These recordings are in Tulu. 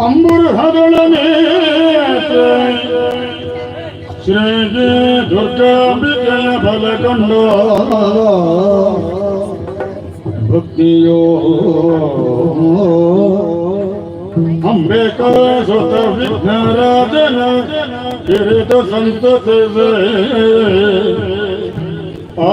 ಅಂಬುರಹದೊಳನೆ ಶ್ರೀ ದುರ್ಗಾಂಬಿಕೆಯ ಬಲಗೊಂಡು ಭಕ್ತಿಯೋ ಅಂಬಿಕಾ ಸುತ ವಿಘ್ನರಾಜನ ಕಿರಿತ ಸಂತತಿಸೆ. ಆ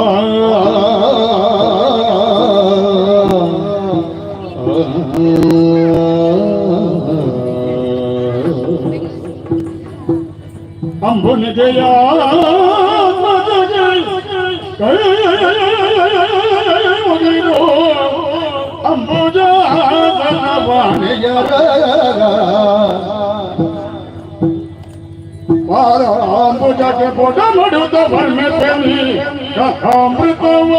ಅಂಬುನಿಗೆಯ ಅಂಬುಜ ಅಂಬುಜಕ್ಕೆ ಪೋಟ ಮಾಡುತ್ತ ಬರ್ಮೆತನಿ ಕಥಾಮೃತವ.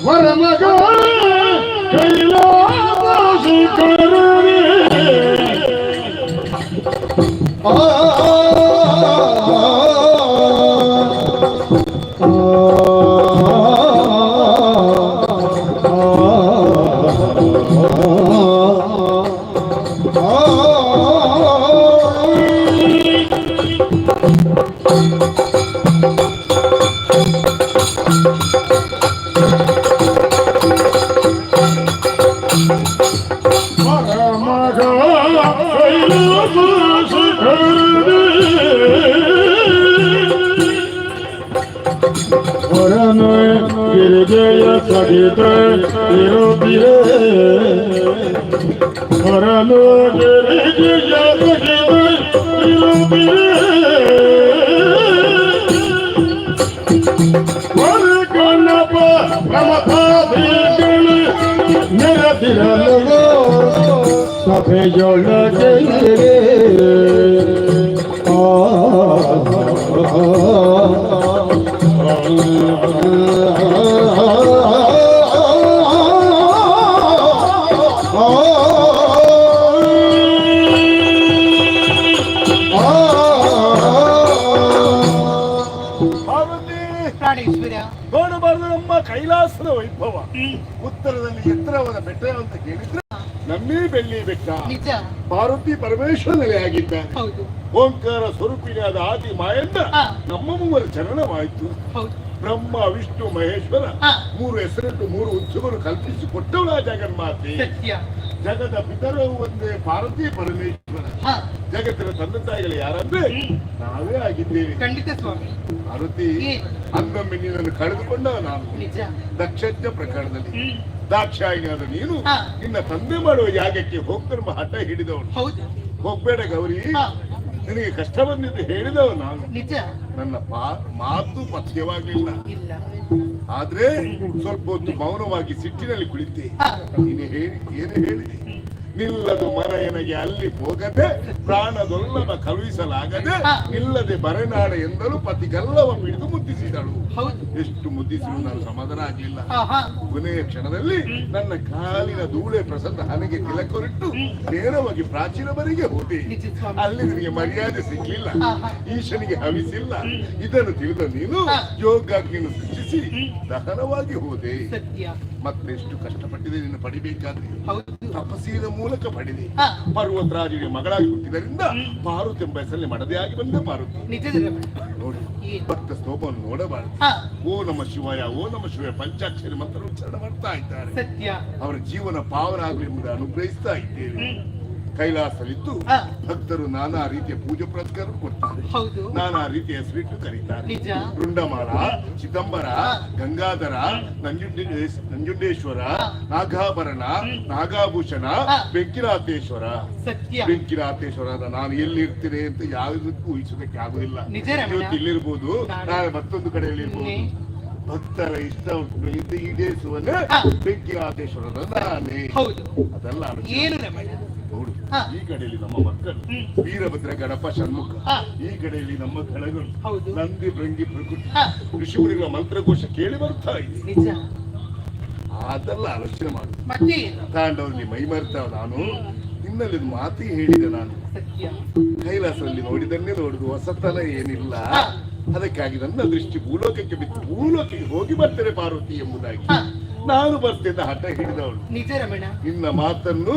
ವರಮಗ ಕೈಲಾಸ ಶಿಖರವೇ. ವರಮಗ ಕೈಲಾಸ ಶಿಖರವೇ. ವರನ ಗಿರಿಜಯ ಸಹಿತ ಇರುತ್ತಿರೆ, ವರನು ಗಿರಿಜಯ ಸಹಿತ ಇರುತ್ತಿರೆ. ವರ ಗಣಪ ಪ್ರಮಥಾದಿಗಳು ನೆರೆದಿರಲು ಸಭೆಯೊಳಗೆ. ಆ ಪಾರ್ವತಿ! ಪ್ರಾಣೇಶ್ವರ! ನೋಡಬಾರದು ನಮ್ಮ ಕೈಲಾಸದ ವೈಭವ. ಉತ್ತರದಲ್ಲಿ ಎತ್ತರವಾದ ಬೆಟ್ಟ ಅಂತ ಕೇಳಿದ್ರೆ ನಮ್ಮಿ ಬೆಳ್ಳಿ ಬೆಟ್ಟ. ನಿಜ. ಪಾರ್ವತಿ ಪರಮೇಶ್ವರ ನೆಲೆಯಾಗಿದ್ದಾನೆ. ಹೌದು. ಓಂಕಾರ ಸ್ವರೂಪಿಣಿಯಾದ ಆದಿ ಮಾಯಿಂದ ನಮ್ಮ ಮೂವರ ಚರಣವಾಯಿತು. ಬ್ರಹ್ಮ, ವಿಷ್ಣು, ಮಹೇಶ್ವರ ಮೂರು ಹೆಸರಿಟ್ಟು ಮೂರು ಉದ್ಯಮರು ಕಲ್ಪಿಸಿಕೊಟ್ಟವಳ ಜಗನ್ಮಾತೆ. ಸತ್ಯ. ಜಗದ ಪಿತರವು ಒಂದೇ, ಪಾರ್ವತಿ ಪರಮೇಶ್ವರ. ಜಗತ್ತಿನ ತಂದೆ ತಾಯಿಗಳು ಯಾರಂದ್ರೆ ನಾವೇ ಆಗಿದ್ದೇವೆ. ಖಂಡಿತ ಸ್ವಾಮಿ. ಪಾರ್ವತಿ, ಅಂದೊಮ್ಮೆ ನಿನ್ನನ್ನು ಕಳೆದುಕೊಂಡ ನಾನು ದಕ್ಷಜ್ಞ ಪ್ರಕರಣದಲ್ಲಿ ದಾಕ್ಷಾಯಿಣಿಯಾದ ನೀನು ನಿನ್ನ ತಂದೆ ಮಾಡುವ ಯಾಗಕ್ಕೆ ಹೋಗ್ತರ್ಮ ಹಠ ಹಿಡಿದವನು. ಹೋಗ್ಬೇಡ ಗೌರಿ, ನಿನಗೆ ಕಷ್ಟ ಬಂದಿದ್ದು ಹೇಳಿದವ ನಾನು. ನನ್ನ ಮಾತು ಪಥ್ಯವಾಗ್ಲಿಲ್ಲ. ಇಲ್ಲ. ಆದ್ರೆ ಸ್ವಲ್ಪ ಹೊತ್ತು ಮೌನವಾಗಿ ಸಿಟ್ಟಿನಲ್ಲಿ ಕುಳಿತೆ. ನೀನು ಹೇಳಿ ಏನು ಹೇಳಿದೆ? ನಿಲ್ಲದು ಮರ ಎನಗೆ ಅಲ್ಲಿ ಹೋಗದೆ, ಪ್ರಾಣದೊಲ್ಲವ ಕಳುಹಿಸಲಾಗದೆ, ನಿಲ್ಲದೆ ಬರೆನಾಡ ಎಂದಲೂ ಪತಿಗಲ್ಲವ ಪಿಡಿದು ಮುದ್ದಿಸಿದಳು. ಎಷ್ಟು ಮುದ್ದಿಸಿದ್ರು ನಾನು ಸಮಾಧಾನ ಆಗ್ಲಿಲ್ಲ. ಕೊನೆಯ ಕ್ಷಣದಲ್ಲಿ ನನ್ನ ಕಾಲಿನ ಧೂಳೆ ಪ್ರಸನ್ನ ಹಣೆಗೆ ತಿಲಕರಿಟ್ಟು ನೇರವಾಗಿ ಪ್ರಾಚೀನವರೆಗೆ ಹೋದೆ. ನಿಜ ಸ್ವಾಮಿ. ಅಲ್ಲಿ ನಿನಗೆ ಮರ್ಯಾದೆ ಸಿಗ್ಲಿಲ್ಲ. ಈಶನಿಗೆ ಹವಿಸಿಲ್ಲ. ಇದನ್ನು ತಿಳಿದ ನೀನು ಯೋಗಾಗ್ನಿಯನ್ನು ಸೃಷ್ಟಿಸಿ ದಹನವಾಗಿ ಹೋದೆ. ಸತ್ಯ. ಮತ್ತೆ ಎಷ್ಟು ಕಷ್ಟಪಟ್ಟಿದೆ ನಿನ್ನ ಪಡಿಬೇಕಾದ್ರೆ. ಹೌದು. ತಪಸ್ಸಿನ ಮೂಲಕ ಪಡೆದೆ. ಪರ್ವತರಾಜನಿಗೆ ಮಗಳಾಗಿ ಹುಟ್ಟಿದರಿಂದ ಪಾರ್ವತಿ ಎಂಬ ಹೆಸರಲ್ಲಿ ಮಡದೆಯಾಗಿ ಬಂದ ಪಾರ್ವತಿ. ನಿಜದ ರಮಣ. ನೋಡಿ, ಏನು? ಭಕ್ತ ಸ್ತೋಭವನ್ನು ನೋಡಬಾರದು. ಓ ನಮ್ಮ ಶಿವಾಯ, ಓ ನಮ್ಮ ಶಿವಾಯ ಪಂಚಾಕ್ಷರಿ ಮಂತ್ರ ಉಚ್ಚಾರಣೆ ಮಾಡ್ತಾ ಇದ್ದಾರೆ. ಸತ್ಯ. ಅವರ ಜೀವನ ಪಾವನ ಆಗಲಿ ಎಂಬುದನ್ನು ಅನುಗ್ರಹಿಸ್ತಾ ಇದ್ದೇವೆ. ಕೈಲಾಸವಿದ್ದು ಭಕ್ತರು ನಾನಾ ರೀತಿಯ ಪೂಜೆ ಪುರಸ್ಕಾರ ಕೊಡ್ತಾರೆ. ನಾನಾ ರೀತಿಯ ಹೆಸರಿಟ್ಟು ಕರೀತಾರೆ. ರುಂಡಮಾಲ, ಚಿದಂಬರ, ಗಂಗಾಧರ, ನಂಜುಂಡೇಶ್ವರ, ನಾಗಾಭರಣ, ನಾಗಾಭೂಷಣ, ಬೆಂಕಿನಾಥೇಶ್ವರ. ಬೆಂಕಿನಾಥೇಶ್ವರ ನಾನು ಎಲ್ಲಿ ಇರ್ತೇನೆ ಅಂತ ಯಾವುದಕ್ಕೂ ಊಹಿಸೋದಕ್ಕೆ ಆಗುದಿಲ್ಲ. ನಿಜ ರಮಣ. ಇವತ್ತು ಇಲ್ಲಿರ್ಬೋದು, ನಾಳೆ ನಾಳೆ ಮತ್ತೊಂದು ಕಡೆಯಲ್ಲಿ ಇರ್ಬೋದು. ಭಕ್ತರ ಇಷ್ಟ ಇದು ಈಡೇರಿಸುವನೇ ಬೆಂಕಿನಾಥೇಶ್ವರನ ನಾನೇ. ಅದೆಲ್ಲ ಆಲೋಚನೆ. ಏನು ರಮಣ? ನೋಡು, ಈ ಕಡೆಯಲ್ಲಿ ನಮ್ಮ ಮಕ್ಕಳು ವೀರಭದ್ರ, ಗಣಪ, ಷಣ್ಮುಖ. ಈ ಕಡೆಯಲ್ಲಿ ನಮ್ಮ ಗಣಗಳು ನಂದಿ, ಭೃಂಗಿ, ಪ್ರಕೃತಿ. ಋಷಿಮುನಿಗಳ ಮಂತ್ರಘೋಷ ಕೇಳಿ ಬರ್ತಾ ಇದೆ. ಅದೆಲ್ಲ ಆಲೋಚನೆ ಮಾಡು. ಮತ್ತೆ ಏನು? ತಾಂಡವಲ್ಲಿ ಮೈಮರೆತ ನಾನು ನಿನ್ನಲ್ಲಿ ಒಂದು ಮಾತಿ ಹೇಳಿದೆ ನಾನು. ಕೈಲಾಸದಲ್ಲಿ ನೋಡಿದನ್ನೇ ನೋಡುದು, ಹೊಸತನ ಏನಿಲ್ಲ. ಅದಕ್ಕಾಗಿ ನನ್ನ ದೃಷ್ಟಿ ಭೂಲೋಕಕ್ಕೆ ಬಿತ್ತು. ಭೂಲೋಕಕ್ಕೆ ಹೋಗಿ ಬರ್ತೇನೆ ಪಾರ್ವತಿ ಎಂಬುದಾಗಿ. ನಾನು ಬರ್ತೇನೆ ಹಠ ಹಿಡಿದವಳು. ನಿಜ ರಮಣ. ನಿನ್ನ ಮಾತನ್ನು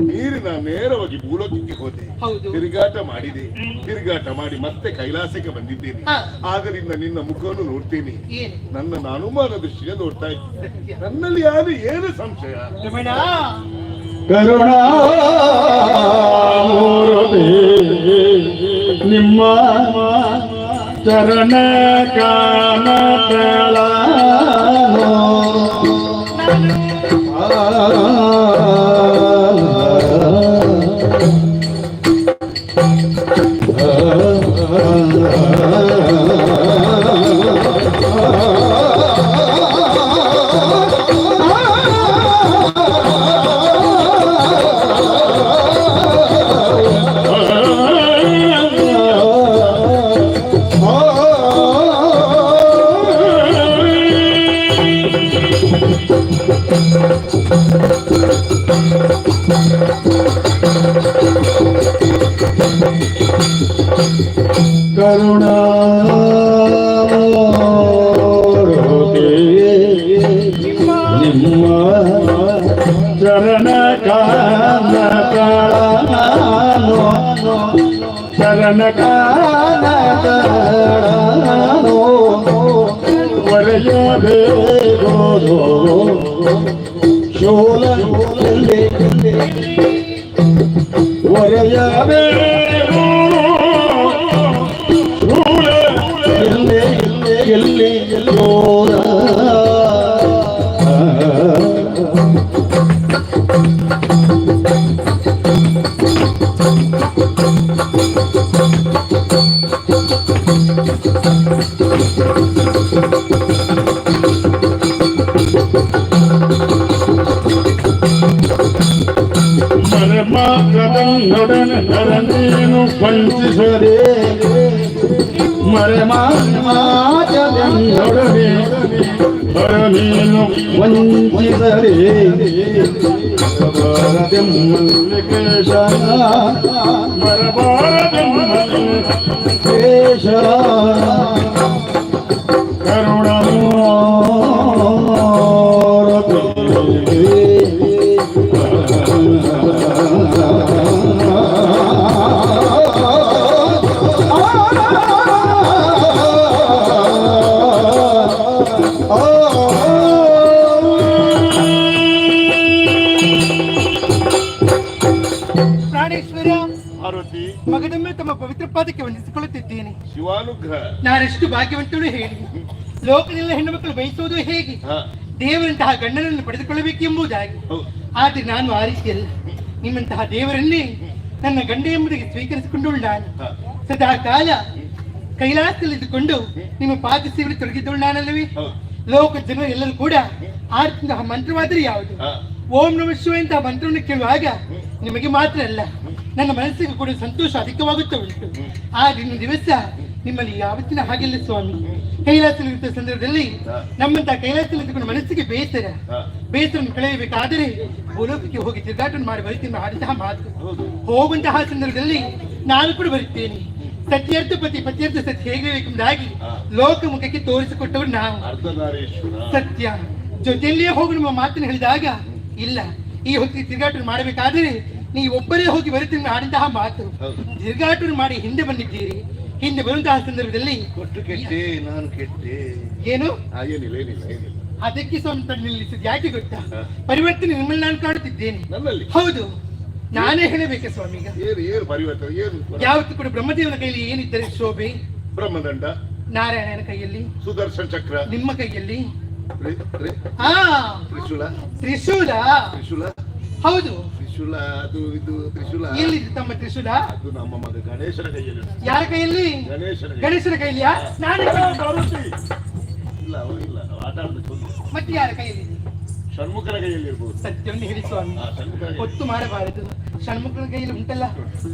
ಮೀರಿ ನಾನು ನೇರವಾಗಿ ಭೂಲೋಕಕ್ಕೆ ಹೋದೆ. ತಿರುಗಾಟ ಮಾಡಿದೆ. ತಿರುಗಾಟ ಮಾಡಿ ಮತ್ತೆ ಕೈಲಾಸಕ್ಕೆ ಬಂದಿದ್ದೇನೆ. ಆದ್ದರಿಂದ ನಿನ್ನ ಮುಖವನ್ನು ನೋಡ್ತೇನೆ. ಏನು? ನನ್ನ ಅನುಮಾನ ದೃಷ್ಟಿಗೆ ನೋಡ್ತಾ ಇದ್ದೀನಿ. ನನ್ನಲ್ಲಿ ಯಾರು ಏನು ಸಂಶಯ? ರಮಣ. ಕರುಣಾಮೂರ್ತಿ ನಿಮ್ಮ ಚರಣ ಕಾಮತಳಾನೋ. ಕರುಣಾಮೂರ್ತಿ ನಿಮ್ಮ ಚರಣ ಕಾಮತಳಾನೋ, ಚರಣ ಕಾಮತಳಾನೋ ಒರೆಯಬೇಕೋ ಶೋಲಲ್ಲಿ ಒರೆಯಬೇಕು ಎಲ್ಲಿ ಎಲ್ಲಿ ಎಲ್ಲೋರ. ಮರೆಮಾತ್ರದನ್ನೊಡನೆ ನರನೇನು ವಂಚಿಸದೆ, ಮರೆಮಾಚದನ್ನೊಡನೆ ಹರನೇನು ವಂಚಿಸದೆ, ಮರಬಾರದೆಮ್ಮಲ್ಲಿ ಕೇಶ, ಮರಬಾರದೆಮ್ಮಲ್ಲಿ ಕೇಶ. ಕರುಣಾಮೂರ್ತಿ. ಪ್ರಾಣೇಶ್ವರ. ಪಾರ್ವತಿ. ಮಗದೊಮ್ಮೆ ತಮ್ಮ ಪವಿತ್ರ ಪಾದಕ್ಕೆ ವಂದಿಸಿಕೊಳ್ಳುತ್ತಿದ್ದೇನೆ. ಶಿವಾನುಗ್ರಹ. ನಾನೆಷ್ಟು ಭಾಗ್ಯವಂತಳು ಹೇಳಿ. ಲೋಕದಲ್ಲ ಹೆಣ್ಣು ಮಕ್ಕಳು ಬಯಸುವುದು ಹೇಗೆ? ದೇವರಂತಹ ಗಂಡನನ್ನು ಪಡೆದುಕೊಳ್ಳಬೇಕೆಂಬುದಾಗಿ. ಆದರೆ ನಾನು ಆ ರೀತಿಯಲ್ಲ. ನಿಮ್ಮಂತಹ ದೇವರನ್ನೇ ನನ್ನ ಗಂಡ ಎಂಬುದಕ್ಕೆ ಸ್ವೀಕರಿಸಿಕೊಂಡವಳು ನಾನು. ಸದಾ ಕಾಲ ಕೈಲಾಸದಲ್ಲಿದ್ದುಕೊಂಡು ನಿಮ್ಮ ಪಾದ ಸೇವೆ ತೊಡಗಿದ್ದವಳು ನಾನಲ್ಲವೇ? ಲೋಕ ಜನರು ಎಲ್ಲರೂ ಕೂಡ ಆಡ್ತಿಂತಹ ಮಂತ್ರವಾದರೆ ಯಾವುದು? ಓಂ ನಮಃ ಶಿವಾಯ ಇಂತಹ ಮಂತ್ರವನ್ನು ಕೇಳುವಾಗ ನಿಮಗೆ ಮಾತ್ರ ಅಲ್ಲ, ನನ್ನ ಮನಸ್ಸಿಗೆ ಕೂಡ ಸಂತೋಷ ಅಧಿಕವಾಗುತ್ತಾ ಉಂಟು. ಆ ದಿನ ದಿವಸ ನಿಮ್ಮಲ್ಲಿ ಯಾವತ್ತಿನ ಹಾಗಿಲ್ಲ ಸ್ವಾಮಿ. ಕೈಲಾಸದಲ್ಲಿದ್ದ ಸಂದರ್ಭದಲ್ಲಿ ನಮ್ಮಂತಹ ಕೈಲಾಸದಲ್ಲಿದ್ದುಕೊಂಡು ಮನಸ್ಸಿಗೆ ಬೇಸರ. ಬೇಸರನ್ನು ಕಳೆಯಬೇಕಾದರೆ ಭೂಲೋಕಕ್ಕೆ ಹೋಗಿ ತಿರುಗಾಟವನ್ನು ಮಾಡಿ ಬರುತ್ತೀನಿ ಆಡಿದಂತಹ ಮಾತು. ಹೋಗುವಂತಹ ಸಂದರ್ಭದಲ್ಲಿ ನಾನು ಕೂಡ ಬರುತ್ತೇನೆ. ಸತ್ಯರ್ಥ ಪತಿ, ಪತ್ಯರ್ಥ ಸತ್ಯ ಹೇಗಿರಬೇಕೆಂಬುದಾಗಿ ಲೋಕಮುಖಕ್ಕೆ ತೋರಿಸಿಕೊಟ್ಟವರು ನಾವು. ಅರ್ಧನಾರೀಶ್ವರ. ಸತ್ಯ. ಜೊತೆಯಲ್ಲಿಯೇ ಹೋಗಿ ನಿಮ್ಮ ಮಾತನ್ನು ಹೇಳಿದಾಗ, ಇಲ್ಲ, ಈ ಹೊತ್ತಿಗೆ ತಿರುಗಾಟ ಮಾಡಬೇಕಾದ್ರೆ ನೀವು ಒಬ್ಬರೇ ಹೋಗಿ ಬರುತ್ತೀನಿ ಆಡಿದಂತಹ ಮಾತು. ಹೌದು. ತಿರುಗಾಟ ಮಾಡಿ ಹಿಂದೆ ಬಂದಿದ್ದೀರಿ. ಹಿಂದೆ ಬರುವಂತಹ ಸಂದರ್ಭದಲ್ಲಿ ಕೊಟ್ಟು ಕೆಟ್ಟೆ, ನಾನು ಕೆಟ್ಟೆ. ಏನು? ಏನಿಲ್ಲ, ಏನಿಲ್ಲ, ಏನಿಲ್ಲ. ಅದಕ್ಕೆ ಸ್ವಾಮಿ ನಿಲ್ಲಿಸಿದ್ ಯಾಕೆ ಗೊತ್ತಾ? ಪರಿವರ್ತನೆ ನಿಮ್ಮಲ್ಲಿ ನಾನು ಕಾಣುತ್ತಿದ್ದೇನೆ. ನನ್ನಲ್ಲಿ? ಹೌದು, ನಾನೇ ಹೇಳಬೇಕೆ ಸ್ವಾಮಿ ಈಗ? ಏನು ಏನು ಪರಿವರ್ತನೆ ಏನು? ಯಾವತ್ತೂ ಕೂಡ ಬ್ರಹ್ಮದೇವನ ಕೈಯಲ್ಲಿ ಏನಿದ್ದರೆ ಶೋಭೆ? ಬ್ರಹ್ಮದಂಡ. ನಾರಾಯಣನ ಕೈಯಲ್ಲಿ? ಸುದರ್ಶನ್ ಚಕ್ರ. ನಿಮ್ಮ ಕೈಯಲ್ಲಿ? ತ್ರಿ- ತ್ರಿ- ಹಾ. ತ್ರಿಶೂಲ. ತ್ರಿಶೂಲ. ತ್ರಿಶೂಲ. ಹೌದು. ತ್ರಿಶೂಲ, ಅದು ಇದು ತ್ರಿಶೂಲ. ಎಲ್ಲಿದೆ ತಮ್ಮ ತ್ರಿಶೂಲ? ಅದು ನಮ್ಮ ಮಗ ಗಣೇಶನ ಕೈಯಲ್ಲಿ ಉಂಟು. ಯಾರ ಕೈಯಲ್ಲಿ? ಗಣೇಶನ ಕೈಯಲ್ಲಿ. ಗಣೇಶನ ಕೈಯಲ್ಲಿಯಾ? ನಾನೇ ಮಾರುತಿ. ಇಲ್ಲ, ಅವ ಇಲ್ಲ, ಅವ ಆಟ ಆಡ್ಲಿಕ್ಕೆ ಹೋಗಿಲ್ಲ. ಮತ್ತೆ ಯಾರ ಕೈಯಲ್ಲಿ? ಷಣ್ಮುಖನ ಕೈಯಲ್ಲಿ ಇರ್ಬೋದು. ಸತ್ಯವನ್ನು ಹೇಳಿ ಸ್ವಾಮಿ. ಷಣ್ಮುಖನ ಕೈಯಲ್ಲಿ. ಹೊತ್ತು ಮಾಡಬಾರದು. ಷಣ್ಮುಖನ ಕೈಯಲ್ಲಿ ಉಂಟಲ್ಲ,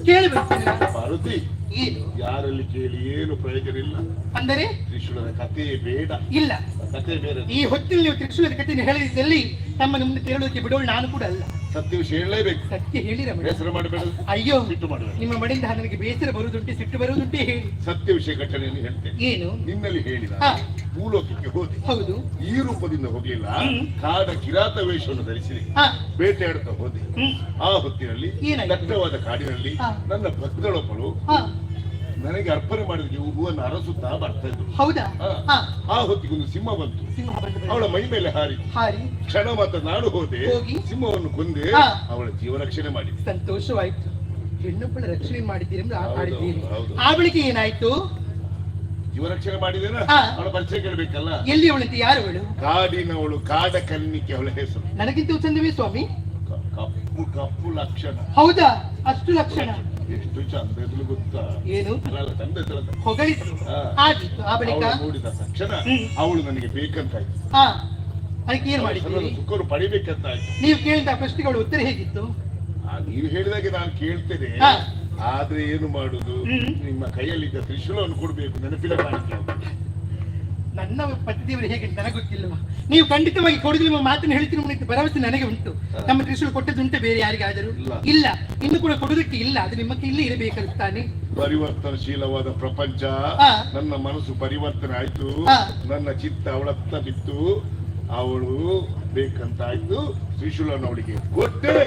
ಕೇಳಬೇಕು. ಮಾರುತಿ. ಏನು? ಯಾರಲ್ಲಿ ಕೇಳಿ ಏನು ಪ್ರಯೋಜನ ಇಲ್ಲ. ಅಂದರೆ? ತ್ರಿಶೂಲದ ಕಥೆಯೇ ಬೇಡ. ಇಲ್ಲ. ಕಥೆ ಬೇರೆ. ಈ ಹೊತ್ತಿನಲ್ಲಿ ನೀವು ತ್ರಿಶೂಲದ ಕಥೆಯನ್ನು ಹೇಳದಿದ್ದಲ್ಲಿ ತಮ್ಮ ಮುಂದೆ ತೆರಳೋಕೆ ಬಿಡೋಳು ನಾನು ಕೂಡ ಅಲ್ಲ. ಸತ್ಯ ವಿಷಯ ಹೇಳಲೇಬೇಕು. ಸತ್ಯ ಹೇಳಿ ರಮಣ. ಬೇಸರ ಮಾಡಬೇಡ. ಅಯ್ಯೋ. ಸಿಟ್ಟು ಮಾಡಬೇಡ. ನಿಮ್ಮ ಮಡಿಯಿಂದ ನನಗೆ ಬೇಸರ ಬರುವುದುಂಟೆ, ಸಿಟ್ಟು ಬರುವುದುಂಟೆ ಹೇಳಿ? ಸತ್ಯ ವಿಷಯ ಘಟನೆಯನ್ನು ಹೇಳ್ತೇನೆ. ಏನು? ನಿನ್ನಲ್ಲಿ ಹೇಳಿದ ಭೂಲೋಕಕ್ಕೆ ಹೋದೆ. ಹೌದು. ಈ ರೂಪದಿಂದ ಹೋಗ್ಲಿಲ್ಲ. ಕಾಡ ಕಿರಾತ ವೇಷವನ್ನು ಧರಿಸಿದೆ. ಬೇಟೆಯಾಡ್ತಾ ಹೋದೆ. ಆ ಹೊತ್ತಿನಲ್ಲಿ ಏನಾಯ್ತು? ದಟ್ಟವಾದ ಕಾಡಿನಲ್ಲಿ ನನ್ನ ಭಕ್ತಳೊಬ್ಬಳು ನನಗೆ ಅರ್ಪಣೆ ಮಾಡಿದ ಹೂವನ್ನು ಅರಸುತ್ತಾ ಬರ್ತಾ ಇದ್ರು. ಹೌದಾ? ಆ ಹೊತ್ತಿಗೊಂದು ಸಿಂಹ ಬಂತು. ಸಿಂಹ ಬಂದ ಬಳಿಕ? ಅವಳ ಮೈ ಮೇಲೆ ಹಾರಿ. ಹಾರಿ. ಕ್ಷಣ ಮಾತ್ರ ನಾನು ಹೋದೆ. ಹೋಗಿ? ಸಿಂಹವನ್ನು ಕೊಂದೆ. ಅವಳ ಜೀವ ರಕ್ಷಣೆ ಮಾಡಿದೆ. ಸಂತೋಷವಾಯ್ತು. ಹೆಣ್ಣೊಬ್ಬಳ ರಕ್ಷಣೆ ಮಾಡಿದ್ದೀರಿ ಎಂದು ಹೌದು, ಆಡಿದ್ದೀರಿ. ಹೌದು. ಆ ಬಳಿಕ ಏನಾಯ್ತು? ಜೀವ ರಕ್ಷಣೆ ಮಾಡಿದೇನ? ಅವಳ ಪರಿಚಯ ಕೇಳಬೇಕಲ್ಲ. ಎಲ್ಲಿ ಅವಳಂತೆ? ಯಾರು ಅವಳು? ಕಾಡಿನವಳು, ಕಾಡ ಕನ್ನಿಕೆ ಅವಳ ಹೆಸರು. ನನಗಿಂತ ಚಂದವೇ ಸ್ವಾಮಿ? ಕಪ್ಪು ಕಪ್ಪು ಲಕ್ಷಣ. ಹೌದಾ? ಅಷ್ಟು ಲಕ್ಷಣ? ಎಷ್ಟು ಚಂದ ಇದ್ಲು ಗೊತ್ತಾ? ಏನು? ಅಲ್ಲ ಅಲ್ಲ, ಚಂದ ಇದ್ಲಲ್ಲ. ಹೊಗಳಿದ್ರು. ಆದಿತ್ತು. ಆ ಬಳಿಕ? ಅವಳು ನೋಡಿದ ತಕ್ಷಣ ಅವಳು ನನಗೆ ಬೇಕಂತಾಯ್ತು. ಅದಕ್ಕೆ ಏನ್ ಮಾಡಿದ್ದೀರಿ? ಸುಖರು ಪಡಿಬೇಕಂತ ಆಯ್ತು. ನೀವು ಕೇಳಿದ ಪ್ರಶ್ನೆಗಳ ಉತ್ತರ ಹೇಗಿತ್ತು? ನೀವು ಹೇಳಿದಾಗೆ ನಾನು ಕೇಳ್ತೇನೆ. ಆದ್ರೆ ಏನು ಮಾಡುದು? ನಿಮ್ಮ ಕೈಯಲ್ಲಿದ್ದ ತ್ರಿಶೂಲವನ್ನು ಕೊಡ್ಬೇಕು, ನೆನಪಿನ ಕಾಣಿಕೆ. ನನ್ನ ಪತಿದೇವರು ಹೇಗೆ ಅಂತ ನನಗೆ ಗೊತ್ತಿಲ್ಲವಾ? ನೀವು ಖಂಡಿತವಾಗಿ ಕೊಡುದು ನಿಮ್ಮ ಮಾತನ್ನು ಹೇಳ್ತೀನಿ ಅನ್ನೋ ಭರವಸೆ ನನಗೆ ಉಂಟು. ನಮ್ಮ ತ್ರಿಶೂಲ ಕೊಟ್ಟದ್ದುಂಟೆ ಬೇರೆ ಯಾರಿಗಾದರೂ? ಇಲ್ಲ. ಇಲ್ಲ, ಇನ್ನು ಕೂಡ ಕೊಡುದಕ್ಕೆ ಇಲ್ಲ. ಅದು ನಿಮ್ಮ ಕೈಯಲ್ಲಿ ಇರಬೇಕಂತಾನೆ. ಪರಿವರ್ತನಶೀಲವಾದ ಪ್ರಪಂಚ. ನನ್ನ ಮನಸ್ಸು ಪರಿವರ್ತನೆ ಆಯ್ತು. ನನ್ನ ಚಿತ್ತ ಅವಳತ್ತ ಬಿತ್ತು. ಅವಳು ಬೇಕಂತ ಆಯ್ತು. ತ್ರಿಶೂಲನ ಅವಳಿಗೆ ಕೊಟ್ಟೆ.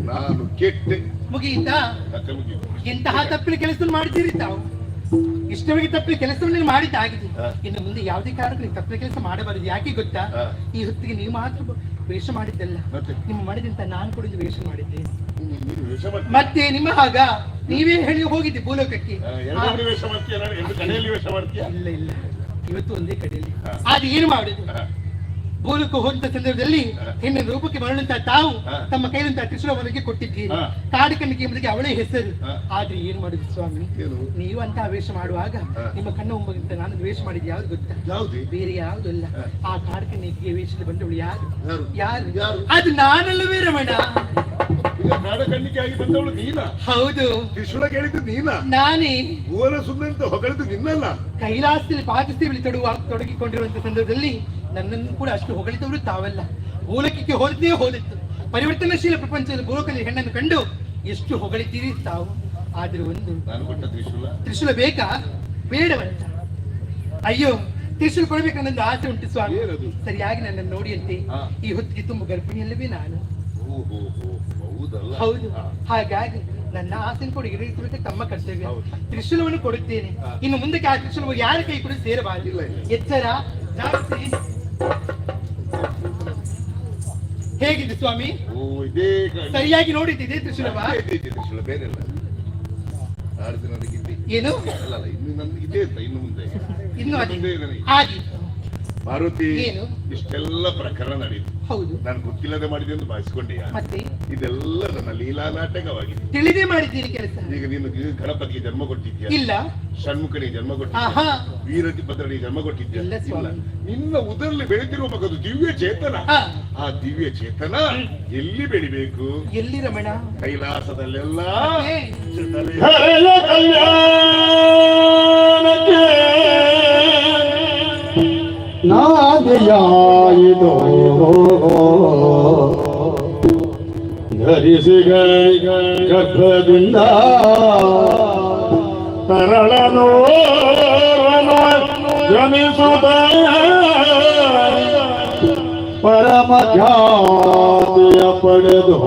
ನಾನು ಕೆಟ್ಟೆ. ಮುಗಿಯಿತಾ? ಕತೆ ಮುಗೀತು. ಎಂತಹ ತಪ್ಪಿನ ಕೆಲಸವನ್ನು ಮಾಡಿದ್ದೀರಿ ತಾವು? ಇಷ್ಟವರೆಗೆ ತಪ್ಪಿನ ಕೆಲಸವನ್ನು ಮಾಡಿದ್ದಾಗಿದೆ. ಇನ್ನು ಮುಂದೆ ಯಾವುದೇ ಕಾರಣಕ್ಕೂ ನೀವು ತಪ್ಪಿನ ಕೆಲಸ ಮಾಡಬಾರದು. ಯಾಕೆ ಗೊತ್ತಾ? ಈ ಹೊತ್ತಿಗೆ ನೀವು ಮಾತ್ರ ವೇಷ ಮಾಡಿದ್ದಲ್ಲ. ಮತ್ತೆ? ನಿಮ್ಮ ಮಾಡಿದಂತ ನಾನು ಕೂಡ ಒಂದು ವೇಷ ಮಾಡಿದ್ದೆ. ನೀನು ವೇಷ ಮಾಡ್ತೀಯ? ಮತ್ತೆ ನಿಮ್ಮ ಹಾಗ ನೀವೇ ಹೇಳಿ ಹೋಗಿದ್ದೆ ಭೂಲೋಕಕ್ಕೆ. ಎರಡು ಕಡೆ ವೇಷ ಮಾಡ್ತೀಯ? ನಾನು ಎರಡು ಕಡೆಯಲ್ಲಿ ವೇಷ ಮಾಡ್ತೀಯ? ಇಲ್ಲ ಇಲ್ಲ, ಇವತ್ತು ಒಂದೇ ಕಡೆಯಲ್ಲಿ. ಆದ್ರೆ ಏನು ಮಾಡುದು? ಭೂಲೋಕ ಹೋದಂತ ಸಂದರ್ಭದಲ್ಲಿ ಹೆಣ್ಣಿನ ರೂಪಕ್ಕೆ ಮರಳಂತ ತಾವು ತಮ್ಮ ಕೈಲಂತ ತ್ರಿಶೂಲವನಿಗೆ ಕೊಟ್ಟಿದ್ದೀರಿ. ಕಾಡು ಕಣ್ಣಿಗೆ ಎಂಬುದಕ್ಕೆ ಅವಳೇ ಹೆಸರು. ಆದ್ರೆ ಏನ್ ಮಾಡುದು ಸ್ವಾಮಿ? ಏನು? ನೀವು ಅಂತ ವೇಷ ಮಾಡುವಾಗ ನಿಮ್ಮ ಕಣ್ಣ ಮುಂಬಗಿಂತ ನಾನು ದ್ವೇಷ ಮಾಡಿದ್ದು ಯಾವ್ದು ಗೊತ್ತಾ? ಯಾವ್ದು? ಬೇರೆ ಯಾವ್ದು ಅಲ್ಲ. ಆ ಕಾಡು ಕಣ್ಣಿಗೆ ವೇಷದಲ್ಲಿ ಬಂದವಳು ಯಾರು? ಯಾರು? ಯಾರು? ಯಾರು? ಅದು ನಾನಲ್ಲವೇ ರಮಣ? ಈಗ ಕಾಡ ಕಣ್ಣಿಗೆ ಆಗಿ ಬಂದವಳು ನೀನಾ? ಹೌದು. ತ್ರಿಶೂಲ ಕೇಳಿದ್ದು ನೀನಾ? ನಾನೇ. ಭುವನ ಸುಂದರ ಅಂತ ಹೊಗಳಿದ್ದು ನಿನ್ನಲ್ಲ? ಕೈಲಾಸದಲ್ಲಿ ಪಾದಸೇವೆಯಲ್ಲಿ ತೊಡಗಿಕೊಂಡಿರುವಂತಹ ಸಂದರ್ಭದಲ್ಲಿ ನನ್ನನ್ನು ಕೂಡ ಅಷ್ಟು ಹೊಗಳಿದವರು ತಾವಲ್ಲ. ಭೂಲೋಕಕ್ಕೆ ಹೋದದ್ದೇ ಹೋದಿತ್ತು. ಪರಿವರ್ತನಶೀಲ ಪ್ರಪಂಚದಲ್ಲಿ ಭೂಲೋಕದಲ್ಲಿ ಹೆಣ್ಣನ್ನು ಕಂಡು ಎಷ್ಟು ಹೊಗಳಿದ್ದೀರಿ ತಾವು. ಆದ್ರೆ ಒಂದು ನಾನು ಕೊಟ್ಟ ತ್ರಿಶೂಲ? ತ್ರಿಶೂಲ ಬೇಕಾ ಬೇಡವಂತ? ಅಯ್ಯೋ, ತ್ರಿಶೂಲ ಕೊಡಬೇಕನ್ನೊಂದು ಆಸೆ ಉಂಟು ಸ್ವಾಮಿ. ಏನದು? ಸರಿಯಾಗಿ ನನ್ನನ್ನು ನೋಡಿಯಂತೆ. ಈ ಹೊತ್ತಿಗೆ ತುಂಬ ಗರ್ಭಿಣಿಯಲ್ಲವೇ ನಾನು? ಓಹೋ ಹೋ, ಹೌದಲ್ಲ? ಹೌದು. ಹಾಗಾಗಿ ನನ್ನ ಆಸೆ ಕೂಡ ಈಡೇರಿಸಬೇಕು ತಮ್ಮ ಕರ್ತವ್ಯ. ತ್ರಿಶೂಲವನ್ನು ಕೊಡುತ್ತೇನೆ. ಇನ್ನು ಮುಂದಕ್ಕೆ ಆ ತ್ರಿಶೂಲವು ಯಾರ ಕೈ ಕೂಡ ಸೇರಬಾರದು. ಇಲ್ಲ, ಇಲ್ಲ. ಎಚ್ಚರ, ಜಾಗ್ರತೆ. ಹೇಗಿದೆ ಸ್ವಾಮಿ? ಓ, ಇದೇ ಸರಿಯಾಗಿ ನೋಡಿದ್ದಿದೆ ತ್ರಿಶೂಲವ? ಇದೆ, ಇದೆ, ತ್ರಿಶೂಲ ಬೇರೆ ಅಲ್ಲ. 6 ದಿನದ ಇದೆ. ಏನು? ಅಲ್ಲ ಅಲ್ಲ, ಇನ್ನು ನನ್ನ ಇದೆ ಅಂತ, ಇನ್ನು ಮುಂದೆ. ಇನ್ನು ಅದೇ ಮುಂದೆ ನನಗೆ. ಆದೀತು. ಮಾರುತಿ. ಏನು? ಇಷ್ಟೆಲ್ಲ ಪ್ರಕರಣ ನಡೆಯಿತು. ಹೌದು. ನಾನು ಗೊತ್ತಿಲ್ಲದೆ ಮಾಡಿದೆ ಅಂತ ಭಾವಿಸಿಕೊಂಡೆಯಾ? ಮತ್ತೆ? ಇದೆಲ್ಲ ನನ್ನ ಲೀಲಾ ನಾಟಕವಾಗಿದೆ. ತಿಳಿದೇ ಮಾಡಿದ್ದೀರಿ ಕೆಲಸ. ಈಗ ನೀನು ಗಣಪತಿಗೆ ಜನ್ಮ ಕೊಟ್ಟಿದ್ಯಾ? ಇಲ್ಲ. ಷಣ್ಮುಖನಿಗೆ ಜನ್ಮ ಕೊಟ್ಟಿದ್ಯಾ? ಆಹಾ. ವೀರತಿ ಭದ್ರನಿಗೆ ಜನ್ಮ ಕೊಟ್ಟಿದ್ಯಾ? ಇಲ್ಲ ಸ್ವಾಮಿ. ಇಲ್ಲ. ನಿನ್ನ ಉದರಲ್ಲಿ ಬೆಳೆದಿರುವ ಮಗದು ದಿವ್ಯ ಚೇತನ. ಆ ದಿವ್ಯ ಚೇತನ ಎಲ್ಲಿ ಬೆಳಿಬೇಕು? ಎಲ್ಲಿ ರಮಣ? ಕೈಲಾಸದಲ್ಲೆಲ್ಲ. ಏ, ಹರೆಯ ಕಲ್ಯಾಣಕ್ಕೆ ನಾದಿಯಾಯಿತು ಧರಿಸಿ ಗರ್ಭದಿಂದ ತರಳನೋರ್ವನು ಜನಿಸುತ್ತ. ಪರಮ ಖ್ಯಾತಿಯ ಪಡೆದು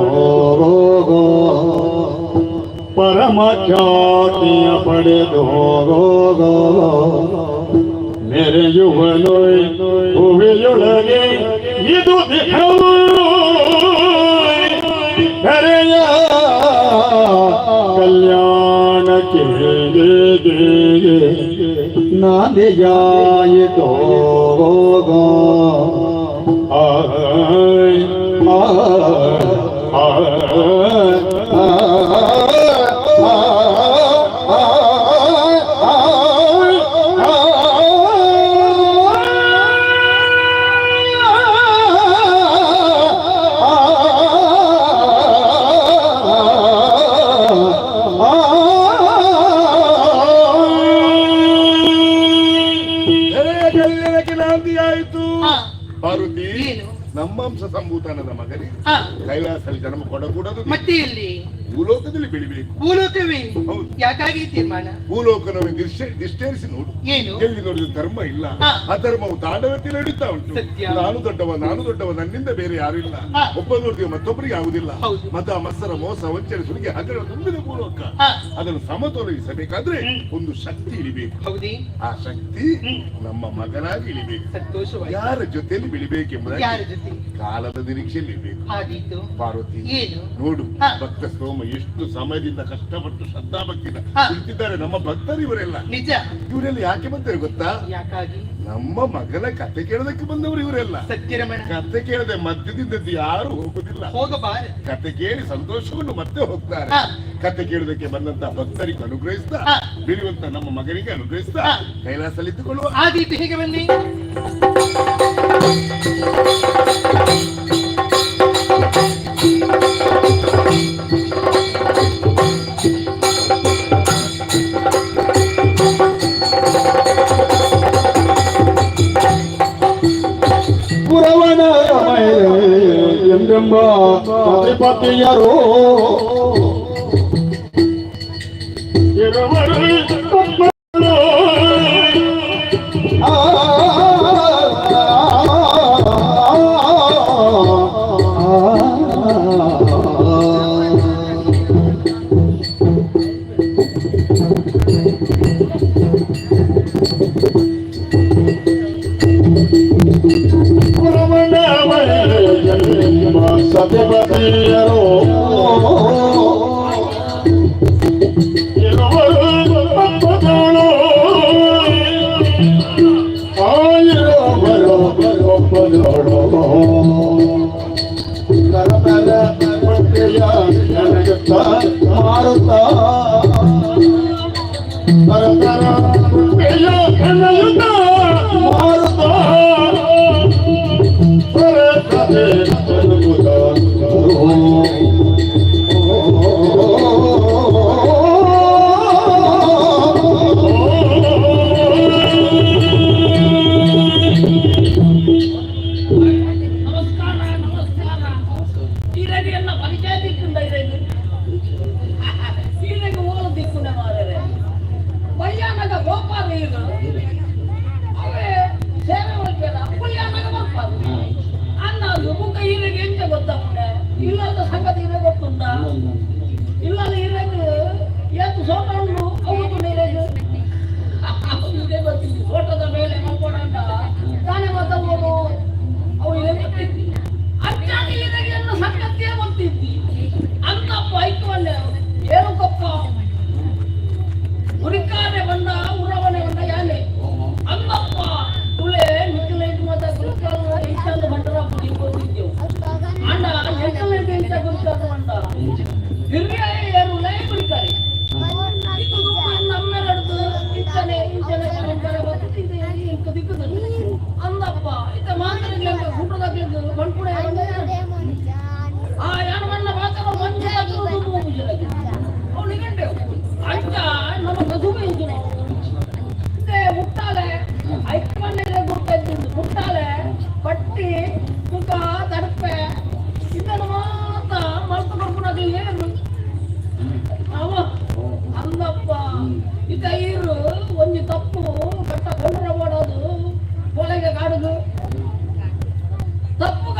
ಪರಮ ಖ್ಯಾತಿಯ ಪಡೆದು ಮೆರೆಯುವನು ಭುವಿಯೊಳಗೆ ಇದು ದಿಖವು ಧರೆಯ ಕಲ್ಯಾಣಕ್ಕೆ ನಾಂದಿಯಾಯಿತೋ ಆಯ್ ಧರೆಯ ಕಲ್ಯಾಣಕ್ಕೆ ನಾಂದಿಯಾಯಿತು. ಹಾ. ಪಾರ್ವತಿ, ಏನು? ನಮ್ಮಂಶ ಸಂಭೂತನದ ಮಗನಿಗೆ ಹಾ. ಕೈಲಾಸದಲ್ಲಿ ಜನ್ಮ ಕೊಡಕೂಡದು. ಮತ್ತೆ ಎಲ್ಲಿ? ಭೂಲೋಕದಲ್ಲಿ ಬೆಳಿಬೇಕು. ಭೂಲೋಕವೇ? ಹೌದು. ಯಾಕಾಗಿ ಈ ತೀರ್ಮಾನ? ಭೂಲೋಕನವೇ ದಿಷ್ಟೇರಿಸಿ ನೋಡು. ಏನು? ಎಲ್ಲಿ ನೋಡಿದ್ರು ಧರ್ಮ ಇಲ್ಲ. ಹಾ. ಅಧರ್ಮವು ತಾಂಡವಕ್ಕೆ ನಡೀತಾ ಉಂಟು. ಸತ್ಯ. ನಾನು ದೊಡ್ಡವ, ನಾನು ದೊಡ್ಡವ, ನನ್ನಿಂದ ಬೇರೆ ಯಾರು ಇಲ್ಲ. ಹಾ. ಒಬ್ಬ ನೋಡಿದ್ರೆ ಮತ್ತೊಬ್ಬರಿಗೆ ಆಗುದಿಲ್ಲ. ಹೌದು. ಮತ ಮತ್ಸರ ಮೋಸ ವಂಚನೆ ಸುಲಿಗೆ ಹಗರಣ ತುಂಬಿದ ಭೂಲೋಕ. ಹಾ. ಅದನ್ನು ಸಮತೋಲಿಸಬೇಕಾದ್ರೆ ಒಂದು ಶಕ್ತಿ ಇಳಿಬೇಕು. ಹೌದೇ? ಆ ಶಕ್ತಿ ನಮ್ಮ ಮಗನಾಗಿ ಇಳಿಬೇಕು. ಸಂತೋಷವಾಯಿತು. ಯಾರ ಜೊತೆಯಲ್ಲಿ ಯಾರ ಬೆಳಿಬೇಕೆಂಬುದಾಗಿ ಜೊತೆ? ಕಾಲದ ನಿರೀಕ್ಷೆಯಲ್ಲಿ ಇರಬೇಕು. ಆದೀತು. ಪಾರ್ವತಿ, ಏನು? ನೋಡು, ಹಾ. ಭಕ್ತ ಸೋಮ ಎಷ್ಟು ಸಮಯದಿಂದ ಕಷ್ಟಪಟ್ಟು ಶ್ರದ್ಧಾ ಭಕ್ತಿಯಿಂದ ಹಾ. ಕುಳಿತಿದ್ದಾರೆ. ನಮ್ಮ ಭಕ್ತರು ಇವರೆಲ್ಲ. ನಿಜ. ಇವರೆಲ್ಲ ಯಾಕೆ ಬಂತಾರೆ ಗೊತ್ತಾ? ಯಾಕಾಗಿ? ನಮ್ಮ ಮಗನ ಕತೆ ಕೇಳೋದಕ್ಕೆ ಬಂದವರು ಇವರೆಲ್ಲ. ಸತ್ಯರಮಣ. ಕತೆ ಕೇಳದೆ ಮಧ್ಯದಿಂದ ಯಾರು ಹೋಗುದಿಲ್ಲ. ಹೋಗಬಾರದು. ಕತೆ ಕೇಳಿ ಸಂತೋಷವನ್ನು ಮತ್ತೆ ಹೋಗ್ತಾರೆ. ಹಾ. ಕತೆ ಕೇಳುವುದಕ್ಕೆ ಬಂದಂತ ಭಕ್ತರಿಗೆ ಅನುಗ್ರಹಿಸ್ತಾ, ಹಾ. ಬೆಳೆಯುವಂತ ನಮ್ಮ ಮಗನಿಗೆ ಅನುಗ್ರಹಿಸ್ತಾ ಹಾ. ಕೈಲಾಸಲ್ಲಿದ್ದುಕೊಳ್ಳುವ. ಆದೀತು. ಹೇಗೆ ಬನ್ನಿ. ಪುರವಣ ಎಂದೆಂಬ ಅಧಿಪತಿಯರು ಇರುವರು. ಆ ಸತಿಪತಿಯರು ಇರುವರು ಒಪ್ಪದಳು ಆಯಿರುವರು ಒಪ್ಪದಳು ಕರತಲ ಪಟ್ಟಿಯ ನನಗುತ್ತ ಮಾರುತ್ತ ಕರತರ ಪಟ್ಟಿಯ ನನಗುತ್ತ ಮಾರುತ್ತ ಸರಸದೆ ಬದುಕುತ್ತ. ನಮಸ್ಕಾರ, ನಮಸ್ಕಾರ. ಈರೆಗೆ ಎಲ್ಲ ಪರಿಚಯ ದಿಕ್ಕುಂಡ ಇರೆಗ್. ಈರೆಗೆ ಓಲು ದಿಕ್ಕುಂಡ ಮಾರ್ರೆ. ಬಯ್ಯಾನಗ ಗೋಪಾಲ ಈರು ಅವೇ ಸೇವೆ ಮಲ್ಪೆದ ಪುಯ್ಯಾನಗ ಬರ್ಪಾದು ಅನ್ನ ಅದು ಬುಕ್ಕ. ಈರೆಗೆ ಎಂತ ಗೊತ್ತಾಪುಂಡೆ? ಇಲ್ಲದ ಸಂಗತಿ ಇರೆ ಗೊತ್ತುಂಡ? ಇಲ್ಲದ ಈರೆಗ್ ಏತು ಸೋಟ ಉಂಡು ಅವು ಈರೆಗ್ ಇದೇ ಗೊತ್ತಿಲ್ಲ. ಸೋಟದ ಮೇಲೆ ಮಲ್ಕೊಡಂಡ ತಾನೇ ಗೊತ್ತಾಗ್ಬೋದು. ಅವು ಇದೇ ಗೊತ್ತಿದ್ದಿ. ಅಚ್ಚಾಗಿ ಈರೆಗೆ ಎಲ್ಲ ಸಂಗತಿಯೇ ಗೊತ್ತಿದ್ದಿ ಅಂತಪ್ಪ. ಐಕವಲ್ಲೇ ಏನು ಕೊಪ್ಪ ಗುರಿಕಾರೆ ಬಂದ ಉರವನೆ ಬಂದ ಯಾಲೆ ಅಂದಪ್ಪ. ತುಳೆ ನಿಕ್ಕಲೇಟ್ ಮಾತ ಗುರಿಕಾರ ಇಂಚಂದ ಬಂಡರಪ್ಪ ನೀವು ಗೊತ್ತಿದ್ದೆವು. ಅಂಡ ಎಂಕಲೇಟ್ ಇಂಚ ಗುರಿಕಾರ ಬಂಡ ಹಿರಿಯ ಏನು ಲಯ ಗುರಿಕಾರೆ ಇದು ನಮ್ಮೆರಡ್ದು ಇಂಚನೆ ಇಂಚನೆ ಇಂಚನೆ ಗೊತ್ತಿದೆ ಇಂಕ ದಿಕ್ಕದಲ್ಲಿ ಅಂದಪ್ಪ. ಇತ್ತ ಮಾಂತ್ರಿಗ್ಲೆಂಕ ಗುಡ್ಡದಾಗ್ಲಿದ್ದು ಬಂಡ್ಪುಡೆ ಆ ಯಾನವನ್ನ ಮಾತ್ರ ಮಂಜೆ ಅವನಿಗೆ ಅಂಚ ನಮ್ಮ ಕಸುಬು ಇಂಚು ಇತ್ತೆ ಮುಟ್ಟಾಲೆ ಐಕ್ಮನ್ನೆಲೆ ಗುರ್ತಿದ್ದು. ಮುಟ್ಟಾಲೆ ಪಟ್ಟಿ ಮುಖ ತಡಪೆ ಇದನ್ನು ಮಾತ್ರ ಮಲ್ತು ಕೊಡ್ಪುನಾಗ್ಲಿ ಏನು ಅವ ಅಂದಪ್ಪ. ಇತ್ತ ಈರು ಒಂಜಿ ತಪ್ಪು ಕಟ್ಟ ಕೊಂಡ್ರ ಮಾಡೋದು ಕೊಲೆಗೆ ಕಾಡುದು ತಪ್ಪು.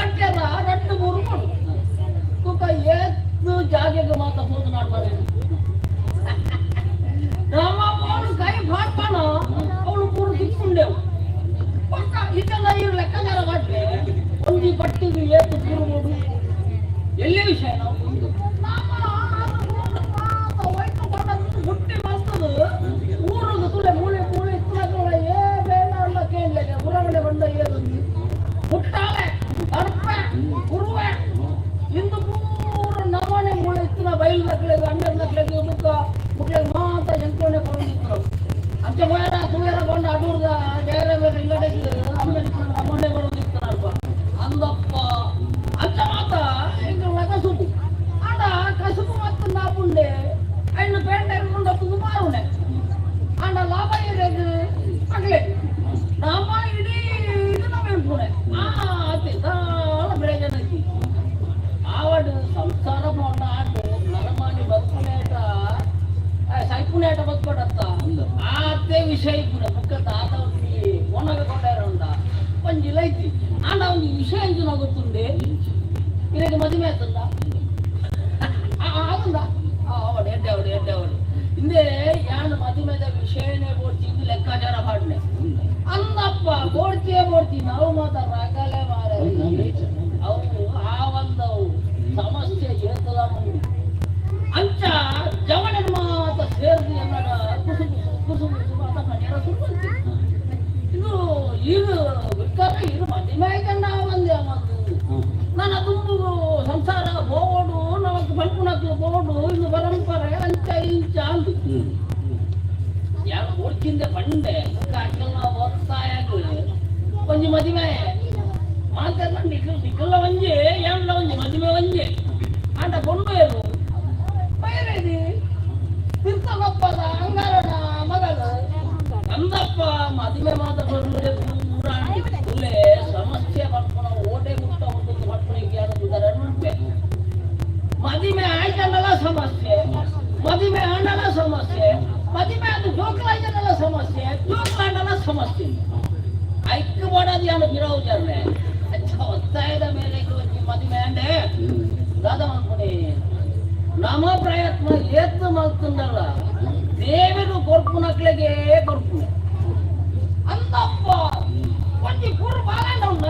ಅಂಚ ಮೋಯರ ತೂಯರ ಕೊಂಡ ಅಡೂರ್ದ ಜಯರಾಮರ ಇಲ್ಲಡೆಗ್ ಅಮ್ಮೆರ್ ಅಮ್ಮನೆ ಬರೋದಿತ್ತನಲ್ಪ ಅಂದಪ್ಪ. ಅಂಚ ಮಾತ ಎಂಕಲ್ನ ಕಸುಬು. ಆಂಡ ಕಸುಬು ಮತ್ತು ನಾಪುಂಡೆ ಐನು ಪೇಂಟೆ ಕೊಂಡೊತ್ತುದು ಮಾರುನೆ. ಆಂಡ ಲಾಭ ಇರೇಗ್ ಅಗ್ಲೆ ನಮ್ಮ ಇಡೀ ಇದನ್ನ ಬೆಳ್ಪುಣೆ. ಆ ಅತಿ ದಾಲ ಪ್ರಯೋಜನ ಐತಿ. ಆವಡ್ ಸಂಸಾರ ಪೋಂಡ ಆಂಡ್ ನರಮಾನಿ ಬದುಕುನೇಟ ಸೈಪುನೇಟ ಬದುಕೊಡತ್ತ ಆತೆ ವಿಷಯ ಇಪ್ಪುನೆ. ಬುಕ್ಕ ತಾತ ಒಂಜಿ ಒಣಗ ಕೊಂಡಾರ ಉಂಡ ಒಂಜಿ ಲೈತಿ. ಆಂಡ ಒಂಜಿ ವಿಷಯ ಎಂಚಿನ ಗೊತ್ತುಂಡೆ? ಇದಕ್ಕೆ ಮದುವೆ ಆಯ್ತಲ್ಲ ಆಗುಂದ ಅವಡು ಎಡ್ಡೆ ಅವಡು ಎಡ್ಡೆ ಅವಡು ಹಿಂದೆ ಯಾನ್ ಮದುವೆದ ವಿಷಯನೇ ಬೋಡ್ತಿ ಇಂದು ಲೆಕ್ಕಾಚಾರ ಪಾಡ್ನೆ. ಅಂದಪ್ಪ, ಬೋಡ್ತಿಯೇ ಬೋಡ್ತಿ ನಾವು ಮಾತ ರಗಲೆ ಮಾರ. ಅವು ಆ ಒಂದವು ಸಮಸ್ಯೆ ಏತದ ಮುಂದೆ ಅಂಚ ಜವನ ಮಾತ ಸೇರ್ದು ಎನ್ನಡ ಕುಸು ಕುಸು ಕುಸು ಕುಸು ಮಾತ ಮನೆಯರ ಸುರು. ಇದು ಈಗ ಬಿಟ್ಟಾರ ಇದು ಮದುವೆ ಆಯ್ತಂಡ ಒಂದೇ ಒಂದು ನನ್ನ ತುಂಬು ಸಂಸಾರ ಬೋಡು ನಮಕ್ ಪಲ್ಪುನಕ್ಲು ಬೋಡು ಇನ್ನು ಪರಂಪರೆ ಅಂಚ ಇಂಚ ಅಂದು ಯಾರು ಬೋಡ್ಚಿಂದ ಪಂಡೆ. ಅಕ್ಕಲ್ನ ಒತ್ತಾಯಗ್ ಒಂಜಿ ಮದಿಮೆ ಮಾತೆಲ್ಲ ನಿಖಲ್ ನಿಖಲ್ಲ ಒಂಜೆ ಏನ್ಲ ಒಂಜಿ ಮದಿಮೆ ಒಂಜೆ. ಆಂಡ ಕೊಂಡೋಯರು ಬೈರೇದಿ ತಿರ್ತನಪ್ಪದ ಅಂಗಾರನ ಮಗಳು. ಅಂದಪ್ಪ, ಮದಿಮೆ ಮಾತ ಬರುವುದೇ ಪೂರ ಉಲ್ಲೆ ಸಮಸ್ಯೆ ಪಡ್ಕೊಣ ಓಟೆ ಗುಟ್ಟ ಒಂದು ಪಡ್ಕೊಳಿಕ್ಕೆ ಯಾರು ಉಂಟೆ. ಮದಿಮೆ ಆಯ್ತಂಡಲ ಸಮಸ್ಯೆ, ಮದಿಮೆ ಆಂಡಲ ಸಮಸ್ಯೆ, ಮದಿಮೆ ಅದು ಜೋಕ್ಲಾಯ್ತಂಡಲ ಸಮಸ್ಯೆ, ಜೋಕ್ಲಾಂಡಲ ಸಮಸ್ಯೆ. ಐಕ್ಯ ಮಾಡೋದು ಯಾನು ಬಿರೋಜರ್ನೆ. ಅಚ್ಚ ಒತ್ತಾಯದ ಮೇಲೆ ಒಂಜಿ ಮದಿಮೆ ಅಂಡೆ ದಾದ ಮನ್ಪುಣಿ. ನಮ ಪ್ರಯತ್ನ ಏತ್ ಮಲ್ತುಂಡಲ್ಲ ದೇವರು ಕೊರ್ಪುನಕ್ಲೆಗೆ ಕೊರ್ಪುನೆ. ಅಂದಪ್ಪ, ಒಂಜಿ ಪೂರು ಬಾಲಂಡ ಉಂಡು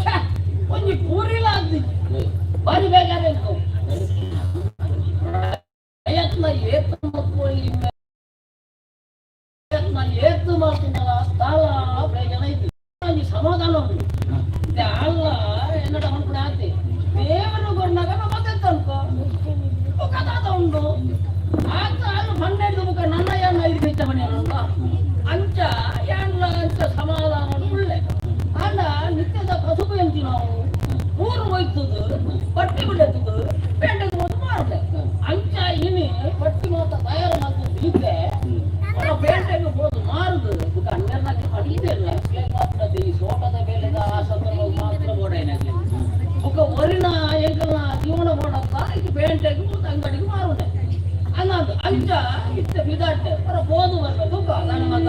ಛೆ, ಒಂಜಿ ಪೂರಿಲ ಅಂದಿ ಬಾರಿ ಬೇಜಾರಾಯ್ತು. ಪ್ರಯತ್ನ ಏತ್ ಮಲ್ಪೊಲಿ, ಪ್ರಯತ್ನ ಏತ್ ಮಲ್ತುಂಡಲ ದಾಲ ಪ್ರಯೋಜನ ಐತಿ. ಒಂಜಿ ಸಮಾಧಾನ ಉಂಡು. ಇತ್ತೆ ಅಲ್ಲ ಎನ್ನಡ ಮನ್ಪುಣೆ ಆತೆ ದೇವರು ಕೊರ್ನಗ ನಮದೆತ್ತ ಅನ್ಕೋ ಬೊಕ ದಾದ ಉಂಡು. ಆತ ಅಲ್ಲ ಪನ್ನೆಡ್ದು ಬೊಕ ನನ್ನ ಯಾನ್ ಐದು ಹೆಚ್ಚ ಮನೆಯಲ್ಲ ಅಂಚ ಯಾನ್ಲ ಅಂಚ ಸಮಾಧಾನ ಉಳ್ಳೆ. ಆಂಡ ನಿತ್ಯದ ಕಸುಬು ಎಂಚಿ ನಾವು ಊರು ಹೋಯ್ತದು ಬಟ್ಟಿ ಬಿಡತ್ತದು ಪೇಂಟೆಗೆ ಹೋದು ಮಾರುದೆ. ಅಂಚ ಇನಿ ಬಟ್ಟಿ ಮಾತ ತಯಾರು ಮಾಡ್ತದ್ದು ಇದ್ದೆ ಅವರ ಪೇಂಟೆಗೆ ಹೋದು ಮಾರುದು. ಬೊಕ ಹನ್ನೆರಡಕ್ಕೆ ಪಡೀತಿಲ್ಲ ಮಾತ್ರ ಈ ಸೋಟದ ಬೇಲೆದ ಆ ಸಂದರ್ಭ ಮಾತ್ರ ಬೋಡೈನಾಗ್ಲಿ. ಬೊಕ ಒರಿನ ಎಂಕಲ್ನ ಜೀವನ ಬೋಡತ್ತ ಇದು ಪೇಂಟೆಗೆ ಹೋದು ಅಂಗಡಿಗೆ ಮಾರುನೆ ಅನ್ನೋದು. ಅಂಚ ಇತ್ತೆ ಬಿದಾಟೆ ಹೊರ ಬೋದು ಬರ್ಬೇಕು ಬೊಕ ನನ್ನ ಮಾತ.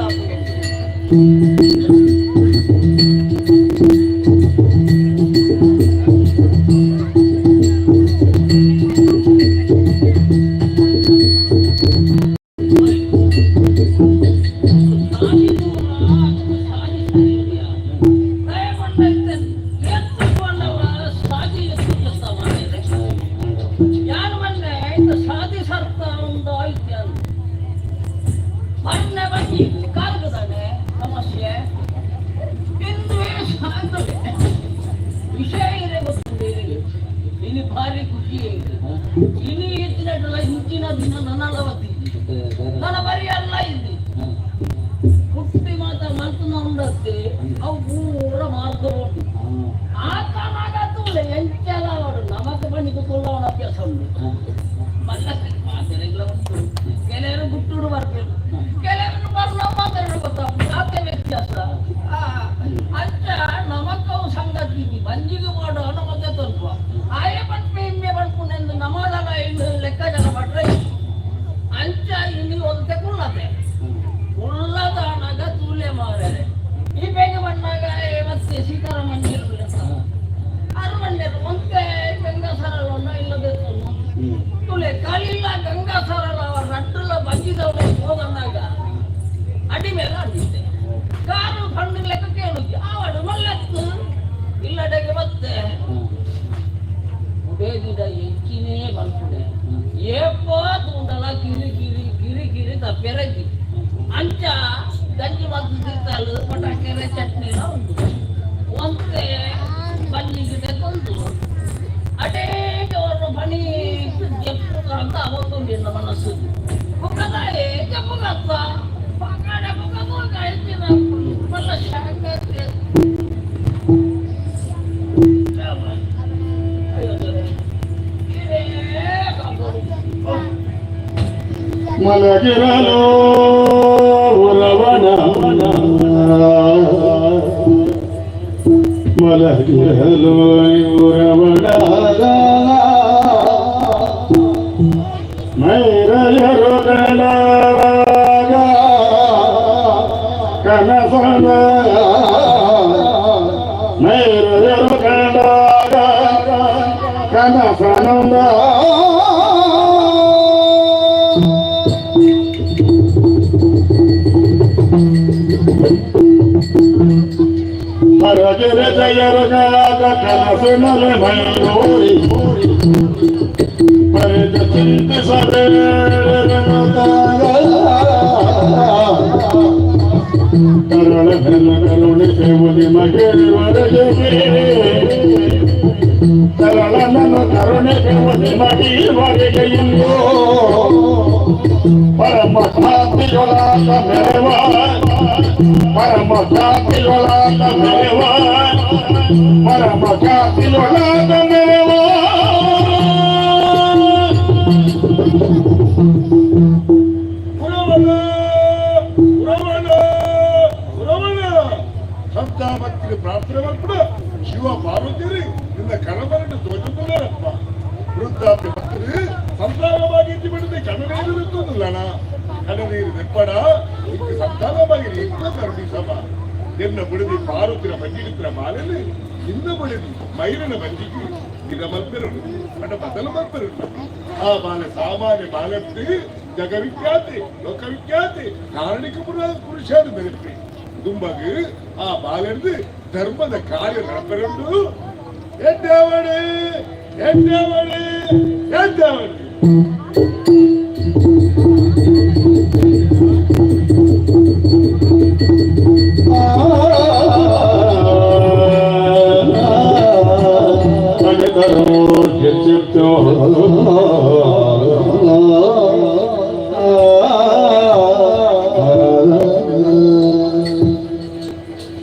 ಸಮಸ್ಯೆ ವಿಷಯ ಇದೆ ಗೊತ್ತುಂಟು. ಇನಿ ಭಾರಿ ಖುಷಿ. ಇನಿ ಇತ್ತಿನಟ್ಟಲ್ಲ ಹಿಂಚಿನ ದಿನ ನನಲವತಿ ನನ್ನ ಬರಿ ಅಲ್ಲ ಇದ್ದಿ ಪುಟ್ಟಿ ಮಾತ ಮಲ್ತನ ಉಂಡತ್ತೆ ಅವು ಪೂರ ಮಾರ್ಗ ಉಂಟು. ಆತನಾಗತ್ತುಲೆ ಎಂಚಲ ಅವಡು ನಮಕ್ ಬನ್ನಿಗೆ ತುಳ್ಳವನ ಅಭ್ಯಾಸ ಉಂಟು. ಮಲ್ಲ ಮಾತೆರೆಗ್ಲ ಉಂಟು. ಕೆಲವರು ಗುಟ್ಟುಡು ಬರ್ಬೇಕು, ಕೆಲವರು ಬರ್ಲ ಮಾತಾಡೋ ಗೊತ್ತಾಗ್ತದೆ ಆತೆ ವ್ಯತ್ಯಾಸ. ಆ, ಅಂಚ ನಮಕ್ಕವು ಸಂಗತಿ ಬಂಜಿಗೆ ಮಾಡೋ ನಮಗೆ ತಲ್ಪ ಆಯೆ ಪಂಪೆ ಇಮ್ಮೆ ಪಂಪುನೆಂದು ನಮದಲ ಇನ್ನು ಲೆಕ್ಕಾಚಾರ ಪಟ್ರೆ ಅಂಚ ಇನ್ನು ಒಂತೆ ಕುಳ್ಳತೆ ಉಳ್ಳದಾನಗ ತೂಲೆ ಮಾರರೆ. ಈ ಬೇಗ ಬಂದಾಗ ಮತ್ತೆ ಸೀತಾರಾಮನ್ ಅರಮನ್ಯರು ಒಂತೆ ಗಂಗಾಸರಲನ್ನ ಇಲ್ಲದೆ ತುಲೆ ಕಲಿಲ್ಲ ಗಂಗಾಸರಲ ಅವರ ರಟ್ಟುಲ ಬಂಜಿದವನೇ ಹೋದನ್ನಾಗ ಅಡಿ ಮೇಲೆ ಅಡಿತೆ ಕಾರು ಫಂಡ್ ಲೆಕ್ಕ ಕೇಳುತ್ತೆ ಆವಡು ಮಲ್ಲೆತ್ತು ಇಲ್ಲಡೆಗೆ ಮತ್ತೆ ಉಡೇದಿಡ ಎಂಚಿನೇ ಮಲ್ಪುಡೆ ಏಪ ತೂಂಡಲ ಕಿರಿ ಕಿರಿ ಕಿರಿ ಕಿರಿ ತಪ್ಪೆರಗಿ. ಅಂಚ ಗಂಜಿ ಮದ್ದು ತಿಂತಾಳು ಪಟಾಕೆರೆ ಚಟ್ನಿಲ ಉಂಟು. ಒಂತೆ ಬಂಜಿಗೆ ತೆಕ್ಕೊಂದು ಅಡೇಗೆ ಅವರು ಬಣಿ ಜಪ್ಪು ಅಂತ ಅವತ್ತುಂಡು ಎನ್ನ ಮನಸ್ಸು. ಬುಕ್ಕದಾಯೆ ಜಪ್ಪು. ಮಲಗಿರಲು ಉರವಣ, ಮಲಗಿರಲು ಉರವಣ, ಮೈರಯರು ಗಣಾಗ ಕನಸನ, ಮೈರಯರು ಗಣಾಗ ಕನಸನಂದ. ಹರಗಿರ ಜಯರುಗಾಗ ಕನಸಿನಲೆ ಮೈರೋರಿ ಪರಿದ ಚಿಂತಿಸಬೇಡ. ಕರುಳ ಕರುಣಿಸೆವು ನಿಮಗೆ, ತರಳನನ್ನು ಕರುಣಿಸೆವು ನಿಮಗೆ ಇವರಿಗೆ ಇಂದು. ಪರಮ ಶಾಂತಿಯೊಳಾದ ಮೇವ, ಪರಮ ಶಾಂತಿಯೊಳಾದ ಮೇವ, ಪರಮ ಶಾಂತಿಯೊಳಾದ ಮೇವ. ಪುರವಣ, ಪುರವಣ, ಪುರವಣ. ಸಂತ ಭಕ್ತಿಗೆ ಪ್ರಾರ್ಥನೆ ಮಾಡ್ಬಿಡ. ಶಿವ ಪಾರ್ವತಿಯರಿ ನಿನ್ನ ಕಣವರನ್ನು ತೋಜುತ್ತಾರಪ್ಪ. ವೃದ್ಧಾಪ್ಯ ಭಕ್ತರು ಸಂತಾನವಾಗಿ ಇದ್ದು ಬಿಡದೆ ಕಣ್ಣನೀರು ಇರ್ತದಲ್ಲಣ. ಕಣ್ಣನೀರು ನೆಪ್ಪಡ ಇಂக்கு ಸಂತಾನವಾಗಿ ಇಕ್ಕ ಕರುಣಿಸವ. ನಿನ್ನ ಬುಡದಿ ಪಾರ್ವತಿನ ಬಂಜಿಡಿತ್ರ ಬಾಲಲ್ಲಿ ನಿನ್ನ ಬುಡದಿ ಮೈರನ ಬಂಜಿಗೆ ನಿನ್ನ ಮಲ್ಪೆರು ಅಡ ಬದಲು ಮಲ್ಪೆರು. ಆ ಬಾಲೆ ಸಾಮಾನ್ಯ ಬಾಲತ್ತಿ, ಜಗವಿಖ್ಯಾತಿ, ಲೋಕವಿಖ್ಯಾತಿ, ಕಾರಣಿಕ ಪುರುಷಾದ ಮೆರೆಪಿ ದುಂಬಗು ಆ ಬಾಲೆಂದು ಧರ್ಮದ ಕಾರ್ಯ ನಡಪೆರುಂಡು. ಎದ್ದವಳೆ, ಎದ್ದವಳೆ, ಎದ್ದವಳೆ.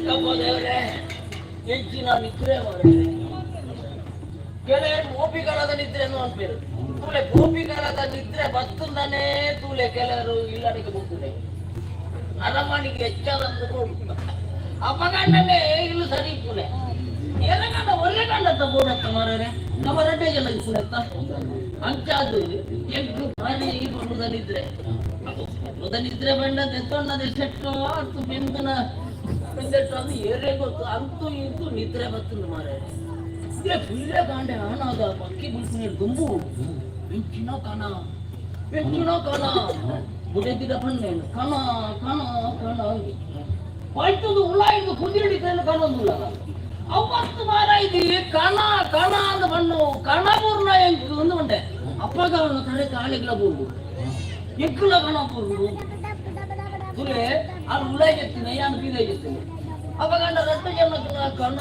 ಯಪ್ಪ ದೇವ್ರೆ, ಹೆಚ್ಚಿನ ನಿದ್ರೆ ಮಾರ್ರೆ. ಕೆಲವರು ಗೋಪಿಕಾಲದ ನಿದ್ರೆ ಅನ್ಪೇರು. ತೂಲೆ, ಗೋಪಿಕಾಲದ ನಿದ್ರೆ ಬತ್ತಂದಾನೆ ತೂಲೆ. ಕೆಲವರು ಇಲ್ಲಡಿಗೆ ಹೋಗ್ತದೆ, ಅರಮನೆಗೆ ಹೆಚ್ಚಾದ ಅಪಗಂಡನೆ ಇಲ್ಲಿ ಸರಿ ಇಪ್ಪುಲೆ. ಎಲೆಗಂಡ ಒಳ್ಳೆ ಗಂಡತ್ತ ಬೋಡತ್ತ ಮಾರ್ರೆ. ನಮ್ಮ ರಡ್ಡೆ ಜನ ಇಪ್ಪುಲೆತ್ತ ಅಂಚಾದು ಎಂಟು ಭಾರಿ ಬರುದ ನಿದ್ರೆ. ಬರುದ ನಿದ್ರೆ ಬಂಡ ದೆತ್ತೊಂಡದ ಸೆಟ್ಟು ಅತ್ತು ಬೆಂದನ ಬೆಂದೆಟ್ಟು ಅದು ಏರೇ ಗೊತ್ತು. ಅಂತೂ ಇಂತೂ ನಿದ್ರೆ ಬತ್ತಂದು ಮಾರ್ರೆ. ಇದೇ ಫುಲ್ಲೇ ಕಾಂಡೆ ಆನಾಗ ಪಕ್ಕಿ ಬುಲ್ಪಿನ ದುಂಬು ಎಂಚಿನ ಕಣ, ಎಂಚಿನ ಕಣ. ಬುಡೆದಿಡ ಪಣ್ಣೇನು ಕಣ ಕಣ ಕಣ ಪೈತದು ಉಳಾಯ್ದು ಕುದಿರಡಿ ಕೈಲ ಕಾಣೊಂದುಲ್ಲ ಅವತ್ತು ಮಾರಾಯ್ದು. ಕಣ ಕಣ ಅಂದ ಬಣ್ಣು ಕಣ ಪೂರ್ಣ ಎಂಕು ಒಂದು ಬಂಡೆ. ಅಪ್ಪಗ ಅವನ ತಲೆ ಕಾಲಿಗ್ಲ ಬೋರ್ಡು ಎಕ್ಕುಲ ಕಣ ಬೋರ್ಡು ತುಲೆ. ಅಲ್ಲಿ ಉಳಾಯ್ಗೆತ್ತಿನ ಯಾನು ಬೀದಾಯ್ಗೆತ್ತಿನ. ಅವಾಗ ರಡ್ಡು ಜನಕ್ಕೆ ಕಣ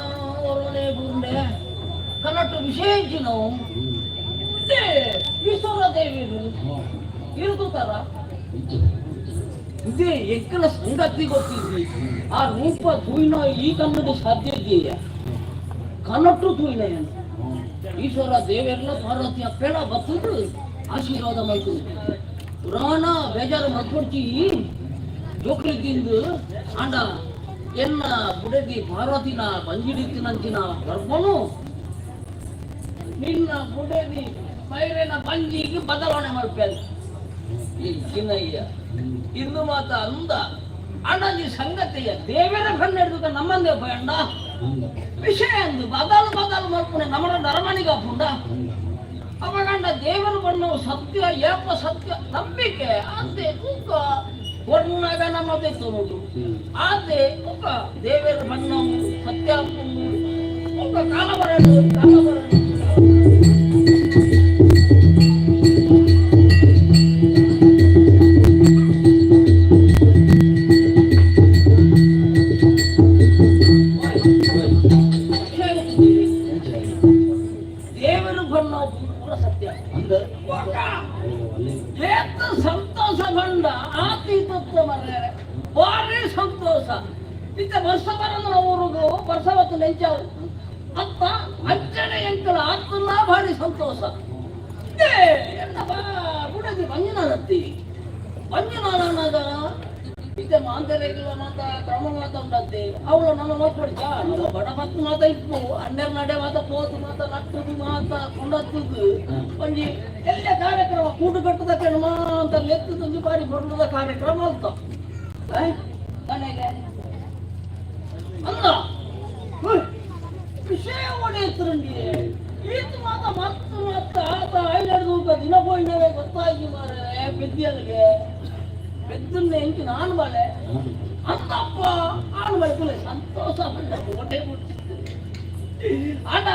ಒರನೆ ಬೂರ್ಂಡೆ. ಕನ್ನಟ್ಟು ವಿಶೇಷ ನಾವು ಈಶ್ವರ ದೇವಿರು ಇರುತ್ತಾರ. ಇದೇ ಎಕ್ಕಲ ಸಂಗತಿ ಗೊತ್ತಿದ್ವಿ. ಆ ರೂಪ ತೂಯಿನ ಈ ಕನ್ನಡ ಸಾಧ್ಯ ಇದೆಯಾ? ಕನ್ನಟ್ಟು ತೂಯಿನ ಏನು ಈಶ್ವರ ದೇವೆಲ್ಲ ಪಾರ್ವತಿ ಅಪ್ಪೇಳ ಬತ್ತದು ಆಶೀರ್ವಾದ ಮಾಡ್ತು. ಪುರಾಣ ಬೇಜಾರು ಮಲ್ಕೊಡ್ಚಿ ಜೋಕ್ಲಿ ತಿಂದು. ಆಂಡ ಎನ್ನ ಬುಡದಿ ಪಾರ್ವತಿನ ಬಂಜಿಡಿತ್ತಿನಂಚಿನ ಗರ್ಭನು ನಿನ್ನ ಬುಡದಿ ಮೈರೇನ ಬಂಜಿಗೆ ಬದಲಾವಣೆ ಮಾಡ್ಪೇನೆ. ಈ ಚಿನ್ನಯ್ಯ ಇನ್ನು ಮಾತ ಅಂದ. ಅಣ್ಣ, ನೀ ಸಂಗತಿಯ ದೇವರ ಕಣ್ಣೆಡ್ದು ನಮ್ಮಂದೇ ಅಣ್ಣ ವಿಷಯ ಅಂದು ಬದಲು ಬದಲು ಮಾಡ್ಕೊಂಡೆ ನಮ್ಮ ನರಮನಿಗೆ ಪುಂಡ. ಅವಾಗಂಡ ದೇವರು ಬಣ್ಣವು ಸತ್ಯ ಏಪ ಸತ್ಯ ನಂಬಿಕೆ ಆತೆ ಉಕ್ಕ ಒಣ್ಣಾಗ ನಮ್ಮದೇ ತೋರುದು ಆತೆ ಉಕ್ಕ ದೇವರ ಬಣ್ಣವು ಸತ್ಯ ಉಕ್ಕ. ಕಾಲ ಬರಲು, ಕಾಲ ಬರಲು. ದೇವರು ಬಣ್ಣ ಪೂರ ಸತ್ಯ. ಏತ ಸಂತೋಷ ಬಂಡ ಆತಿ ತತ್ವ ಮರ್ರೆ. ಭಾರಿ ಸಂತೋಷ. ಇತ್ತ ವರ್ಷ ಬರಂದ್ರ ಊರುಗು ವರ್ಷ ಬತ್ತು ನೆಂಚಾವು ಅತ್ತ ಅಂಚನೆ ಎಂಕಲ ಆತಲ್ಲ. ಭಾರಿ ಸಂತೋಷ. ಇದೇ ಎನ್ನ ಬಾ ಬುಡದಿ ಬಂಜಿನತ್ತಿ. ಮಂಜುನಾನಾಗ ಇತ್ತೆ ಮಾಂತರೆಗಿಲ್ಲ ಮಾತ ಕ್ರಮ ಮಾತ ಉಂಡತ್ತೆ ಅವಳು ನಮ್ಮ ಮಕ್ಕಳು ನಮ್ಮ ಬಡ ಮತ್ತು ಮಾತ ಇಪ್ಪು ಹನ್ನೆರಡು ನಡೆ ಮಾತ ಪೋತು ಮಾತ ನಟ್ಟುದು ಮಾತ ಕೊಂಡತ್ತದು ಒಂಜಿ ಎಲ್ಲ ಕಾರ್ಯಕ್ರಮ ಕೂಡು ಕಟ್ಟದ ಕೆಣ ಅಂತ ಲೆತ್ತದೊಂದು ಬಾರಿ ಬಡದ ಕಾರ್ಯಕ್ರಮ ಅಂತ ಮನೆಗೆ ಅಲ್ಲ ವಿಷಯ ಒಡೆಯುತ್ತರಂಡಿ ಈತ ಮಾತ ಮತ್ತು ಮತ್ತ ಆತ ಐನಡ್ದು ದಿನ ಪೋಯಿನವೇ ಗೊತ್ತಾಗಿ ಮಾರೆ ಬೆದ್ದಿಯಲ್ಲಿಗೆ ಬೆದ್ದನ್ನ ಎಂಚು ನಾನು ಬಾಳೆ ಅಂತಪ್ಪ ಆನು ಬಾಳೆ ಕುಲೆ ಸಂತೋಷ ಪಟ್ಟ ಓಟೆ ಬಿಟ್ಟಿತ್ತು ಆಟ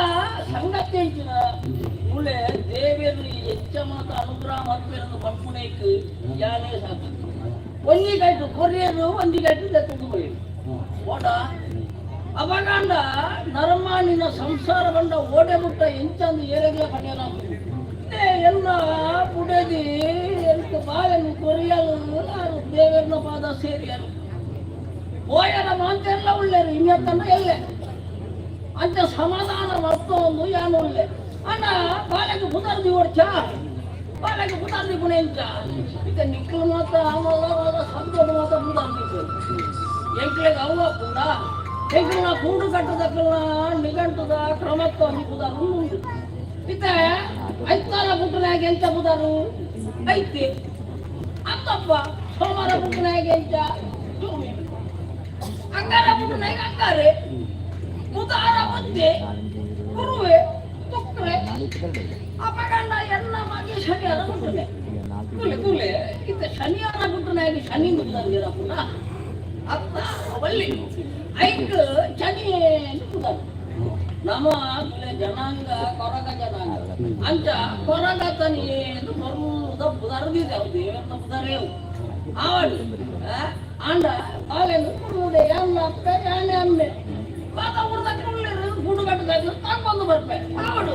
ಸಂಗತಿ ಎಂಚಿನ ಮುಳೆ ದೇವೇರು ಹೆಚ್ಚ ಮಾತ ಅನುಗ್ರಹ ಮಲ್ಪೆರನ್ನು ಪಂಪುನೇಕ್ ಯಾನೇ ಸಾಕು ಒಂಜಿ ಕಾಯ್ತು ಕೊರಿಯರು ಒಂಜಿ ಕಾಯ್ತು ದತ್ತುಂದು ಪೋಯಿರು ಓಟ ಅಪಗಾಂಡ ನರಮಾನಿನ ಸಂಸಾರ ಬಂಡ ಓಡೆ ಮುಟ್ಟ ಎಂಚಂದು ಏರೆಗ್ಲ ಪಡೆಯಲ ಎಲ್ಲ ಪುಡೆದಿ ಎಂತ ಬಾಯನ್ನು ಕೊರಿಯಲು ಆರು ದೇವರನ ಪಾದ ಸೇರಿಯರು ಪೋಯರ ಮಾಂತೆಲ್ಲ ಉಳ್ಳೇರು ಇನ್ನೆತ್ತನ ಎಲ್ಲೆ ಅಂಚ ಸಮಾಧಾನ ಮತ್ತೊಂದು ಯಾನು ಉಳ್ಳೆ ಅಣ್ಣ ಬಾಲೆಗೆ ಪುದರ್ದಿ ಓಡ್ಚ ಬಾಲೆಗೆ ಪುದರ್ದಿ ಪುಣೆಂಚ ಇತ್ತ ನಿಕ್ಕಲು ಮಾತ ಆಮಲ್ಲ ಸಂತೋಷ ಮಾತ ಪುದರ್ದಿ ಎಂಕ್ಲೆಗ್ ಅವ್ವ ಪುಂಡ ಎಂಕ್ಲೆನ ಕೂಡು ಕಟ್ಟದಕ್ಕಲ್ಲ ನಿಘಂಟುದ ಕ್ರಮತ್ತ ಒಂಜಿ ಪುದರ್ ಉಂಡು ಇತ್ತೆ ಐತಾರ ಪುಟ್ಟನಾಗ ಎಂಚ ಪುದರು ಐತಿ ಅಂತಪ್ಪ ಸೋಮವಾರ ಪುಟ್ಟನಾಗ ಎಂಚ ಜೂಮಿ ಅಂಗಾರ ಪುಟ್ಟನಾಗ ಅಂಗಾರೆ ಬುಧಾರ ಬುದ್ಧಿ ಗುರುವೆ ತುಕ್ರೆ ಅಪಗಂಡ ಎಲ್ಲ ಮಗೆ ಶನಿವಾರ ಪುಟ್ಟನೆ ಕೂಲೆ ಕೂಲೆ ಇತ್ತ ಶನಿವಾರ ಪುಟ್ಟನಾಗ ಶನಿ ಪುದರ್ ಪುಟ ಅತ್ತ ಬಳ್ಳಿ ಐಕ್ ಶನಿ ಪುದರ್ ನಮ್ಮ ಕುಲೆ ಜನಾಂಗ ಕೊರಗ ಜನಾಂಗ ಅಂಚ ಕೊರಗ ತನಿ ಎಂದು ಬರುವುದ ಪುದರ್ದಿದೆ ಅವು ದೇವರನ್ನ ಪುದರೇವು ಆವಡು ಆಂಡ ಬಾಲೆನು ಕುಡುವುದೆ ಯಾನ್ನ ಅಪ್ಪೆ ಯಾನೆ ಅಮ್ಮೆ ಮಾತ ಊರ್ದ ಕುಳ್ಳಿರು ಗೂಡು ಕಟ್ಟದ ತಾಂಬಂದು ಬರ್ಪೆ ಆವಡು.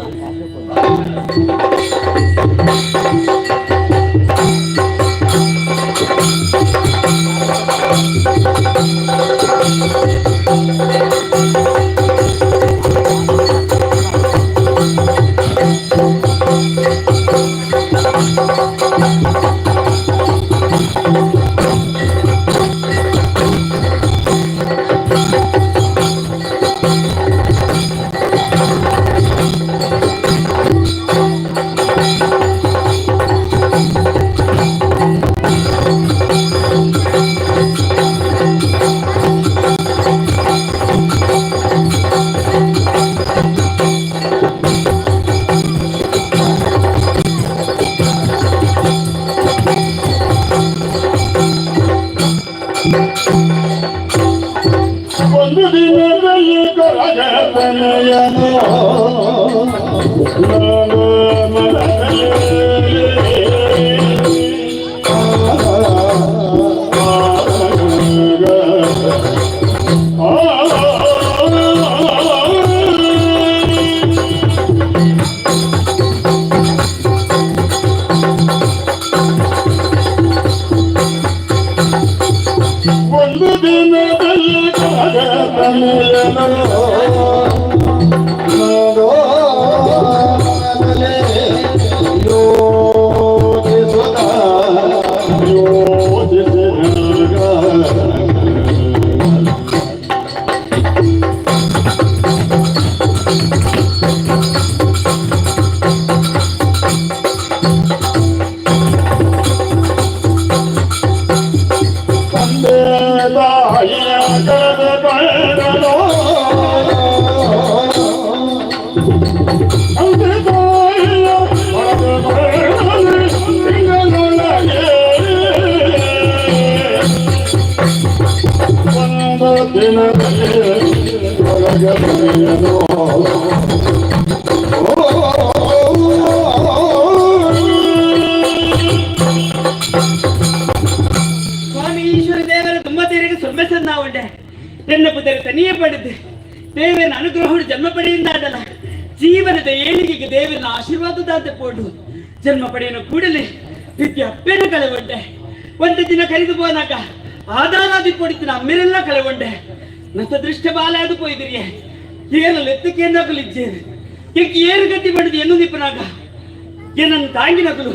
ಒಂದು ದಿನದಲ್ಲಿ ಕೊರಗತನಯನು ನಾನು ಮನದಲ್ಲಿ ಒಂದು ದಿನದಲ್ಲಿ ಕೊರಗತನಯನು ಯೋಚಿಸಿದಾಗ ತಂದೆ ತಾಯಿಯ ಕರೆದು ತಂದೆ ತಾಯಿಯ ಕರೆದು ತಿಂಗಳೊಳಗೆ ಒಂದು ದಿನದಲ್ಲಿ ಒಳಗೆ ಬರೆಯನು. ಸ್ವಾಮಿ ಈಶ್ವರ ದೇವರ ತುಂಬ ತೇರಿಗೆ ಸೊಮ್ಮೆಸನ್ನ ಉಂಡೆ ಎನ್ನ ಪುದರ ತನಿಯೇ ಪಡೆದು ದೇವರ ಅನುಗ್ರಹವು ಜನ್ಮ ಪಡೆಯಿಂದಾದಲ್ಲ ಜೀವನದ ಏಳಿಗೆಗೆ ದೇವರನ ಆಶೀರ್ವಾದದಾದ ಪೋಡು ಜನ್ಮ ಪಡೆಯನು ಕೂಡಲೇ ವಿದ್ಯೆ ಅಪ್ಪೇನ ಕಳೆಗೊಂಡೆ. ಒಂದು ದಿನ ಕರೆದು ಪೋನಾಗ ಆಧಾರಾದಿ ಪೊಡಿತಿನ ಅಮ್ಮಿರೆಲ್ಲ ಕಳೆಗೊಂಡೆ. ನತ್ತ ದೃಷ್ಟ ಬಾಲ ಅದು ಪೋಯ್ದಿರಿಯೇ ಏನು ಲೆತ್ತಕ್ಕೆ ಏನಾಗಲಿದ್ದೇನೆ ಎಕ್ಕಿ ಏರು ಗತಿ ಪಡೆದು ಎನ್ನು ನಿಪ್ಪನಾಗ ಏನನ್ನು ತಾಂಗಿನಕಲು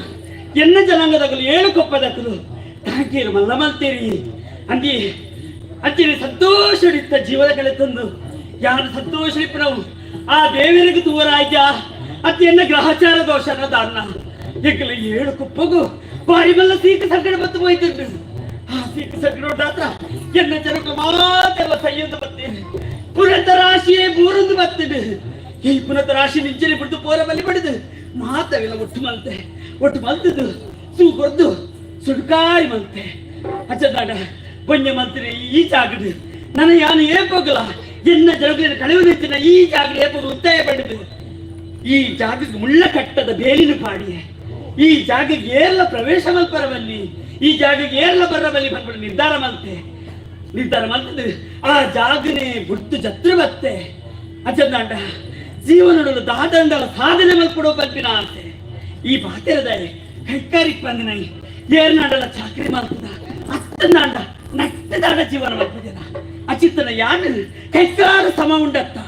ಎನ್ನ ಜನಾಂಗದಕಲು ಏಳು ಕೊಪ್ಪದಕಲು. ಯಾಕೇನು ಮಲ್ಲ ಮಲ್ತೇರಿ ಅಂದಿ ಅಂಚಿನ ಸಂತೋಷಡಿತ್ತ ಜೀವನ ಕಳೆ ತಂದು ಯಾರು ಸಂತೋಷ ನಾವು ಆ ದೇವರಿಗೆ ತೂವರಾಯ್ಯ ಅತ್ಯನ್ನ ಗ್ರಹಚಾರ ದೋಷ ದಾನ್ನ ಎಕ್ಕಲ ಏಳು ಕುಪ್ಪಗು ಬಾರಿ ಮಲ್ಲ ಸೀಕ ಸಂಕಟ ಬತ್ತು ಹೋಯ್ತಿದ್ದು. ಆ ಸೀಕ ಸಂಕಟ ಆತ್ರ ಎನ್ನ ಜನಕ್ಕೆ ಮಾತೆಲ್ಲ ಸೈಯೊಂದು ಬತ್ತೇನೆ ಪುನತ ರಾಶಿಯೇ ಮೂರೊಂದು ಬರ್ತದೆ. ಈ ಪುನತ ರಾಶಿ ನಿಂಚನೆ ಬಿಡ್ದು ಪೋರ ಬಲಿ ಬಡಿದು ಮಾತವೆಲ್ಲ ಒಟ್ಟು ಮಲ್ತೆ ಒಟ್ಟು ಮಲ್ತದ್ದು ಸೂ ಕೊರ್ದು ಸುಡ್ಕಾರಿ ಮಲ್ತೆ ಅಚ್ಚದಾಡ ಪೊಂಜ ಮಂತ್ರಿ ಈ ಜಾಗಡು ನನ್ನ ಯಾನು ಏಪೋಗಲ ಎನ್ನ ಜರುಗಿನ ಕಳೆವು ನಿಂತಿನ ಈ ಜಾಗಡು ಏಪೋಗ ಉತ್ತಾಯ ಪಡೆದು ಈ ಜಾಗಕ್ಕೆ ಮುಳ್ಳ ಕಟ್ಟದ ಬೇಲಿನ ಪಾಡಿಯೆ ಈ ಜಾಗಕ್ಕೆ ಏರ್ಲ ಪ್ರವೇಶ ಮಲ್ಪರವಲ್ಲಿ ಈ ಜಾಗಕ್ಕೆ ಏರ್ಲ ಬರಬಲ್ಲಿ ಬಂದ್ಬಿಡು ನಿರ್ಧಾರ ಮಲ್ತೆ ನಿರ್ಧಾರ ಮಲ್ತದ್ದು ಆ ಜಾಗನೇ ಬುಡ್ತು ಜತ್ರ ಬತ್ತೆ. ಅಚ್ಚಂದಾಂಡ ಜೀವನಡಲು ದಾದಂಡಲ ಸಾಧನೆ ಮಲ್ಪಡೋ ಪಲ್ಪಿನ ಆಸೆ ಈ ಪಾತೆರದಾರೆ ಕೈಕಾರಿಕ್ ಬಂದಿನ ಏರ್ನಾಡಲ ಚಾಕರಿ ಮಲ್ತದ ಅತ್ತನಾಂಡ ನಟ್ಟದಾಡ ಜೀವನ ಮಲ್ಪದಿನ ಅಚಿತ್ತನ ಯಾನು ಕೈಕಾರ ಸಮ ಉಂಡತ್ತ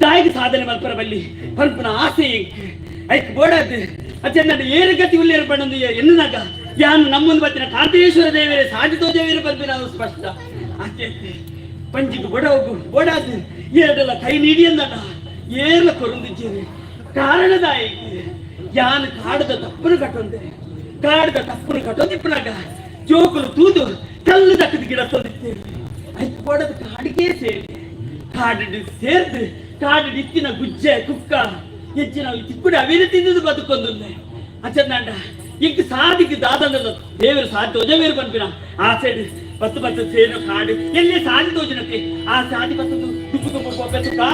ದಾಯಿಗೆ ಸಾಧನೆ ಮಲ್ಪರ ಬಲ್ಲಿ ಪಲ್ಪನ ಆಸೆ ಐಕ್ ಬೋಡದು ಅಚ್ಚಂದಾಂಡ ಏರು ಗತಿ ಉಲ್ಲೇರು ಪಣ್ಣಂದು ಎನ್ನುನಾಗ ಯಾನು ನಮ್ಮೊಂದು ಬತ್ತಿನ ಕಾಂತೇಶ್ವರ ದೇವರೇ ಸಾಧಿತೋ ದೇವರೇ ಪಲ್ಪಿನ ಸ್ಪಷ್ಟ ಆಚೆ ಪಂಜಿಗೆ ಬೊಡ ಹೋಗು ಬೋಡಾದು ಏರಡೆಲ್ಲ ಕೈ ನೀಡಿ ಅಂದಟ ಏರ್ಲ ಕೊರುಂದಿದ್ದೇನೆ ಕಾರಣದಾಯಿಗೆ ಯಾನು ಕಾಡದ ತಪ್ಪನು ಕಟ್ಟೊಂದೆ ಕಾಡದ ತಪ್ಪನು ಕಟ್ಟೊಂದಿಪ್ಪನಾಗ ಜೋಕುಲು ತೂದು ಕಲ್ಲು ದಕ್ಕದ ಗಿಡ ತೊಂದಿತ್ತೇವೆ ಐಕ್ ಬೋಡದ ಕಾಡಿಗೆ ಸೇರಿ ಕಾಡು ಸೇರ್ದು ಕಾಡು ಇತ್ತಿನ ಗುಜ್ಜೆ ಕುಕ್ಕ ಹೆಚ್ಚಿನ ತಿಕ್ಕುಡ ಅವೇನು ತಿಂದಿದ್ದು ಬದುಕೊಂದುಲ್ಲೆ. ಅಚ್ಚಂದಾಂಡ ಇಂಕ್ ಸಾದಿಗೆ ದಾದಂಡಲ ದೇವರು ಸಾಧಿ ತೋಜವೇರು ಪನ್ಪಿನ ಆ ಸೈಡ್ ಪತ್ತು ಪತ್ತು ಸೇರು ಕಾಡು ಎಲ್ಲಿ ಸಾಧಿ ತೋಜನಕ್ಕೆ ಆ ಸಾಧಿ ಪತ್ತು ದುಪ್ಪು ದುಪ್ಪು ಪೋಪೆತ್ತು ಕಾ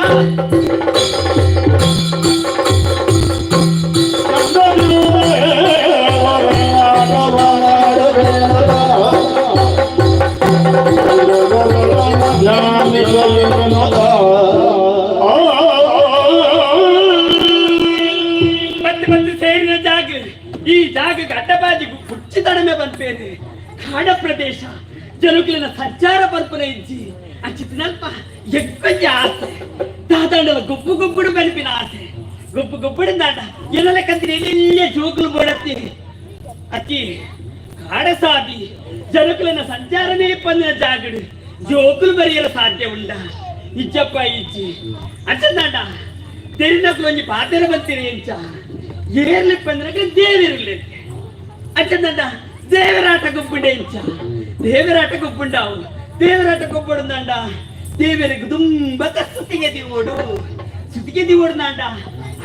ಪತ್ತು ಪತ್ತು ಸೇರಿನ ಜಾಗ ಈ ಜಾಗಕ್ಕೆ ಅಡ್ಡಬಾಜಿ ಹುಚ್ಚಿ ತಡಮೆ ಪನ್ಪೇರು ಕಾಡ ಪ್ರದೇಶ ಜನುಕುಲಿನ ಸಂಚಾರ ಪರ್ಪನ ಇಜ್ಜಿ ಅಚ್ಚಿತ್ತಿನಲ್ಪ ಎಕ್ಕೊಂಜಿ ಆಸೆ ದಾದಾಂಡಲ ಗೊಬ್ಬು ಗೊಬ್ಬುಡು ಬನ್ಪಿನ ಆಸೆ ಗೊಬ್ಬು ಗೊಬ್ಬುಡು ದಾಂಡ ಎನ್ನಲ ಕಂತಿನ ಎಲ್ಲೆಲ್ಲೇ ಜೋಕುಲು ಬೋಡತ್ತಿ ಅಕ್ಕಿ ಕಾಡಸಾದಿ ಜನುಕುಲಿನ ಸಂಚಾರನೇ ಪಂದಿನ ಜಾಗಡು ಜೋಕುಲು ಬರೆಯಲು ಸಾಧ್ಯ ಉಂಡ ಇಜ್ಜಪ್ಪ ಇಜ್ಜಿ ಅಚ್ಚಂದಾಂಡ ತೆರಿನಕುಲು ಒಂಜಿ ಪಾತೆರ ಬಂತೀರಿ ಎಂಚ ಏರ್ಲಿ ಪಂದ್ರಕ್ಕೆ ದೇವಿರಲಿ ಅಚ್ಚಂದಾಂಡ ದೇವರಾಟ ಗೊಬ್ಬುಂಡೆ ಎಂಚ ದೇವರಾಟ ಗೊಬ್ಬುಂಡಾವು ದೇವರಾಟ ಗೊಬ್ಬುಂಡಾಂಡ ದೇವರಿಗೆ ದುಂಬಕ ಸುತ್ತಿಗೆ ದಿವೋಡು ಸುತ್ತಿಗೆ ದಿವೋಡು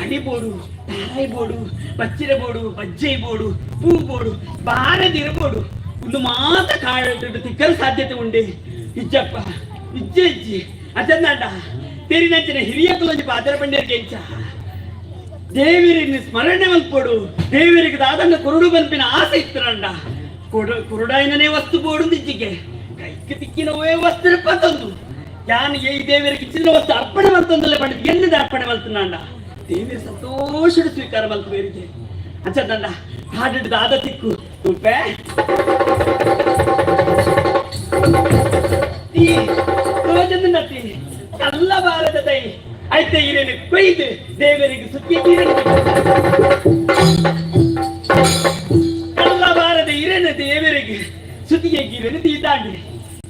ಅಡಿ ಬೋಡು ತಾರಾಯಿ ಬೋಡು ಬಚ್ಚಿರ ಬೋಡು ಬಜ್ಜೈ ಬೋಡು ಪೂ ಬೋಡು ಬಾರದಿರಬೋಡು ಒಂದು ಮಾತ ಕಾಡು ತಿಕ್ಕಲು ಸಾಧ್ಯತೆ ಉಂಡೆ ಇಜ್ಜಪ್ಪ ಇಜ್ಜೆ ಇಜ್ಜಿ ಅಚಂದಾಂಡ ತೆರಿನಂಚಿನ ಹಿರಿಯಕುಲೊಂಜಿ ಪಾತ್ರ ಪಂಡ್ಯರಿಗೆ ಎಂಚ ದೇವರಿನ ಸ್ಮರಣೆ ಮಲ್ಪೊಡು ದೇವರಿಗೆ ದಾದನ್ನ ಕುರುಡು ಬನ್ಪಿನ ಆಸೆ ಇತ್ತರಂಡ ಕೊಡು ಕುರುಡಾಯನನೇ ವಸ್ತು ಬೋಡು ಇಜ್ಜಿಗೆ ಕೈಗೆ ತಿಕ್ಕಿನ ಓ ವಸ್ತು ಪಂತೊಂದು ಯಾನ್ ಈ ದೇವರಿಗೆ ಇಚ್ಚಿನ ವಸ್ತು ಅರ್ಪಣೆ ಮಲ್ತೊಂದಲ್ಲ ಪಂಡಿತ ಎನ್ನದ ಅರ್ಪಣೆ ಮಲ್ತುನಾಂಡ ದೇವರ ಸಂತೋಷದ ಸ್ವೀಕಾರ ಮಲ್ತು ಬೇರಿಗೆ ಅಚ್ಚಂದಂಡ ಕಾಡಿಡ್ ದಾದ ತಿಕ್ಕು ತುಪ್ಪೆ ತೋಜಂದತಿ ಕಲ್ಲ ಬಾರದ ದೈ ಐತೆ ಇರೇನು ಕೊಯ್ದು ದೇವರಿಗೆ ಸುತ್ತಿ ಕಲ್ಲ ಬಾರದ ಇರೇನು ದೇವರಿಗೆ ಸುತ್ತಿಗೆ ಗಿರೇನು ತೀತಾಂಡಿ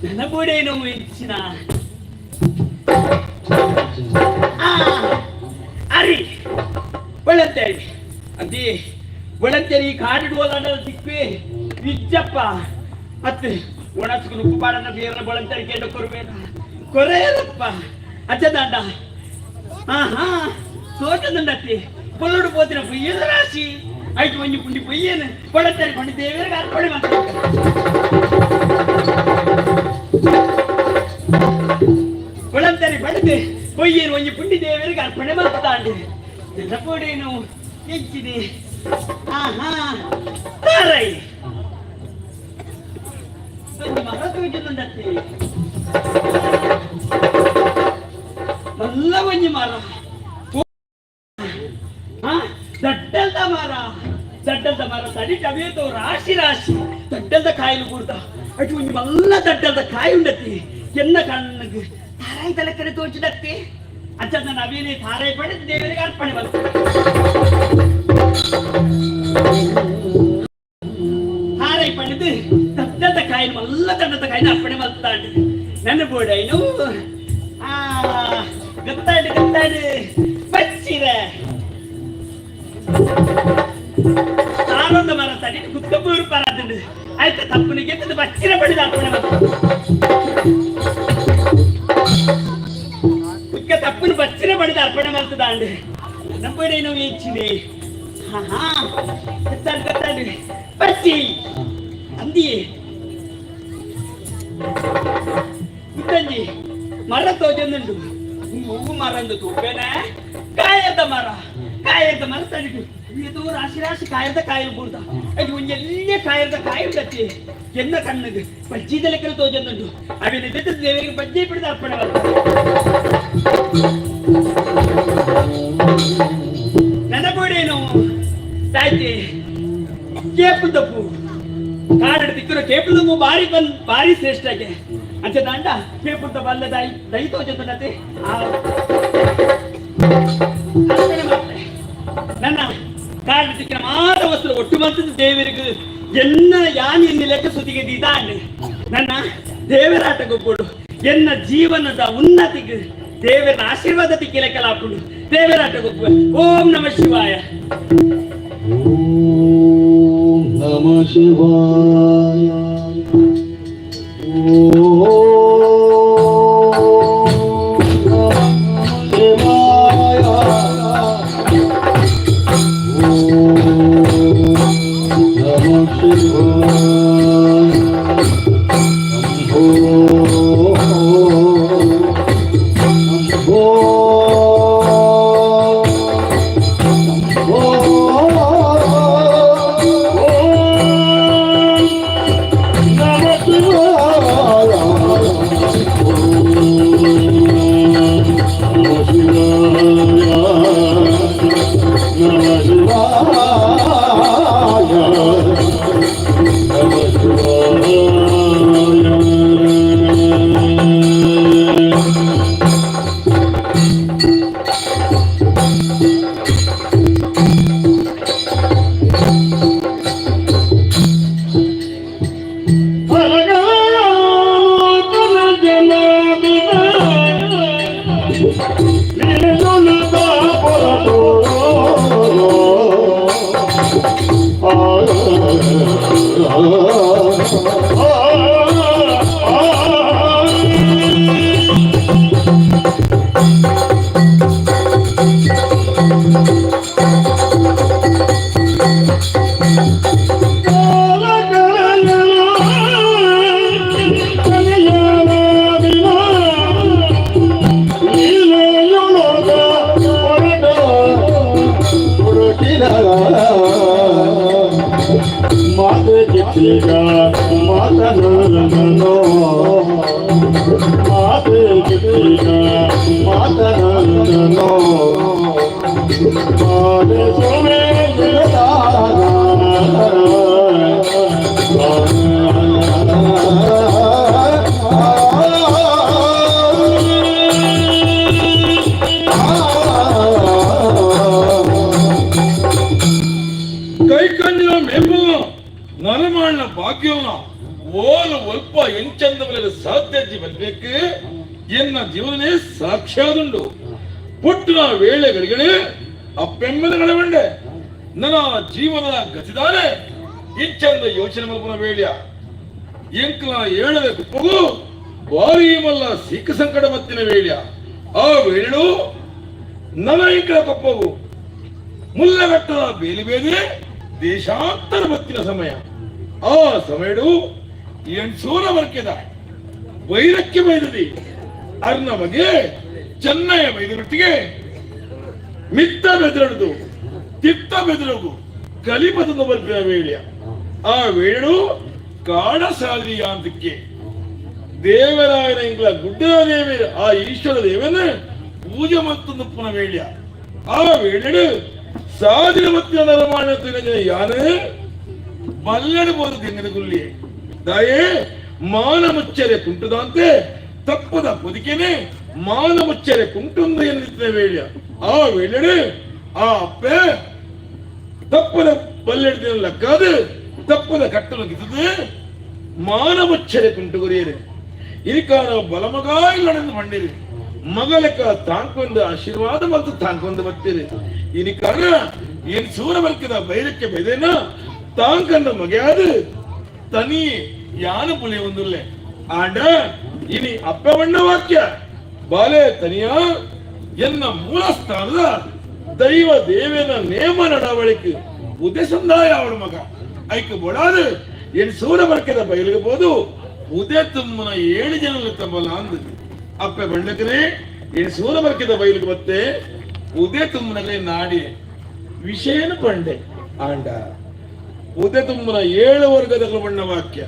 ನನ್ನ ಬೋಡೇನು ಹೆಚ್ಚಿನ ಅರಿ ಒಳಂತೇರಿ ಅದೇ ಒಳಂತೇರಿ ಕಾಡಿಡುವಲ್ಲ ತಿಕ್ವೆ ನಿಜ್ಜಪ್ಪ ಅತ್ತೆ ಒಣಸುಕು ನುಪ್ಪು ಪಾಡನ್ನ ಬೇರೆ ಬೊಳಂತೇರಿ ಕೇಂದ್ರ ಕೊರುವೇನ ಕೊರೆಯಲಪ್ಪ ಅಚ್ಚದಾಂಡ ಆಹಾ ತೋಟದಂಡತ್ತಿ ಪೊಲ್ಲುಡು ಪೋತಿನ ಪೊಯ್ಯದ ರಾಶಿ ಐಟು ಒಂಜಿ ಪುಂಡಿ ಪೊಯ್ಯನು ಕೊಳತ್ತರಿ ಕೊಂಡು ದೇವರಿಗೆ ಅರ್ಪಣೆ ಮಾಡ್ತಾರೆ ಕೊಳಂತರಿ ಬಡದು ಪೊಯ್ಯನು ಒಂಜಿ ಪುಂಡಿ ದೇವರಿಗೆ ಅರ್ಪಣೆ ಮಾಡ್ತಾಂಡಿ ಪೋಡೇನು ಹೆಚ್ಚಿದೆ ಆಹಾ ತಾರೈ ಒಂಜಿ ಮರ ತೋಜುಂಡತ್ತಿ ಮಲ್ಲ ಒಂಜಿ ಮರ ದಡ್ಡಲ್ದ ಮರ ದಡ್ಡಲ್ದ ಮರ ತಡಿ ಟವೇತೋ ರಾಶಿ ರಾಶಿ ದಡ್ಡಲ್ದ ಕಾಯಿಲು ಕೂಡ್ದ ಅటు ಒಂಜಿ ಮಲ್ಲ ದಡ್ಡಲ್ದ ಕಾಯಿ ಉಂಡತಿ ಎನ್ನ ಕಣ್ಣಗ್ ತಾರಾಯಿ ತಲಕಡೆ ತೋಚುಡತ್ತಿ ಅಚ್ಚ ನವೀನಿ ತಾರಾಯಿ ಪಡೆದು ದೇವರಿಗೆ ಅರ್ಪಣೆ ಮಾಡ್ತಾರೆ ತಾರಾಯಿ ಪಡೆದು ದೊಡ್ಡದ ಕಾಯಿನ ಮಲ್ಲ ದೊಡ್ಡದ ಕಾಯಿನ ಅರ್ಪಣೆ ಮಲ್ತಾಂಡು ನನ್ನ ಬೋಡೈನು ಆ ಗೊತ್ತಾಡು ಗೊತ್ತಾಡು ಬಚ್ಚಿರ ತಾರೊಂದು ಮರ ತಡಿ ಗುತ್ತಬೂರು ಪರಾದಂಡು ಆಯ್ತು ತಪ್ಪನಿಗೆ ಗೆದ್ದದ್ದು ಬಚ್ಚಿರ ಬಡಿದ ಅರ್ಪಣೆ ಮಲ್ತ ಇಕ್ಕ ತಪ್ಪುನು ಬಚ್ಚಿರ ಬಡಿದ ಅರ್ಪಣೆ ಮಲ್ತದಾಂಡು ನಮ್ಮ ಇಚ್ಚಿದೆ ಹಾ ಗೊತ್ತಾಡು ಗೊತ್ತಾಡು ಬಚ್ಚಿ ಅಂದಿ ಇದ್ದಂಜಿ ಮರ ತೋಜೊಂದುಂಡು ಹೂವು ಮರ ಅಂದು ತೂಪೇನೆ ಕಾಯದ ಮರ ಕಾಯದ ಮರ ತಡಿದು ಇದು ರಾಶಿ ರಾಶಿ ಕಾಯದ ಕಾಯಲು ಬೂರ್ದ ಅದು ಒಂಜೆಲ್ಲ ಕಾಯದ ಕಾಯಿ ಉಂಡತ್ತಿ ಎನ್ನ ಕಣ್ಣು ಬಜ್ಜಿದ ಲೆಕ್ಕಲು ತೋಜೊಂದುಂಡು ಅವಿನ ಜೊತೆ ದೇವರಿಗೆ ಬಜ್ಜಿ ಬಿಡಿದ ಅರ್ಪಣೆ ಮಾಡ್ತಾರೆ. ನನಗೋಡೇನು ತಾಯ್ತಿ ಕೇಪು ತಪ್ಪು ಕಾರಣ ತಿಕ್ಕರು ಕೇಪುದ ಬಾರಿ ಬಂದ್ ಬಾರಿ ಶ್ರೇಷ್ಠಗೆ ಅಂಚೆ ದಾಂಡ ಕೇಪುದ ಬಲ್ಲ ದೈ ದೈ ತೋಜೊಂದುಂಡತೆ ಆ ಅರ್ಪಣೆ ಮಾಡ್ತೆ. ನನ್ನ ಕಾರಣ ತಿಕ್ಕಿನ ಮಾತ ವಸ್ತು ಒಟ್ಟು ಬಂತದ್ದು ದೇವರಿಗೆ ಎನ್ನ ಯಾನ್ ಎನ್ನಿ ಲೆಕ್ಕ ಸುತಿಗೆ ದಿದಾಂಡ್ ನನ್ನ ದೇವರಾಟ ಗೊಬ್ಬಡು ಎನ್ನ ಜೀವನದ ಉನ್ನತಿಗೆ ದೇವರ ಆಶೀರ್ವಾದ ತಿಕ್ಕಿ ಲೆಕ್ಕ ಹಾಕೊಂಡು ದೇವರಾಟ ಗೊಬ್ಬ. ಓಂ ನಮ ಶಿವಾಯ. ಓಂ ನಮ ಶಿವಾಯ. ಓಂ ನಮ ಶಿವಾಯ. ಓಂ ನಮ ಶಿವಾಯ. ಶಂಭೋ ಶಂಭೋ ಶಂಭೋ. ಓಂ ನಮ ಶಿವಾಯ. ನಮ ಶಿವಾಯ. ನಮ ಶಿವಾಯ. ನಮ ಶಿವಾಯ. ಕೈಕಂಜಿನ ಮೇಪುನ ನರಮಾಣ್ಣ ಭಾಗ್ಯವನ ಓಲು ಒಲ್ಪ ಎಂಚಂದವರ ಸಾಧ್ಯ ಜೀವನ್ಬೇಕು ಎನ್ನ ಜೀವನನೇ ಸಾಕ್ಷ್ಯಾದುಂಡು. ಪುಟ್ಟಿನ ವೇಳೆಗಳಿಗೆ ಅಪ್ಪೆಮ್ಮದ ಕಳವಂಡೆ ನನ್ನ ಜೀವನದ ಗತಿದಾನೆ ಇಂಚಂದ ಯೋಚನೆ ಮಲ್ಪನ ವೇಳ್ಯ ಎಂಕಲ ಏಳದ ಕುಪ್ಪಗು ಬಾರಿ ಮಲ್ಲ ಸೀಕ ಸಂಕಟ ಮತ್ತಿನ ವೇಳ್ಯ ಆ ವೇಳು ನನ್ನ ಎಂಕಲ ಕೊಪ್ಪಗು ಮುಲ್ಲಗಟ್ಟದ ಬೇಲಿ ಬೇದೆ ದೇಶಾಂತರ ಬತ್ತಿನ ಸಮಯ. ಆ ಸಮಯಡು ಎಂಟ್ಸೂರ ಬರ್ಕೆದ ವೈರಕ್ಕೆ ಬೈದದಿ ಅರ್ನ ಮಗೆ ಚೆನ್ನಯ ಬೈದರೊಟ್ಟಿಗೆ ಮಿತ್ತ ಬೆದರದು ತಿತ್ತ ಬೆದರಗು ಕಲಿಪದದ ಬರ್ಪಿನ ವೇಳ್ಯ ಆ ವೇಳು ಕಾಡ ಸಾಲಿಯ ಅಂತಕ್ಕೆ ದೇವರಾಯನ ಇಂಗ್ಲ ಗುಡ್ಡದ ದೇವ ಆ ಈಶ್ವರ ದೇವನ ಪೂಜೆ ಮತ್ತು ಪುನ ವೇಳ್ಯ ಆ ವೇಳೆಡು ಸಾಧಿನ ಮತ್ತಿನ ನರಮಾಣ ಯಾನೇ ಬಲ್ಲೆಡು ಬೋದು ಗೆಂಗನ ಗುಲ್ಲಿ ದಾಯೇ ಮಾನ ಮುಚ್ಚರೆ ಕುಂಟುದಂತೆ ತಪ್ಪದ పొదిಕೆನೆ ಮಾನ ಮುಚ್ಚರೆ ಕುಂಟುಂದು ಎನ್ನುತ್ತಿದ್ದ ವೇಳ್ಯ ಆ ವೇಳೆಡು ಆ ಅಪ್ಪೆ ತಪ್ಪದ ಬಲ್ಲೆಡ್ದಿನ ಲಕ್ಕಾದು ತಪ್ಪದ ಕಟ್ಟಲು ಗಿತ್ತದು. ಮಾನವಚ್ಚರೆ ಕುಂಟುಗುರಿಯರೆ ಇರಿಕಾರ ಬಲಮಗ ಇಲ್ಲಡೆಂದು ಬಂಡಿರಿ ಮಗಲಕ ತಾಂಕೊಂದು ಆಶೀರ್ವಾದ ಮತ್ತು ತಾಂಕೊಂದು ಬರ್ತೀರಿ. ಇನಿಕಾರ ಏನ್ ಸೂರ ಬರ್ಕಿದ ಬೈರಕ್ಕೆ ಬೆದೇನ ತಾಂಕಂದ ಮಗೆಯಾದ ತನಿ ಯಾನು ಪುಲಿ ಒಂದುಲ್ಲೆ. ಆಂಡ ಇನಿ ಅಪ್ಪವಣ್ಣ ವಾಕ್ಯ ಬಾಲೆ ತನಿಯ ಎನ್ನ ಮೂಲ ಸ್ಥಾನದ ದೈವ ದೇವೇನ ನೇಮ ನಡವಳಿಕೆ ಉದೆ ಸಂದಾಯ ಅವಳ ಮಗ ಐಕ್ ಬೊಡಾದು ಎನ್ ಸೂರ ಬರ್ಕೆದ ಬಯಲಿಗೆ ಬೋದು ಉದೆ ತುಮ್ಮನ 7 ಜನ ತಂಬಲ ಅಂದು ಅಪ್ಪೆ ಬಂಡಕರೇ ಎನ್ ಸೂರ ಬರ್ಕೆದ ಬಯಲಿಗೆ ಬತ್ತೆ ಉದೆ ತುಮ್ಮನಗಲೇ ನಾಡಿ ವಿಷಯನ ಪಂಡೆ. ಆಂಡ ಉದೆ ತುಮ್ಮನ 7 ವರ್ಗದ ಬಣ್ಣ ವಾಕ್ಯ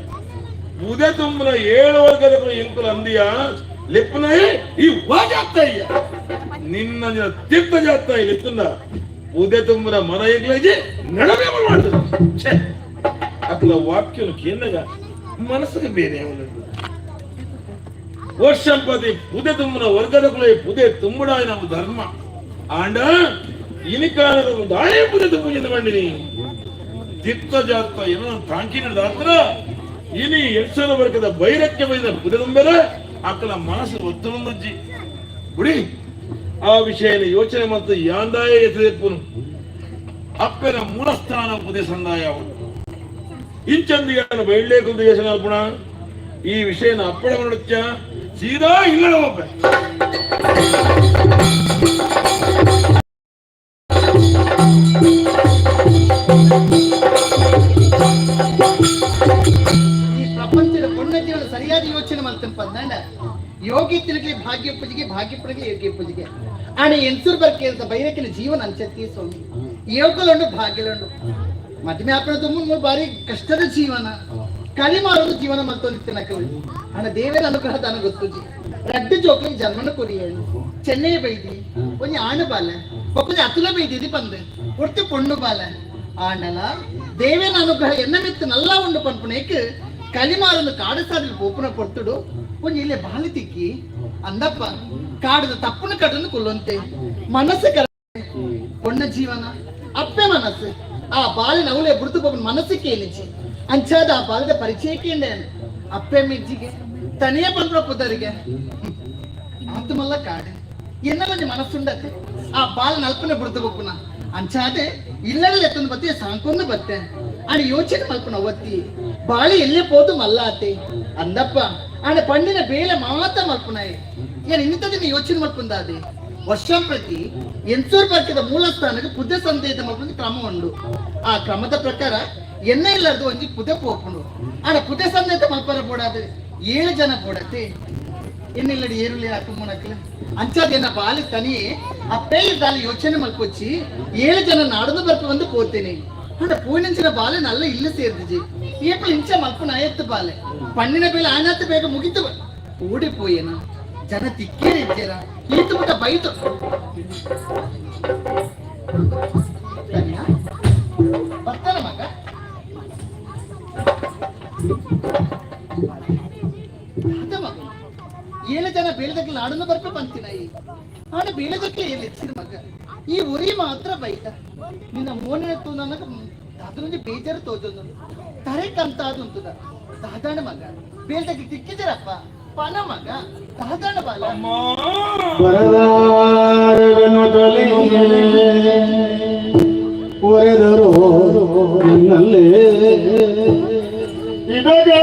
ಉದೆ ತುಮ್ಮನ 7 ವರ್ಗದ ಎಂಕುಲ ಅಂದಿಯ ಲೆಪ್ಪನಾಯಿ ಈ ವಾಜಾಗ್ತಾಯ್ಯ ನಿನ್ನ ತೀರ್ಥ ಜಾಗ್ತಾಯಿ ಲೆತ್ತುಂದ ಉದೆ ತುಂಬುನ ಮನ ಎಗ್ಲಜಿ ನಡವೆ ಮಾಡ್ತದೆ. ಛೆ ಅಕ್ಲ ವಾಕ್ಯನು ಕೇಂದಾಗ ಮನಸ್ಸಿಗೆ ಬೇರೆ ಅವನದ್ದು. ವರ್ಷಂಪತಿ ಪುದೆ ತುಂಬುನ ವರ್ಗದ ಕುಲ ಪುದೆ ತುಂಬುಡಾಯ ನಮ್ಮ ಧರ್ಮ. ಆಂಡ ಇನಿಕಾಲದ ದಾಯ ಪುದೆ ತುಂಬು ಬಂಡಿನಿ ತೀರ್ಥ ಜಾತ ಏನೋ ತಾಂಕಿನ ದಾತ್ರ ಇನಿ ಎಡ್ಸದ ವರ್ಗದ ಬೈರಕ್ಕೆ ಬೈದ ಪುದೆ ತುಂಬೆರೆ ಅಕ್ಕಲ ಮನಸ್ಸು ಒತ್ತುಂದುಜ್ಜಿ ಬುಡಿ. ಆ ವಿಷಯ ಯೋಚನೆ ಮತ್ತು ಯಾಂದಾಯ ಎಸೆದೆಪ್ಪುನು ಅಪ್ಪನ ಮೂಲಸ್ಥಾನ ಉಪದೇಶ ಸಂದಾಯ ಇಂಚಂದಿಗಾನ ಬೈಳ್ಳೆ ಕುಂದು ಯೋಚನೆ ಅಲ್ಪಣ ಈ ವಿಷಯನ ಅಪ್ಪಣ ಮನುಷ್ಯ ಸೀದಾ ಇಲ್ಲ ಒಬ್ಬ. ಈ ಪ್ರಪಂಚದ ಪುಣ್ಯ ಜೀವನ ಸರಿಯಾದ ಯೋಚನೆ ಮಾಡ್ತೇನೆ ಪಂದಾಂಡ ಯೋಗಿ ತಿರುಗಲಿ ಭಾಗ್ಯ ಪೂಜೆಗೆ ಭಾಗ್ಯ ಪೂಜೆಗೆ ಯೋಗ್ಯ ಪೂಜೆಗೆ ಆನೆ ಎನ್ಸೂರ್ ಬರ್ಕೆ ಅಂತ ಬೈರಕ್ಕಿನ ಜೀವನ ಅಂಚತ್ತಿ ಸ್ವಾಮಿ. ಯೋಗಲುಂಡು ಭಾಗ್ಯಲುಂಡು ಮದುವೆ ಆಪಣ ತುಂಬ ಬಾರಿ ಕಷ್ಟದ ಜೀವನ ಕಲಿ ಮಾರೋದು ಜೀವನ ಮಲ್ತೊಂದಿತ್ತಿನಕಲು ಅಣ್ಣ ದೇವರ ಅನುಗ್ರಹ ದಾನ ಗೊತ್ತುಜಿ ರಡ್ಡು ಜೋಕ್ಲಿಗೆ ಜನ್ಮನ ಕೊರಿಯೇಳು ಚೆನ್ನೈ ಬೈದಿ ಒಂಜಿ ಆಣ ಬಾಲೆ ಒಪ್ಪಂಜಿ ಅತುಲ ಬೈದಿದಿ ಪಂದು ಒಟ್ಟು ಪೊಣ್ಣು ಬಾಲೆ ಆಂಡಲ ದೇವೇನ ಅನುಗ್ರಹ ಎನ್ನ ಮಿತ್ತು ನಲ್ಲ ಉಂಡು ಪನ್ಪುನೇಕ್ ಕಲಿಮಾರೊಂದು ಕಾಡು ಸಾದಿಲ್ ಪೋಪುನ ಪೊರ್ತುಡು ಒಂಜಿ ಇಲ್ಲೇ ಬಾಲಿ ತಿಕ್ಕಿ ಅಂದಪ್ಪ ಕಾಡದ ತಪ್ಪುನ ಕಟ್ಟನ್ನು ಕೊಲ್ಲಂತೆ ಮನಸ್ಸು ಕರ ಪೊಣ್ಣ ಜೀವನ ಅಪ್ಪೆ ಮನಸ್ಸು ಆ ಬಾಲಿನ ಅವಳೆ ಬುಡ್ತು ಪೋಪನ ಮನಸ್ಸಕ್ಕೆ ಏನಿಚ್ಚಿ ಅಂಚಾದ ಆ ಬಾಲದ ಪರಿಚಯಕ್ಕೆ ಅಪ್ಪೆ ಮಿಜ್ಜಿಗೆ ತನಿಯೇ ಪನ್ಪುನ ಪುದರಿಗೆ ಆತಮಲ್ಲ ಕಾಡು ಎನ್ನಲಂಜಿ ಮನಸ್ಸುಂಡತ್ತೆ ಆ ಬಾಲ ನಲ್ಪನೆ ಬುಡ್ತು ಪೋಪುನ ಅಂಚಾದೆ ಇಲ್ಲಡಲ್ಲಿ ಎತ್ತೊಂದು ಬತ್ತೆ ಸಾಂಕೊಂದು ಬತ್ತೆ ಆನೆ ಯೋಚನೆ ಮಲ್ಪುನ ಒತ್ತಿ ಬಾಳಿ ಎಲ್ಲೇ ಪೋದು ಮಲ್ಲಾತೆ ಅಂದಪ್ಪ ಆನೆ ಪಂಡಿನ ಬೇಲೆ ಮಾತ ಮಲ್ಪುನಾಯೆ ಏನ್ ಇನ್ನಿತದಿನ ಯೋಚನೆ ಮಲ್ಪುಂದಾದೆ ವರ್ಷಂ ಪ್ರತಿ ಎನ್ಸೂರ್ ಬರ್ಕದ ಮೂಲ ಸ್ಥಾನಕ್ಕೆ ಪುದ್ಯ ಸಂದೇಹ ಮಲ್ಪುಂದು ಕ್ರಮ ಉಂಡು. ಆ ಕ್ರಮದ ಪ್ರಕಾರ ಎನ್ನ ಇಲ್ಲಾರ್ದು ಒಂಜಿ ಪುದೆ ಪೋಪುಂಡು. ಆನೆ ಪುದೆ ಸಂದೇಹ ಮಲ್ಪರ ಬೋಡಾದ 7 ಜನ ಪೋಡತ್ತೆ ಎನ್ನಿಲ್ಲಡಿ ಏರುಲಿ ಅಕ್ಕಮ್ಮನಕ್ಲೆ ಅಂಚಾದ ಎನ್ನ ಬಾಲಿ ತನಿಯೇ ಅಪ್ಪೇ ದಾಲಿ ಯೋಚನೆ ಮಲ್ಪೊಚ್ಚಿ 7 ಜನ ನಾಡನ್ನು ಬರ್ಪ ಬಂದು ಪೋತೇನೆ. ಅಂಡ ಪೂರ್ಣಿಂಚಿನ ಬಾಲೆ ನಲ್ಲ ಇಲ್ಲ ಸೇರ್ದಿಜಿ ಏಪಲ್ ಇಂಚ ಮಲ್ಪುನ ಆಯತ್ತು ಬಾಲೆ ಪಣ್ಣಿನ ಬೇಲೆ ಆನಾತ್ ಬೇಗ ಮುಗಿತು ಓಡಿ ಪೋಯೇನ ಜನ ತಿಕ್ಕೇರಿ ಇದ್ದೀರ ಈತು ಮುಟ್ಟ ಬೈತು ಬರ್ತಾನ ಮಗ ಅದ ಮಗ 7 ಜನ ಬೇಳೆದಕ್ಕೆ ನಾಡನ್ನು ಬರ್ಪೆ ಬಂತಿನ ಈ ಆಡ ಬೇಳೆದಕ್ಕೆ ಏಳು ಹೆಚ್ಚಿನ ಮಗ ಈ ಉರಿ ಮಾತ್ರ ಬೈತ ನಿನ್ನ ಮೋನೆ ನನಗ ಅದರೊಂದು ಬೇಜಾರು ತೋಜೊಂದು ತರೆ ಕಂತ ಅದು ದಾದಾಣ ಮಗ ಬೇಲ್ದಕ್ಕೆ ತಿಕ್ಕಿದಿರಪ್ಪ ಪನ ಮಗ ದಾದಾಣ ಬಾಲ. ಒರೆದರು ನನ್ನಲ್ಲೇ ಇದಗಾಗಿ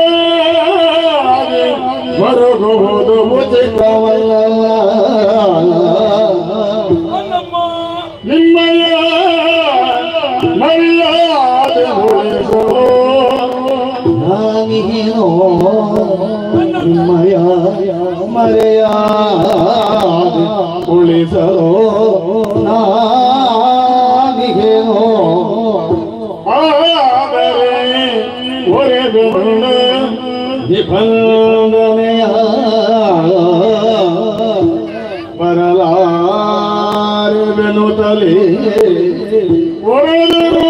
ಮರುಗುವುದು ಉಚಿತವಲ್ಲ. ನಿಮ್ಮಯ ಮರ್ಯಾದೆ ಉಳಿಸೋ ನಾನಿಹೇನೋ ನಿಮ್ಮಯ ಮರೆಯಾದೆ ಉಳಿಸಲೋ ನಾನಿಹೇನೋ ಆದರೆ ಒರೆದು ನಿಬಂಧನೆಯ ಬರಲಾರೆವೆನು ತಲೆ ಒರೆದರು.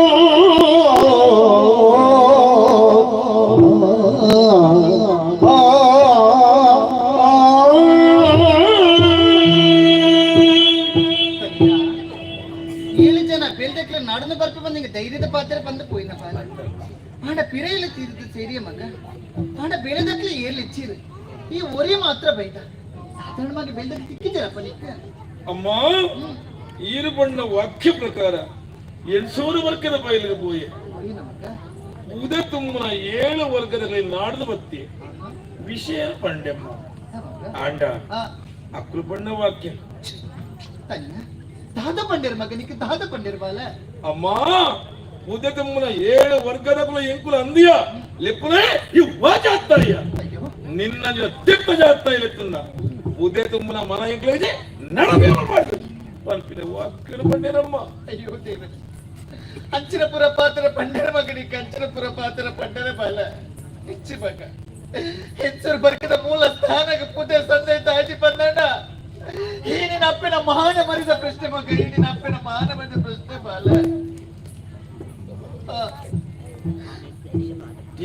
7 ಜನ ಬೇಲ್ದಕ್ಕೆ ನಾಡನ್ನು ಬರ್ಪೆ ಬಂದು ಹಿಂಗೆ ಧೈರ್ಯದ ಪಾತ್ರ ಬಂದು ಪೋಯಿನ ಬಾಲ ಆಂಡ ಪಿರೆಯಲ್ಲಿ ತೀರಿದ ಸೇರಿಯ ಮಗ. ಆಂಡ ಆಂಡ ಬೇಲೆದಕ್ಲೆ ಏರ್ಲಿ ಇಚ್ಚಿರು ಈ ಒರಿ ಮಾತ್ರ ಬೈದ ಸಾಧಾರಣವಾಗಿ ಬೆಳೆದಕ್ಕೆ ತಿಕ್ಕಿದ್ದೀರಪ್ಪ ನಿಕ್ಕ. ಅಮ್ಮ, ಈರು ಬಣ್ಣ ವಾಕ್ಯ ಪ್ರಕಾರ ಎಣ್ಸೂರು ವರ್ಗದ ಬಯಲಿಗೆ ಪೋಯೆ. ಒರಿ ನಮಗ. ಉದ ತುಂಬುನ 7 ವರ್ಗದಲ್ಲಿ ನಾಡ್ದು ಬತ್ತಿ ವಿಷಯ ಪಂಡೆಮ್ಮ. ನಮಗ. ಆಂಡ ಆ. ಅಕ್ರು ಬಣ್ಣ ವಾಕ್ಯ. ತನ್ನ ದಾದ ಪಂಡೇರ್ ಮಗನಿಗೆ ದಾದ ಪಂಡೇರ್ ಬಾಲ. ಅಮ್ಮ, ಉದ ತುಂಬುನ 7 ವರ್ಗದ ಕುಲ ಎಂಕುಲ ಅಂದಿಯ ಲೆಪ್ಪುನೇ ಇವ್ವ ಜಾತ್ತಯ್ಯ. ಅಯ್ಯೋ. ನಿನ್ನ ತಿಪ್ಪ ಜಾತ್ತ ಇಲೆತ್ತುಂದ ಉದಯ ತುಂಬುನ ಮನ ಎಂಕುಲ ನಡವೆ ಮಾಡಿ ಪನ್ಪಿನ ವಾಕ್ಯ ಪಂಡೇರಮ್ಮ. ಅಯ್ಯೋ ದೇವರೇ, ಅಂಚಿನಪುರ ಪಾತ್ರ ಪಂಡರ ಮಗನಿಗೆ ಅಂಚಿನಪುರ ಪಾತ್ರ ಪಂಡರ ಬಾಲ ಹೆಚ್ಚು ಮಗ ಹೆಸರು ಬರ್ಕದ ಮೂಲ ಸ್ಥಾನಕ್ಕೆ ಪುದೆ ಸಂದೆ ತಾಜಿ ಬಂದಣ್ಣ. ಈ ನಿನ್ನ ಅಪ್ಪನ ಮಾನ ಮರಿದ ಪ್ರಶ್ನೆ ಮಗ, ಈ ನಿನ್ನ ಅಪ್ಪನ ಮಾನ ಮರಿದ ಪ್ರಶ್ನೆ ಬಾಲ. ಆ,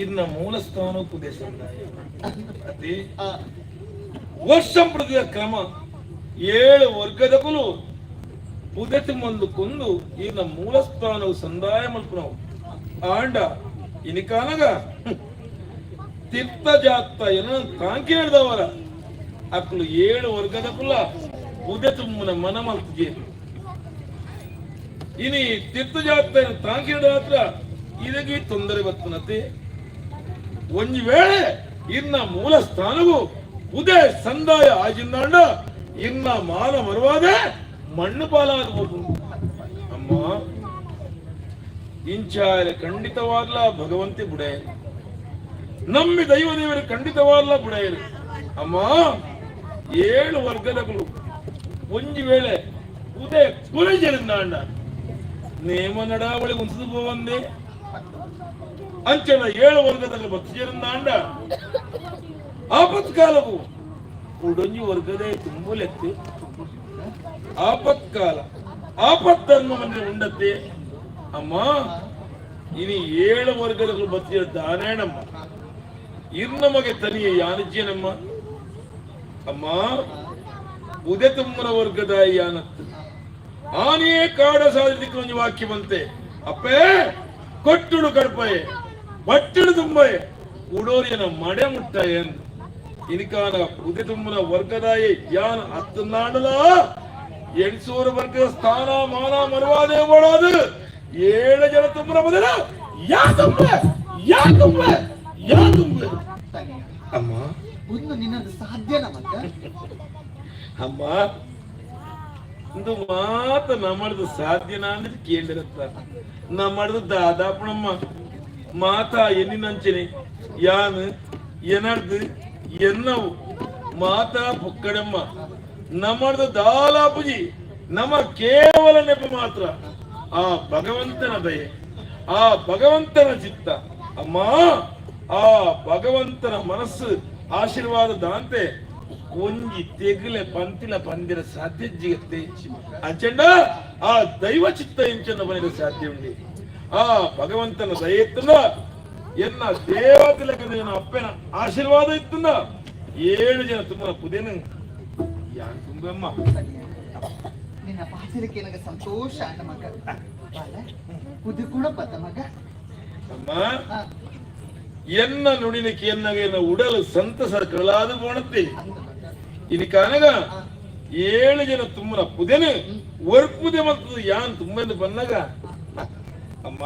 ಇನ್ನ ಮೂಲ ಸ್ಥಾನ ಉಪದೇಶ ಸಂದಾಯ ಅತಿ ಆ, ವರ್ಷ ಪ್ರತಿಯ ಕ್ರಮ 7 ವರ್ಗದ ಕುಲು ಪುದೆತಿ ಮುಂದು ಕೊಂದು ಇನ್ನ ಮೂಲ ಸ್ಥಾನವು ಸಂದಾಯ ಮಲ್ಪನವು. ಆಂಡ ಇನಿಕಾನಗ ತೀರ್ಥ ಜಾತ ಎನ್ನ ತಾಂಕಿ ಹೇಳ್ದವರ ಅಕ್ಕಲು 7 ವರ್ಗದ ಕುಲ ಪುದೆ ತುಂಬುನ ಮನ ಮಲ್ತಿಗೆ. ಇನಿ ತೀರ್ಥ ಜಾತ ತಾಂಕಿ ಹತ್ರ ಇದಕ್ಕೆ ತೊಂದರೆ ಬರ್ತನತೆ. ಒಂಜಿ ವೇಳೆ ಇನ್ನ ಮೂಲ ಸ್ಥಾನವು ಉದೇ ಸಂದಾಯ ಆಜಿಂದಾಂಡ ಇನ್ನ ಮಾನ ಮರುವಾದೆ ಮಣ್ಣು ಪಾಲಾಗಬಹುದು. ಅಮ್ಮ, ಇಂಚಾಯ ಖಂಡಿತವಾಗ್ಲ ಭಗವಂತಿ ಬುಡೆ ನಂಬಿ ದೈವ ದೇವರು ಖಂಡಿತವಾಗ್ಲ ಬುಡೆಯರು. ಅಮ್ಮ, 7 ವರ್ಗದಗಳು ಒಂಜಿ ವೇಳೆ ಉದೇ ಕುಲಜರಿಂದಾಂಡ ನೇಮ ನಡಾವಳಿ ಉಂಸದು ಪೋವಂದೆ. ಅಂಚನ 7 ವರ್ಗದಲ್ಲಿ ಭಕ್ತಿಜರಿಂದಾಂಡ ಆಪತ್ಕಾಲವು ಉಡೊಂಜಿ ವರ್ಗದೇ ತುಂಬುಲೆತ್ತಿ. ಆಪತ್ಕಾಲ ಆಪತ್ತರ್ಮವನ್ನೇ ಉಂಡತ್ತೆ. ಅಮ್ಮ, ಇನಿ 7 ವರ್ಗದಗಳು ಬತ್ತಿಯ ದಾನೇಣಮ್ಮ ಇರ್ನಮಗೆ ತನಿಯ ಯಾನಿಜ್ಯನಮ್ಮ. ಅಮ್ಮ, ಉದೆ ತುಮ್ಮನ ವರ್ಗದ ಯಾನತ್ತು ಆನೆಯೇ ಕಾಡ ಸಾಧಿಸಿಕೊಂಡು ಒಂದು ವಾಕ್ಯ ಬಂತೆ. ಅಪ್ಪೇ ಕೊಟ್ಟುಡು ಕಡ್ಪಯೆ ಬಟ್ಟೆಡು ತುಂಬಯೆ ಉಡೋರಿಯನ ಮಡೆ ಮುಟ್ಟ ಎಂದು. ಇನಿಕಾನ ಉದೆ ತುಮ್ಮನ ವರ್ಗದಾಯ ಯಾನ ಅತ್ತನಾಡಲ ಎಣ್ಸೂರು ವರ್ಗದ ಸ್ಥಾನ ಮಾನ ಮರುವಾದೆ ಓಡೋದು. 7 ಜನ ತುಂಬನ ಬದಲ ಯಾ ತುಂಬ ಯಾ ತುಂಬ ಯಾ ತುಂಬ. ತನಿಯ. ಅಮ್ಮ. ಒಂದು ನಿನ್ನದು ಸಾಧ್ಯನ ಮಗ? ಅಮ್ಮ, ಒಂದು ಮಾತ ನಮ್ಮದು ಸಾಧ್ಯನಾ ಅಂದ್ರೆ ಕೇಳಿರತ್ತ ನಮ್ಮದು ದಾದಾಪಣಮ್ಮ ಮಾತಾ ಎನ್ನಿನಂಚನೆ ಯಾನು ಎನರ್ದು ಎನ್ನವು ಮಾತಾ ಪುಕ್ಕಡಮ್ಮ ನಮ್ಮದು ದಾಲಾಪುಜಿ ನಮ್ಮ ಕೇವಲ ನೆಪ ಮಾತ್ರ. ಆ ಭಗವಂತನ ದಯೆ, ಆ ಭಗವಂತನ ಚಿತ್ತ ಅಮ್ಮ, ಆ ಭಗವಂತನ ಮನಸ್ಸು ಆಶೀರ್ವಾದ ದಾಂತೆ ಒಂಜಿ ತೆಗಲೆ ಪಂತಿಲ ಪಂದಿರ ಸಾಧ್ಯ ಜಿಗತ್ತೆ. ಅಂಚಂಡ ಆ ದೈವ ಚಿತ್ತ ಎಂಚನ್ನ ಬನಿರ ಸಾಧ್ಯ ಉಂಡಿ. ಆ ಭಗವಂತನ ದಯೆ ಇತ್ತಂದ ಎನ್ನ ದೇವತಿಲಕದ ಅಪ್ಪನ ಆಶೀರ್ವಾದ ಇತ್ತಂದ 7 ಜನ ತುಂಬ ಪುದೇನು ಯಾನ್ ತುಂಬಮ್ಮ. ತನಿಯ, ನಿನ್ನ ಪಾತ್ರಕ್ಕೆ ನನಗೆ ಸಂತೋಷ ಅಣ್ಣ ಮಗ ಬಾಲ ಕುದು ಕೂಡ ಪತ್ತ ಮಗ. ಅಮ್ಮ. ಆ, ಎನ್ನ ನುಡಿನಕ್ಕೆ ಎನ್ನಗ ಎನ್ನ ಉಡಲು ಸಂತಸ ಕಳಾದು ಬೋಣತ್ತೆ. ಅಂದ ಮಗ. ಇನಿಕಾನಗ 7 ಜನ ತುಂಬನ ಪುದೆನು ಒರ್ಪುದೆ ಮತ್ತು ಯಾನ್ ತುಂಬಂದು ಬನ್ನಗ ಅಮ್ಮ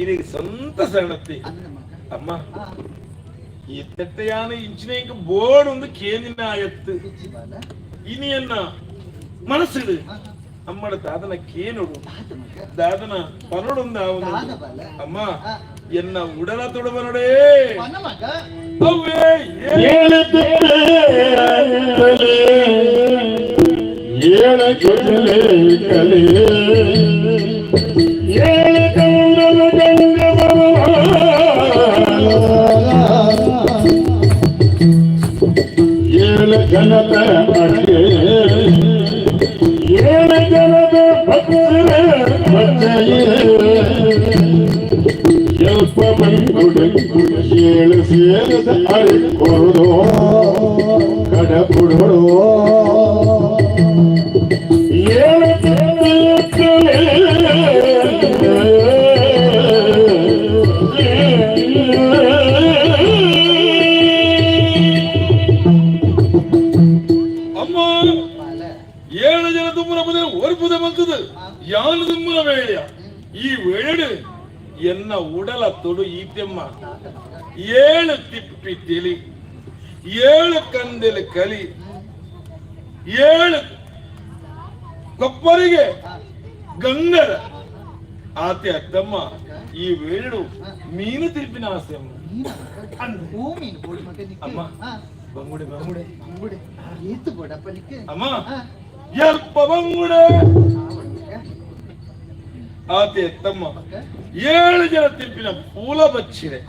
ಇದಕ್ಕೆ ಸಂತಸ ಅಣತ್ತೆ. ಅಂದ ಮಗ. ಅಮ್ಮ. ಆ, ಎತ್ತಟ್ಟ ಯಾನ ಇಂಚಿನ ಇಂಕ ಬೋರ್ಡ್ ಒಂದು ಕೇಂದಿನ ಆಯತ್ತು. ಇಜ್ಜಿ ಬಾಲ. ಇನಿಯನ್ನ ಮನಸ್ಸಿಡು ಆ, ಅಮ್ಮಡ ದಾದನ ಕೇನುಡು. ದಾದ ಮಗ. ದಾದನ ಪನೊಡೊಂದು ಆವನು. ದಾದ ಬಾಲ. ಅಮ್ಮ. ಆ. ಎನ್ನ ಉಡಲ ತೊಡಬನೊಡೇ ಪನ ಮಗ. ಅವೇ ಏಳು ತಿಪ್ಪಲೆ ಏಳು ಕುಜಲೆ ಕಲೆ ಏಳು ಕಂದನು ಗಂಗ ಬರುವ ಏಳು ಜನತ ಅಕ್ಕೆ ಏಳು ಜನದ ಭಕ್ತರ ಭಕ್ತೆಯೇ ಎಲ್ಪ ಬಂಗುಡೆ ಏಳು ಸೇರದ ಅರಿಕೊರುದೋ ಕಡಬುಡೋ ಏಳು ತಿಪ್ಪಲೆ. ಯಾನು ದುಮ್ಮನ ವೇಳೆಯ ಈ ವೇಳೆ ಎನ್ನ ಉಡಲ ತೊಡು ಈತೆಮ್ಮ ಏಳು ತಿಪ್ಪಿ ತಿಳಿ ಏಳು ಕಂದೆಲು ಕಲಿ ಏಳು ಕೊಪ್ಪರಿಗೆ ಗಂಗರ ಆತೆ ಅತ್ತಮ್ಮ ಈ ವೇಳು ಮೀನು ತಿರುಪಿನ ಆಸೆ ಅಮ್ಮ. ಓ ಮೀನು ಬೋಡು ಮಗ ನಿಕ್ಕೆ. ಅಮ್ಮ. ಬಂಗುಡೆ ಬಂಗುಡೆ. ಬಂಗುಡೆ ಏತು ಬೋಡಪ್ಪ ನಿಕ್ಕೆ? ಅಮ್ಮ, ಎಲ್ಪ ಬಂಗುಡೆ. ಆತೆ ಅತ್ತಮ್ಮ, ಏಳು ಜನ ತಿರುಪಿನ ಪೂಲ ಬಚ್ಚಿರೆ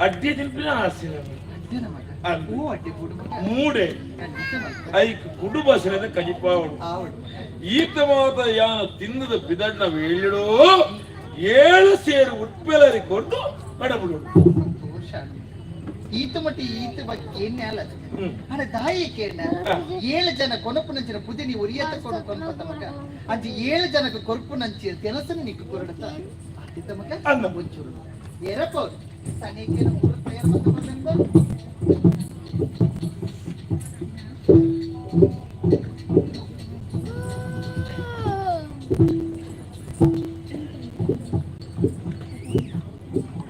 ಅಡ್ಡಿ ತಿರುಪಿನ ಆಸೆ ನಮಗೆ. ಮೂಡೆ ಐಕ್ ಕುಡು ಬಸರದ ಕಜಿಪಾವಡು ಈತ ಮಾತ ಯಾನ ತಿನ್ನದ ಬಿದಣ್ಣ ವೇಳಿಡೋ ಏಳು ಸೇರು ಉಟ್ಪೆಲರಿ ಕೊಟ್ಟು ಕಡಬುಡು. ಈತ ಮಟ್ಟಿ ಈತ ಬಗ್ಗೆ ಏನೇ ಅಲ್ಲ. ಅರೆ ದಾಯಿ ಕೇಳ, ಏಳು ಜನ ಕೊನಪು ನಂಚಿನ ಪುದಿ ನೀವು ಉರಿಯತ್ತ ಕೊಡು ಕೊನಪತ್ತ ಮಗ. ಅಂಚೆ ಏಳು ಜನಕ್ಕೆ ಕೊರ್ಪು ನಂಚಿ ಕೆಲಸನ ನಿಕ್ಕು ಕೊರಡತ್ತ ಅತ್ತಿತ್ತ ಮಗ. ಅನ್ನ. ಒಂಚೂರು ಎರಪ್ಪ ಸನೇಕೇನ ಮೂರು ತಯಾರು ಮಾಡ್ಕೊಂಡ್ಬಂದ.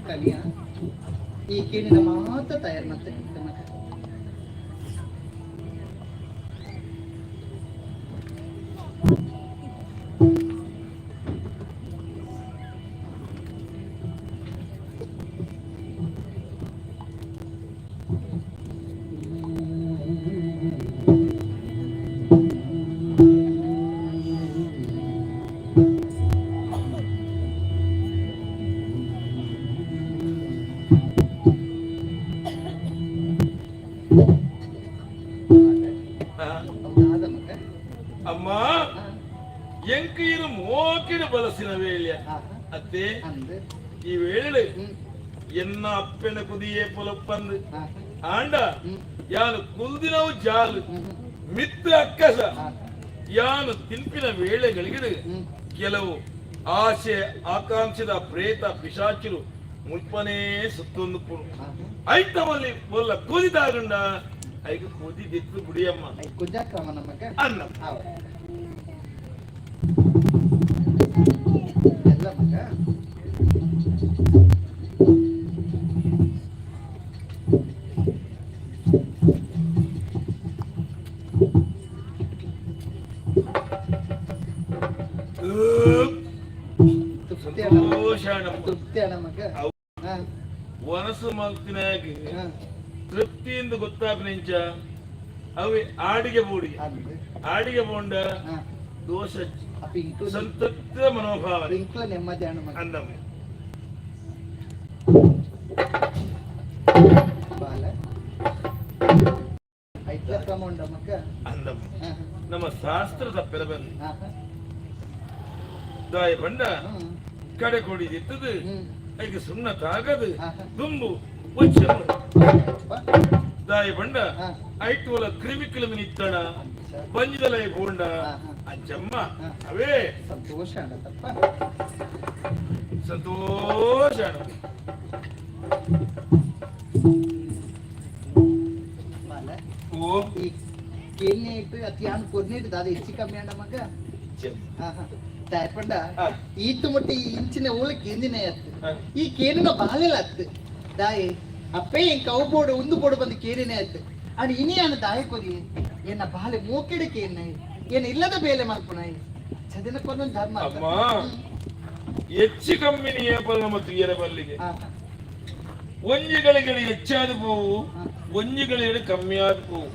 ಕಲಿಯ ಈ ಕೇಳಿನ ಮಾತ ತಯಾರು ಮತ್ತೆ ಮಗ. ಹೌದಾದ ಮಗ. ಅಮ್ಮ, ಎಂಕೀರು ಮೋಕಿಡು ಬಲಸಿನ ವೇಳ್ಯ ಅತ್ತೆ. ಅಂದ್. ಈ ವೇಳೆ ಎನ್ನ ಅಪ್ಪೆನ ಕುದಿಯೇ ಪೊಲಪ್ಪಂದು ಆಂಡ ಯಾನು ಕುಲ್ದಿನವು ಜಾಲು ಮಿತ್ತ ಅಕ್ಕಸ ಯಾನು ತಿನ್ಪಿನ ವೇಳೆಗಳಿಗೆ ಕೆಲವು ಆಸೆ ಆಕಾಂಕ್ಷದ ಪ್ರೇತ ಪಿಶಾಚಿರು ಮುಲ್ಪನೇ ಸುತ್ತೊಂದು ಪುಣು ಐತಮಲ್ಲಿ ಬೊಲ್ಲ ಕೂದಿದಾಗಂಡ ಐಕ ಕೂದಿ ದಿತ್ತು ಗುಡಿಯಮ್ಮ. ಕುಜಾಕ್ರಮ ನಮಗ. ಅನ್ನ. ಹೌದು. ಎಲ್ಲ ಮಗ. ತೃಪ್ತಿ ಅಣ್ಣ. ಸಂತೋಷ ನಮ್ಮ. ತೃಪ್ತಿ ಅಣ್ಣ ಮಗ. ವನಸು ಮಲ್ತಿನಾಗ ತೃಪ್ತಿಯಿಂದ ಗೊತ್ತಾಪ ನಿಂಚ ಅವಿ ಆಡಿಗೆ ಬೂಡಿ ಆಡಿಗೆ ಬೋಂಡ ದೋಷ ಅಪ್ಪ ಇಂಕ್ಲು ಸಂತೃಪ್ತ ಮನೋಭಾವನೆ. ಇಂಕ್ಲ ನೆಮ್ಮದಿ ಅಣ್ಣ ಮಗ. ಅಂದಮ್ಮ. ಬಾಲ ಐತ್ಲ ಕ್ರಮ ಉಂಡ ಮಗ. ಅಂದಮ್ಮ, ನಮ್ಮ ಶಾಸ್ತ್ರದ ಪೆರಬಂದು ದಾಯ ಬಂಡ ಕಡೆ ಕೊಡಿದಿತ್ತದು ಐಕೆ ಸುಣ್ಣ ತಾಗದು ದುಂಬು ಒಚ್ಚ ದಾಯ ಬಂಡ ಐಟೋಲ ಕ್ರಿಮಿ ಕ್ರಿಮಿ ನಿತ್ತಣ ಬಂಜಿದಲೈ ಬೋಂಡ ಅಜ್ಜಮ್ಮ ಅವೇ. ಸಂತೋಷ ಅಣ್ಣ ತಪ್ಪ. ಸಂತೋಷ ಅಣ್ಣ. ಬಾಲ. ಓ. ಈ ಕೇಳ್ನೆ ಇಟ್ಟು ಅತಿ ಯಾನ್ ಕೊರ್ನೇಟ್ ದಾದ ಹೆಚ್ಚು ಕಮ್ಮಿ ಅಣ್ಣ ಮಗ. ದಾಯಪಂಡ ಈತು ಮುಟ್ಟಿ ಈ ಇಂಚಿನ ಊಳ ಕೇಂದಿನ ಅತ್ತು ಈ ಕೇನಿನ ಬಾಲೆಲ ಅತ್ತು ದಾಯಿ ಅಪ್ಪೇ ಎಂಕ್ ಅವು ಬೋಡು ಉಂದು ಬೋಡು ಬಂದು ಕೇನಿನೇ ಅತ್ತು ಅಣ್ಣ. ಇನಿ ಅಣ್ಣ ದಾಯ ಕೊರಿ ಎನ್ನ ಬಾಲೆ ಮೋಕೆಡೆ ಕೇನ್ನ ಏನ ಇಲ್ಲದ ಬೇಲೆ ಮಲ್ಪುನಾಯಿ ಚದಿನ ಕೊನ್ನೊಂದು ಧರ್ಮ ಅತ್ತ. ಅಮ್ಮ, ಹೆಚ್ಚು ಕಮ್ಮಿನಿ ಏಪಲ್ ನಮ್ಮ ತುಯ್ಯರ ಬಲ್ಲಿಗೆ ಒಂಜಿಗಳಿಗೆ ಹೆಚ್ಚಾದ ಪೋವು, ಒಂಜಿಗಳಿಗೆ ಕಮ್ಮಿ ಆದ ಪೋವು,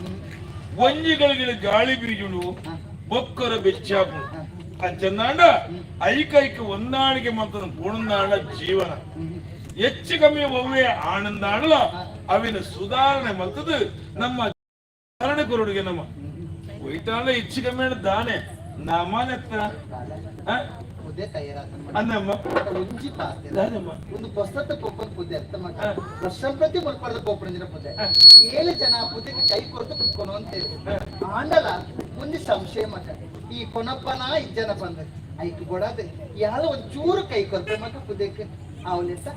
ಒಂಜಿಗಳಿಗೆ ಗಾಳಿ ಬೀಜುಡು ಬೊಕ್ಕರ ಬೆಚ್ಚಾಪು ಅಂಚಂದಾಂಡ ಐಕೈಕ ಹೊಂದಾಣಿಕೆ ಮಂತನ ಪೋಣಂದಾಂಡ ಜೀವನ ಹೆಚ್ಚು ಕಮ್ಮಿ ಒವ್ವೆ ಆನಂದಾಂಡಲ ಅವಿನ ಸುಧಾರಣೆ ಮಲ್ತದು ನಮ್ಮ ಸುಧಾರಣೆ ಕೊರಡುಗೆ ನಮ್ಮ ಒಯ್ತಾಂಡ ಹೆಚ್ಚು ಕಮ್ಮಿ ದಾನೆ ನಮನೆತ್ತ. ಬಾಲ ಮುದ್ದೆ ತಯಾರಾತ. ಅಂದಮ್ಮ. ಒಂಜಿ ಪಾತೆ ದಾನಮ್ಮ. ಒಂದು ಪೊಸತ ಪೊಪ್ಪನ್ ಪುದ್ದೆ ಅತ್ತ ಮಗ. ವರ್ಷ ಪ್ರತಿ ಮುಲ್ಪರದ ಪೋಪುರಂಜಿನ ಪುದ್ದೆ ಏಳು ಜನ ಪುದ್ದೆಗೆ ಕೈ ಕೊರತು ಕುತ್ಕೊನು ಅಂತ ಆಂಡಲ ಒಂದು ಸಂಶಯ ಮಗ. ಈ ಕೊನಪ್ಪನ ಇಜ್ಜನ ಬಂದ ಐಕ್ ಕೊಡದೆ ಯಾಲ ಒಂದ್ ಚೂರು ಕೈ ಕೊರತೆ ಮಗ ಪುದ್ದೆಕ್ಕೆ ಅವಲೆಸ.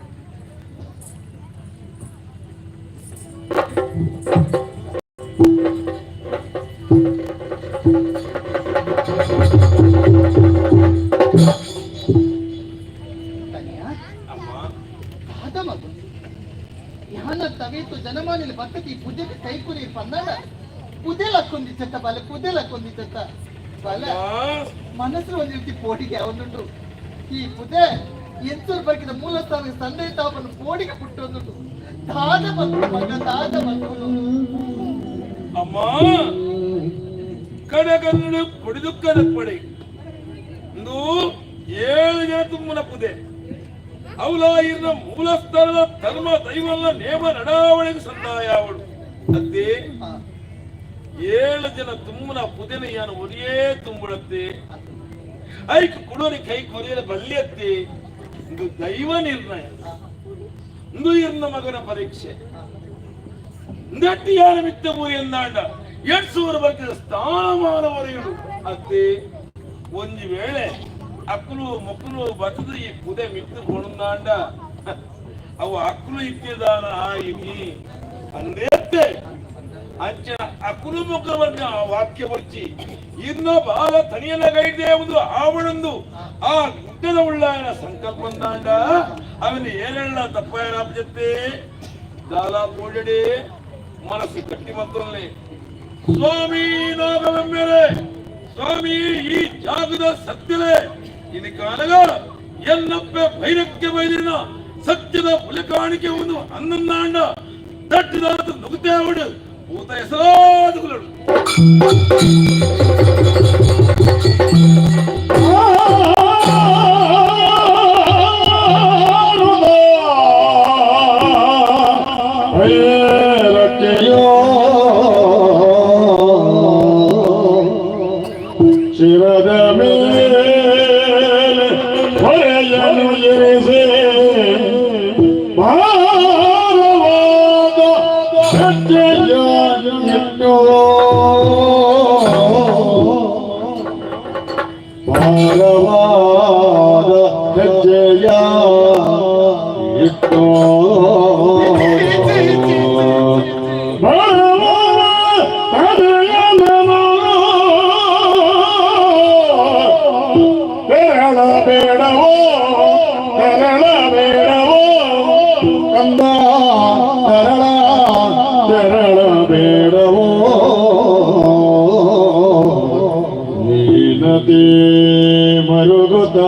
ಜನಮಾನಿಲಿ ಬರ್ತತಿ ಪೂಜೆಗೆ ಕೈ ಕುರಿ ಪಂದಾಡ ಪುದೆಲಕ್ಕೊಂದಿತ್ತ ಬಲೆ ಪುದೆಲಕ್ಕೊಂದಿತ್ತ ಬಲ ಮನಸ್ಸು ಒಂದು ರೀತಿ ಪೋಟಿಗೆ ಅವನುಂಟು ಈ ಪುದೆ ಎಂತೂರು ಬರ್ಕಿದ ಮೂಲಸ್ಥಾನ ಸಂದೇ ತಾಪನ್ನು ಪೋಡಿಗೆ ಪುಟ್ಟೊಂದುಂಟು ತಾಜ ಮಕ್ಕಳು ಮಗ ತಾಜ ಮಕ್ಕಳು. ಅಮ್ಮ, ಕಡಗನ್ನುಡು ಪೊಡಿದುಕ್ಕದ ಪೊಡಿ ಇಂದು 7 ಜನ ತುಂಬುನ ಪುದೆ ಅವಲ ಇರ್ನ ಮೂಲಸ್ಥಾನದ ಧರ್ಮ ದೈವಲ್ಲ ನೇಮ ನಡಾವಳಿಗೆ ಸಂದಾಯಾವಳು ಅತ್ತೆ. 7 ಜನ ತುಂಬುನ ಪುದೆನ ಯಾನು ಒರಿಯೇ ತುಂಬುಡತ್ತೆ, ಐಕ್ ಕುಡೋರಿ ಕೈ ಕೊರಿಯಲ ಬಲ್ಯತ್ತಿ. ಇದು ದೈವ ನಿರ್ಣಯ. ಇಂದು ಇರ್ನ ಮಗನ ಪರೀಕ್ಷೆ ಗಟ್ಟಿಯಾನ ಮಿತ್ತ ಊರಿ ಎಂದಾಂಡ ಎಡ್ಸೂರು ಬರ್ಕಿದ ಸ್ಥಾನಮಾನವರೆಯು ಅತ್ತೆ. ಒಂದು ವೇಳೆ ಅಕ್ಕಲು ಮೊಕ್ಕಲು ಬತ್ತದ ಈ ಪುದೆ ಮಿತ್ತು ಕೊಣಂದಾಂಡ ಅವು ಅಕ್ಕಲು ಇತ್ತಿದಾನ ಇನಿ ಅಂದೇತ್ತೆ. ಅಂಚನ ಅಕ್ಕಲು ಮೊಕ್ಕಲು ವರ್ಗ ಆ ವಾಕ್ಯ ಬರ್ಚಿ ಇನ್ನ ಬಾಲ ತನಿಯನ ಗೈದೆ ಒಂದು ಆವಣಂದು ಆ ಗುಡ್ಡದ ಉಳ್ಳಾಯನ ಸಂಕಲ್ಪಂದಾಂಡ ಅವನ ಏನೆಲ್ಲ ತಪ್ಪಾಯನ ಜೊತೆ ದಾಲ ಪೂಜಡೆ ಮನಸ್ಸು ಗಟ್ಟಿ ಮತ್ತೊಲ್ಲಿ ಸ್ವಾಮಿ ನಾಗವೆಮ್ಮೆಲೆ ಸ್ವಾಮಿ ಈ ಜಾಗದ ಸತ್ಯಲೇ ಇನಿ ಕಾಲಗ ಎನ್ನಪ್ಪೆ ಭೈರಕ್ಕೆ ಬೈದಿನ ಸತ್ಯದ ಪುಲಕಾಣಿಕೆ ಒಂದು ಅನ್ನನ್ನಾಂಡ ದಟ್ಟಿದಾತ ನುಗ್ತೇವಡು ಭೂತ ಹೆಸರಾದುಗಳು. ಶಿರದ ಮೇಲೆ ಹೊರೆಯನು ಇರಿಸಿ ಭಾರವಾದ ಹೆಜ್ಜೆಯ ಇಟ್ಟು, ಭಾರವಾದ ಹೆಜ್ಜೆಯ ಇಟ್ಟು ಬೇಡವೋ, ತೆರಳ ಬೇಡವೋ ಕಂದ, ತೆರಳ ತೆರಳ ಬೇಡವೋ. ನೀನತಿ ಮರುಗುತ್ತ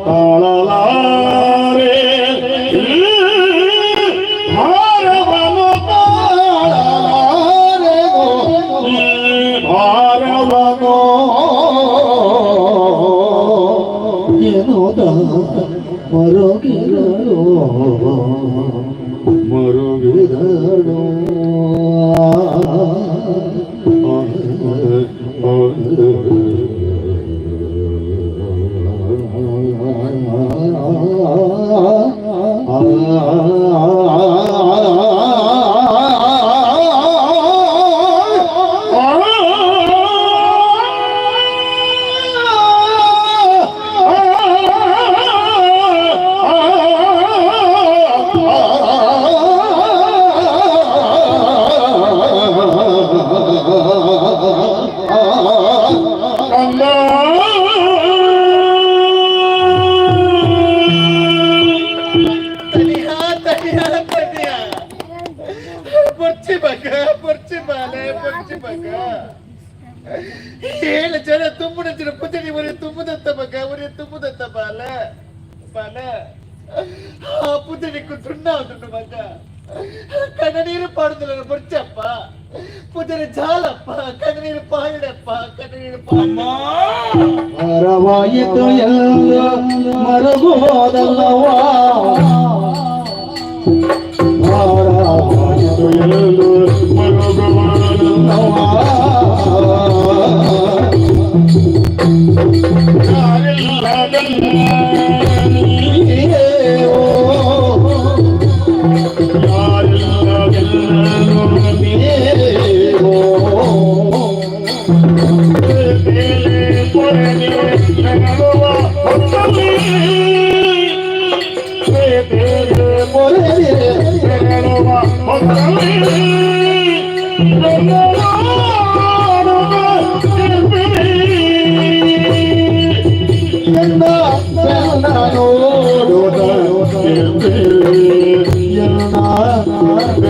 ತಾಳಲಾರೆ, ಭಾರವನು ತಾಳಲಾರೆನೋ, ಈ ಭಾರವನು ಏನೋದ ಮರುಗಿದಳು ಮರುಗಿದಳು. ತನಿಯ ತನಿಯ ತನಿಯ, ಬೊರ್ಚಿ ಮಗ, ಬೊರ್ಚಿ ಬಾಲೆ, ಬೊರ್ಚಿ ಮಗ. 7 ಜನ ತುಂಬುನ ಜನ ಪುಜನಿ ಒರೆ ತುಂಬುದತ್ತ ಮಗ, ಒರೆ ತುಂಬುದತ್ತ ಬಾಲ ಬಾಲ. ಆ ಪುಜನಿಕ್ಕು ಸುಣ್ಣ ಉಂಟು ಮಗ. ಕಣ್ಣ ನೀರು ಪಾಡುದಿಲ್ಲ ಬೊರ್ಚಪ್ಪ ಪುಜನ ಜಾಲಪ್ಪ. ಕಣ್ಣ ನೀರು ಪಾಡಪ್ಪ, ಕಣ್ಣ ನೀರು ಪಾಡ. ಅಮ್ಮ. ಭಾರವಾಯಿತು ಎಲ್ಲ ಮರುಗುವುದಲ್ಲವಾ, ಭಾರವಾಯಿತು ಎಂದು ಮರುಗುವುದಲ್ಲವಾ. ನೋಡುತ್ತ ಎನ್ನ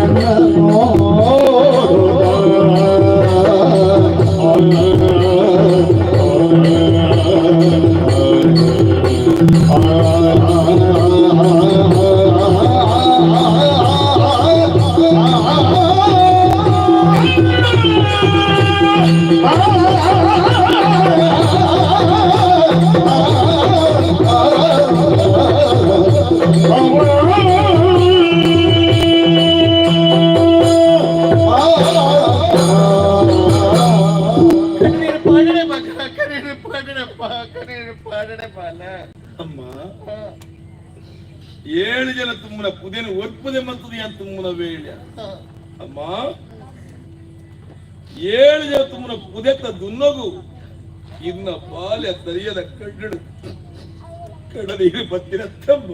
ಬರ್ತದೆ ಅಂತ ತುಮ್ಮನ ವೇಳೆ ಅಮ್ಮ ಏಳು ಜನ ತುಮ್ಮನ ಪುದೆತ್ತ ದುನ್ನಗು ಇನ್ನ ಬಾಲ್ಯ ತರಿಯದ ಕಡ್ಡು ಕಡನೀರು ಬತ್ತಿನ ತಮ್ಮ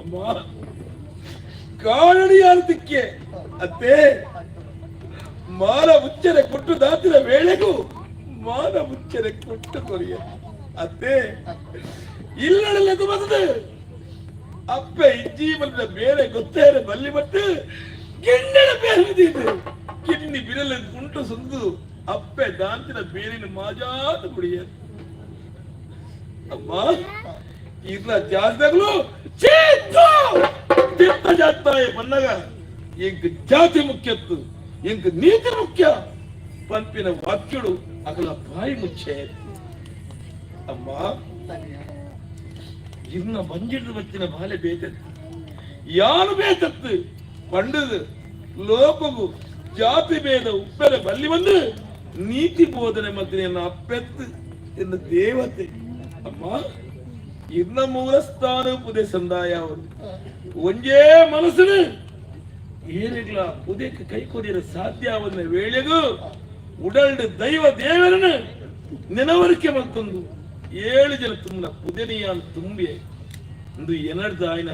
ಅಮ್ಮ ಕಾಳಡಿ ಆರ್ತಕ್ಕೆ ಅತ್ತೆ ಮಾನ ಮುಚ್ಚರೆ ಕೊಟ್ಟು ದಾತಿನ ವೇಳೆಗೂ ಮಾನ ಮುಚ್ಚರೆ ಕೊಟ್ಟು ಕೊರಿಯ ಅತ್ತೆ ಇಲ್ಲಡಲ್ಲ ಬರ್ತದೆ ಅಪ್ಪೆ ಇಜ್ಜಿ ಬಂದ ಬೇರೆ ಗೊತ್ತೇರೆ ಬಲ್ಲಿ ಬಟ್ಟು ಗಿಣ್ಣೆಡ ಬೇರೆ ಗಿಣ್ಣಿ ಬಿರಲ ಕುಂಟು ಸುಂದು ಅಪ್ಪೆ ದಾಂತಿನ ಬೇರಿನ ಮಾಜಾತ ಕುಡಿಯ ಅಮ್ಮ ಇರ್ನ ಜಾಸ್ದಾಗ್ಲು ತಿತ್ತ ಜಾತಾಯ ಬನ್ನಗ ಇಂಕ್ ಜಾತಿ ಮುಖ್ಯತ್ತು ಇಂಕ್ ನೀತಿ ಮುಖ್ಯ ಪಂಪಿನ ವಾಕ್ಯಡು ಅಗಲ ಬಾಯಿ ಮುಚ್ಚೆ. ಅಮ್ಮ ಇರ್ನ ಮಂಜಿಡ್ದು ಬತ್ತಿನ ಬಾಲೆ ಬೇತತ್ತು ಯಾನು ಬೇತತ್ತು ಪಂಡದು ಲೋಕಗು ಜಾತಿ ಭೇದ ಉಪ್ಪೆರೆ ಬಲ್ಲಿ ಬಂದು ನೀತಿ ಬೋಧನೆ ಮತ್ತೆ ಎನ್ನ ಅಪ್ಪೆತ್ತು ಎನ್ನ ದೇವತೆ. ಅಮ್ಮ ಇರ್ನ ಮೂಲಸ್ಥಾನ ಪುದೆ ಸಂದಾಯ ಅವರು ಒಂಜೇ ಮನಸ್ಸಿನ ಏನಿಗ್ಲ ಪುದೆಕ್ಕೆ ಕೈ ಕೊಡಿರ ಸಾಧ್ಯ ಅವನ ವೇಳೆಗೂ ಉಡಲ್ಡು ದೈವ ದೇವರನ್ನು ನೆನವರಿಕೆ ಮತ್ತೊಂದು ಏಳು ಜನ ತುಂಬನ ಪುದೆನಿಯಾನ್ ತುಂಬಿ ಒಂದು ಎನರ್ದ ಆಯ್ನ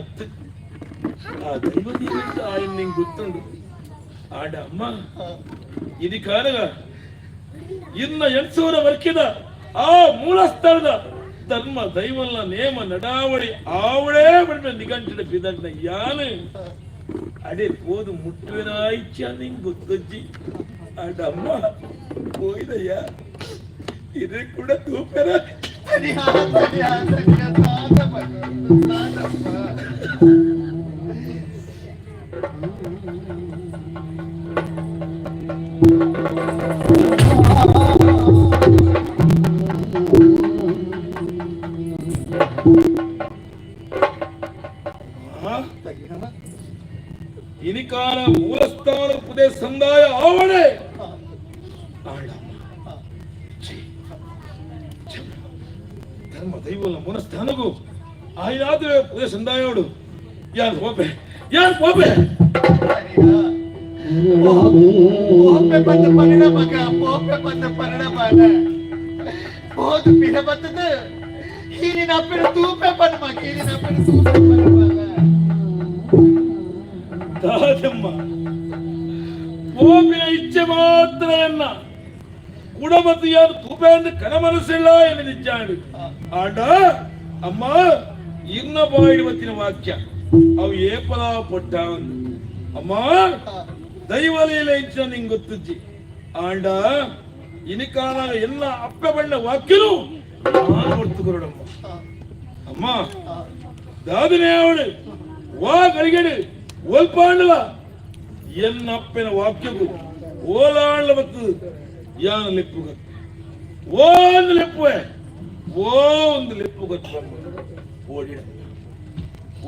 ಆ ದೈವ ದೇವರ ಆಯ್ನ ನಿಂಗೆ ಗೊತ್ತುಂಡು ಆಡ ಅಮ್ಮ ఇది ಕಾರಗ ಇನ್ನ 8000 ವರ್ಕಿದ ಆ ಮೂಲಸ್ಥಳದ ಧರ್ಮ ದೈವಲ್ಲ ನೇಮ ನಡಾವಳಿ ಆವಳೇ ಬಡಿದ ನಿಗಂಟಿನ ಬಿದಂಡ ಯಾನು ಅಡೆ ಪೋದು ಮುಟ್ಟುವಿನಾಯ್ಚ ನಿಂಗೆ ಗೊತ್ತಜ್ಜಿ ಆಡ ಅಮ್ಮ ಹೋಯ್ದಯ್ಯ ಇದು ಕೂಡ ತೂಪೆರ. ಸರಿಯಾ ಸರಿಯಾ ಸರಿಯಾ ತಾತಪ್ಪ ತಾತಪ್ಪ. ಇನಿಕಾಲ ಮೂಲಸ್ಥಾನ ಪುದೆ ಸಂದಾಯ ಆವಣೆ ಆಡಮ್ಮ ಛೀ, ಛೆ. ಧರ್ಮ ದೈವನ ಮೂಲಸ್ಥಾನಗೂ ಆಯ್ನಾದ್ರೆ ಪುದೆ ಸಂದಾಯೋಡು ಯಾರು ಹೋಪೆ ಯಾರು ಹೋಪೆ. ಪೋಪೆ ಬಂದ ಪರಣ ಮಗ ಪೋಪೆ ಬಂದ ಪರಣ ಮಗ போது பிற பத்தது ಹೀರಿನ ಅಪ್ಪನ ತೂಪೆ ಬನ್ನ ಮಗ ಹೀರಿನ ಅಪ್ಪನ ತೂಪೆ ಬನ್ನ ಮಗ. ದಾದಮ್ಮ ಪೋಪಿನ ಇಚ್ಛೆ ಮಾತ್ರ ಎನ್ನ ಕುಡಮತ್ತು ಯಾರು ತೂಪೆ ಎಂದು ಕನ ಮನಸ್ಸಿಲ್ಲ ಎಂದು ನಿಜ್ಜಾಡು ಆಂಡ ಅಮ್ಮ ಇನ್ನ ಬಾಯಿಡು ಬತ್ತಿನ ವಾಕ್ಯ ಅವು ಏಪಲ ಪೊಟ್ಟ ಒಂದು ಅಮ್ಮ ದೈವಲೀಲೆ ಇಂಚಿನ ನಿಂಗೆ ಗೊತ್ತುಜ್ಜಿ ಆಂಡ ಇನಿಕಾಲ ಎಲ್ಲ ಅಪ್ಪೆ ಬಣ್ಣ ವಾಕ್ಯನು ನಾನು ಹೊರ್ತು ಅಮ್ಮ ದಾದನೆ ಅವಳು ವಾ ಗಳಿಗೆಡು ಒಲ್ಪಾಂಡಲ ಎನ್ನ ಅಪ್ಪನ ವಾಕ್ಯಗೂ ಓಲಾಂಡ್ಲ ಮತ್ತು ಯಾನ ಲೆಪ್ಪುಗ ಓ ಒಂದು ಲೆಪ್ಪುವೆ ಓ ಒಂದು ಲೆಪ್ಪು ಗೊತ್ತು ಓಡಿಡ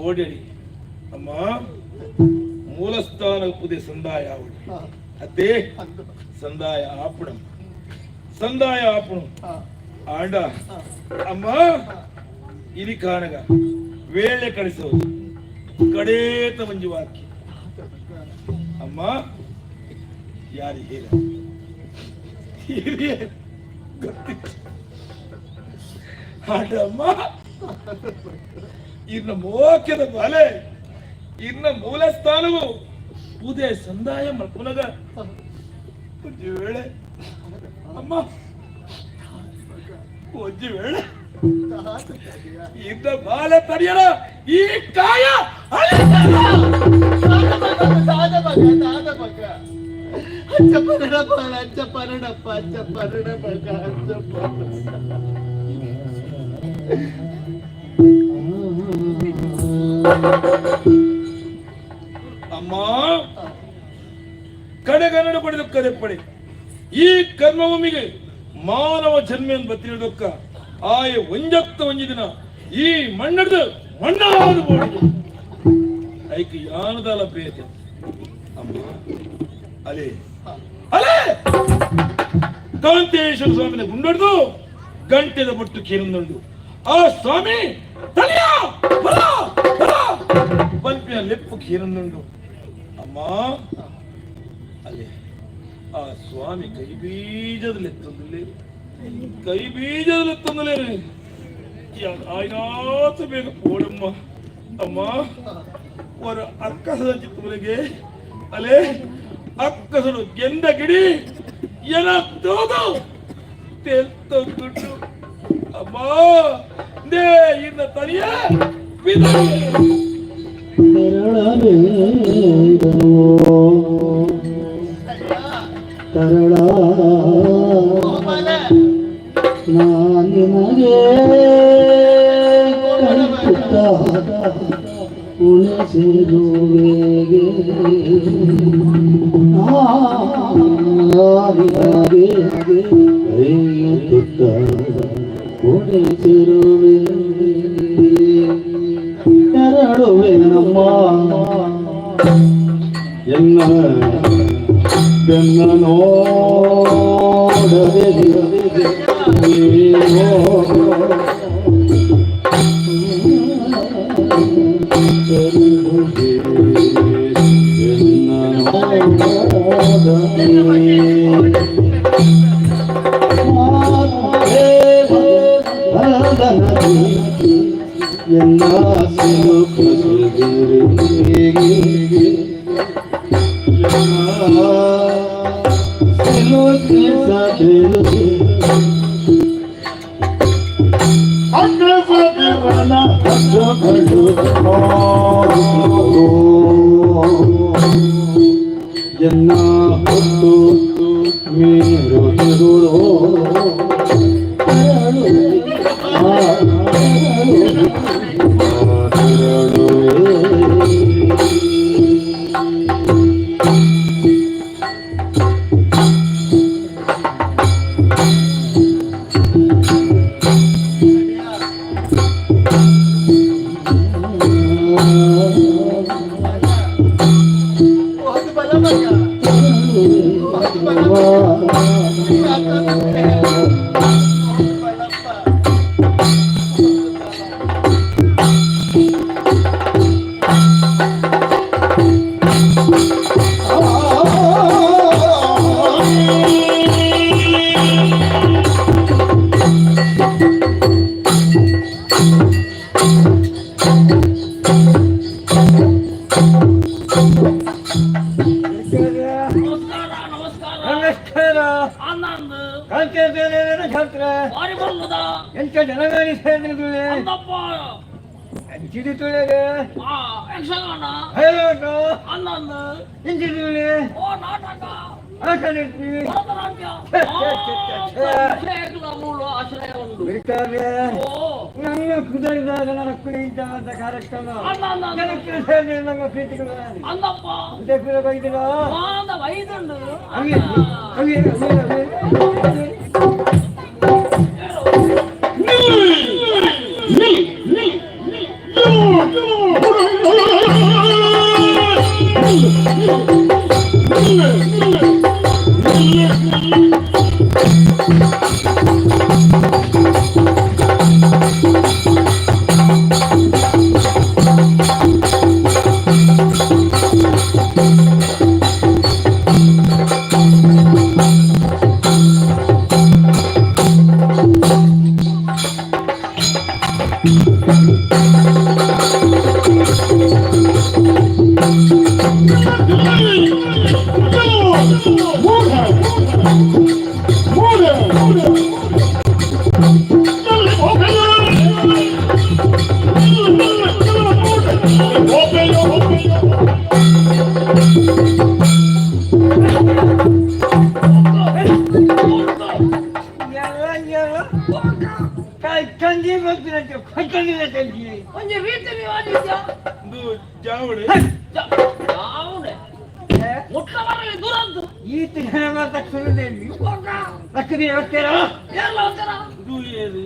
ಓಡಡಿ ಅಮ್ಮ ಮೂಲಸ್ಥಾನ ಉಪ್ಪುದೆ ಸಂದಾಯ ಆವಡು ಅದೇ ಸಂದಾಯ ಆಪಣಂ ಸಂದಾಯ ಆಪಣಂ ಆಂಡ ಅಮ್ಮ ಇನಿ ಕಾನಗ ವೇಳೆ ಕಳಿಸೋದು ಕಡೇತ ಮಂಜು ವಾಕ್ಯ ಅಮ್ಮ ಯಾರು ಹೇಳ ಹಿರಿಯ ಗೊತ್ತಿತ್ತು ಆಂಡ ಅಮ್ಮ ಇನ್ನ ಮೋಕ್ಯದ ಬಲೆ ಇನ್ನ ಮೂಲ ಸ್ಥಾನವು ಪೂಜೆ ಸಂದಾಯ ಮಲ್ಪುನಗ ಒಂಜಿ ವೇಳೆ ಅಮ್ಮ ಒಂಜಿ ವೇಳೆ ಇನ್ನ ಬಾಲೆ ತರಿಯರ ಈ ಕಾಯ ತಾತ ಮಗ ತಾತ ಮಗ ಅಜ್ಜ ಪರಣ ಬಾಲ ಅಜ್ಜ ಪರಣಪ್ಪ ಅಜ್ಜ ಪರಣ ಮಗ ಅಜ್ಜ ಅಮ್ಮ ಕಡೆಗನ್ನಡ ಪಡೆದಕ್ಕದೆ ಪಡೆ ಈ ಕರ್ಮಭೂಮಿಗೆ ಮಾನವ ಜನ್ಮೆಯನ್ನು ಬತ್ತಿರದಕ್ಕ ಆಯ ಒಂಜತ್ತ ಒಂಜಿ ದಿನ ಈ ಮಣ್ಣಡ್ದು ಮಣ್ಣಾದ ಬೋಡಿಗೆ ಐಕ್ ಯಾನದಲ ಬೇತೆ ಅಮ್ಮ ಅಲೆ ಅಲೆ ಕಾಂತೇಶ್ವರ ಸ್ವಾಮಿನ ಗುಂಡೊಡ್ದು ಗಂಟೆದ ಬೊಟ್ಟು ಕೇರಿಂದುಂಡು ಆ ಸ್ವಾಮಿ ತಲೆಯ ಬಲ ಬಲ. ಪನ್ಪಿನ ಲೆಪ್ಪು ಕೀರನ್ನುಂಡು ಅಮ್ಮ ಅಲ್ಲೇ ಆ ಸ್ವಾಮಿ ಕೈ ಬೀಜದಲ್ಲಿ ಕೈ ಬೀಜದಲ್ಲಿ ಆಯ್ನಾತ ಬೇಗ ಪೋಡಮ್ಮ ಅಮ್ಮ ஒரு ಅಕ್ಕಸದ ಚಿತ್ತುಗಳಿಗೆ ಅಲೆ ಅಕ್ಕಸಡು ಗೆಂದ ಗಿಡಿ ಎನ ತೋದು ತೆಲ್ತೊಂದುಂಡು ಅಮ್ಮ they ಇನ್ನ ತನಿಯ ತರಳ ನಾನಿನಗೆ ಕೈಪುತ್ತ ಉಣಿಸಿರುವೆಗೆ ನಾನಿನಗೆ ಕೈಯುತ್ತ ಉಣಿಸಿರುವೆ ತೆರಳುವೆ ನಮ್ಮ ಎನ್ನ ಬೆನ್ನ ನೋಡದೆ ನೀವೋ ಎನ್ನ ನೋಡದೆ ಎನ್ನ ಸಿಲುಕಿಸಿದಿರಿ ಎನ್ನ ಹೊತ್ತು ಮೀರುತ್ತಿರುವುದು ನಮಸ್ಕಾರ ನಮಸ್ಕಾರ. ನಮಸ್ಕಾರ. ಆನಂದ್. ಛಾತ್ರ. ಬಾರಿ ಬಲ್ಲದ. ಎಂತ ಜನಗಾರಿ ಸೇರಿದುಳೆ. ಅಂದಪ್ಪ. ಅಂಚಿದುಳೆ. ಆ ಯಕ್ಷಗಾನ. ಹೇಳೋದು. ಆನಂದ್. ಇಂಚಿದುಳೆ. ಓ ನಾಟಕ. ಆಚರಿಸಿ. ಭರತನಾಟ್ಯ. ಛೆ, ಛೆ, ಛೆ, ಛೆ. ಆಶ್ರಯಗಳ ಮೂಲ ಆಶ್ರಯ ಉಂಟು. ಬಿಡ್ತಾರೆ. ಓ. ನನ್ನ ಕುದರಿದಾಗ ನನ್ನ ಕಾರ್ಯಕ್ರಮ. ಆನಂದ್. ಜನಕ್ಕೆ ಸೇರಿದ ನಮ್ಮ ಪ್ರೀತಿಗಳು. ಅಂದಪ್ಪ. ಉದಯಪುರ ಬೈದಿರ. ಮಾದ ವೈದಂಡು. ಅವಿ ಅವಿ ಅವಿ ಅವಿ. ಒಂಜಿ ರೀತಿ ನೀವು ಇದು ಜಾವಳಿ. ಯಾವಡೆ ಮುಟ್ಟವರೆಗೆ ದುರಂತ. ಈತ ಜನ ತಕ್ಷಣದಲ್ಲಿ ಲಕ್ಕದಿ ಹೇಳ್ತೀರಾ? ಎಲ್ಲ ಹೋಗ್ತಾರ. ಇದು ಏನು?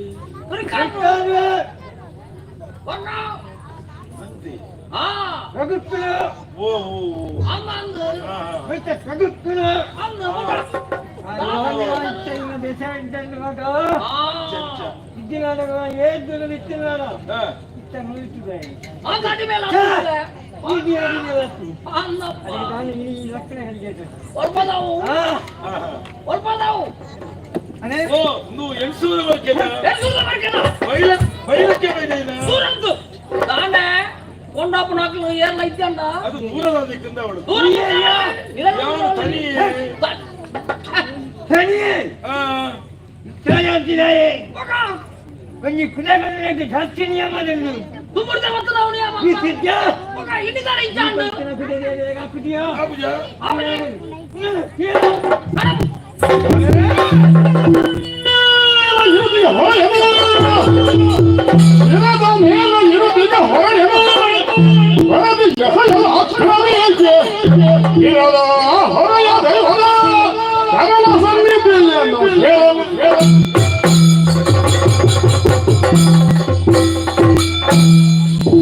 ಅಂತೆ. ಹಾ. ರಘುತ್ತಲು. ಓ ಓ ಓ. ಅಂದ. ಹಾ, ಹಾ. ಮತ್ತೆ ರಘುತ್ತಲು. ಅಂದ. ಇದ್ದಿನಾಡ ಏದ್ದು ಇತ್ತಿನಾಡ. ಹಾ. ಆ ಗಾಡಿ ಮೇಲೆ ಅಲ್ಲಪ್ಪ. ಒಲ್ಪದಾವು ಒಲ್ಪದಾವು. ಓ ಒಂದು ಎಂಟು ಬರ್ಕೇದ. ಎಲ್ಸೂರ ಬರ್ಕೇದ. ಬೈಲ ಬೈಲಕ್ಕೆ ಬೈದ. ದೂರಂತು ದಾಂಡೆ ಕೊಂಡಾಪು ನಾಲ್ಕು ಏರ್ಲ ಇದ್ದಂಡ. ಅದು ದೂರದ ದಿಕ್ಕಿಂದ ಅವಳು. ದೂರ. ಯಾವ ತನಿ? ಆ, ಒಂಜಿ ಕುಲಗಂದ್ರೆ ಜಾಸ್ತಿ ನಿಯಮದನ್ನು ದುಮ್ಮುರ್ದೆ ಮತ್ತು ನಾವು ನಿಯಮ ಈ ಸಿದ್ಧ ಮಗ ಇನ್ನಿದ್ದಾರೆ ಇದ್ದಾಂಡು. ಆ ಪೂಜಾ.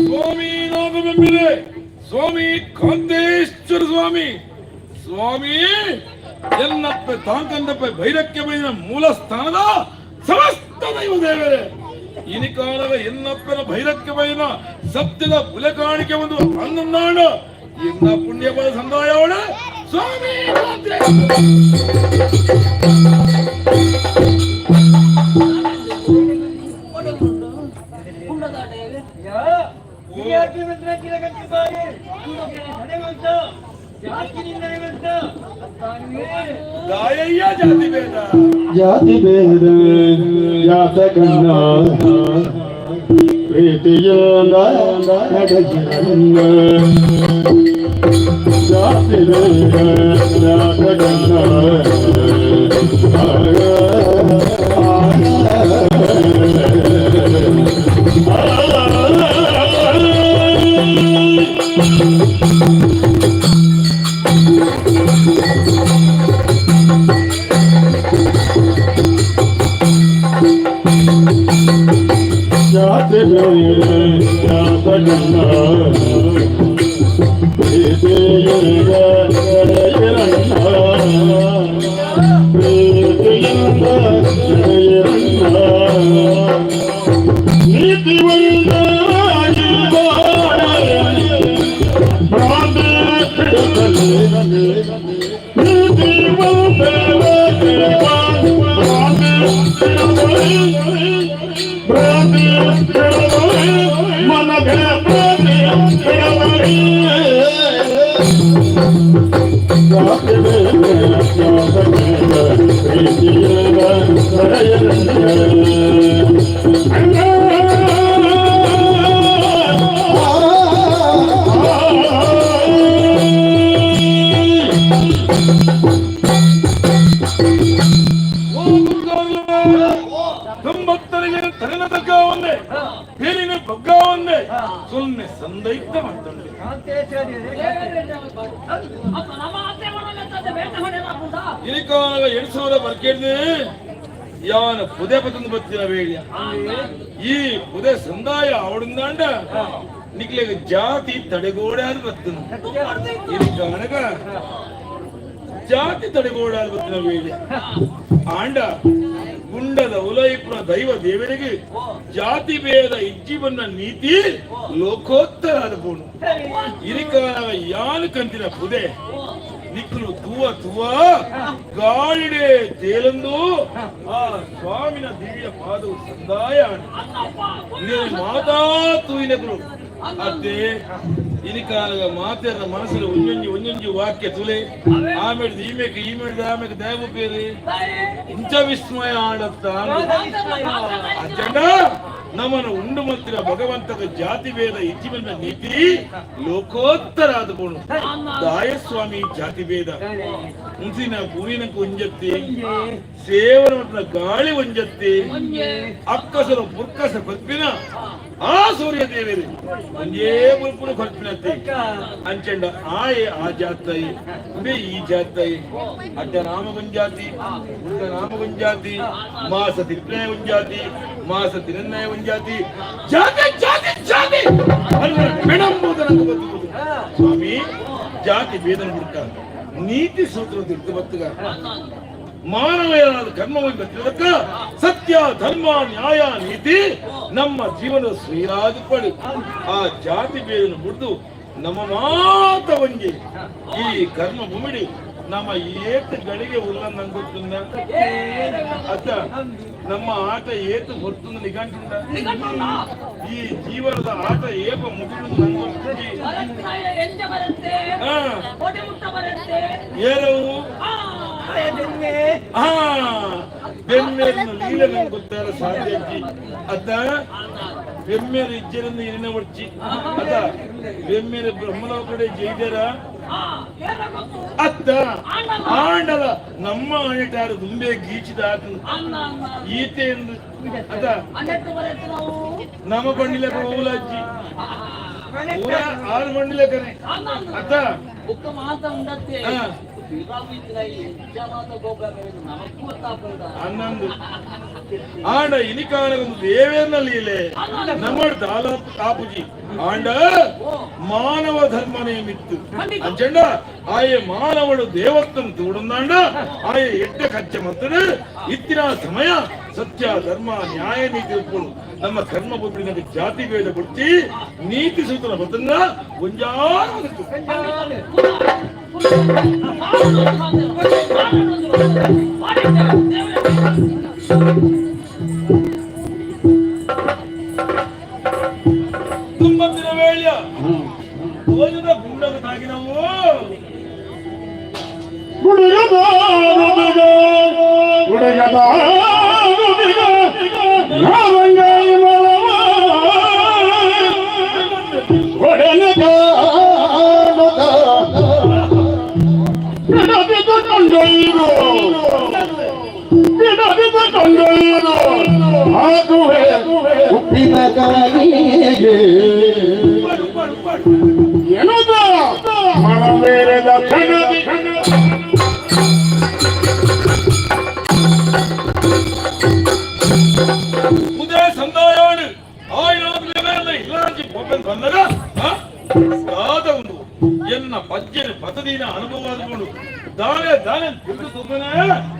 ಸ್ವಾಮಿ ನಾಗಬೆಂಬಿದೆ, ಸ್ವಾಮಿ ಕಾಂತೇಶ್ವರ ಸ್ವಾಮಿ, ಸ್ವಾಮಿ ಎನ್ನಪ್ಪ ತಾಂಕಂದಪ್ಪ ಭೈರಕ್ಕೆ ಬೈನ ಮೂಲ ಸ್ಥಾನದ ಸಮಸ್ತ ದೈವ ದೇವರೇ, ಇನಿಕಾಲದ ಎನ್ನಪ್ಪನ ಭೈರಕ್ಕೆ ಬೈನ ಸತ್ಯದ ಪುಲಕಾಣಿಕೆ ಒಂದು ಅನ್ನನ್ನಾಣ ಎನ್ನ ಪುಣ್ಯ ಬಲ ಸಂದಾಯವಣ ಸ್ವಾಮಿ ಕಾಂತೇಶ್ವರ. ದಾಯಯ್ಯ ಜಾತಿ ಭೇದ. ಜಾತಿ ಭೇದ ಜಾತಕಣ್ಣ ಪ್ರೀತಿಯಿಂದ ನಡೆಯಿರಣ್ಣ. ಜಾತಿ ಭೇದ ಜಾತಕಣ್ಣ. ಜಾತಿ ಭೇದ ಜಾತಕಣ್ಣ ಪ್ರೀತಿಯಿಂದ ನಡೆಯಿರಣ್ಣ. ಪ್ರೀತಿಯಿಂದ ನಡೆಯಿರಣ್ಣ. ನೀತಿವಂತರಾಗಿ ಬಾಳಲಿ. ಭ್ರಾಂತಿ ಬಿಡುತ್ತಲೇ. ನೀತಿವಂತರಾಗಿ ಭ್ರಾಂತಿ ಬಿಡುತ್ತಲೇ. ಭ್ರಾಂತಿ ಬಿಡುತ್ತಲೇ. ಮನದ ಭ್ರಾಂತಿ ಬಿಡುತ್ತಲೇ. ಜಾತಿ ಭೇದ ಜಾತಕಣ್ಣ ಪ್ರೀತಿಯಿಂದ ನಡೆಯಿರಣ್ಣ. ಓ ದುರ್ಗಾಂಗ, ತೊಂಬತ್ತರಿಗೆ ತಲೆನ ತಗ್ಗ ಒಂದೇ, ಬೇರಿನ ಬಗ್ಗ ಒಂದೇ, ಸೊನ್ನೆ ಸಂದೈತ ಮಾಡ್ತಂಡೆ. ಅಪ್ಪ ನಮ್ಮ ಅತ್ತೆ ಮನೆಯಲ್ಲಿ ಬೇಟೆ ಹೊಡೆಯಲಾಗುಂಟಾ. ಇನಿಕಾಲ 8000 ಬರ್ಕೇಡ್ದೆ ಯಾವನ ಪುದೆ ಪತಂದು ಬತ್ತಿನ ವೇಳ್ಯ ಈ ಪುದೆ ಸಂದಾಯ ಅವಡಿಂದಾಂಡ ನಿಕ್ಲೆಗ ಜಾತಿ ತಡೆಗೋಡೆ ಅದು ಬತ್ತನು. ಇನಿಕಾನಗ ಜಾತಿ ತಡೆಗೋಡೆ ಅದು ಬತ್ತಿನ ವೇಳ್ಯ ಆಂಡ ಗುಂಡದ ಉಲೈಪುರ ದೈವ ದೇವರಿಗೆ ಜಾತಿ ಭೇದ ಇಜ್ಜೀವನ ನೀತಿ ಲೋಕೋತ್ತರ ಆದ ಬೋನು. ಇನಿಕಾನಗ ಯಾನು ಕಂತಿನ ಪುದೆ ನಿಕ್ಕಲು ತೂವ ತೂವ ಗಾಳಿಡೆ ತೇಲಂದು ಆ ಸ್ವಾಮಿನ ದಿವ್ಯ ಪಾದವು ಸಂದಾಯ. ನೀನು ಮಾತಾ ತೂಯಿನಕಲು ಅತ್ತೆ ಇನಿಕಾಲದ ಮಾತೆರ ಮನಸ್ಸಲ್ಲಿ ಒಂದೊಂದು ಒಂದೊಂದು ವಾಕ್ಯ ತುಲೆ ಆಮೇಲೆ ಈಮೇಕ ಈಮೇಲೆ ಆಮೇಲೆ ದೇವ ಪೇರಿ ಇಂಚ ವಿಸ್ಮಯ ಆಡತ್ತ ಅಜ್ಜಂಡ ನಮ್ಮನ್ನು ಉಂಡು ಮಂತಿನ ಭಗವಂತನ ಜಾತಿ ಭೇದ ಇಜ್ಜಿಮನ್ನ ನೀತಿ ಲೋಕೋತ್ತರ ಆದಕೋಣು. ದಾಯಸ್ವಾಮಿ ಜಾತಿ ಭೇದ ಉಂಸಿನ ಭೂಮಿನ ಒಂಜತ್ತಿ, ಸೇವನ ಮಟ್ಟಿನ ಗಾಳಿ ಒಂಜತ್ತಿ, ಅಕ್ಕಸರು ಪುರ್ಕಸ ಕೊಲ್ಪಿನ ಆ ಸೂರ್ಯ ದೇವರು ಒಂದೇ ಮುಲ್ಪುನ ಕೊಲ್ಪಿನತ್ತಿ. ಅಂಚಂಡ ಆಯೆ ಆ ಜಾತೈ ಉಂಡೆ ಈ ಜಾತೈ ಅಡ್ಡ ನಾಮಗುಂಜಾತಿ ಉಂಡ ನಾಮಗುಂಜಾತಿ ಮಾಸ ತಿರ್ಪನೆ ಉಂಜಾತಿ ಮಾಸ ತಿರನ್ನಯ ಉಂಜಾತಿ ಜಾತಿ ಜಾತಿ ಜಾತಿ ಬೆಣಂಬುದರಂಗ ಬದುಕುವುದು. ಸ್ವಾಮಿ ಜಾತಿ ಭೇದ ಹುಡುಕ ನೀತಿ ಸೂತ್ರ ತಿರ್ತು ಬತ್ತುಗ. ಮಾನವೀಯರಾದ ಕರ್ಮವನ್ನು ಬತ್ತಿದಕ್ಕ ಸತ್ಯ ಧರ್ಮ ನ್ಯಾಯ ನೀತಿ ನಮ್ಮ ಜೀವನದ ಶ್ರೀರಾಜಪಡಿ ಆ ಜಾತಿ ಬೇರನ್ನು ಬಿಡ್ದು ನಮ್ಮ ಮಾತ ಒಂಜಿ ಈ ಕರ್ಮ ಭೂಮಿಡಿ ನಮ್ಮ ಏತು ಗಳಿಗೆ ಉಲ್ಲ ನಂಗೊತ್ತುಂದ ಅತ್ತ ನಮ್ಮ ಆಟ ಏತು ಹೊರ್ತುಂದ ನಿಘಂಟುಂಡ ಈ ಜೀವನದ ಆಟ ಏಪ ಮುಗಿದು ನಂಗೊತ್ತಿ ಏರವು ಬೆಮ್ಮೇರಿನ ಲೀಲೆ ನಂಗೆ ಗೊತ್ತಾರ ಸಾಧ್ಯ ಅತ್ತ ಬೆಮ್ಮೇರು ಇಜ್ಜರನ್ನು ಏನ ಒಡ್ಚಿ ಅತ್ತ ಬೆಮ್ಮೇರು ಬ್ರಹ್ಮಲೋಕ ಕಡೆ ಜೈದರ ಅತ್ತ ಆಂಡಲ ನಮ್ಮ ಆಣಿಟಾರು ದುಂಬೆ ಗೀಚಿದ ಈತೆ ಎಂದು ಅತ್ತ ನಮ್ಮ ಬಂಡಿಲಕ ಓಲಾಜ್ಜಿ ಊರ ಆರು ಬಂಡಿಲಕನೆ ಅತ್ತ ಬುಕ್ಕ ಮಾತ ಉಂಡತ್ತೆ ಹನ್ನೊಂದು ಆಂಡ ಇನಿಕಾನಗೊಂದು ದೇವೇರ್ನ ಲೀಲೆ ನಮ್ಮ ದಾಲ ತಾಪುಜಿ ಆಂಡ ಮಾನವ ಧರ್ಮನೇ ಮಿತ್ತು ಅಂಚಂಡ ಆಯೆ ಮಾನವಳು ದೇವತ್ವಂ ತೂಡುಂದಾಂಡ ಆಯೆ ಎಡ್ಡ ಕಚ್ಚ ಮತ್ತಡು ಇತ್ತಿನ ಸಮಯ ಸತ್ಯ ಧರ್ಮ ನ್ಯಾಯ ನೀತಿ ಉಪ್ಪುಡು ನಮ್ಮ ಕರ್ಮ ಬುದ್ಧಿನ ಜಾತಿ ಭೇದ ಬಿಡ್ತಿ ನೀತಿ ಸೂತ್ರ ಬರ್ತಂದ ಒಂಜಾರು ಬದುಕು. ತುಂಬತ್ತಿನ ವೇಳ್ಯ ಭೋಜನ ಗುಂಡದ ತಾಗಿನವು ಉಪ್ಪಿನಕಾಯಿಗೆ ಎನ್ನುತ್ತ ಮನವೇರದ ಕಣದಿ ಉದಯ ಸಂದಾಯಾಡು ಆಯ್ನಾದ ಇಲ್ಲಾಂಚಿ ಪೋಪೆನ್ ಬಂದಾಗ ದಾದ ಉಂಡು ಎನ್ನ ಪಜ್ಜೆನ ಪತದಿನ ಅನುಭವ ಆದುಕೊಂಡು ದಾನೆ ದಾನೆ ತಿರುಗು ತುಪ್ಪನೆ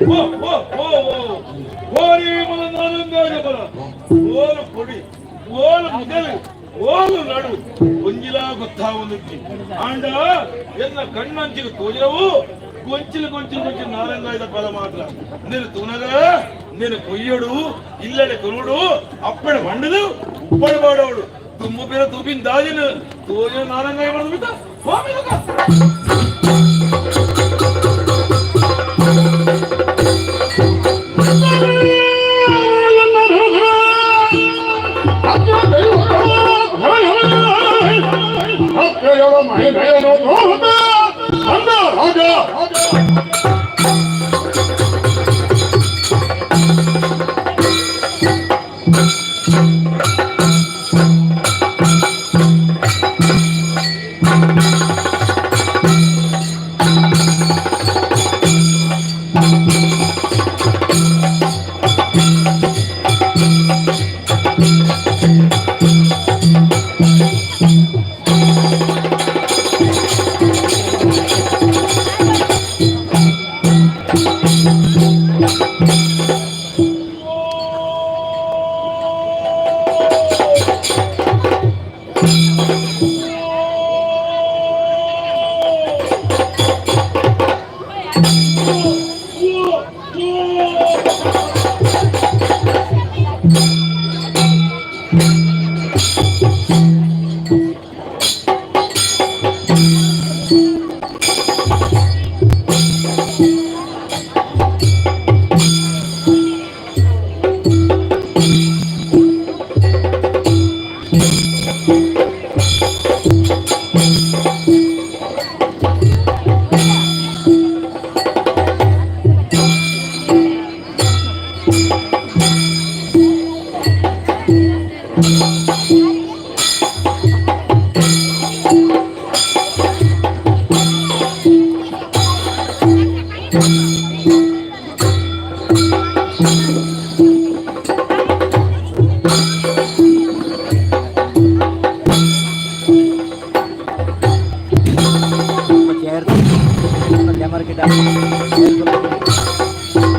ಓ ಓ ಓ ಓ ಓರಿ ಮಲ ನಾನಂದಾಯ ಬಲ ಓಲು ಕೊಡಿ ಓಲು ಮುದಲು ಓಲು ನಡು ಒಂಜಿಲಾ ಗೊತ್ತಾ ಒಂದಿತ್ತಿ ಆಂಡ ಎನ್ನ ಕಣ್ಣಂಚಿಗೆ ತೋಜಿರವು ಗೊಂಚಿಲು ಗೊಂಚಿಲು ಗೊಂಚಿಲು ನಾರಂಗಾಯದ ಫಲ ಮಾತ್ರ నేను తూనగా నేను కొయ్యడు ఇల్లಡೆ కొనుడు అప్పడు వండదు ఉప్పడు పాడవడు తుమ్ము పేర తూపిన దాజిన తోజిన నారంగాయ పడదు camera.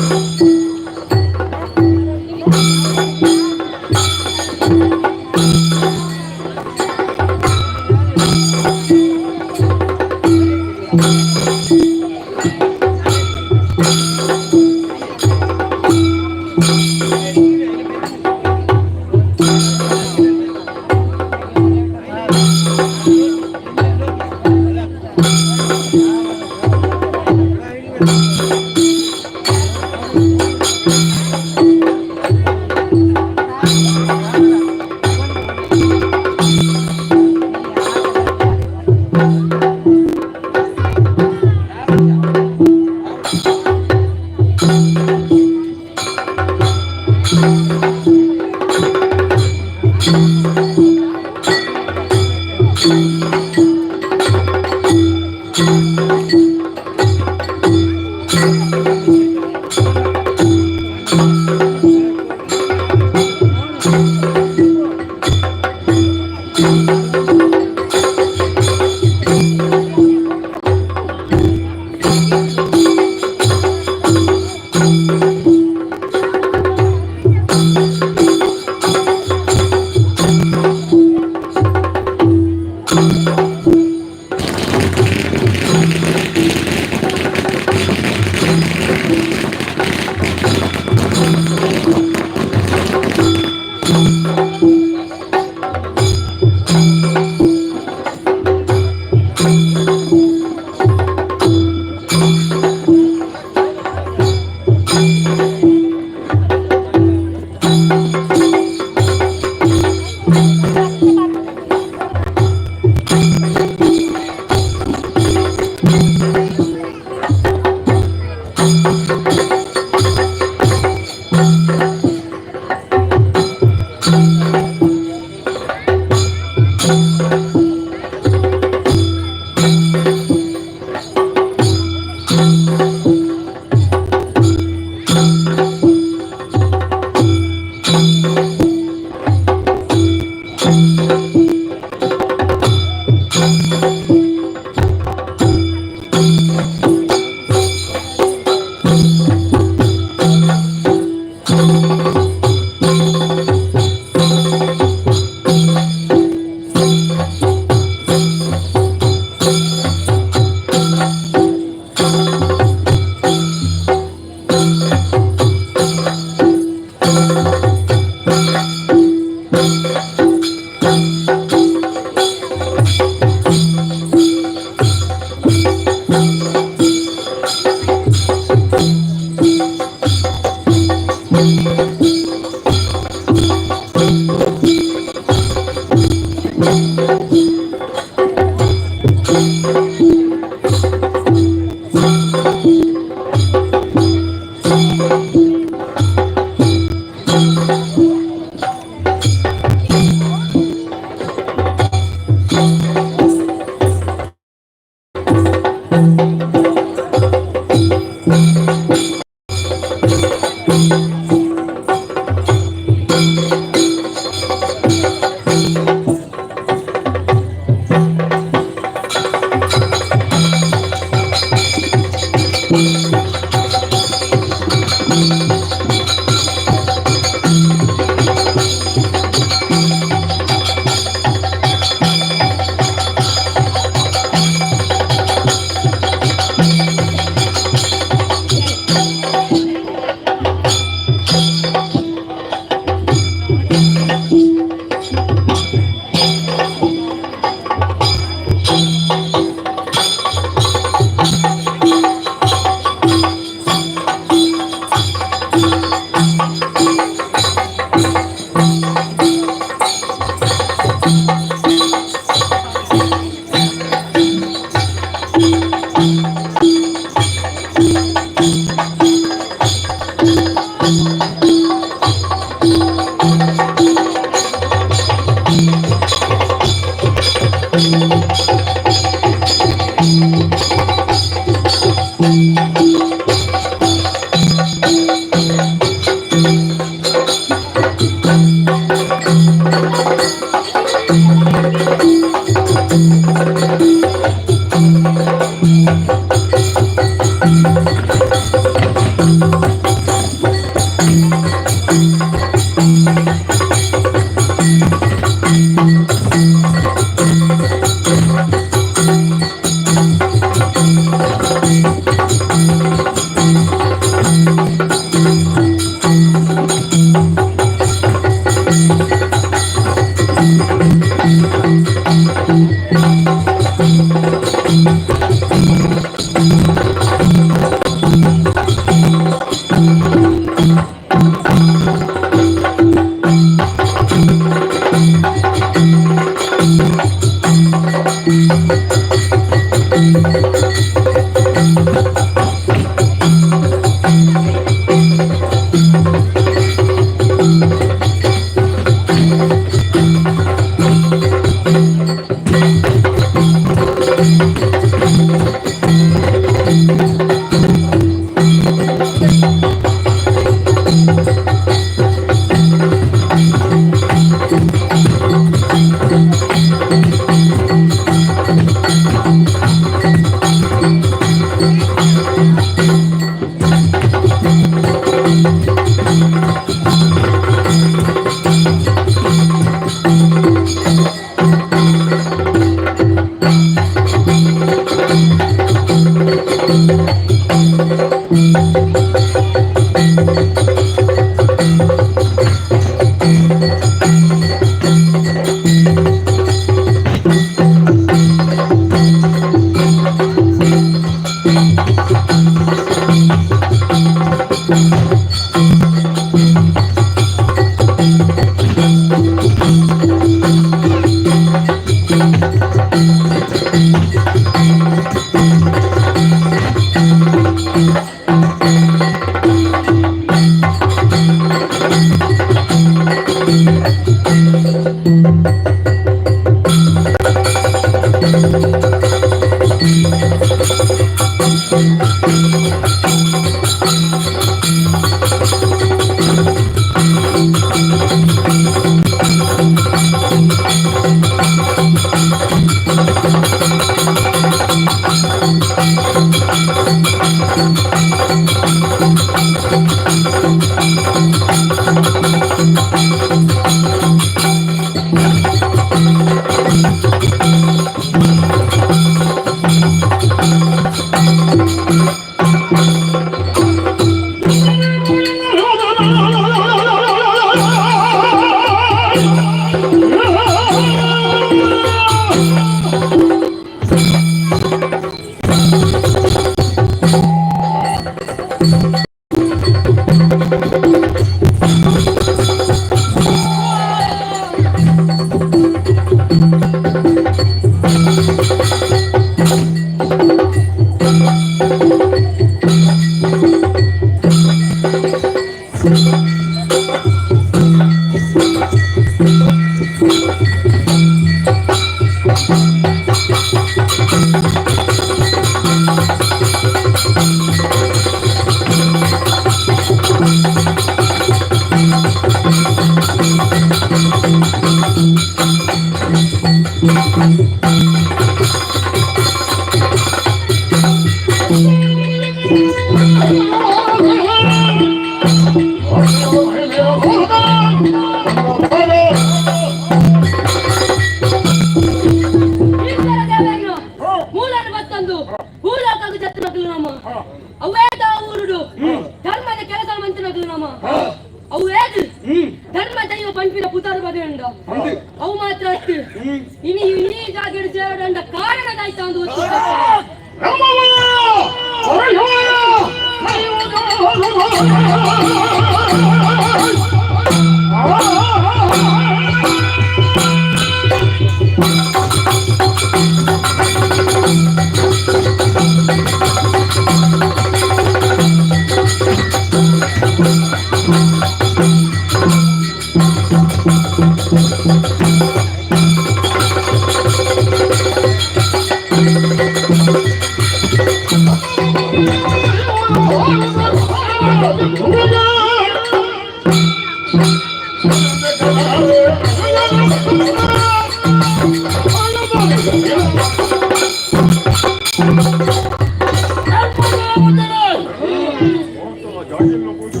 ಬಾಗಿಲು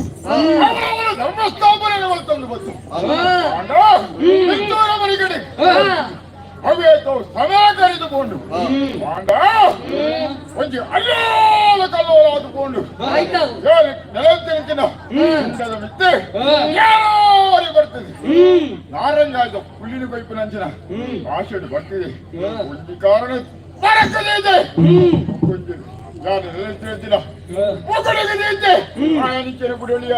ಅವರವರ ಧರ್ಮಸ್ಥಾಪನೆ ತಂದು ಬಂತು ಮನೆಗಡೆ ಅವೇತೋ ಸಮಯ ಕರೆದುಕೊಂಡು ಮಾಂಡ ಒಂಜಿ ಅಲ್ಲಾದ ಕಲ್ಲೋಲಾದುಕೊಂಡು ನೆಲತ್ತಿನ ಮಿತ್ತೆ ಯಾರು ಬರ್ತದೆ ನಾರಂಗಾದ ಹುಲ್ಲಿನ ಕೊಯ್ಪಿನಂಚಿನ ಆಶೆಡು ಬರ್ತದೆ ಒಂದು ಕಾರಣ ಬರಕದೇ ಇದೆ ಕೊಂಚ ನಾನು ನೆಲತ್ತಿನ ಒಕ್ಕಲಿಗೆ ಇದ್ದೆ ಆಯನಿಕ್ಕೆರೆ ಬಿಡಲಿಯ.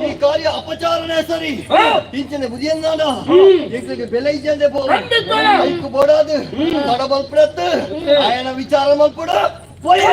ಈ ಕಾರ್ಯ ಅಪಚಾರನೆ ಸರಿ. ಇಂಚಿನ ಬುದಿಯನ್ನಾಡ ಎಂಕ್ಲಿಗೆ ಬೆಲೆ ಇಜ್ಜಂದೆ ಪೋ ಐಕು ಬೋಡಾದು ತಡ ಮಲ್ಪಡತ್ತು ಆಯನ ವಿಚಾರ ಮಲ್ಪಡ ಪೋಯೆ.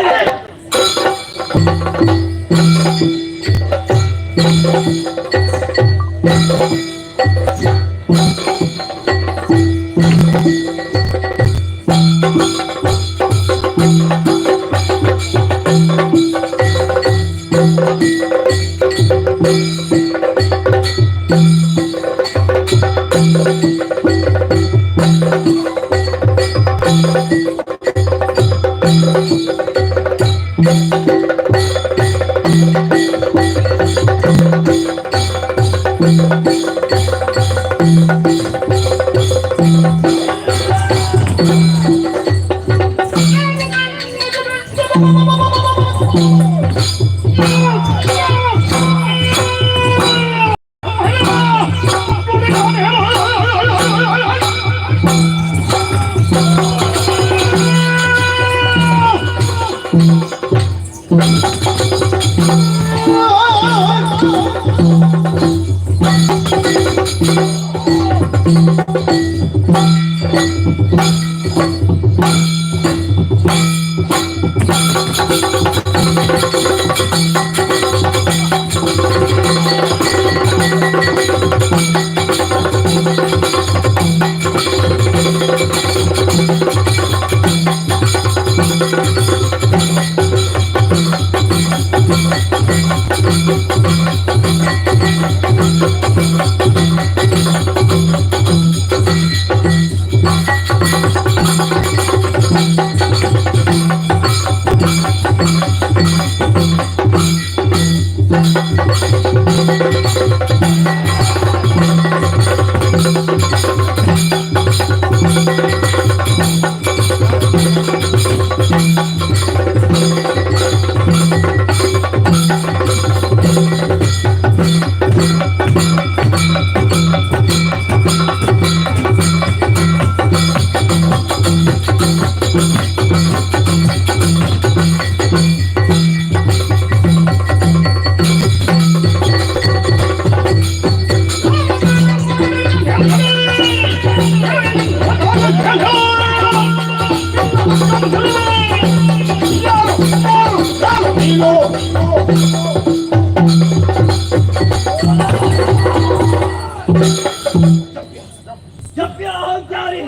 ಜಪ್ಯ ಅಹಂಕಾರಿ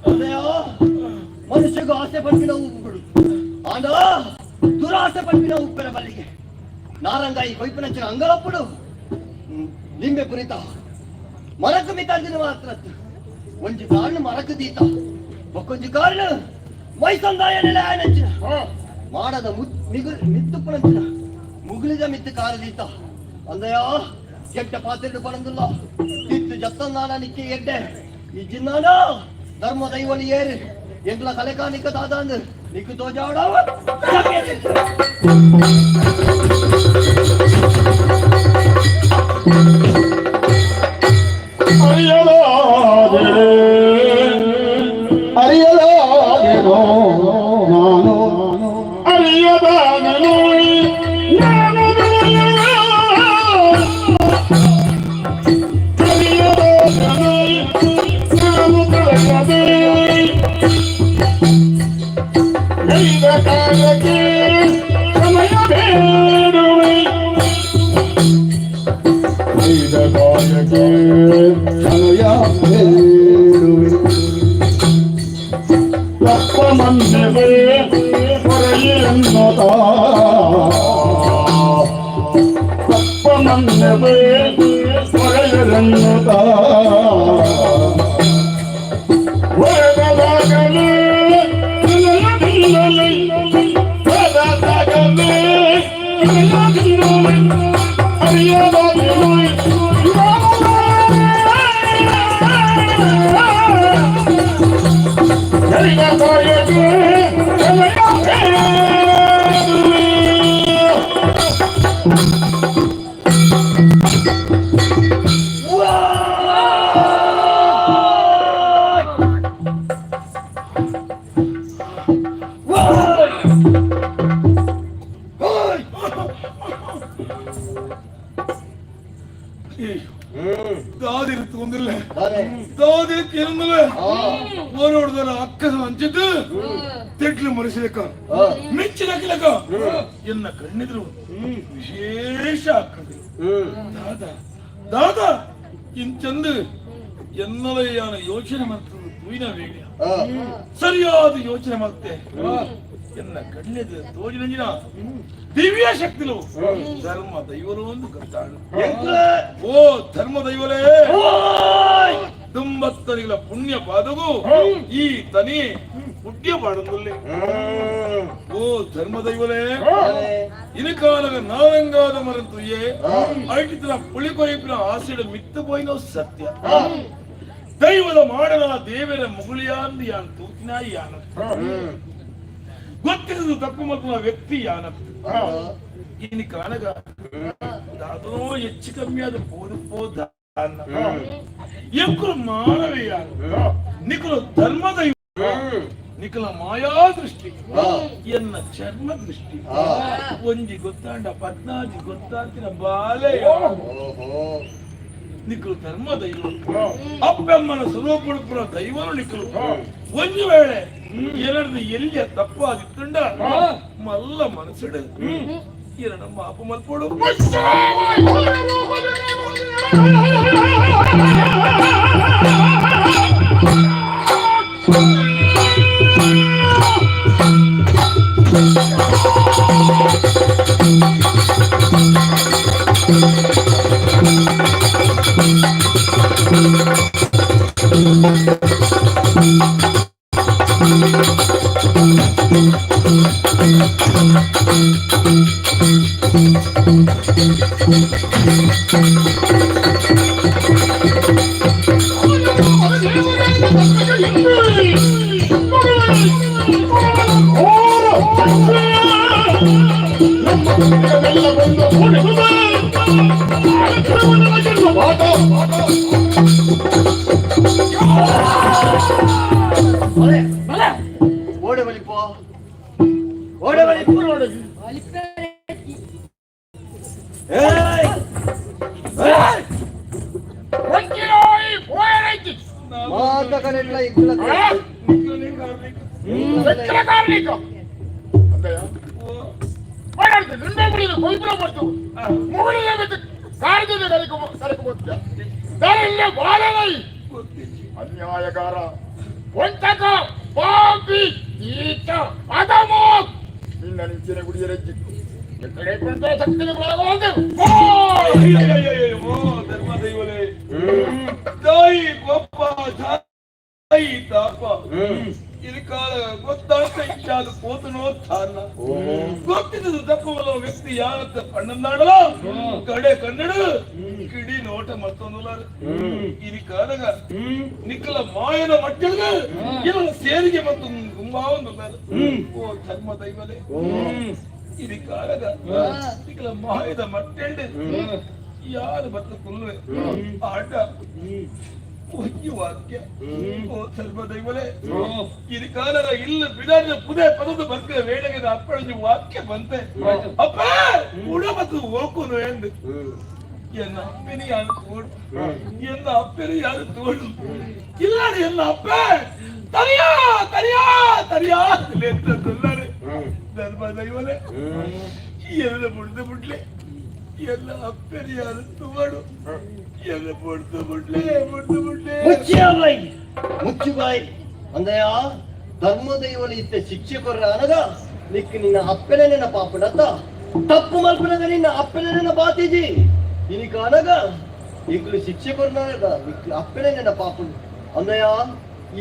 ಅದೇಯೋ ಮನುಷ್ಯಗೂ ಆಸೆ ಪಡ್ಪಿನ ಉಪ್ಪುಗಳು ಆಂಡ ದುರಾಸೆ ಪಡ್ಪಿನ ಉಪ್ಪಿನ ಬಲ್ಲಿಗೆ ನಾರಂಗಾಯಿ ಕೊಯ್ಪಿನಂಚಿನ ಅಂಗಲಪ್ಪುಡು ಲಿಂಬೆ ಪುರಿತ ಮರಕು ಮಿತಾಂಜಿನ ಮಾತ್ರ ಒಂಜಿ ಕಾರಣ ಮರಕು ದೀತ ಒಕ್ಕೊಂಜಿ ಕಾರಣ ಮೈಸಂದಾಯ ನೆಲೆ ಆಯನಂಚಿನ ಮಾಡದ ಮಿಗು ಮಿತ್ತುಪ್ಪನಂಚಿನ ಮುಗುಳಿದ ಮಿತ್ತು ಕಾರದೀತ ಅಂದಯೋ ಎಡ್ಡ ಪಾತ್ರೆ ಪಡಂದುಲ್ಲ ತಿತ್ತು ಜತ್ತನ್ನಾನ ನಿಕ್ಕೆ ಎಡ್ಡೆ ಈ ಜಿನ್ನಾನ ಧರ್ಮ ದೈವಲಿ ಏರು ಎಂಗ್ಲ ಕಲೆಕಾ ನಿಕ್ಕ ದಾದಾಂದು ನಿಕ್ಕು ತೋಜಾವಡಾವ. ಕರಿದ ಕಾಯಕ್ಕೆ ತನಯ ಬೇಡುವೆ. ತಪ್ಪ ಮನ್ನೆವೆ ಹೊರೆಯನ್ನದ, ತಪ್ಪ ಮನ್ನೆವೆ ಹೊರೆಯನ್ನದ. ಹೊರದಾಗಲೇ ಹೊರದಾಗಲೇ ದಾದಿರು ತಗೊಂದಿಲ್ಲ, ದಾದಿ ಕೇಂದ್ರ ಓರೋಡ್ದಲ್ಲ. ಅಕ್ಕಸ ಹಂಚಿದ್ದು ತೆಟ್ಲು ಮನಸ್ಸಿಲಕ್ಕ ಮಿಂಚಿನಕಿಲಕ ಎನ್ನ ಕಣ್ಣಿದ್ರು ವಿಶೇಷ ಅಕ್ಕದು. ದಾದ ದಾದ ಇಂಚಂದು ಎನ್ನಲಯ್ಯಾನ ಯೋಚನೆ ಮಾಡ್ತದೆ. ತೂಯಿನ ವೇಣ ಸರಿಯಾದ ಯೋಚನೆ ಮಾಡ್ತೆ. ಎನ್ನ ಕಣ್ಣೆದು ತೋಜಿನಂಜಿನ ದಿವ್ಯ ಶಕ್ತಿಲು ಧರ್ಮ ದೈವಲು ಒಂದು ಗೊತ್ತಾಡು. ಓ ಧರ್ಮ ದೈವಲೇ, ದುಂಬತ್ತನಿಗಳ ಪುಣ್ಯ ಪಾದಗೂ ಈ ತನಿ ಪುಣ್ಯ ಪಾಡಂದುಲ್ಲೆ. ಓ ಧರ್ಮ ದೈವಲೇ, ಇನಕಾಲಗ ನಾವೆಂಗಾದ ಮರಂತುಯೇ ಐಟಿತನ ಪುಳಿ ಕೊಯ್ಪಿನ ಆಸೆಡ ಮಿತ್ತು ಪೋಯಿನ ಸತ್ಯ. ದೈವದ ಮಾಡನ ದೇವರ ಮುಗುಳಿಯಾಂದು ಯಾನ್ ತೂತಿನ ಯಾನ ಗೊತ್ತಿರದು ತಪ್ಪು ಮಲ್ಪುನ ವ್ಯಕ್ತಿ ಯಾನ. ಇನಿ ಕಾನಗ ದಾದೋ ಹೆಚ್ಚು ಕಮ್ಮಿ ಆದ ಪೋದು ಪೋದ ಎಂಕುಲು ಮಾನವೀಯ, ನಿಕುಲು ಧರ್ಮದೈವ, ನಿಕುಲ ಮಾಯಾ ದೃಷ್ಟಿ ಎನ್ನ ಚರ್ಮ ದೃಷ್ಟಿ ಒಂಜಿ ಗೊತ್ತಾಂಡ ಪದ್ನಾಜಿ ಗೊತ್ತಾಂತಿನ ಬಾಲೆ. ನಿಕುಲು ಧರ್ಮ ದೈವ, ಅಪ್ಪಮ್ಮನ ಸ್ವರೂಪುಡುಪುನ ದೈವನು ನಿಕುಲು. ಒಂಜಿ ವೇಳೆ ಎರಡ್ದು ಎಲ್ಲಿಯ ತಪ್ಪಾದಿತ್ತುಂಡ ಮಲ್ಲ ಮನಸ್ಸುಡು ಎರಡ ಮಾಪು ಮಲ್ಪೋಡು. ಓಡೆ ಬಲಿಪೋ, ಓಡೆ ಬಲಿಪೋ. ಏಯ್ ಏಯ್, ಮಾತ ಕರೆಟ್ಲ ಇಕ್ಕಲ. ಅನ್ಯಾಯಗಾರ, ವಂಚಕ, ಪಾಪಿ, ನೀಚ, ಅಧಮ, ನಿನ್ನ ನಿಂಚಿನ ಗುಡಿಯರಜ್ಜಿ ಧರ್ಮ ದೈವಲೇ, ತಾಯಿ ಗೊಪ್ಪ, ತಾಯಿ ತಾಪ, ಇದು ಕಾಲ ಗೊತ್ತಾಗ್ತ ಇಚ್ಛಾದ ಪೋತನೋ ತಾನ ಗೊತ್ತಿದ್ದದು ತಪ್ಪುವಲ್ಲ ವ್ಯಕ್ತಿ ಯಾರತ್ತ ಪಣ್ಣಂದಾಡಲ ಕಡೆ ಕನ್ನಡ ಕಿಡಿ ನೋಟ ಮತ್ತೊಂದು. ಇದು ಕಾಲಗ ನಿಕ್ಕಲ ಮಾಯನ ಮಟ್ಟದ ಇವನ ಸೇರಿಗೆ ಮತ್ತು ಗುಂಬಾವೊಂದು. ಓ ಧರ್ಮ ದೈವಲೇ, ಇದು ಕಾಲಗ ನಿಕ್ಕಲ ಮಾಯದ ಮಟ್ಟೆಂಡು ಯಾರು ಬತ್ತ ಕುಲ್ವೆ ಆಟ ಒಂಜಿ ವಾಕ್ಯ. ಓ ಧರ್ಮ ದೈವಲೇ, ಇದು ಕಾಲದ ಇಲ್ಲ ಬಿಡಾದ ಪುದೇ ಪದದ ಬರ್ಕ ವೇಳೆಗೆ ಅಪ್ಪಳಂಜಿ ವಾಕ್ಯ ಬಂತೆ. ಅಪ್ಪ ಉಡ ಮತ್ತು ಓಕುನು ಎಂದು ಎನ್ನ ಅಪ್ಪನ ಯಾರು ತೋಡು, ಎನ್ನ ಅಪ್ಪನ ಯಾರು ತೋಡು ಇಲ್ಲ. ಎನ್ನ ಅಪ್ಪ ತರಿಯಾ ತರಿಯಾ ತರಿಯಾ ಧರ್ಮ ದೈವಲೇ, ಎಲ್ಲ ಬುಡ್ದು ಬಿಡ್ಲೆ. ಎಲ್ಲ ಅಪ್ಪೆರಿಯಾದ ತುವಡು ಎಲ್ಲ ಪೊಡ್ದು ಬಿಡ್ಲೆ ಪೊಡ್ದು ಬಿಡ್ಲೆ. ಮುಚ್ಚಿಯ ಬಾಯಿ, ಮುಚ್ಚು ಬಾಯಿ. ಅಂದಯ ಧರ್ಮದೈವಳಿ ಇತ್ತ ಶಿಕ್ಷೆ ಕೊರ್ರ ಅನಗ ನಿಕ್ ನಿನ್ನ ಅಪ್ಪನೆ ನಿನ್ನ ಪಾಪುನತ್ತ ತಪ್ಪು ಮಲ್ಪನಗ ನಿನ್ನ ಅಪ್ಪನೆ ನಿನ್ನ ಬಾತಿಜಿ ಇನಿಕ ಅನಗ ಇಂಕ್ಲು ಶಿಕ್ಷೆ ಕೊರ್ನಾಗ ನಿಕ್ ಅಪ್ಪನೆ ನಿನ್ನ ಪಾಪುನು. ಅಂದಯ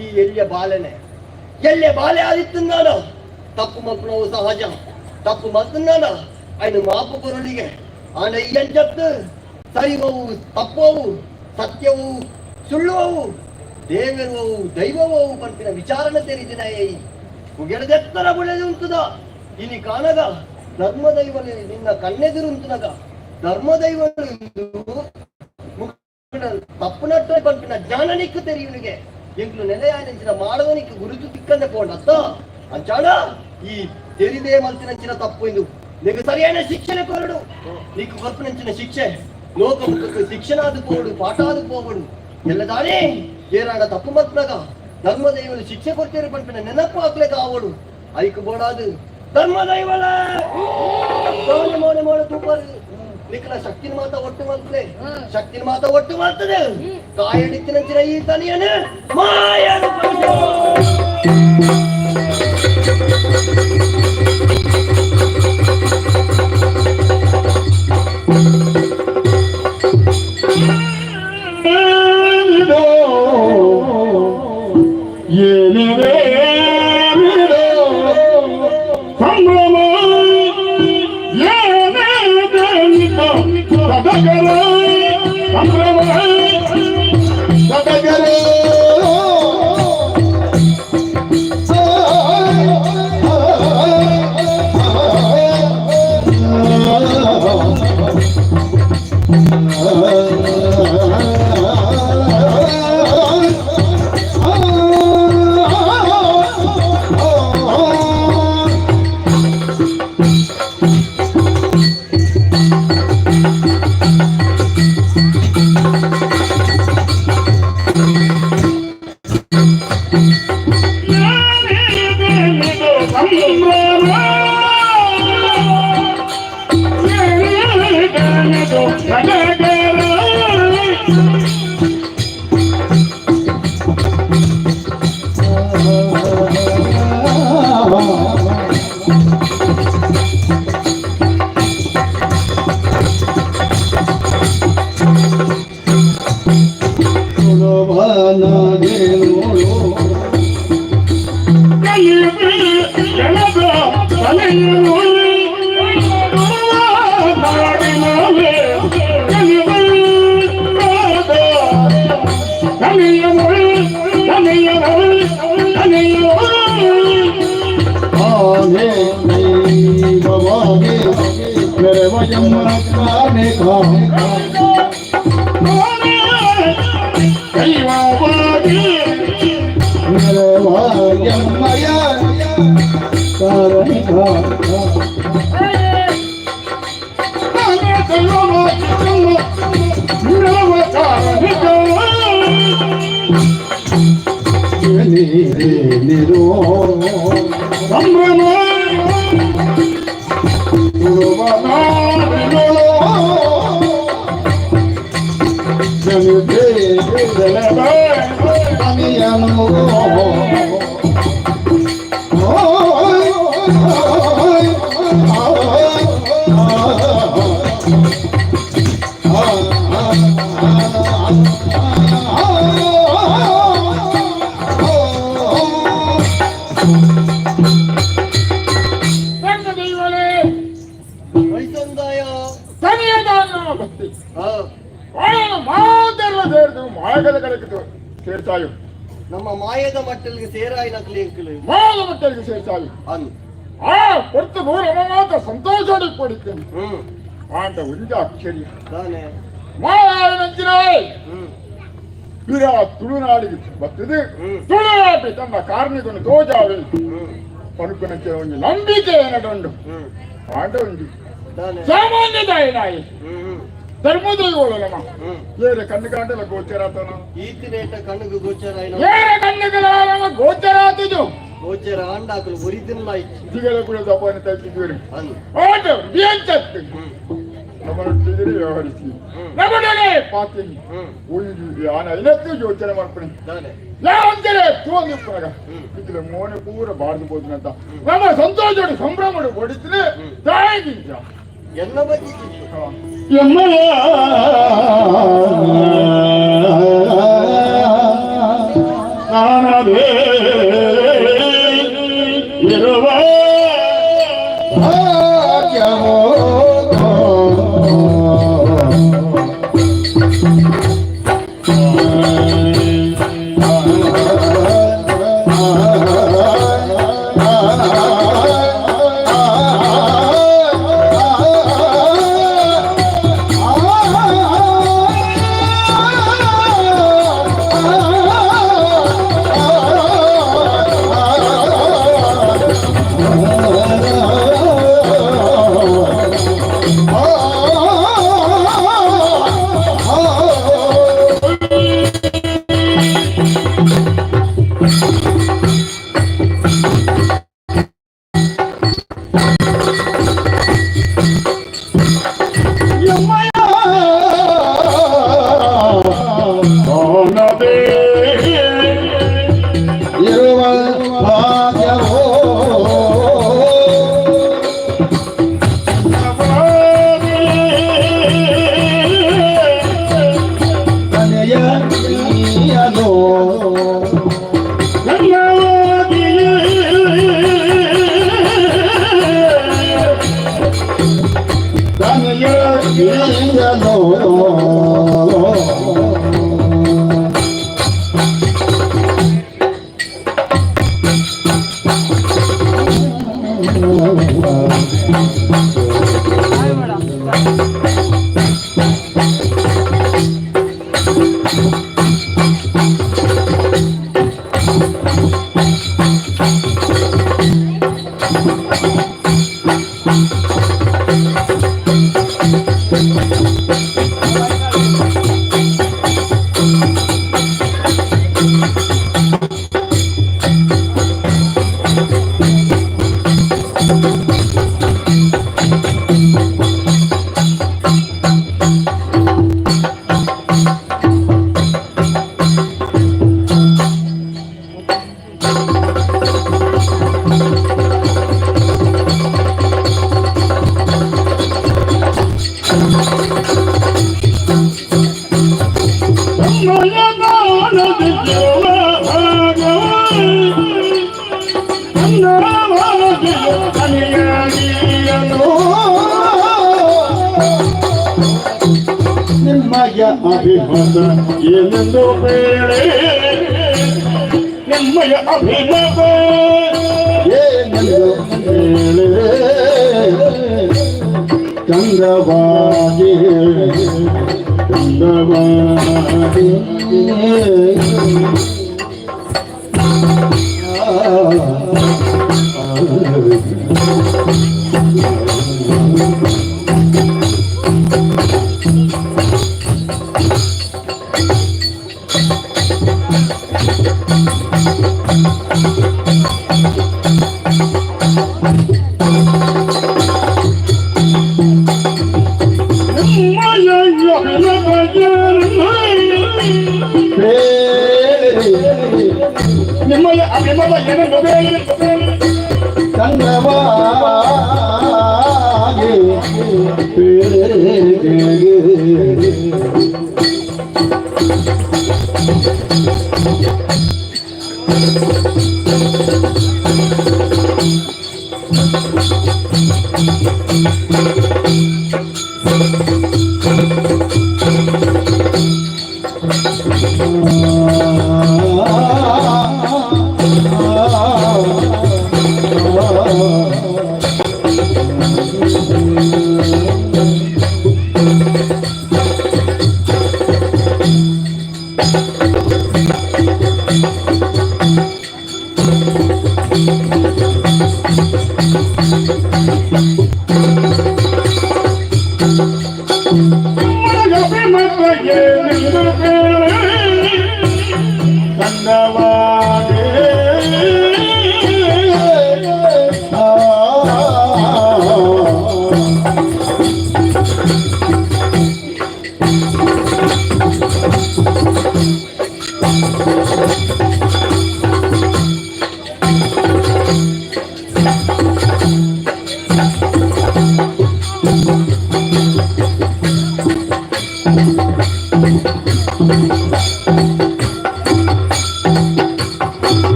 ಈ ಎಲ್ಲಿಯ ಬಾಲೆನೆ ಎಲ್ಲೆ ಬಾಲೆ ಆದಿತ್ತುನ್ನಾನ ತಪ್ಪು ಮಲ್ಪನವು ಸಹಜ. ತಪ್ಪು ಮಲ್ತುನ್ನಾನ ಐನು ಮಾಪು ಕೊರಲಿಗೆ ಆಂಡ ಈ ಅಂಚತ್ತು ಸರಿವವು ತಪ್ಪವು ಸತ್ಯವು ಸುಳ್ಳುವವು ದೇವರುವವು ದೈವವವು ಪಂಪಿನ ವಿಚಾರಣೆ ತೆರಿದಿನ ಉಗೆಡದೆತ್ತರ ಬುಳೆದು ಉಂಟುದ ಇನಿ ಕಾಣಗ ಧರ್ಮದೈವಲಿ ನಿನ್ನ ಕಣ್ಣೆದುರು ಉಂಟುನಗ ಧರ್ಮದೈವಲು ತಪ್ಪು ನಟ್ಟ ಪಂಪಿನ ಜ್ಞಾನ ನಿಕ್ಕು ತೆರಿಯುನಿಗೆ ಎಂಕ್ಲು ನೆಲೆಯಾಯನಂಚಿನ ಮಾಡವನಿಕ್ ಗುರುತು ತಿಕ್ಕಂದೆ ಪೋಂಡತ್ತ ಅಂಚಾಡ ಈ ತೆರಿದೇ ಮಲ್ತಿನಂಚಿನ ತಪ್ಪು ಇಂದು నీకు ಸರಿಯಾದ ಶಿಕ್ಷಣ ಕೊರಡು. నీకు ಕೊರ್ಪುನಂಚಿನ ಶಿಕ್ಷೆ ಲೋಕ ಮುಖಕ್ಕೆ ಶಿಕ್ಷಣಾದು ಪೋಡು ಪಾಠಾದು ಪೋವಡು ಎಲ್ಲದಾನೇ ಏರಾಡ ತಪ್ಪು ಮಲ್ಪನಗ ಧರ್ಮದೈವಲು ಶಿಕ್ಷೆ ಕೊಡ್ತೀರಿ ಪಂಪಿನ ನೆನಪು ಹಾಕ್ಲೆ ಕಾವಡು ಐಕು ಬೋಡಾದು ಧರ್ಮದೈವಲ ಮೋನೆ ಮೋನೆ ಮೋನೆ ತೂಪರು ನಿಖಲ ಶಕ್ತಿನ ಮಾತ ಒಟ್ಟು ಮಲ್ತದೆ, ಶಕ್ತಿನ ಮಾತ ಒಟ್ಟು ಮಲ್ತದೆ. ಕಾಯಡಿತ್ತಿನಂಚಿನ ಈ ತನಿಯನು ಮಾಯನು. ಸಂಭ್ರಮ ಸದಗರ ಸಂಭ್ರಮ ಸದಗರ. ಸಂಭ್ರಮ. ಸೇರ್ತಾಯು. ನಮ್ಮ ಮಾಯದ ಮಟ್ಟಲಿಗೆ ಸೇರಾಯಿ ನಕಲಿ ಅಂಕಲು. ಮಾಯದ ಮಟ್ಟಲಿಗೆ ಸೇರ್ತಾಯು. ಅನ್ ಆ ಕೊಡ್ತು ನೂರ ಮಾತ್ರ ಸಂತೋಷ ಕೊಡಿದ್ದೇನೆ. ಆಂಡ ಒಂಜ ಅಕ್ಷರಿ ತಾನೆ ಮಾಯಾಯನಂಚಿನ ಇರ ತುಳುನಾಡಿಗೆ ಬರ್ತದೆ. ತುಳುನಾಡಿ ತನ್ನ ಕಾರ್ಮಿಕನು ತೋಜಾವೆ ಪನುಕುನಂಚೆ ಒಂದು ನಂಬಿಕೆ ಏನಡುಂಡು. ಆಂಡ ಒಂಜಿ ಸಾಮಾನ್ಯ ದಾಯಿನಾಯಿ ಧರ್ಮದೈವಳು ನಮ್ಮ ಏರೆ ಕಣ್ಣು ಕಾಂಡಲ ಗೋಚರಾತನ. ಈತಿನೇಟ ಕಣ್ಣುಗು ಗೋಚರ. ಏರೆ ಕಣ್ಣುಗಳ ಗೋಚರಾತಿದು. ಗೋಚರ ಆಂಡಾಕಲು ಒರಿದಿನಲ ಇಚ್ಚಿ. ದಿಗಲ ಕೂಡ ದಪ್ಪನ ತಗ್ಗಿದ್ದೀರಿ. ಅನ್ ಆಟ ಬಿಯಂಚತ್ತು ನಮ್ಮೊಟ್ಟಿಗೆ ವ್ಯವಹರಿಸಿ ನಮ್ಮೊಡನೆ ಪಾತೀನಿ ಆನ ಐನತ್ತು ಯೋಚನೆ ಮಾಡ್ತೀನಿ ಯಾವಂತೇಳಿ ತೋಂದಿಪ್ಪನಾಗ ಇದ್ರ ಮೋನೆ ಪೂರ ಬಾರ್ದು ಹೋದ್ನಂತ ನಮ್ಮ ಸಂತೋಷ ಸಂಭ್ರಮ ಹೊಡಿತೀನಿ ತಾಯಿಗಿಂತ ಎಲ್ಲ ಬಗ್ಗೆ ನಾನದೇ ಇರುವ ಭಾಗ್ಯವೋ ನಾನದೇ ಇರುವ ಭಾಗ್ಯವೋ ತನೆಯ ನೀಯಲೋ ತನೆಯ ನೀಯಲೋ ನಿಮ್ಮಯ ಅಭಿಮತ ಏನೆಂದು ಬೇಳೆ ನಿಮ್ಮಯ ಅಭಿಮತ ಏನೆಂದು ಹೇಳೆ ಚಂದವಾಗಿ ಚಂದವಾಗಿ ನಿಮ್ಮಯ ಅಭಿಮತ ಏನೆಂದು ಬೇಳೆ ಚಂದವಾಗಿ ಚಂದವಾಗಿ.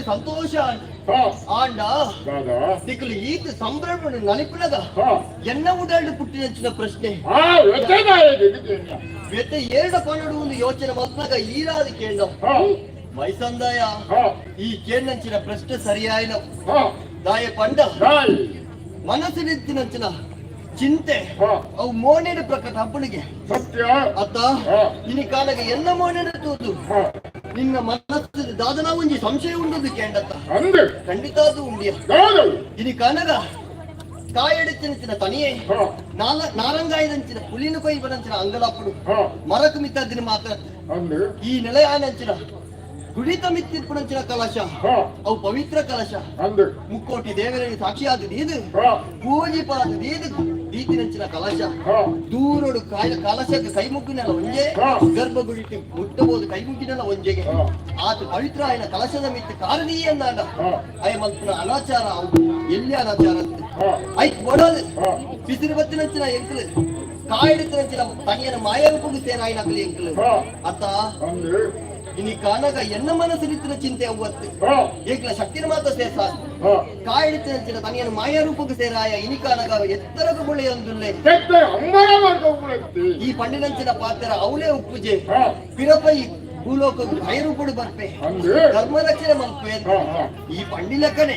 ಸಂತೋಷ ಆಂಡ ನಿಕಲು ಈತ ಸಂಭ್ರಮ ನಲಿಪುನಗ ಎನ್ನ ಉಡಾಡು ಪುಟ್ಟಿನಂಚಿನ ಪ್ರಶ್ನೆ ವ್ಯತೆ ಏಡ ಪನ್ನಡು ಒಂದು ಯೋಚನೆ ಮಲ್ಪನಾಗ ಈರಾದ ಕೇಂಡ ಮೈಸಂದಾಯ ಈ ಕೇಂಡಂಚಿನ ಪ್ರಶ್ನೆ ಸರಿಯಾಯಿನ ದಾಯ ಪಂಡ ಮನಸ್ಸಿನಿತ್ತಿನಂಚಿನ ಚಿಂತೆ ಅವು ಮೋನೇಡು ಪ್ರಕಟ ಹಬ್ಬನಿಗೆ ಸತ್ಯ ಅತ್ತ ಇನಿ ಕಾಲಗ ಎನ್ನ ಮೋನೇಡು ತೂದು ನಿನ್ನ ಮನಸ್ಸು ದಾದನ ಒಂಜಿ ಸಂಶಯ ಉಂಡದು ಕೇಂಡತ್ತ ಅಂದೆ ಖಂಡಿತ ಅದು ಉಂಡಿಯ ದಾದವು ಇನಿ ಕಾನಗ ಕಾಯೆಡುತ್ತಿನ ತನಿಯೇ ನಾರಂಗಾಯದಂಚಿನ ಪುಲಿನ ಕೊಯ್ಬದಂಚಿನ ಅಂಗಲಾಪುಡು ಮರಕು ಮಿತ್ತದಿನ ಮಾತ್ರ ಅಂದೆ ಈ ನೆಲೆಯಾನಂಚಿನ ಗುಡಿತ ಮಿತ್ತಿರ್ಪುಣಂಚಿನ ಕಲಶ ಅವು ಪವಿತ್ರ ಕಲಶ ಅಂದೆ ಮುಕ್ಕೋಟಿ ದೇವರಲ್ಲಿ ಸಾಕ್ಷಿಯಾದ ನೀದು ಪೂಜೆ ಪಾದ ನೀದು ದೀತಿನಂಚಿನ ಕಲಶ ದೂರೋಡು ಕಾಯ ಕಲಶಕ್ಕೆ ಕೈ ಮುಗ್ಗಿನಲ್ಲ ಒಂಜೆ ಗರ್ಭಗುಡಿಟ್ಟು ಮುಟ್ಟಬಹುದು ಕೈ ಮುಗ್ಗಿನಲ್ಲ ಒಂಜೆಗೆ ಆತ ಪವಿತ್ರ ಆಯನ ಕಲಶದ ಮಿತ್ತು ಕಾರದೀ ಅಂದಾಂಡ ಅಯ ಮಲ್ಪುನ ಅನಾಚಾರ ಅವು ಎಲ್ಲಿ ಅನಾಚಾರ ಅಂತ ಐತ್ ಕೊಡೋದು ಬಿಸಿರು ಬತ್ತಿನಂಚಿನ ಎಂಕಲು ಕಾಯೆಡುತ್ತಿನಂಚಿನ ತನಿಯನ ಮಾಯರೂಪಕ್ಕೆ ಸೇರಾಯಿನಕಲು ಎಂಕಲು ಅತ್ತ ಅಂದೆ ಇನಿ ಕಾನಗ ಎನ್ನ ಮನಸ್ಸಿನ ಚಿಂತೆ ಅವ್ವತ್ತು ಏಕ್ಲ ಶಕ್ತಿನ ಮಾತ್ರ ಸೇರ್ಸ ಕಾಯೆಡುತ್ತಿನಂಚಿನ ತನಿಯನ ಮಾಯಾರೂಪಕ್ಕೆ ಸೇರಾಯ ಇನಿ ಕಾನಗ ಎತ್ತರಗ ಬುಳೆಯೊಂದುಲ್ಲೆ ಈ ಪಂಡಿನಂಚಿನ ಪಾತ್ರ ಅವಲೇ ಉಪ್ಪುಜೆ ಪಿರಪೈ ಭೂಲೋಕ ಭಯರೂಪಡು ಬರ್ಪೆ ಧರ್ಮ ರಕ್ಷಣೆ ಮಲ್ಪೆ ಈ ಪಂಡಿಲಕ್ಕನೆ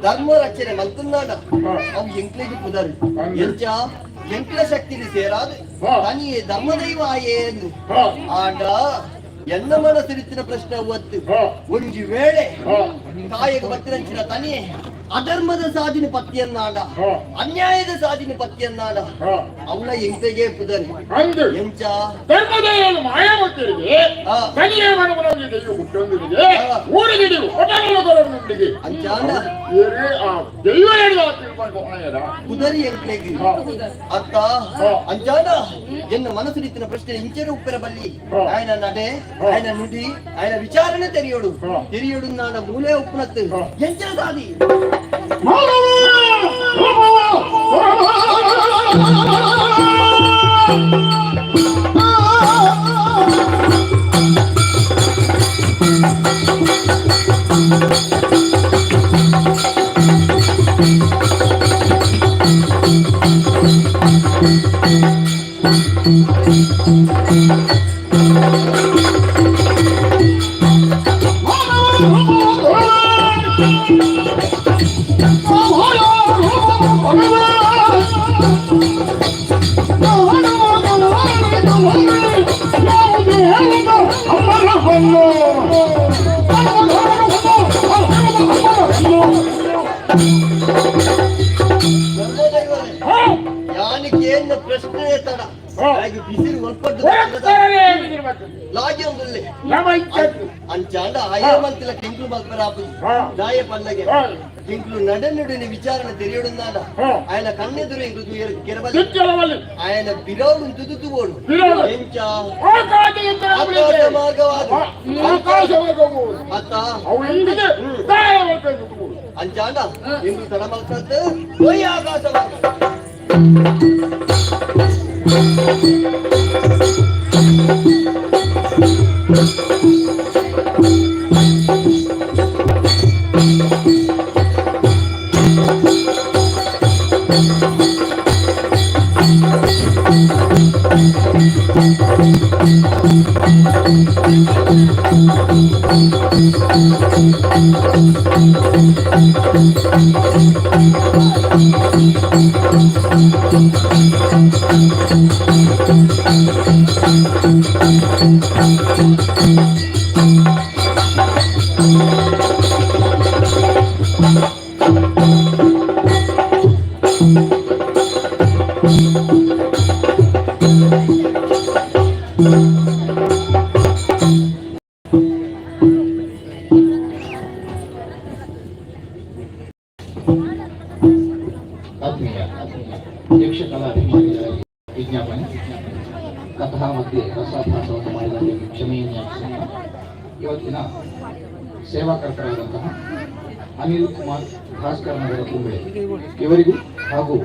ಧರ್ಮ ರಕ್ಷಣೆ ಮಲ್ತುನ್ನಾಡ ಅವು ಎಂಕ್ಲೆಗೆ ಪುದರ್ ಎಂಚ ಎಂಕ್ಲ ಶಕ್ತಿಲಿ ಸೇರಾದ ತನಿಯೇ ಧರ್ಮದೈವ ಆಯೇ ಎಂದು ಆಂಡ ಎನ್ನ ಮನಸ್ಸಿರಿತ್ತಿನ ಪ್ರಶ್ನೆ ಒತ್ತು ಒಂಜಿ ವೇಳೆ ಕಾಯಕ ಬತ್ತಿನಂಚಿನ ತನಿಯೇ ಅಧರ್ಮದ ಸಾಧಿನ ಪತ್ತಿಯನ್ನಾಡ ಅನ್ಯಾಯದ ಸಾಧಿನ ಪತ್ತಿಯನ್ನಾಡ ಅವಳ ಎಂಕೆಗೆ ಪುದರ್ ಅಂದು ಎಂಚ ಧರ್ಮದೇವರು ಮಾಯಾವತಿಯರಿಗೆ ತನಿಯೇ ಮನಮನೊಂದಿಗೆ ದೈವ ಹುಟ್ಟೊಂದಿಗೆ ಊರಿಗೆ ಹೋಟೆಲ್ ಅಂಚಾಂಡ ಆ ದೈವ ಹೇಳಿದ ತಿಳ್ಕೊಂಡು ಪುದರಿ ಎಂಕ್ಲೆಗೆ ಅತ್ತ ಅಂಚಾಂಡ ಎನ್ನ ಮನಸ್ಸಿರಿತ್ತಿನ ಪ್ರಶ್ನೆ ಇಂಚೆರ ಉಪ್ಪೆರ ಬಲ್ಲಿ ఆయన ನಡೆ ఆయన ನುಡಿ ఆయన ವಿಚಾರಣೆ ತೆರೆಯೋಡು ತೆರೆಯೋಡು ನಾನ ಮೂಲೆ ಉಪ್ಪುನತ್ತು ಎಂಚರ ಸಾದಿ ಯಾನಿಗೆ ಪ್ರಶ್ನೆ ತಡ ಹಾಗೆ ಬಿಸಿಲು ಒಲ್ಪದ್ದು ಲಾಗಿ ಒಂದುಲ್ಲೆ ಅಂಚಾಂಡ ಆಯ ಕಿಂಕ್ಲು ಮಲ್ಪರಾಪು ದಾಯ ಪಲ್ಲಗೆ ಕಿಂಕ್ಲು ನಡೆ ವಿಚಾರಣೆ ತೆರೆಯೊಡುಂದಾಂಡ ఆయన ಕಣ್ಣೆದುರು ಎಂಕ್ಲು ಕೆರಬಲ್ಲಿ ఆయన ಬಿರೌಡು ತುದುತುவோಡು ಎಂಚ ಆಕಾಶ ಮಾರ್ಗವಾದ ಅತ್ತ ಅಂಚಾಂಡ ಎಂಕ್ಲು ತಡ ಮಲ್ಪದ್ದು ಓಯ್ ಆಕಾಶ ಮಾರ್ಗ ಆತ್ಮೀಯ ಯಕ್ಷಕಲಾ ಅಭಿಮಾನಿಗಳಲ್ಲಿ ವಿಜ್ಞಾಪನೆ. ಕಥಾ ಮಧ್ಯೆ ರಸಾಭಾಸವನ್ನು ಮಾಡಿದ ಕ್ಷಮೆಯನ್ನು ಯಾಚಿಸೋಣ. ಇವತ್ತಿನ ಸೇವಾಕರ್ತರಾದಂತಹ ಅನಿಲ್ ಕುಮಾರ್ ಭಾಸ್ಕರ್ ನಗರ ಕುಂಬಳೆ ಇವರಿಗೂ ಹಾಗೂ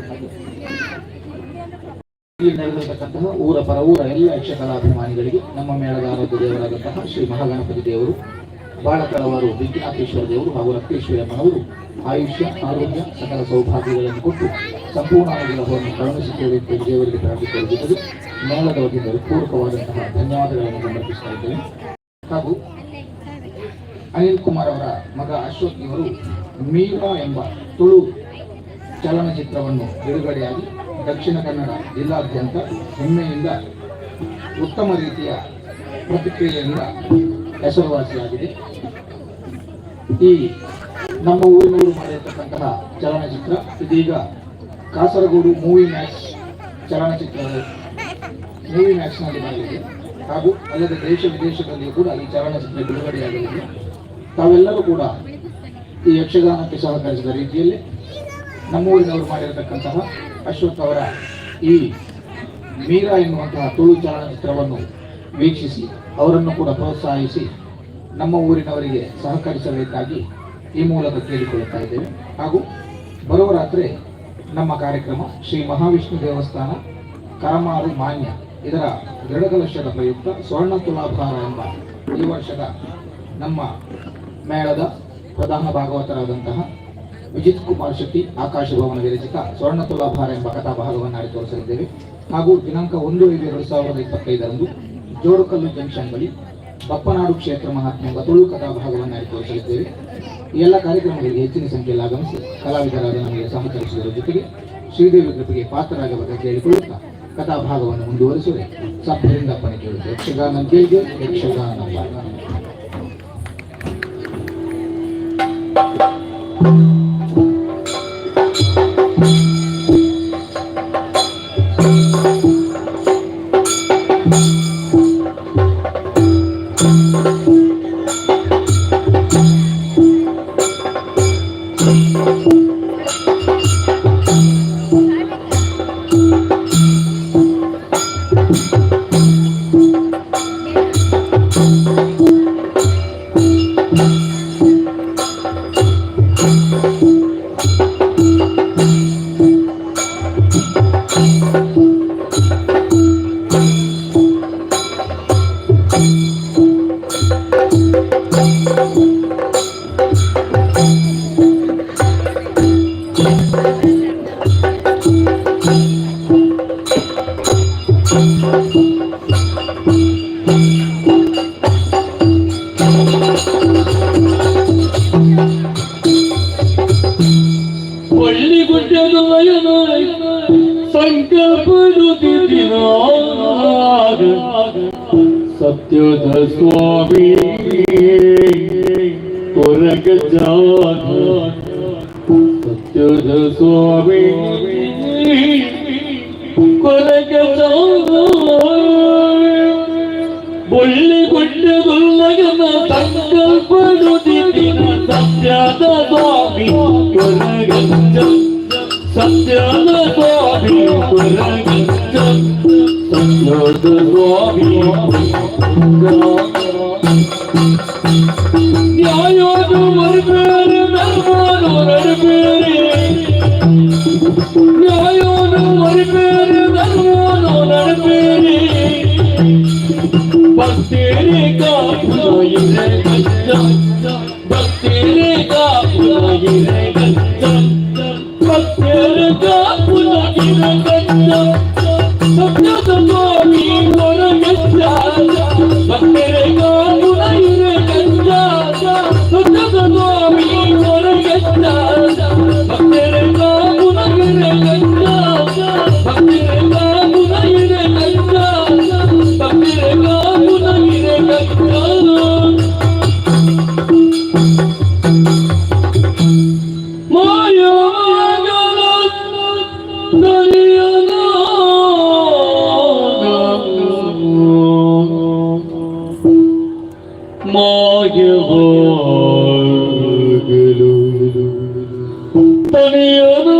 ಇಲ್ಲಿ ನಡೆದಿರತಕ್ಕಂತಹ ಊರ ಪರ ಊರ ಎಲ್ಲ ಯಕ್ಷಕಲಾಭಿಮಾನಿಗಳಿಗೆ ನಮ್ಮ ಮೇಳದ ಆರಾಧ್ಯ ದೇವರಾದಂತಹ ಶ್ರೀ ಮಹಾಗಣಪತಿ ದೇವರು, ಬಾಳಕಳವರು ವಿಘ್ನಾಥೇಶ್ವರ ದೇವರು ಹಾಗೂ ರಕ್ತೇಶ್ವರಿ ಅಮ್ಮನವರು ಆಯುಷ್ಯ, ಆರೋಗ್ಯ, ಸಕಲ ಸೌಭಾಗ್ಯಗಳನ್ನು ಕೊಟ್ಟು ಸಂಪೂರ್ಣ ಅನುಗ್ರಹವನ್ನು ಕರುಣಿಸುತ್ತೇವೆ ಎಂದು ದೇವರಿಗೆ ಪ್ರಾರ್ಥಿಸುವ ಜೊತೆಗೆ ಮೇಳದ ವತಿಯಿಂದ ಪೂರಕವಾದಂತಹ ಧನ್ಯವಾದಗಳನ್ನು ಸಮರ್ಪಿಸ್ತಾ ಇದ್ದೇವೆ. ಹಾಗೂ ಅನಿಲ್ ಕುಮಾರ್ ಅವರ ಮಗ ಅಶ್ವಥ್ ಇವರು ಮೀರಾ ಎಂಬ ತುಳು ಚಲನಚಿತ್ರವನ್ನು ಬಿಡುಗಡೆಯಾಗಿ ದಕ್ಷಿಣ ಕನ್ನಡ ಜಿಲ್ಲಾದ್ಯಂತ ಹೆಮ್ಮೆಯಿಂದ ಉತ್ತಮ ರೀತಿಯ ಪ್ರತಿಕ್ರಿಯೆಯಿಂದ ಹೆಸರುವಾಸಿಯಾಗಿದೆ. ಈ ನಮ್ಮ ಊರಿನವರು ಮಾಡಿರತಕ್ಕಂತಹ ಚಲನಚಿತ್ರ ಇದೀಗ ಕಾಸರಗೋಡು ಮೂವಿ ಮ್ಯಾಕ್ಸ್ ಚಲನಚಿತ್ರದ ಮೂವಿ ಮ್ಯಾಕ್ಸ್ನಲ್ಲಿ ಬರಲಿದೆ ಹಾಗೂ ಅಲ್ಲದೆ ದೇಶ ವಿದೇಶದಲ್ಲಿಯೂ ಕೂಡ ಈ ಚಲನಚಿತ್ರ ಬಿಡುಗಡೆಯಾಗಲಿದೆ. ತಾವೆಲ್ಲರೂ ಕೂಡ ಈ ಯಕ್ಷಗಾನಕ್ಕೆ ಸಹಕರಿಸಿದ ರೀತಿಯಲ್ಲಿ ನಮ್ಮೂರಿನವರು ಮಾಡಿರತಕ್ಕಂತಹ ಅಶ್ವಥ್ ಅವರ ಈ ಮೀರಾ ಎನ್ನುವಂತಹ ತುಳು ಚಲನಚಿತ್ರವನ್ನು ವೀಕ್ಷಿಸಿ ಅವರನ್ನು ಕೂಡ ಪ್ರೋತ್ಸಾಹಿಸಿ ನಮ್ಮ ಊರಿನವರಿಗೆ ಸಹಕರಿಸಬೇಕಾಗಿ ಈ ಮೂಲಕ ಕೇಳಿಕೊಳ್ಳುತ್ತಾ ಇದ್ದೇವೆ. ಹಾಗೂ ಬರುವ ರಾತ್ರಿ ನಮ್ಮ ಕಾರ್ಯಕ್ರಮ ಶ್ರೀ ಮಹಾವಿಷ್ಣು ದೇವಸ್ಥಾನ ಕರಮಾರು ಮಾನ್ಯ ಇದರ ದೃಢಕಲಶದ ಪ್ರಯುಕ್ತ ಸ್ವರ್ಣ ತುಲಾಭಾರ ಎಂಬ ಈ ವರ್ಷದ ನಮ್ಮ ಮೇಳದ ಪ್ರಧಾನ ಭಾಗವತರಾದಂತಹ ವಿಜಿತ್ ಕುಮಾರ್ ಶೆಟ್ಟಿ ಆಕಾಶ ಭವನ ವಿರಚಿತ ಸ್ವರ್ಣ ತುಲಾಭಾರ ಎಂಬ ಕಥಾಭಾಗವನ್ನು ಆಡಿ ತೋರಿಸಲಿದ್ದೇವೆ. ಹಾಗೂ ದಿನಾಂಕ 1/5/2025ರಂದು ಜೋಡುಕಲ್ಲು ಜಂಕ್ಷನ್ ಬಳಿ ಬಪ್ಪನಾಡು ಕ್ಷೇತ್ರ ಮಹಾತ್ಮೆ ಎಂಬ ತುಳು ಕಥಾಭಾಗವನ್ನು ಆಡಿ ತೋರಿಸಲಿದ್ದೇವೆ. ಈ ಎಲ್ಲ ಕಾರ್ಯಕ್ರಮಗಳಿಗೆ ಹೆಚ್ಚಿನ ಸಂಖ್ಯೆಯಲ್ಲಿ ಆಗಮಿಸಿ ಕಲಾವಿದರಾದ ನಮಗೆ ಸಹಕರಿಸುವುದರ ಜೊತೆಗೆ ಶ್ರೀದೇವಿ ಕೃಪೆಗೆ ಪಾತ್ರರಾಗಬೇಕಾಗಿ ಕೇಳಿಕೊಳ್ಳುತ್ತಾ ಕಥಾಭಾಗವನ್ನು ಮುಂದುವರಿಸುವೆ ಸಭ್ಯರಿಂದ ಅಪ್ಪಣೆ ಕೇಳುತ್ತೆ. ಯಕ್ಷಗಾನ ಯಕ್ಷಗಾನ. ಸತ್ಯದ ಸ್ವಾಮಿ ಕೊರಗ ಜಾನ, ಸತ್ಯದ ಸ್ವಾಮಿ ಕೊರಗ ಬೊಳ್ಳಿ ಗುಡ್ಡದುಲ್ಲಗನ ಸಂಕಲ್ಪಡುತ್ತಿನ ಸತ್ಯದ ಸ್ವಾಮಿ ಕೊರಗಜ್ಜ, ಸತ್ಯದ ಸ್ವಾಮಿ ಕೊರಗಜ್ಜ, ಸತ್ಯದ ಸ್ವಾಮಿ. ನ್ಯಾಯೋದು ಮರುಪೇರು ಧರ್ಮನು ನಡುಪೇರಿ, ನ್ಯಾಯೋನು ಮರುಪೇರು ಧರ್ಮನು ನಡುಪೇರಿ, ಭಕ್ತಿರಿ ಕಾಪುನ ಇರೆ ಗಜ್ಜ, ಭಕ್ತಿರಿ ಕಾಪುನ ಇರೆ ಗಜ್ಜ, ಭಕ್ತಿರಿ ಕಾಪುನ ಇರೆ ಗಜ್ಜ, ಸತ್ಯದ ಸ್ವಾಮಿ ಕೊರಗಜ್ಜ, ಭಕ್ತರೆ ಕಾಪುನ ಇರೆ ಗಜ್ಜ, ಸತ್ಯದ ಸ್ವಾಮಿ. ಭಾಗ್ಯವಾಗಲು ತನಿಯನು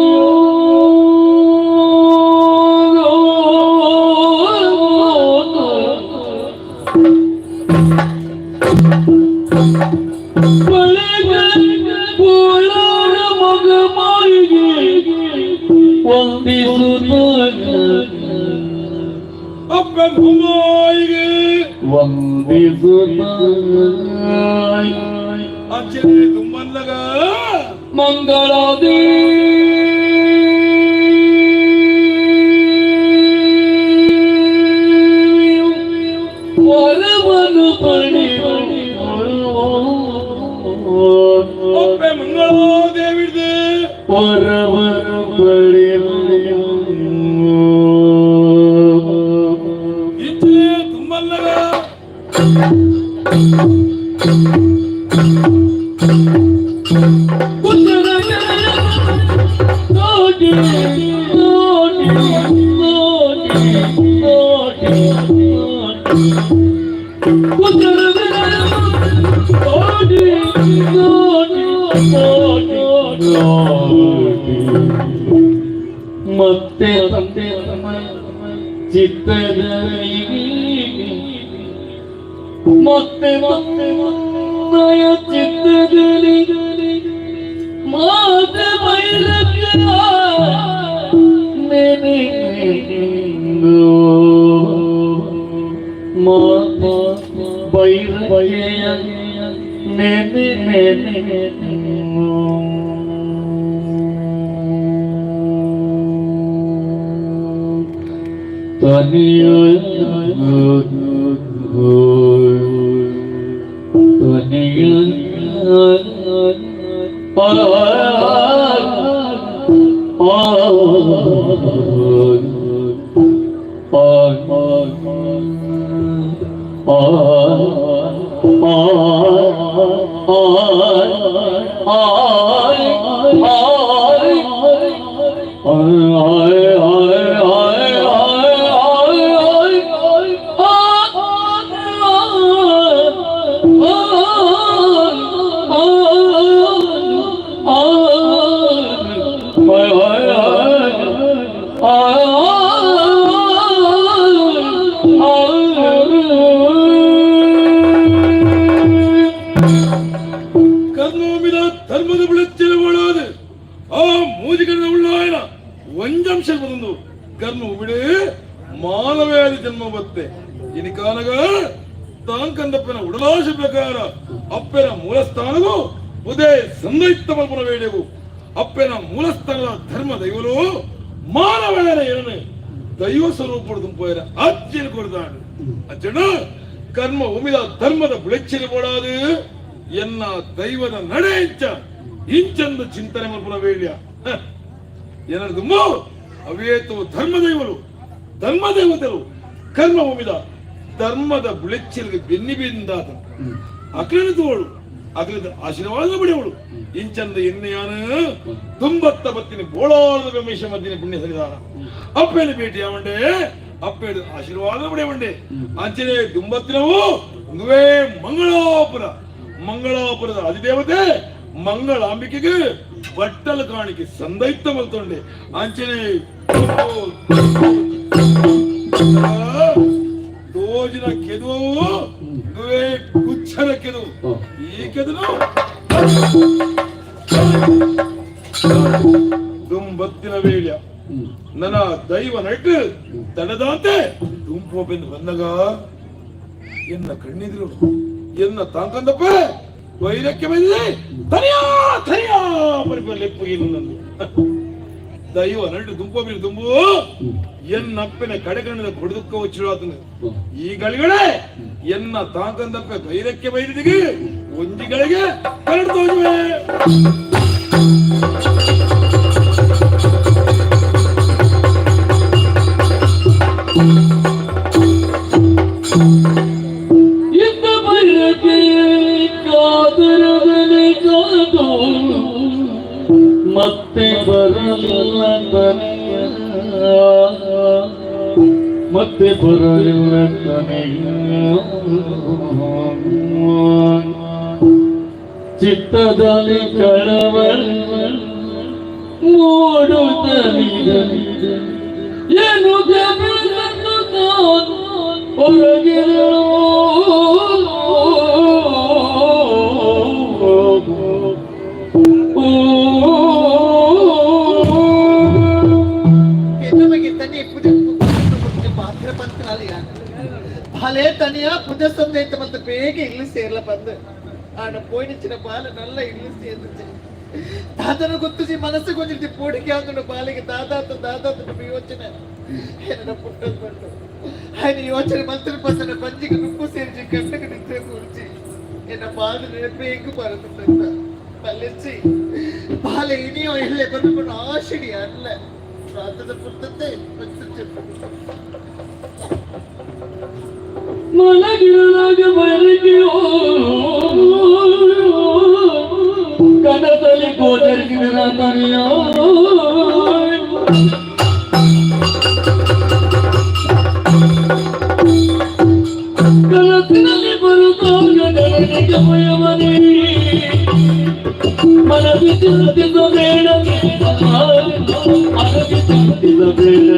ಅಪ್ಪ ಭೂಮಾಯಿಗೆ ವಂದಿಸುತ್ತ ಅಂಚನೆ ತುಂಬಲ್ಲಗ ಮಂಗಳಾದಿ ವರವನು ಅಪ್ಪ ಮಂಗಳಾದೇವಿಡ್ದೆ ವರವನು ಪಡೆಯು ಇಂಚನೆ ತುಂಬಲ್ಲಗ ಮತ್ತೆ ತಂದೆ ಚಿತ್ತದಲ್ಲಿ ಮತ್ತೆ ತನ್ನಯ ಚಿತ್ತದಲ್ಲಿ ಮಾತ ಬೈರಕ್ಕ ನೆನೆಂದು ಮಾತ ಬೈರಕ್ಕೆಯ ನೆನೆ ನೆನೆ ತನಿಯ ತನಿಯ ಕರ್ಮೋಮಿದ ಧರ್ಮದ ಬಿಳುತ್ತಿರ ಒಳಾದ ಆ ಮೂಜಿಗರದ ಉಳ್ಳಾಯನ ಒಂಜಂಶ ಬಂದು ಕರ್ಮ ಬಿಡು ಮಾನವೇದ ಜನ್ಮ ಬತ್ತೆ ಇನಿಕಾನಗ ತಾಂಕಂದಪ್ಪನ ಉಡಲಾಶ ಪ್ರಕಾರ ಅಪ್ಪನ ಮೂಲಸ್ಥಾನವು ಉದಯ ಸಂದೈತ್ತ ಮಲ್ಪನ ವೇಳೆವು ಅಪ್ಪನ ಮೂಲಸ್ಥಾನದ ಧರ್ಮ ದೈವಲು ಮಾನವೇನ ಏನನೆ ದೈವ ಸ್ವರೂಪಡು ತುಂಬೋಯರ ಅಜ್ಜನ ಕೊಡ್ದಾಡು ಅಜ್ಜನ ಕರ್ಮ ಉಮಿದ ಧರ್ಮದ ಬುಳೆಚ್ಚಿರಿ ಬೋಡಾದು ಎನ್ನ ದೈವದ ನಡೆ ಇಂಚ ಇಂಚಂದು ಚಿಂತನೆ ಮಲ್ಪನ ವೇಳ್ಯ ಏನದು ಅವೇತು ಧರ್ಮ ದೈವರು ಧರ್ಮ ದೇವತೆರು ಕರ್ಮ ಉಮಿದ ಧರ್ಮದ ಬುಳೆಚ್ಚಿಲ್ಗೆ ಬೆನ್ನಿ ಬೆಂದಾತ ಅಕ್ಲಿನ ಅಕ್ಲಿದ ಆಶೀರ್ವಾದ ಪಡೆಯವಳು ಇಂಚಂದ ಎನ್ನೆಯಾನ ತುಂಬತ್ತ ಬತ್ತಿನ ಬೋಳಾಳದ ರಮೇಶ ಮದ್ದಿನ ಪುಣ್ಯ ಸನ್ನಿಧಾನ ಅಪ್ಪೇನು ಭೇಟಿ ಅವಂಡೆ ಅಪ್ಪೇಡು ಆಶೀರ್ವಾದ ಪಡೆಯವಂಡೆ ಅಂಚನೆ ದುಂಬತ್ತಿನವು ನುವೇ ಮಂಗಳಾಪುರ ಮಂಗಳಾಪುರದ ಅಧಿದೇವತೆ ಮಂಗಳಾಂಬಿಕೆಗೆ ಬಟ್ಟಲ ಕಾಣಿಕೆ ಸಂದೈತ್ತ ಮಲ್ತೊಂಡೆ ಅಂಚನೆ ತೋಜಿನ ಕೆದುವು ನುವೇ ಕುಚ್ಚರ ಕೆದು ಈ ಕೆದನು ದುಂಬತ್ತಿನ ವೇಳ್ಯ ನನ್ನ ದೈವ ನಟ್ಟು ತಡದಾಂತೆ ದುಂಪೋಪೆಂದು ಬಂದಾಗ ಎನ್ನ ಕಣ್ಣಿದ್ರು ಎನ್ನ ತಾಂಕಂದಪ್ಪ ವೈರಕ್ಕೆ ಬಂದಿದೆ ತನಿಯಾ ತನಿಯಾ ಪರಿಪ ನಂದು ದೈವ ನಡು ದುಂಪೋಬಿನ ದುಂಬು ಎನ್ನಪ್ಪನ ಕಡೆಗಣ್ಣದ ಕೊಡುದುಕ್ಕ వచ్చిರಾತನು ಈ ಗಳಿಗಳೇ ಎನ್ನ ತಾಂಕಂದಪ್ಪ ಬೈರಕ್ಕೆ ಬೈರಿದಿಗೆ ಒಂಜಿಗಳಿಗೆ ಕರಡು ತೋಜುವೆ. ಇಂದ ಬೈರಕ್ಕೆ ಕಾದರದಲ್ಲಿ ಕಾದು ಮತ್ತೆ ಬರಲಿಲ್ಲ ತನೆಯ ಮತ್ತೆ ಬರಲಿಲ್ಲ ತನೆಯ. ಚಿತ್ತದಲ್ಲಿ ಕಳವಳ ಮೂಡುತ್ತಲಿದೆ. ಏನು ದೇವರನ್ನು ತಾನು ಹೊರಗಿರಲು. ನಮಗೆ ತನಿ ಪೂಜೆ ಪಾತ್ರ ಪಂತನಾಲಿ ಬಾಲೆ ತನಿಯ ಪುಜ ಸಂದೇತ ಮತ್ತು ಬೇಗ ಇಲ್ಲಿ ಸೇರ್ಲ ಬಂದು ಆಣ ಪೋಯಿನಿಚ್ಚಿನ ಬಾಲ ನಲ್ಲ ಇಲ್ಲಿ ಸೇರ್ದುಚಿ ತಾತನ ಗೊತ್ತುಜಿ ಮನಸ್ಸು ಗೊಂಜಿರ್ತಿ ಪೋಡಿಗೆ ಅಂದುಂಡು ಬಾಲಿಗೆ ದಾದಾತ ದಾದಾತ ಯೋಚನೆ ಎನ್ನ ಪುಟ್ಟದ್ ಬಂಡು ఆయన ಯೋಚನೆ ಮಂತ್ರ ಪಸನ ಬಂಜಿಗೆ ನುಪ್ಪು ಸೇರಿಸಿ ಕಣ್ಣುಗೆ ನಿದ್ರೆ ಕೂರ್ಚಿ ಎನ್ನ ಬಾಲ ನೆನಪು ಹೆಂಗು ಬರುತ್ತಂತ ಮಲ್ಲಿಸಿ ಬಾಲೆ ಇನಿಯೋ ಇಲ್ಲೇ ಬಂದು ಆಶಿಡಿ ಅಲ್ಲ ಪ್ರಾಂತದ ಪುಟ್ಟದ್ದೇ ಮಲಗಿರಲಾಗ ಮಲಗಿಯೋ ಕನಸಲಿ ಗೋಚರಿಸಿದ ತನೆಯೋ. ಕನಸಿನಲ್ಲಿ ಬರುತ್ತಾಗ ನನಗೆ ಭಯವನೇ ಮನವಿ ಚಿಂತಿಸಬೇಡ, ಮನವಿ ಚಿಂತಿಸಬೇಡ.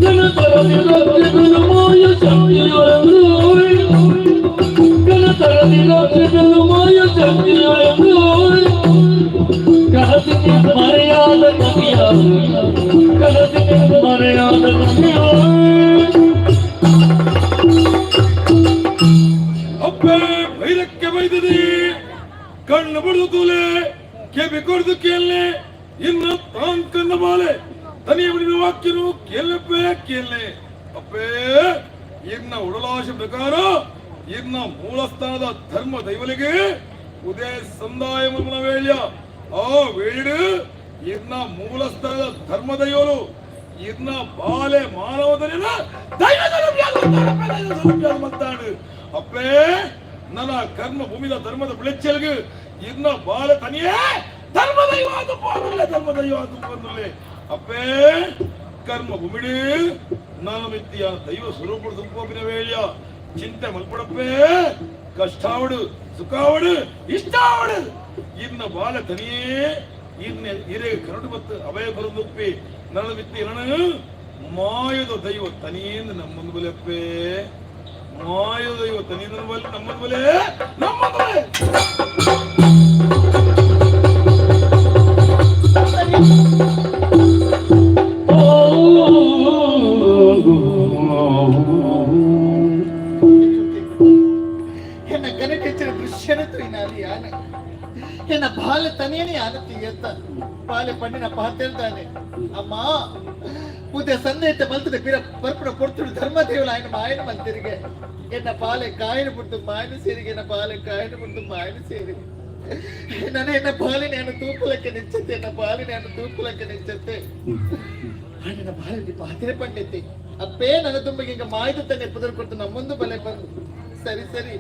ಗಣತರದಿ ರಕ್ಷಿಸಲು ಮಾಯ ಶಕ್ತಿಯೊಳಗು, ಗಣತರದಿ ರಕ್ಷಿಸಲು ಮಾಯ ಶಕ್ತಿಯೊಳಗು. ಕನಸಿನ ಮರೆಯಾದ ಕವಿಯ, ಕನಸಿನ ಮರೆಯಾದ ಕವಿಯ. ಅಪ್ಪೆ ಬೈರಕ್ಕೆ ಬೈದದಿ ಕಣ್ಣು ಬಡಿದು ತೂಲೆ ಕೆಬಿ ಕೊಡ್ದು ಕೇಳಲೆ ಇನ್ನು ತಾನ್ ಕನ್ನ ಬಾಲೆ ತನಿಯ ಬಿಡಿದ ವಾಕ್ಯನು ಕೇಳಪ್ಪೆ ಕೇಳಲೆ. ಅಪ್ಪೇ, ಇನ್ನ ಉಡಲಾಶ ಪ್ರಕಾರ ಇನ್ನ ಮೂಲಸ್ಥಾನದ ಧರ್ಮ ದೈವಲಿಗೆ ಉದಯ ಸಂದಾಯ ಮುಲ್ಪನ ವೇಳ್ಯ ಆ ವೇಳಿಡು ಇನ್ನ ಮೂಲಸ್ಥಾನದ ಧರ್ಮ ದೈವಲು ಇನ್ನ ಬಾಲೆ ಮಾನವದನಿನ ದೈವ ಮತ್ತಾಡು. ಅಪ್ಪೇ, ನನ್ನ ಕರ್ಮ ಭೂಮಿದ ಧರ್ಮದ ಬೆಳೆಚ್ಚಲ್ಗು ಇನ್ನ ಬಾಲ ತನಿಯೇ ಧರ್ಮ ದೈವ ಅದು ಪೋದುಲ್ಲೆ, ಧರ್ಮ ದೈವ ಅದು ಪೋದುಲ್ಲೆ. ಅಪ್ಪೇ, ಕರ್ಮ ಭೂಮಿಡು ನಾನು ಮಿತ್ತಿಯ ದೈವ ಸ್ವರೂಪಡು ತುಂಬೋಪಿನ ವೇಳ್ಯ ಚಿಂತೆ ಮಲ್ಪಡಪ್ಪೇ. ಕಷ್ಟಾವಡು ಸುಖಾವಡು ಇಷ್ಟಾವಡು ಇನ್ನ ಬಾಲ ತನಿಯೇ ಇನ್ನ ಇರೆ ಕರಡು ಮತ್ತು ಅಭಯ ಬರುದುಪ್ಪಿ ನನ್ನ ಮಿತ್ತಿ ನನ್ನ ಮಾಯದ ದೈವ ತನಿಯೇಂದು ನಮ್ಮಂದು ಬಲೆಪ್ಪೇ. ಮಾಯದ ದೈವ ತನಿಯೇಂದು ಬಲೆ ನಮ್ಮಂದು ಬಲೆ ನಮ್ಮಂದು ಬಲೆ. ಎನ್ನ ಕನಕೆಚ್ಚಿನ ದೃಶ್ಯನ ತುಯ್ನಾಲಿ ಯಾನ ಎನ್ನ ಬಾಲ ತನೇನೆ ಯಾನ ತೀಯತ್ತ ಬಾಲೆ ಪಣ್ಣಿನ ಪಾತೇಳ್ತಾನೆ ಅಮ್ಮ ಪೂಜೆ ಸಂದೇತ ಮಲ್ತದ ಪಿರ ಪರ್ಪುಣ ಪೊರ್ತುಡು ಧರ್ಮದೇವಲ ఆయన ಮಾಯನ ಮಂತಿರಿಗೆ ಎನ್ನ ಬಾಲೆ ಕಾಯಿನ ಪುಟ್ಟು ಮಾಯನ ಸೇರಿಗೆ ಎನ್ನ ಬಾಲೆ ಕಾಯಿನ ಪುಟ್ಟು ಮಾಯನ ಸೇರಿಗೆ ನನ್ನ ಎನ್ನ ಬಾಲೆ ನಾನು ತೂಪುಲಕ್ಕೆ ನಿಚ್ಚತ್ತೆ ಎನ್ನ ಬಾಲೆ ನಾನು ತೂಪುಲಕ್ಕೆ ನಿಚ್ಚತ್ತೆ. ನನ್ನ ಬಾಲೆ ಪಾತ್ರೆ ಪಂಡಿತಿ ಅಪ್ಪೇ ನನ್ನ ತುಂಬಿಗೆ ಈಗ ಮಾಯ್ದ ತಾನೆ ಪುದರ್ ಕೊಡ್ತು ನಮ್ಮೊಂದು ಬಲೆ ಬಂದು ಸರಿ ಸರಿ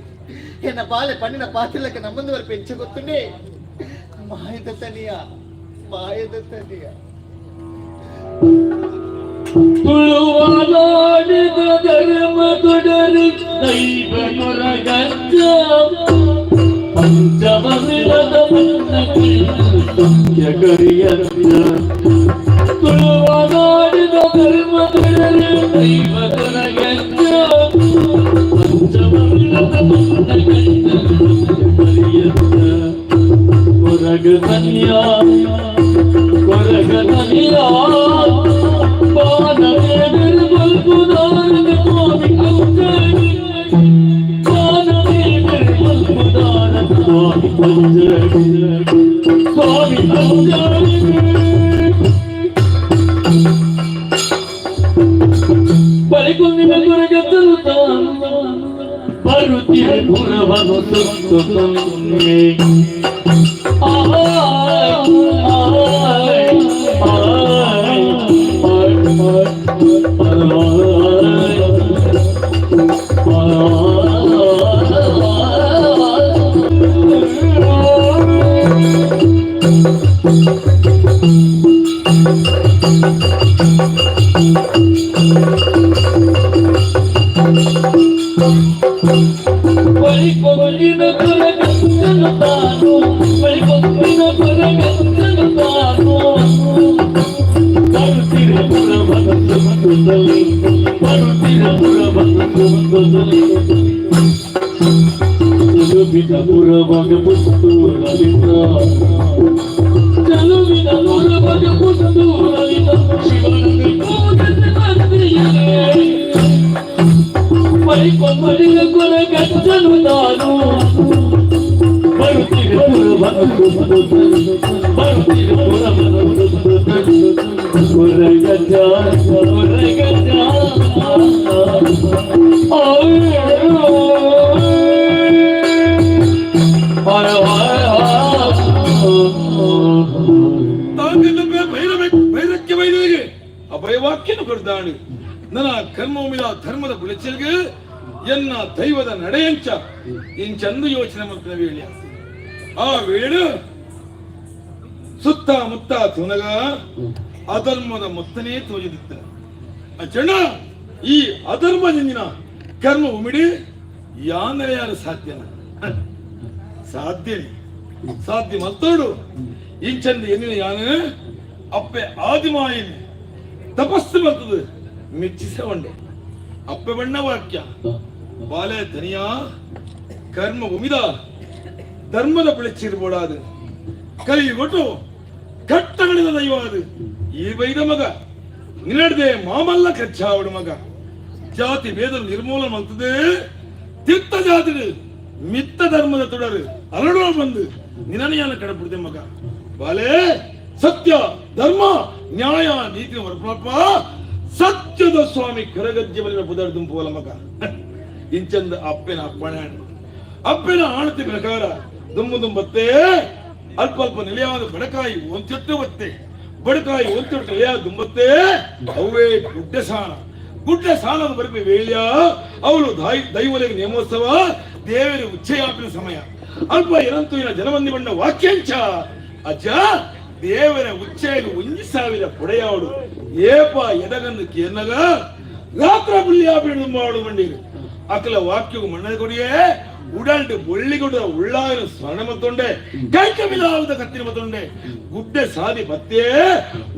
ಎನ್ನ ಬಾಲೆ ಪಣ್ಣಿನ ಪಾತಿಲಕ್ಕೆ ನಮ್ಮೊಂದು ವರೆಗೆ పెంచ ಗೊತ್ತುಂಡೆ ಮಾಯದ ತನಿಯ ಮಾಯದ ತನಿಯ. ತುಳುವನಾಡಿದ ಧರ್ಮ ತೊಡರು ದೈವ ಕೊರಗಜ್ಜ ಪಂಚಮವಿರದ ಸತ್ಯ ಕರಿಯಜ್ಜ. ತುಳುವನಾಡಿದ ಧರ್ಮ ತೊಡರು ದೈವ ಕೊರಗಜ್ಜ ಪಂಚಮವಿರದ ಕರಿಯಜ್ಜ. ಕೊರಗ ತನಿಯ ಕೊರಗ ತನಿಯ ಬಾನವೇದರು ಬಲ್ಬುದಾರದ ಸ್ವಾಮಿ ಅಂಜಲಿ, ಬಾನವೇದರು ಬಲ್ಬುದಾರದ ಸ್ವಾಮಿ ಅಂಜಲಿ, ಸ್ವಾಮಿ ಅಂಜಲಿ. ಬಳಿಕುಂದಿನ ಕೊರಗತ್ತಲು ತಾನು ಬರುತ್ತಿರ ಗುರವನು ಸುತ್ತು ತಂದೆ. ಆಯ್ ಆಯ್ ಆಯ್ ಆಯ್. ಕೊರಗಜ್ಜನು ತಾನು ಬಳಿಕೊಂದಿನ ಕೊರಗಜ್ಜನು ತಾನು ಬರುತ್ತಿರ ಪುರವನು ಸುತ್ತುತ್ತಲೇ ಬರುತ್ತಿರ ಪುರವನು ಸುತ್ತುತ್ತಲೇ ಚೆಲುವಿನ ಪುರವಗ ಪುತ್ತೂರಲಿತ ಚೆಲುವಿನ ಪುರವಗ ಪುತ್ತೂರಲಿತ ಶಿವನಿಗೆ ಪೂಜೆ ಬಂದಿಯೇ ಬಳಿಕೊಂಬಲಿನ ಕೊರಗಜ್ಜನು ತಾನು ಬರುತ್ತಿರ ಪುರವನು ಸುತ್ತುತ್ತಲೇ ಬರುತ್ತಿರ ಪುರವನು ಸುತ್ತುತ್ತಲೇ ಕೊರಗಜ್ಜ ಕೊರಗಜ್ಜ ತಾಂಗಲ್ಲವೇ ಭೈರಕ್ಕೆ ಬೈದರಿಗೆ ಅಭಯವಾಕ್ಯನು ಕೊಡ್ದಾಳು. ನನ್ನ ಕರ್ಮೋಮಿದ ಧರ್ಮದ ಬುಳೆಚಲ್ಗೆ ಎನ್ನ ದೈವದ ನಡೆಯಂಚ ಇಂಚಂದು ಯೋಚನೆ ಮಾಡ್ತಾನೆ ವೇಳೆ. ಆ ವೇಳೆ ಸುತ್ತ ಮುತ್ತ ತುನಗ ಅಧರ್ಮದ ಮೊತ್ತನೇ ತೋಜದಿತ್ತ ಅಚ್ಚಣ್ಣ. ಈ ಅಧರ್ಮದಿಂದಿನ ಕರ್ಮ ಉಮಿಡಿ ಯಾನರೆ ಯಾರು ಸಾಧ್ಯನ ಸಾಧ್ಯನೇ ಸಾಧ್ಯ ಮಲ್ತೋಡು ಇಂಚಂದ ಎನ್ನಿನ ಯಾನ ಅಪ್ಪೆ ಆದಿಮಾಯಿನಿ ತಪಸ್ಸು ಬರ್ತದೆ ಮೆಚ್ಚಿಸವಂಡೆ. ಅಪ್ಪೆ ಬಣ್ಣ ವಾಕ್ಯ ಬಾಲೆ ಧನಿಯ ಕರ್ಮ ಉಮಿದ ಧರ್ಮದ ಬೆಳಚಿರ್ಬೋಡಾದು ಕೈ ಕೊಟ್ಟು ಕಟ್ಟಗಳಿದ ದೈವ ಅದು. ಈ ಬೈದ ಮಗ ನಿನ್ನಡ್ದೆ ಮಾಮಲ್ಲ ಕಚ್ಚಾವಡು ಮಗ ಜಾತಿ ಭೇದ ನಿರ್ಮೂಲನ ಮಾಡ್ತದೆ. ತಿತ್ತ ಜಾತಿ ಮಿತ್ತ ಧರ್ಮದ ತೊಡರು ಅರಳುವ ಬಂದು ನಿನನೆಯನ್ನು ಕಡಬಿಡ್ದೆ ಮಗ. ಬಾಲೆ, ಸತ್ಯ ಧರ್ಮ ನ್ಯಾಯ ನೀತಿ ಹೊರಪಪ್ಪ ಸತ್ಯದ ಸ್ವಾಮಿ ಕರಗಜ್ಜೆ ಬಲಿನ ಪುದರ್ದು ಪೋಲ ಮಗ. ಇಂಚಂದ ಅಪ್ಪೆನ ಅಪ್ಪಣೆ ಅಪ್ಪೆನ ಆಣತಿ ಪ್ರಕಾರ ದುಮ್ಮು ದುಂಬತ್ತೆ ಅಲ್ಪ ಅಲ್ಪ ನೆಲೆಯಾದ ಬಡಕಾಯಿ ಒಂಚೊಟ್ಟು ಬತ್ತೆ ಬಡಕಾಯಿ ಒಂಚೊಟ್ಟು ನೆಲೆಯಾದ ದುಂಬತ್ತೆ ಅವೇ ಗುಡ್ಡೆ ಸಾಣ ಗುಡ್ಡೆ ಸಾಣದ ಬರಪಿ ವೇಳ್ಯ ಅವಳು ದೈವಲಿಗೆ ನೇಮೋತ್ಸವ ದೇವರ ಉಚ್ಚಯಾಪಿನ ಸಮಯ. ಅಲ್ಪ ಏನಂತೂ ಇನ ಜನವಂದಿ ಬಣ್ಣ ವಾಕ್ಯಂಚ ಅಜ್ಜ ದೇವರ ಉಚ್ಚೆಗೆ 1000 ಪೊಡೆಯಾವಡು ಏಪ ಎದಗನ್ನು ಕೇರ್ನಗ ರಾತ್ರ ಬುಳ್ಳಿಯಾಪಿನ ಮಾಡು ಬಂಡೀರು ಅಕಲ ವಾಕ್ಯವು ಮಣ್ಣದ ಕೊಡಿಯೇ ಉಡಲ್ಡು ಬೊಳ್ಳಿಗುಡ ಉಳ್ಳಾಯನ ಸ್ವರ್ಣ ಮತ್ತೊಂಡೆ ಕೈಕ ಮಿಲಾವದ ಕತ್ತಿನ ಮತ್ತೊಂಡೆ ಗುಡ್ಡೆ ಸಾದಿ ಬತ್ತೆ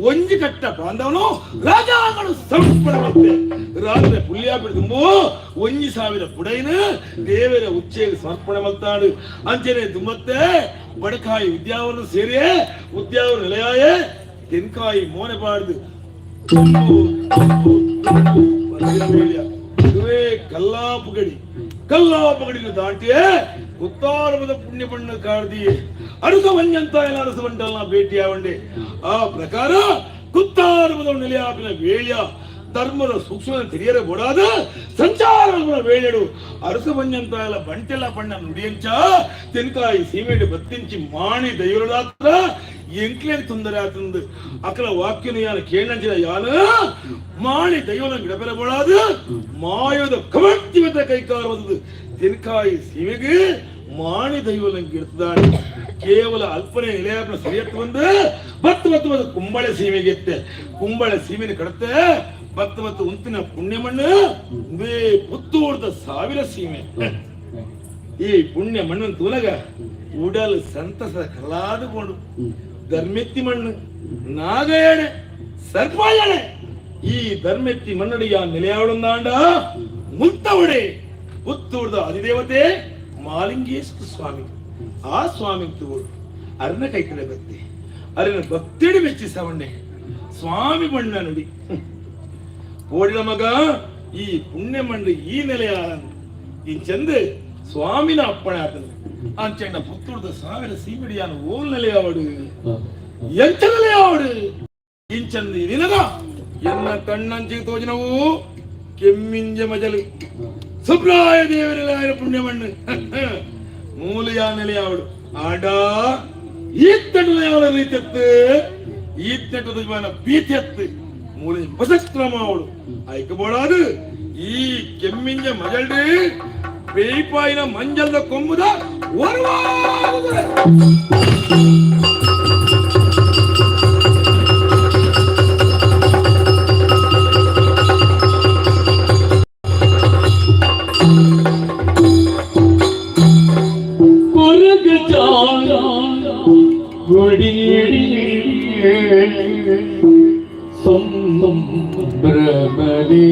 ಒಂಜಿ ಕಟ್ಟ ಬಾಂಧವನು ರಾಜಾಂಗನು ಸಮರ್ಪಣ ಮತ್ತೆ ರಾತ್ರಿ ಪುಲ್ಯಾಪಿಡ ತುಂಬು 1000 ಪುಡೈನ ದೇವರ ಉಚ್ಚೆಗೆ ಸಮರ್ಪಣೆ ಮಲ್ತಾಡು. ಅಂಚನೆ ದುಮ್ಮತ್ತೆ ಬಡಕಾಯಿ ವಿದ್ಯಾವನ್ನು ಸೇರಿಯೇ ಉದ್ಯಾವನ ನಿಲಯಾಯೇ ತೆನ್ಕಾಯಿ ಮೋನೆ ಬಾಡ್ದು ತುಂಬು ತುಂಬು ತುಂಬು ಇದುವೇ ಕಲ್ಲಾಪುಗಡಿ. ಕಲ್ಲಾಪುಗಡಿನ ದಾಟಿಯೇ ಉತ್ತಾರಮದ ಪುಣ್ಯ ಬಣ್ಣ ಕಾಡ್ದಿಯೇ ಅರಸ వంజంತ ಅರಸ ಬಂಟಲ್ನ ಭೇಟಿಯಾವಂಡೆ. ಆ ಪ್ರಕಾರ ಕುತ್ತಾರಮದ ನೆಲೆಯಾಪಿನ ವೇಳ್ಯ ಧರ್ಮದ ಸೂಕ್ಷ್ಮ ತಿಳಿಯರೆ ಬೋಡಾದ ಸಂಚಾರ ವೇಳೆಡು ಅರಸ ಬಂಜಂತ ಎಲ್ಲ ಬಂಟೆಲ್ಲ ಬಣ್ಣ ನುಡಿಯಂಚ ತೆನ್ಕಾಯಿ ಸೀಮೆಡು ಬತ್ತಿಂಚಿ ಮಾಣಿ ದೈವದಾತ್ರ ಎಂಕ್ಲೇನ್ ತೊಂದರೆ ಆತಂದು ಅಕಲ ವಾಕ್ಯನು ಯಾನ ಕೇಳಂಚಿದ ಯಾನ ಮಾಣಿ ದೈವನ ಗಿಡಬೆಲೆ ಬೋಡಾದ ಮಾಯದ ಕಮರ್ತಿವತ ಕೈಕಾರ ಬಂದದು ತೆನ್ಕಾಯಿ ಸೀಮೆಗೆ ಮಾಣಿ ದೈವನ ಗಿಡ್ತದಾನೆ. ಕೇವಲ ಅಲ್ಪನೆ ಎಲೆಯಾಪನ ಸರಿಯತ್ತು ಬಂದು ಬತ್ತು ಬತ್ತು ಬಂದು ಕುಂಬಳೆ ಸೀಮೆಗೆ ಎತ್ತೆ ಕುಂಬಳೆ ಸೀಮೆನ ಕಡತೆ ಬತ್ತು ಬತ್ತು ಉಂತಿನ ಪುಣ್ಯ ಮಣ್ಣು ಇದೇ ಪುತ್ತೂರ್ದ ಸಾವಿರ ಸೀಮೆ. ಈ ಪುಣ್ಯ ಮಣ್ಣು ತೂನಗ ಉಡಲ್ ಸಂತಸ ಕಲಾದುಕೊಂಡು ಧರ್ಮೆತ್ತಿ ಮಣ್ಣು ನಾಗಯಣೆ ಸರ್ಪಾಯಣೆ ಈ ಧರ್ಮೆತ್ತಿ ಮಣ್ಣಡಿಯ ನೆಲೆಯಾಡುಂದಾಂಡ ಮುತ್ತವಡೆ ಪುತ್ತೂರ್ದ ಅಧಿದೇವತೆ ಮಾಲಿಂಗೇಶ್ವರ ಸ್ವಾಮಿ. ಆ ಸ್ವಾಮಿ ತೋಡು ಅರನ ಕೈಕಡೆ ಭಕ್ತಿ ಅರಿನ ಭಕ್ತಿಡಿ ಮೆಚ್ಚಿಸವಣ್ಣೆ ಸ್ವಾಮಿ ಬಣ್ಣ ನುಡಿ ಓಡಿದ ಮಗ ಈ ಪುಣ್ಯ ಮಂಡು ಈ ನೆಲೆಯ ಇಂಚಂದು ಸ್ವಾಮಿನ ಅಪ್ಪಣೆ ಆತನ ಅಂಚೆಂಡ ಪುತ್ತೂರ್ದ ಸಾವಿರ ಸೀಮಿಡಿಯಾನ ಓಲ್ ನೆಲೆಯಾವಡು ಎಂಚ ನೆಲೆಯಾವಡು ಇಂಚಂದು ನಿನಗ ಎನ್ನ ಕಣ್ಣಂಚಿಗೆ ತೋಜಿನವು ಕೆಮ್ಮಿಂಜ ಮಜಲು ಸುಬ್ರಾಯ ದೇವರ ಪುಣ್ಯ ಮಣ್ಣು ಮೂಲೆಯ ನೆಲೆಯಾವಡು ಆಡ ಈತ್ತಡ ರೀತಿಯತ್ತು ಈತ್ತಟದ ಜೀವನ ಭೀತಿಯತ್ತು ಮೂಲೆ ಬಸಕ್ರಮ ಅವಳು ಐಕಬೋಡಾದು ಈ ಕೆಮ್ಮಿಂಜ ಮಜಲ್ರಿ ಬೇಯ್ಪಾಯಿನ ಮಂಜಲ್ದ ಕೊಂಬುದ ವರವಾಗುತ್ತದೆ. ಕೊರಗಜ್ಜ ಗುಡಿ ಸಂಭ್ರಮದಿ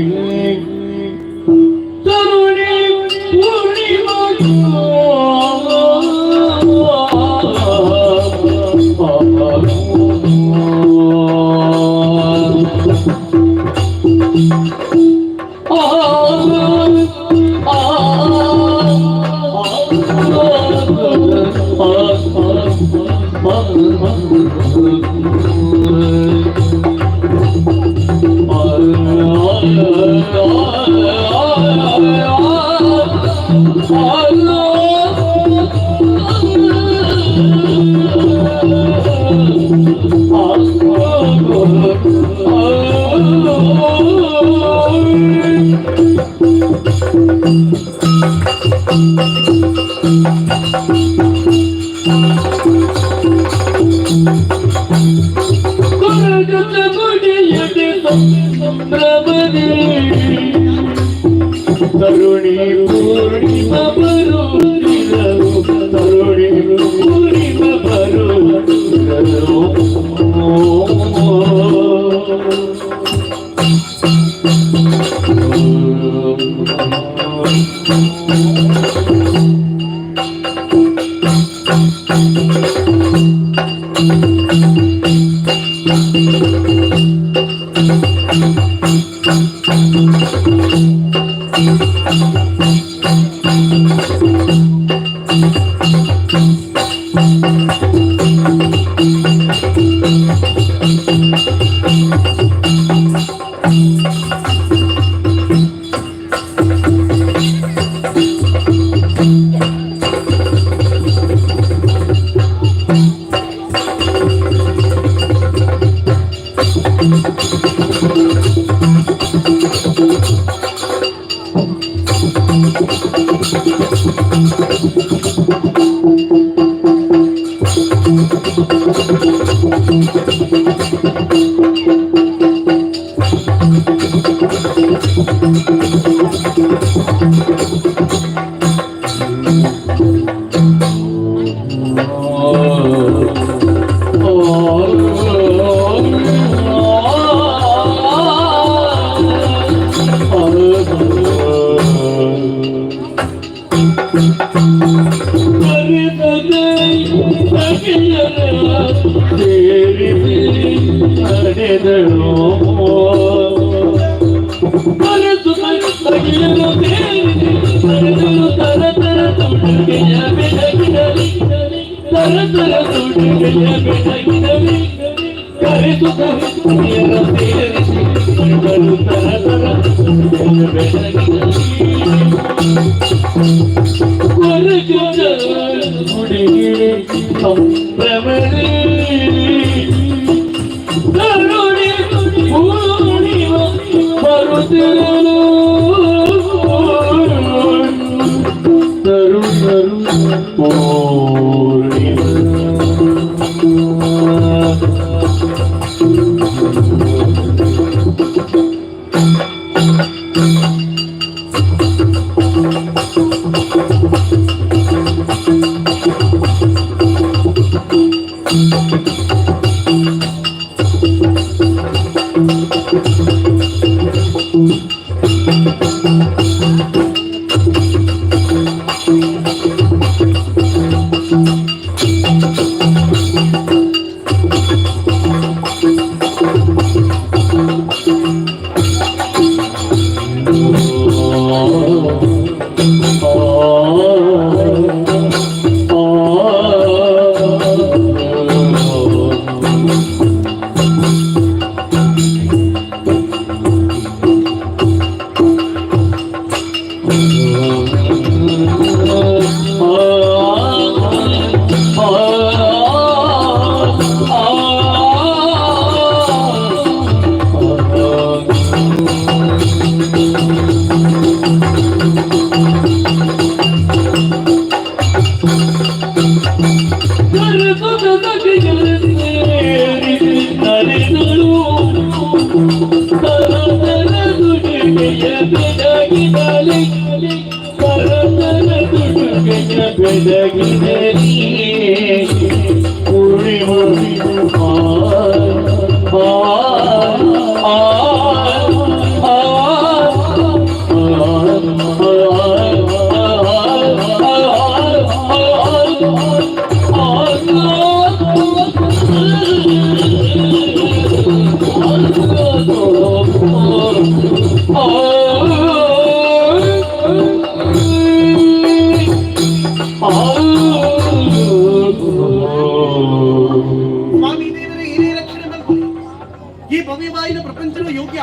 ತರುಣಿ ಪೂರ್ಣಿಮ ತರುಣಿ ಪೂರ್ಣಿಮ ಬರುತ್ತಿರಲು, ತರುಣಿ ಪೂರ್ಣಿಮ ಬರುತ್ತಿರಲು.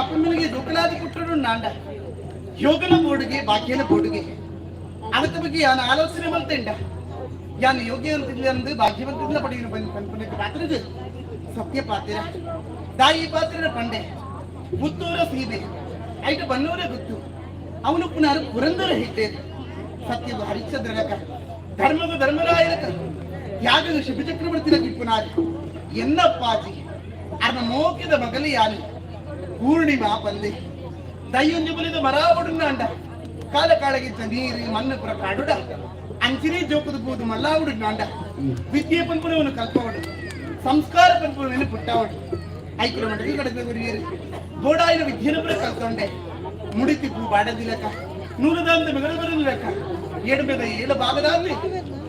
ಅಪ್ಪಮ್ಮನಿಗೆ ಜೋಕಲಾದ ಪುಟ್ಟರು ನಾಂಡ ಯೋಗನ ಬೋಡುಗೆ ಬಾಕ್ಯನ ಬೋಡುಗೆ ಅವತ್ತ ಬಗ್ಗೆ ಯಾನ ಆಲೋಚನೆ ಮಲ್ತೆಂಡ ಯಾನು ಯೋಗ್ಯವಂತಿಲ್ಲ ಅಂದು ಭಾಗ್ಯವಂತಿಲ್ಲ ಪಡೆಯಲು ಬಂದು ಪಾತ್ರದ ಸತ್ಯ ಪಾತ್ರ ದಾಯಿ ಪಾತ್ರದ ಪಂಡೆ ಪುತ್ತೂರ ಸೀಬೆ ಐಟ ಬನ್ನೂರ ಗೊತ್ತು ಅವನು ಪುನರ್ ಪುರಂದರ ಹಿಟ್ಟೇರು ಸತ್ಯದ ಹರಿಶ್ಚಂದ್ರನಕ ಧರ್ಮದ ಧರ್ಮರಾಯನಕ ತ್ಯಾಗದ ಶಿಬಿಚಕ್ರವರ್ತಿನ ಕಿಪ್ಪುನಾರಿ ಎನ್ನಪ್ಪಾಜಿ ಅರ್ನ ಮೋಕಿದ ಮಗಲಿ ಯಾನು ಪೂರ್ಣಿಮಾ ಪಂದೆ ದಯ್ಯೊಂಜಿ ಬಲಿದ ಮರಾವಡುನ್ನ ಅಂಡ ಕಾಲ ಕಾಳಗಿಚ್ಚ ನೀರು ಮಣ್ಣು ಪುರ ಕಾಡುಡ ಅಂಚಿನೇ ಜೋಕುದು ಪೂದು ಮಲ್ಲಾವುಡು ನಾಂಡ ವಿದ್ಯೆ ಪನ್ಪುನವನು ಕಲ್ಪವಡು ಸಂಸ್ಕಾರ ಪನ್ಪುನವನು ಪುಟ್ಟವಡು ಐಕುಲ ಮಂಡಳಿ ಕಡದ ಗುರಿಯರು ಬೋಡಾಯಿನ ವಿದ್ಯೆನ ಪುರ ಕಲ್ತೊಂಡೆ ಮುಡಿತಿ ಪೂ ಬಾಡದಿಲಕ ನೂರದಾಂತ ಮೆಗಡ ಬರದಿಲಕ ಏಡುಮೆದ ಏಳು ಭಾಗದಾಂది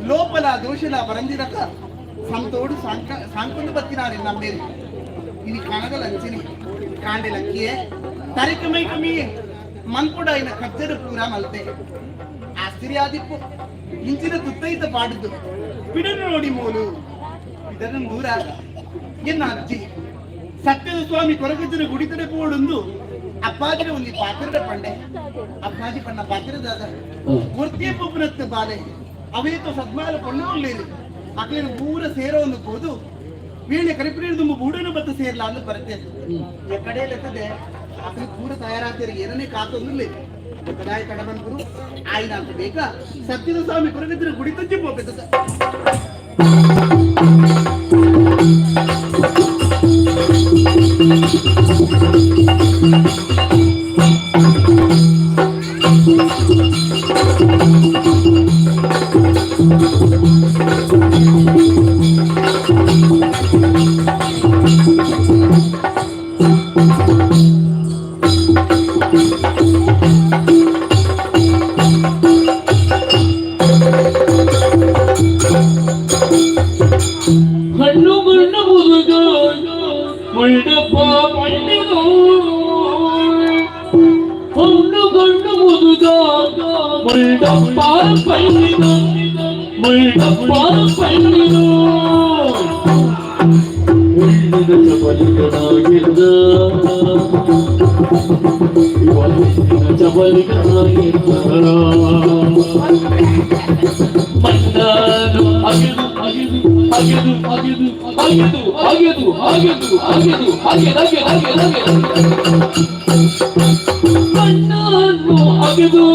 ಲೋಪಲ ದೋಷಲ ಬರಂದಿಲಕ ಸಂತೋಡು ಸಾಂಕ ಸಾಂಕೊಂಡು ಬತ್ತಿನಾರೆ ನಮ್ಮೇರು ఇది కనగల అంಚಿని కాండి లక్కియే తరికమై కమియే మన్పుడైన కజ్జరు పూర మల్ತೆ ಆಶ್ಚರ್ಯಾದಿಪ್ಪು ಇಂಚಿನ ತುತ್ತೈತ ಪಾಡುದು ಪಿಡನು ನೋಡಿ ಮೋಲು ಇದನ್ನು ದೂರ ಎನ್ನ ಅಜ್ಜಿ ಸತ್ಯದ ಸ್ವಾಮಿ ಕೊರಗಜ್ಜನ ಗುಡಿತಡೆ ಪೋಡುಂದು ಅಪ್ಪಾಜಿನ ಒಂದು ಪಾತ್ರದ ಪಂಡೆ ಅಪ್ಪಾಜಿ ಪಣ್ಣ ಪಾತ್ರದ ಮೂರ್ತಿಯ ಪೊಪ್ಪನತ್ತು ಬಾಲೆ ಅವೇತೋ ಸದ್ಮಾಲ ಪೊಣ್ಣು ಅಕ್ಲೇನು ಪೂರ ಸೇರೋ ಒಂದು ಪೋದು ವೀಣೆ ಕರಿಪಿನ ತುಂಬ ಬೂಡನು ಬತ್ತ ಸೇರ್ಲ ಅಂದು ಬರುತ್ತೆ ಕಡೆ ಎತ್ತದೆ ಅಕ್ಲಿ ಪೂರ ತಯಾರಾಗ್ತಾರೆ ಏನನೇ ಕಾತೊಂದಿಲ್ಲ ಕದಾಯ ಕಡಬನ್ಪುರು ಆಯ್ನ ಅಂತ ಬೇಕಾ ಸತ್ಯದ ಸ್ವಾಮಿ ಕೊರಗಜ್ಜನ ಗುಡಿ ತಜ್ಜಿ ಹೋಗ್ಬೇಕು. ಮುಳ್ಡಪ್ಪ ಪಣ್ಣಿದು ಮುಳ್ಡಪ್ಪ ಪಣ್ಣಿದು ಉಳ್ಳಿದ ಚಪಲಿಗನಾಗಿದ್ದ ಒಳ್ಳಿನ ಚಪಲಿಗನಾಗಿದ್ದ ಮಣ್ಣನು ಅಗೆದು ಅಗೆದು ಅಗೆದು ಅಗೆದು ಅಗೆದು ಅಗೆದು ಅಗೆದು ಅಗೆದು ಅಗೆದು ಅಗೆದು ಅಗೆದು ಮಣ್ಣನ್ನು ಅಗೆದು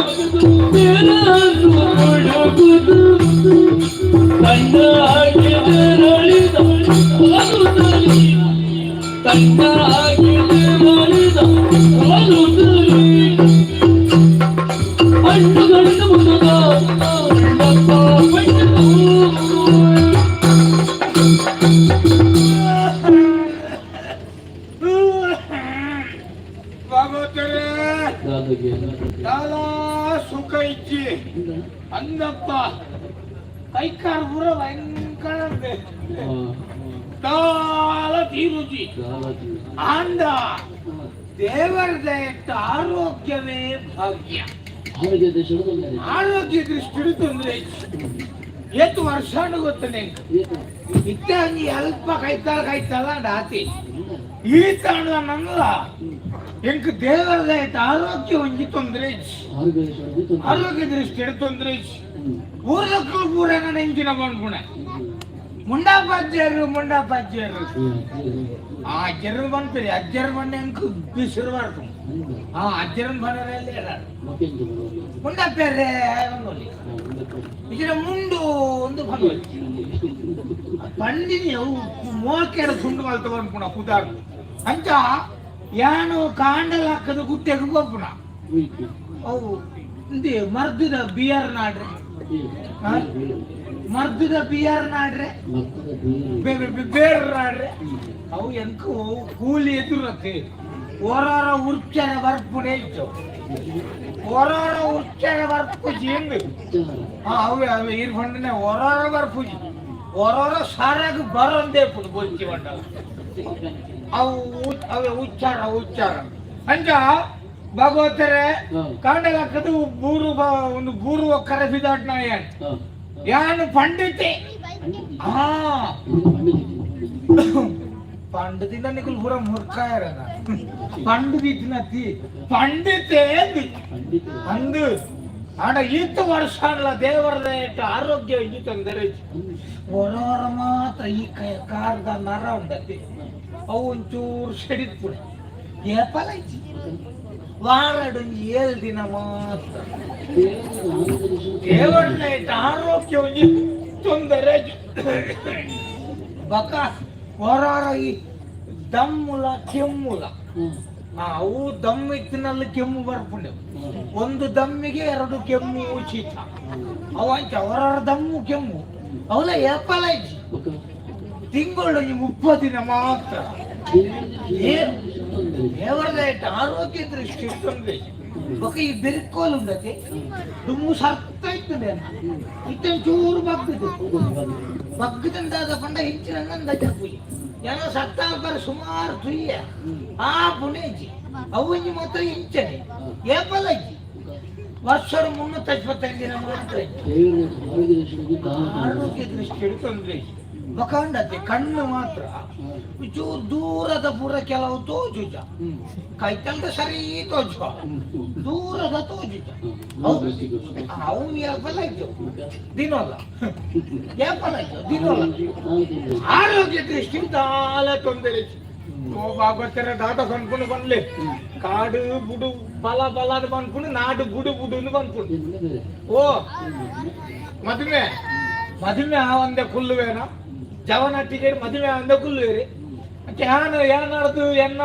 ಬೇರನ್ನು ಒಡಗುದು ತಣ್ಣಾಗಿ ತೆರಳಿದ ಅನುಸರಿ ತಣ್ಣಾಗಿ ತೆರಳಿದ ಅನುಸರಿ ಹಣ್ಣುಗಳನ್ನು ಮುದುಗ ಉಳ್ಳಪ್ಪ ಪಣ್ಣು. ಭಾಗವತರೇ, ದಾದಾ ಸುಖ ಇಜ್ಜಿ ಅಂದಪ್ಪ ಕೈಕಾರ್ ಪೂರ ಭಯಂಕರ ದಾಲ ತೀರುಜಿ ಆಂದ ದೇವರ ದಯೆಟ್ಟ ಆರೋಗ್ಯವೇ ಭಾಗ್ಯ. ಆರೋಗ್ಯ ದೃಷ್ಟಿ ತೊಂದರೆ ಏತು ವರ್ಷ ಗೊತ್ತನೆ ಇತ್ತೆ ಅಂಜಿ ಅಲ್ಪ ಕೈತಾಳ ಕೈತಾಳ ಆತಿ ಈ ತಾಣ ನನ್ನಲ್ಲ ಎಂಕ್ ದೇವರ ದಯೆಟ್ಟ ಆರೋಗ್ಯ ಒಂಜಿ ತೊಂದರೆ ಇಜ್ಜಿ. ಆರೋಗ್ಯ ದೃಷ್ಟಿ ತೊಂದರೆ ಇಜ್ಜಿ. ಊರ್ದಕ್ಕಲು ಪೂರ ನೆಂಚಿನ ಬಂದ್ಪುಣೆ ಮುಂಡಾಪಜ್ಜರು ಮುಂಡಾಪಜ್ಜರು ಆ ಅಜ್ಜರು ಬಂದ್ಪೇರಿ ಅಜ್ಜರು ಬಂಡ ಎಂಕ್ ಬಿಸಿರು ಬರ್ತು ಆ ಅಜ್ಜರನ್ ಬನರಲ್ಲಿ ಮುಂಡಪ್ಪೇರೆ ಬಂದೊಲಿ ಇದರ ಮುಂಡು ಒಂದು ಬಂದೊಲಿ పండిని ಮೋಕೆಡ ತುಂಡು ಮಲ್ತ ಬಂದ್ಪುಣ ಕುದಾರು ಅಂಚ ಯಾನು ಕಾಂಡಲ ಹಾಕದ ಗುಟ್ಟೆಗೆ ಗೊಪ್ಪುಣ ಅವು ಇಂದಿ ಮರ್ದುದ ಬಿಯರ್ ನಾಡ್ರೆ ಮರ್ದುದ ಬಿಯರ್ ನಾಡ್ರೆ ಬೇರ್ ನಾಡ್ರೆ ಅವು ಎಂಕು ಕೂಲಿ ಎದುರತ್ತೆ ಓರಾರ ಉರ್ಚರ ಬರ್ಪುಣೆ ಇತ್ತು ಓರಾರ ಉರ್ಚರ ಬರ್ಪುಜಿ ಎಂದು ಹಾ ಅವೇ ಅವೇ ಇರ್ ಫಂಡನೆ ಓರಾರ ಬರ್ಪುಜಿ ಓರಾರ ಸಾರಾಗ ಬರಂದೇ ಪುಡು ಬೊಲ್ಚಿ ಬಂಡಲ ಅವು ಅವೇ ಉಚ್ಚಾರ ಉಚ್ಚಾರ ಅಂಚ ಭಾಗವತರೆ ಕಾಂಡಲಾಕದು ಬೂರು ಒಂದು ಬೂರು ಒಕ್ಕರ ಬಿದಾಟ್ನ ಯಾನ್ ಯಾನು ಪಂಡಿತೆ. ಹಾ. ಪಂಡದಿಂದ ನಿಕುಲು ಪೂರ ಮುರ್ಕಾಯರನ ಪಂಡು ದಿತ್ತಿನತ್ತಿ ಪಂಡಿತೇ ಅಂದು ಆಂಡ ಈತ ವರ್ಷ ದೇವರದ ಆರೋಗ್ಯ ಇಂಜಿ ತೊಂದರೆ ಹೊರ ಮಾತ್ರ ಈ ಕಾರ್ದ ನರ ಉಂಡತಿ ಅವು ಒಂಚೂರು ಸೆಡಿತ್ಪುಡೆ ಏಪಲ ಇಜ್ಜಿ ವಾರಡೊಂಜಿ ಏಳು ದಿನ ಮಾತ್ರ ದೇವರ ಆರೋಗ್ಯ ಒಂಜಿ ತೊಂದರೆ ಬಕ ಹೊರ ಈ ದಮ್ಮುಲ ಕೆಮ್ಮುಲ ಅವು ದಮ್ ಇತ್ತಿನಲ್ಲಿ ಕೆಮ್ಮು ಬರ್ಪುಂಡು ಒಂದು ದಮ್ಮಿಗೆ ಎರಡು ಕೆಮ್ಮು ಶೀತ ಅವು ಅಂಚ ಹೊರ ದಮ್ಮು ಕೆಮ್ಮು ಅವಲ ಏಪಲ ಇಜ್ಜಿ ತಿಂಗಳು 30 ದಿನ ಮಾತ್ರ ದೇವರದ ಆರೋಗ್ಯ ದೃಷ್ಟಿ ತೊಂದರೆ ಬೊಕ ಈ ಬೆರ್ಕೋಲು ಉಂಡತೆ ದುಮ್ಮು ಸರ್ತ ಇತ್ತುಂಡೆ ಇತ್ತ ಚೂರು ಬಗ್ಗದು ಬಗ್ಗದಂದಾದ ಪಂಡ ಇಂಚಿನ ನಂದ ಪೂಜೆ ಏನೋ ಸತ್ತ ಸುಮಾರು ತುಯ್ಯ ಆ ಪುಣೇಜಿ ಅವು ಮಾತ್ರ ಇಂಚನೆ ಏಪಲ ಇಜ್ಜಿ ವರ್ಷ 325 ದಿನ ಮಾತ್ರ ಆರೋಗ್ಯ ದೃಷ್ಟಿ ತೊಂದರೆ ಬಕಂಡತೆ ಕಣ್ಣು ಮಾತ್ರ ಚೂರು ದೂರದ ಪೂರ ಕೆಲವು ತೋಜುಜ ಕೈತಲ್ದ ಸರಿ ತೋಜುವ ದೂರದ ತೋಜುಜ ಅವು ಏಪಲ ಇದ್ದವು ದಿನೋಲ್ಲ ಏಪಲ ಇದ್ದವು ದಿನೋಲ್ಲ ಆರೋಗ್ಯ ದೃಷ್ಟಿ ದಾಲ ತೊಂದರೆ ಭಾಗವತರ ದಾದ ಪನ್ಪುಂಡು ಪನ್ಲೆ ಕಾಡು ಬುಡು ಬಲ ಬಲ ಪನ್ಪುಂಡು ನಾಡು ಬುಡು ಬುಡು ಪನ್ಪುಂಡು ಓ ಮದುವೆ ಮದುವೆ ಆವಂದೆ ಕುಲ್ಲುವೇನ ಜವನಟ್ಟಿಗೆ ಮದುವೆ ಆವಂದೆ ಕುಲ್ಲುವೇರಿ ಯಾನು ಏನಾಡ್ದು ಎನ್ನ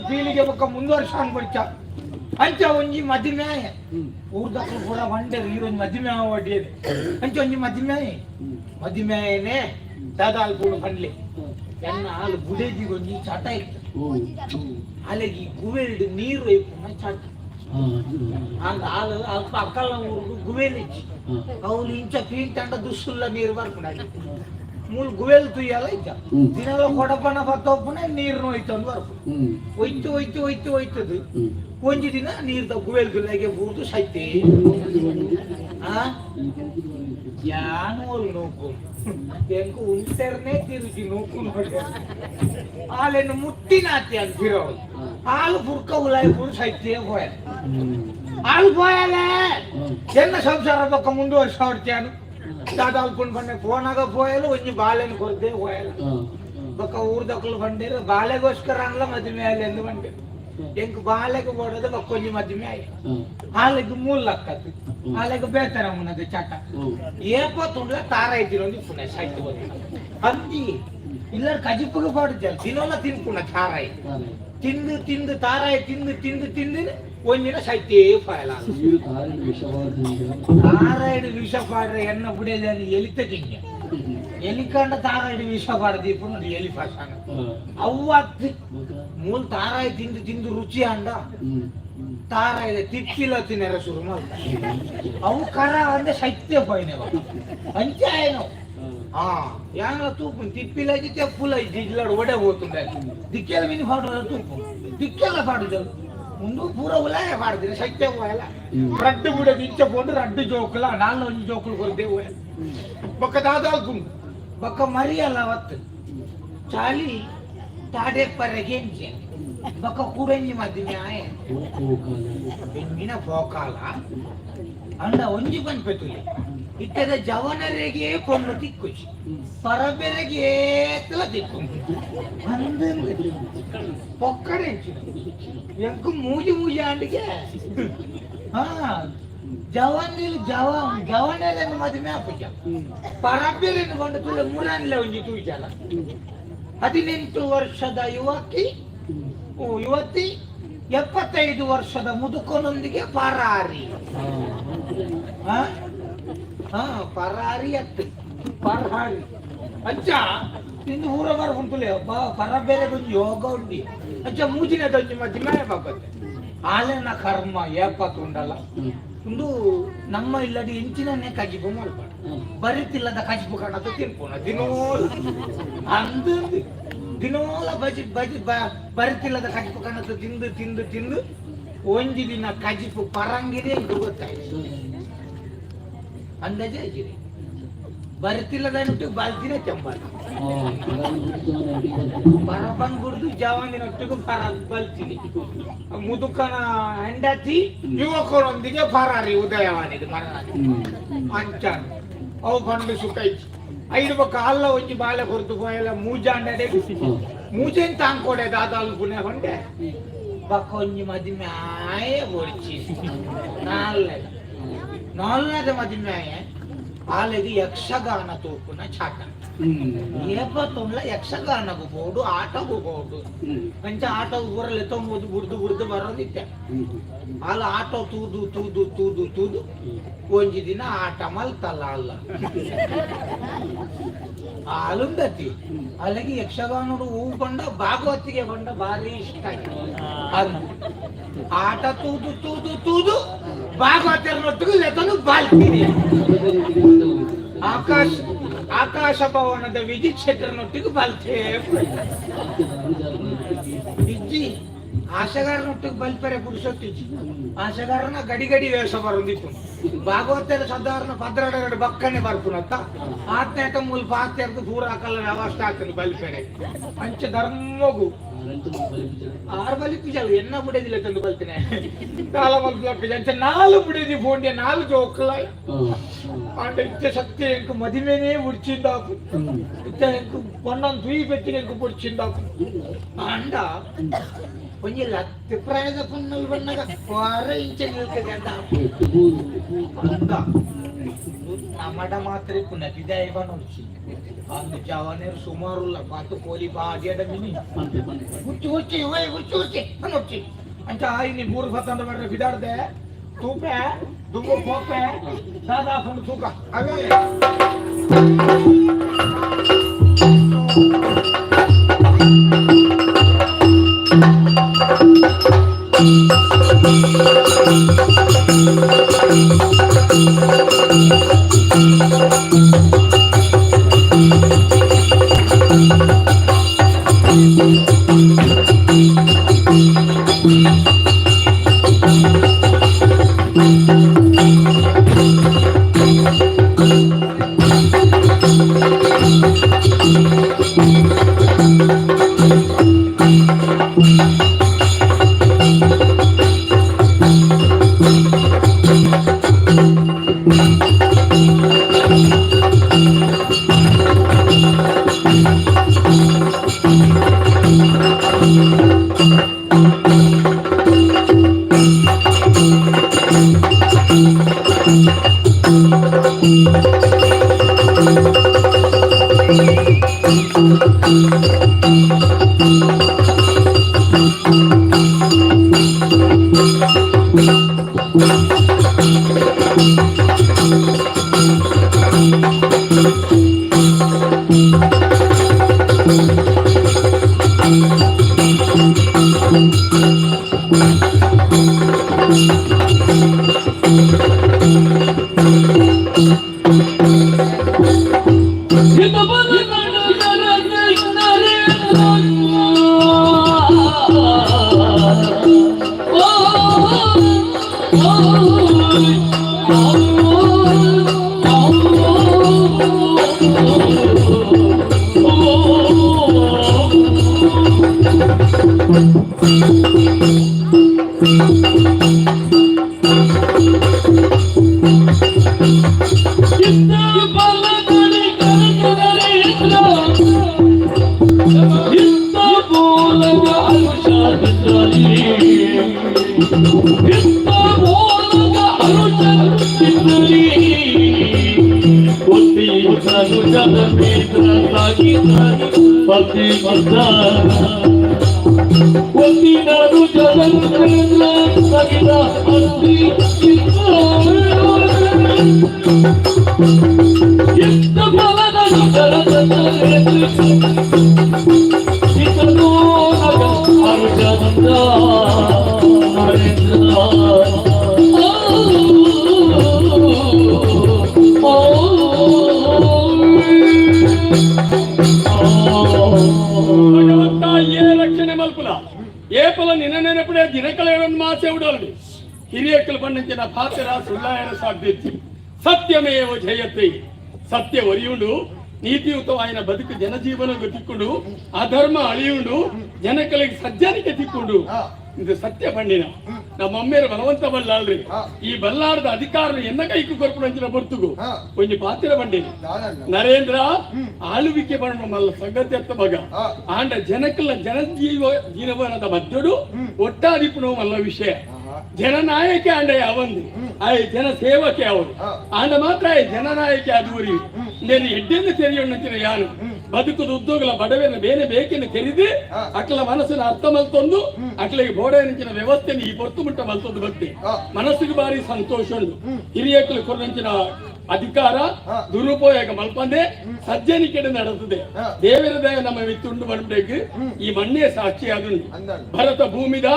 ಪೀಳಿಗೆ ಬೊಕ್ಕ ಮುಂದುವರ್ಷ ಅನ್ಪಡಿಚ ಅಂಚ ಒಂಜಿ ಮದಿಮೆ ಊರ್ದಕ್ಲು ಪೂರ ಬಂಡೆರ್ ಈರೊಂಜಿ ಮದಿಮೆ ಆವಡ್ಡಿಯದು ಅಂಚ ಒಂಜಿ ಮದಿಮೆ ಮದಿಮೆನೇ ದಾದ ಅಲ್ಪುಂಡು ಪನ್ಲೆ ಎನ್ನ ಹಾಲು ಬುಡೇಜಿಗೆ ಒಂಜಿ ಚಟ ಇತ್ತು ಅಲೆಗಿ ಗುವೆಲ್ಡ್ ನೀರು ಇಪ್ಪುನ ಚಟ ಅಂದ್ ಹಾಲು ಅಲ್ಪ ಅಕ್ಕಲ ಊರುಗು ಗುವೆಲ್ ಇಜ್ಜಿ ಅವ್ಲು ಇಂಚ ಪೀಂಟಂಡ ದುಸ್ಸುಲ್ಲ ನೀರು ಬರ್ಪುಂಡು ಮೂಲು ಗುವೆಲ್ ತುಯ್ಯಲ ಇಜ್ಜ ದಿನಲ ಕೊಡಪನ ಬತ್ತೊಪ್ಪುನ ನೀರು ನೋಯ್ತಂದು ಬರ್ಪುಂಡು ಒಯ್ತು ಒಯ್ತು ಒಯ್ತು ಒಯ್ತದು ಒಂಜಿ ದಿನ ನೀರ್ದ ಗುವೆಲ್ ಗುಲ್ಲಾಗೆ ಬೂರ್ದು ಸೈತೆ ಆ ಯಾನೋಲ್ ನೋಕು ಎಂಕು ಉಂಟೆರ್ನೆ ತಿರುಗಿ ನೋಕು ನೋಡಿ ಆಲೆನ್ನು ಮುಟ್ಟಿನಾತಿ ಅಂತಿರೋಳು ಹಾಲು ಪುರ್ಕ ಉಲಾಯಿ ಪುರ್ ಸೈತೆ ಹೋಯ್ ಹಾಲು ಪೋಯಲೆ ಎನ್ನ ಸಂಸಾರ ಪಕ್ಕ ಮುಂದುವರ್ಸ ಹೊಡ್ತ್ಯಾನು ದಾದ ಅಲ್ಕೊಂಡು ಬಂಡೆ ಫೋನಾಗ ಪೋಯಲು ಒಂಜಿ ಬಾಳೆನ ಕೊರದೆ ಹೋಯಲ್ಲ ಬೊಕ್ಕ ಊರ್ದಕ್ಲು ಬಂಡೇರು ಬಾಳೆಗೋಸ್ಕರ ಅನ್ಲ ಮದುವೆ ಆಯ್ಲು ಎಂದು ಬಂಡೆ ಎಂಕ್ ಬಾಳೆಗೆ ಬೋಡೋದು ಬೊಕ್ಕ ಒಂಜಿ ಮದುವೆ ಆಯ್ ಆಲೆಗ್ ಮೂಲ್ ಲಕ್ಕತ್ತು ಆಲೆಗ್ ಬೇತನ ಮುನ್ನದು ಚಟ ಏಪ ತುಂಡ್ಲ ತಾರ ಇದ್ದಿರೊಂದು ಪುಣೆ ಸಾಯ್ತು ಬಂದು ಅಂದಿ ಇಲ್ಲ ಕಜಿಪುಗೆ ಪಾಡುಜಲ್ ದಿನೋಲ ತಿನ್ಪುಣ ತಾರಾಯಿ ತಿಂದು ತಿಂದು ತಾರಾಯಿ ತಿಂದು ತಿಂದು ತಿಂದು ಒಂದಿನ ಸೈತೇ ಫಾಯಲ ತಾರಾಯಿಡು ವಿಷ ಪಾಡ್ರೆ ಎನ್ನ ಬುಡಿಯದಲ್ಲಿ ಎಲಿತ ತಿಂಗ ಎಲಿಕಂಡ ತಾರಾಯಿಡು ವಿಷ ಪಾಡದಿ ಇಪ್ಪು ಎಲಿ ಫಾಸಾನ ಅವ್ವತ್ತು ಮೂಲ ತಾರಾಯಿ ತಿಂದು ತಿಂದು ರುಚಿ ಅಂಡ ತಾರಾಯಿ ತಿಪ್ಪಿಲ ತಿನ್ನರ ಶುರು ಮಲ್ತ ಅವು ಕರ ಅಂದ್ರೆ ಸೈತ್ಯ ಪೋಯಿನವ ಅಂಚೆ ಆಯನವು ಆ ಯಾನ ತೂಪು ತಿಪ್ಪಿಲಾಗಿ ತೆಪ್ಪುಲ ಜಿಜ್ಲಾಡು ಒಡೆ ಹೋತುಂಡೆ ದಿಕ್ಕೆಲ್ಲ ಮಿನಿ ಫಾಡು ತೂಪು ದಿಕ್ಕೆಲ್ಲ ಫಾಡುಜಲ್ ಮುಂದು ಪೂರ ಉಲಾಯ ಪಾಡ್ದಿರ ಸತ್ಯ ಹೋಯಲ್ಲ ರಡ್ಡು ಬುಡ ಇಂಚ ಪೋಂಡು ರಡ್ಡು ಜೋಕುಲ ನಾಲ್ ಒಂಜಿ ಜೋಕುಲು ಕೊರ್ದೆ ಹೋಯಲ್ಲ ಬೊಕ್ಕ ದಾದಾಲ್ಪುಂಡು ಬೊಕ್ಕ ಮರಿಯಲ್ಲ ಅವತ್ತು ಚಾಲಿ ತಾಡೆ ಪರೆಗೆ ಎಂಚೆ ಬೊಕ್ಕ ಕೂಡಂಜಿ ಮದ್ಮೆ ಆಯೆ ಬೆಂಗಿನ ಪೋಕಾಲ ಅಂಡ ಒಂಜಿ ಪನ್ಪೆತುಲೆ ಇತ್ತದ ಜವನರಿಗೆ ಪೊಣ್ಣು ತಿಕ್ಕುಚಿ ಪರಬೆರೆಗೆ ಏತಲ ತಿಕ್ಕು ಅಂದು ಪೊಕ್ಕಡೆ ಎಂಕು ಮೂಜಿ ಮೂಜಿ ಆಂಡಿಗೆ ಹಾ ಜವನಿಲ್ ಜವ ಜವನರನ್ನು ಮದುವೆ ಆಪುಜ ಪರಬೆರೆನು ಕೊಂಡು ತುಲೆ ಮುರನ್ಲೆ ಒಂಜಿ ತೂಜಲ 18 ವರ್ಷದ ಯುವಕಿ ಯುವತಿ 75 ವರ್ಷದ ಮುದುಕನೊಂದಿಗೆ ಪರಾರಿ. ಹಾ ಪರಾರಿ ಅತ್ತು ಪರಾರಿ ಅಜ್ಜ ನಿಂದು ಊರ ಬರ ಉಂಟುಲೆ ಪರ ಬೇರೆ ಒಂಜಿ ಯೋಗ ಉಂಡಿ ಅಜ್ಜ ಮೂಜಿನ ಒಂಜಿ ಮಧ್ಯೆ ಬಾಪತ್ತೆ ಆಲೆನ ಕರ್ಮ ಏಪತ್ತು ಉಂಡಲ್ಲ ಉಂದು ನಮ್ಮ ಇಲ್ಲಡಿ ಇಂಚಿನನ್ನೇ ಕಜಿಪು ಮಲ್ಪಾಡು ಬರಿತಿಲ್ಲದ ಕಜಿಪು ಕಣದ ತಿನ್ಪುಣ ದಿನೋಲ ಅಂದು ದಿನೋಲ ಬಜಿ ಬಜಿ ಬರಿತಿಲ್ಲದ ಕಜಿಪು ಕಣದ ತಿಂದು ತಿಂದು ತಿಂದು ಒಂಜಿ ದಿನ ಕಜಿಪು ಪರಂಗಿದೆ ಎಂದು ಗೊತ್ತಾಯ್ತು. ಅಂದಾಜೆ ಇಜ್ಜಿರಿ. ಬರ್ತಿಲ್ಲದನ್ನುಟ್ಟು ಬಾಲ್ತಿನ ಚೆಂಬಾಲ ಪರಬನ್ ಗುಡ್ದು ಜವಾನಿನೊಟ್ಟಿಗೂ ಪರ ಬಲ್ತೀನಿ. ಮುದುಕನ ಹೆಂಡತಿ ಯುವಕರೊಂದಿಗೆ ಫರಾರಿ ಉದಯವಾಣಿಗೆ ಮರಣ ಅಂಚಾನ ಅವು ಬಂದು ಸುಖ ಇತ್ತು. ಐದು ಬಕ್ಕ ಅಲ್ಲ ಒಂಜಿ ಬಾಲೆ ಹೊರತು ಪೋಯಲ ಮೂಜಾಂಡಡೆ ಮೂಜೆನ್ ತಾಂಕೊಡೆ ದಾದಾಲು ಪುಣ್ಯ ಹೊಂಡೆ ಬಕ್ಕ ಒಂಜಿ ಮದಿಮೆ ಆಯೆ ಒಡ್ಚಿ ನಾಲ್ನೆದ ನಾಲ್ನೆದ ಮದಿಮೆ ಆಯೆ ಆಲೆಗೆ ಯಕ್ಷಗಾನ ತೂಪುನ ಚಾಟ. ಏಪ ತೊಂಡ್ಲ ಯಕ್ಷಗಾನಗೂ ಬೋಡು ಆಟಗೂ ಬೋಡು ಅಂಚ ಆಟೋಗು ಬರಲೆ ತೊಂಬುದು ಬುಡ್ದು ಬುಡ್ದು ಬರೋದಿತ್ತೆ. ಅಲ್ಲ ಆಟೋ ತೂದು ತೂದು ತೂದು ತೂದು ಒಂಜಿ ದಿನ ಆಟ ಮಲ್ತಲ್ಲ ಅಲ್ಲ ಆಲುಂದತಿ ಅಲ್ಲಿಗೆ ಯಕ್ಷಗಾನೋಡು ಹೂ ಬಂಡ ಭಾಗವತಿಗೆ ಬಂಡ ಭಾರಿ ಇಷ್ಟ ಅದು. ಆಟ ತೂದು ತೂದು ತೂದು ಭಾಗವತರನ್ನೊಟ್ಟಿಗೆ ಲೆತನು ಬಾಲ್ತೀನಿ. ಆಕಾಶ ಆಕಾಶ ಭವನದ ವಿದ್ಯುತ್ ಶೆಟ್ಟರ್ನೊಟ್ಟಿಗೆ ಬಾಲ್ತೇ ಇಜ್ಜಿ ಆಶಗಾರನೊಟ್ಟಿಗೆ ಬಲ್ಪರೆ ಪುರುಷೊತ್ತಿಜ್ಜಿ. ಆಶಗಾರನ ಗಡಿ ಗಡಿ ವೇಷ ಬರೊಂದಿತ್ತು. ಭಾಗವತರ ಸಾಧಾರಣ ಪದ್ರಡಗಡೆ ಬಕ್ಕನೆ ಬರ್ಪುನತ್ತ ಆತ್ನೇಟ ಮೂಲ ಪಾತ್ಯರ್ದು ದೂರ ಹಾಕಲ್ಲ ವ್ಯವಸ್ಥೆ ಆಗ್ತದೆ ಬಲ್ಪೆರೆ ಅಂಚೆ ಧರ್ಮಗು ಆರು ಬಲಿ ಪೂಜೆ ಎನ್ನ ಬುಡದಿಲ್ಲ ತಂದು ಬಲ್ತೇನೆ ಕಾಲ ಮಲ್ಪು ಅಂಚೆ ನಾಲು ಬುಡದಿ ಫೋಂಡೆ ನಾಲು ಜೋಕ್ಲ ಆಂಡ ಇತ್ತೆ ಸತ್ಯ ಎಂಕು ಮದಿಮೇನೆ ಉಡ್ಚಿಂದಾಕು ಇತ್ತೆ ಎಂಕು ಪೊನ್ನೊಂದು ತುಯಿ ಪೆಟ್ಟಿಗೆ ಎಂಕು ಪುಡ್ಚಿಂದಾಕು ಅಂಡ ಒಂಜಿ ಲತ್ತಿ ಪ್ರಾಯದ ಪೊನ್ನಲ್ ಬಣ್ಣಗ ವಾರ ಇಂಚೆ ನಿಲ್ಕದ ಅಂದ ನಮಡ ಮಾತ್ರ ಪುನಃ ಬಿದಾಯ ಬನ್ನೊಡ್ಚಿ ಅಂದು ಜವನೇರು ಸುಮಾರುಲ್ಲ ಪಾತು ಕೋಲಿ ಬಾಡಿಯಡ ಮಿನಿ ಹುಚ್ಚು ಹುಚ್ಚಿ ಓಯ್ ಹುಚ್ಚು ಹುಚ್ಚಿ ಅನ್ನೊಡ್ಚಿ ಅಂಚ ಆಯ್ನಿ ಮೂರು ಸತ್ತಂಡ ಬರ್ರೆ ಬಿದಾಡ್ದೆ ತೂಪೆ ದುಂಬು ಪೋಪೆ ದಾದಾ ಫಂಡ್ ತೂಕ ಅವೇ. ಭಗವಂತ ಏ ರಕ್ಷಣೆ ಮಲ್ಪುಲ ಏಪಲ ನಿನ್ನ ನೆನಪುಡೆ ದಿನಕಳೆಯನ್ನು ಮಾಸೆ ಉಡೋಲ್ಡಿ ಹಿರಿಯಕ್ಕಲು ಬಣ್ಣಂಚಿನ ಪಾತ್ರ ಸುಳ್ಳಾಯರ ಸಾಧ್ಯತೆ. ಸತ್ಯಮೇವ ಜಯತೆ. ಸತ್ಯ ಒರಿಯುಂಡು, ನೀತಿಯುತವಾಯಿನ ಬದುಕು ಜನಜೀವನ ತಿಕ್ಕೊಂಡು, ಅಧರ್ಮ ಅಳಿಯುಂಡು, ಜನಕಲಿಗೆ ಸಜ್ಜನಿಕೆ ತಿಕ್ಕೊಂಡು. ಇದು ಸತ್ಯ ಪಂಡಿನ ನಮ್ಮ ಅಮ್ಮೇರು ಬಲವಂತ ಬಲ್ಲಾಳ್ರಿ. ಈ ಬಲ್ಲಾರದ ಅಧಿಕಾರ ಎನ್ನ ಕೈಕು ಕೊರ್ಪುನಂಚಿನ ಬರ್ತುಗು ಒಂಜಿ ಪಾತ್ರ ಬಂಡಿನಿ ನರೇಂದ್ರ ಆಳುವಿಕೆ ಬಣ್ಣ ಮಲ್ಲ ಸಂಗತಿ ಮಗ ಆಂಡ ಜನಕಲ ಜನಜೀವ ಜೀವನದ ಮಧ್ಯಡು ಒಟ್ಟಾದಿಪ್ಪುನು ಮಲ್ಲ ವಿಷಯ. ಜನನಾಯಕೆ ಆಂಡ ಯಾವಂದು ಆಯ್ ಜನ ಸೇವಕೆ ಅವರು ಆಂಡ ಮಾತ್ರ ಆಯ್ ಜನನಾಯಕೆ ಅದು నేను ಎಡ್ಡೆಂದು ತೆರೆಯೊಂಡಿನ ಯಾನು ಬದುಕುದು ಉದ್ಯೋಗಲ ಬಡವೆನ ಬೇನೆ ಬೇಕೆನ್ನು ತೆರೆದು ಅಕ್ಲ ಮನಸ್ಸಿನ ಅರ್ಥ ಮಲ್ತೊಂದು ಅಕ್ಲಿಗೆ ಬೋಡನಿಂಚಿನ ವ್ಯವಸ್ಥೆನ ಈ ಪೊರ್ತು ಮುಟ್ಟ ಮಲ್ತೊಂದು ಭಕ್ತಿ ಮನಸ್ಸಿಗೆ ಬಾರಿ ಸಂತೋಷ ಉಂಡು. ಹಿರಿಯಕ್ಲು ಕೊರಂಚಿನ ಅಧಿಕಾರ ದುರುಪಯೋಗ ಮಲ್ಪಂದೆ ಸಜ್ಜನಿಕೆ ನಡೆದಿದೆ. ದೇವರ ದಯ ನಮ್ಮ ಮಿತ್ತುಂಡು ಬಂಡೇಕ್ ಈ ಮಣ್ಣೇ ಸಾಕ್ಷಿ ಆದುಂಡು. ಭರತ ಭೂಮಿದ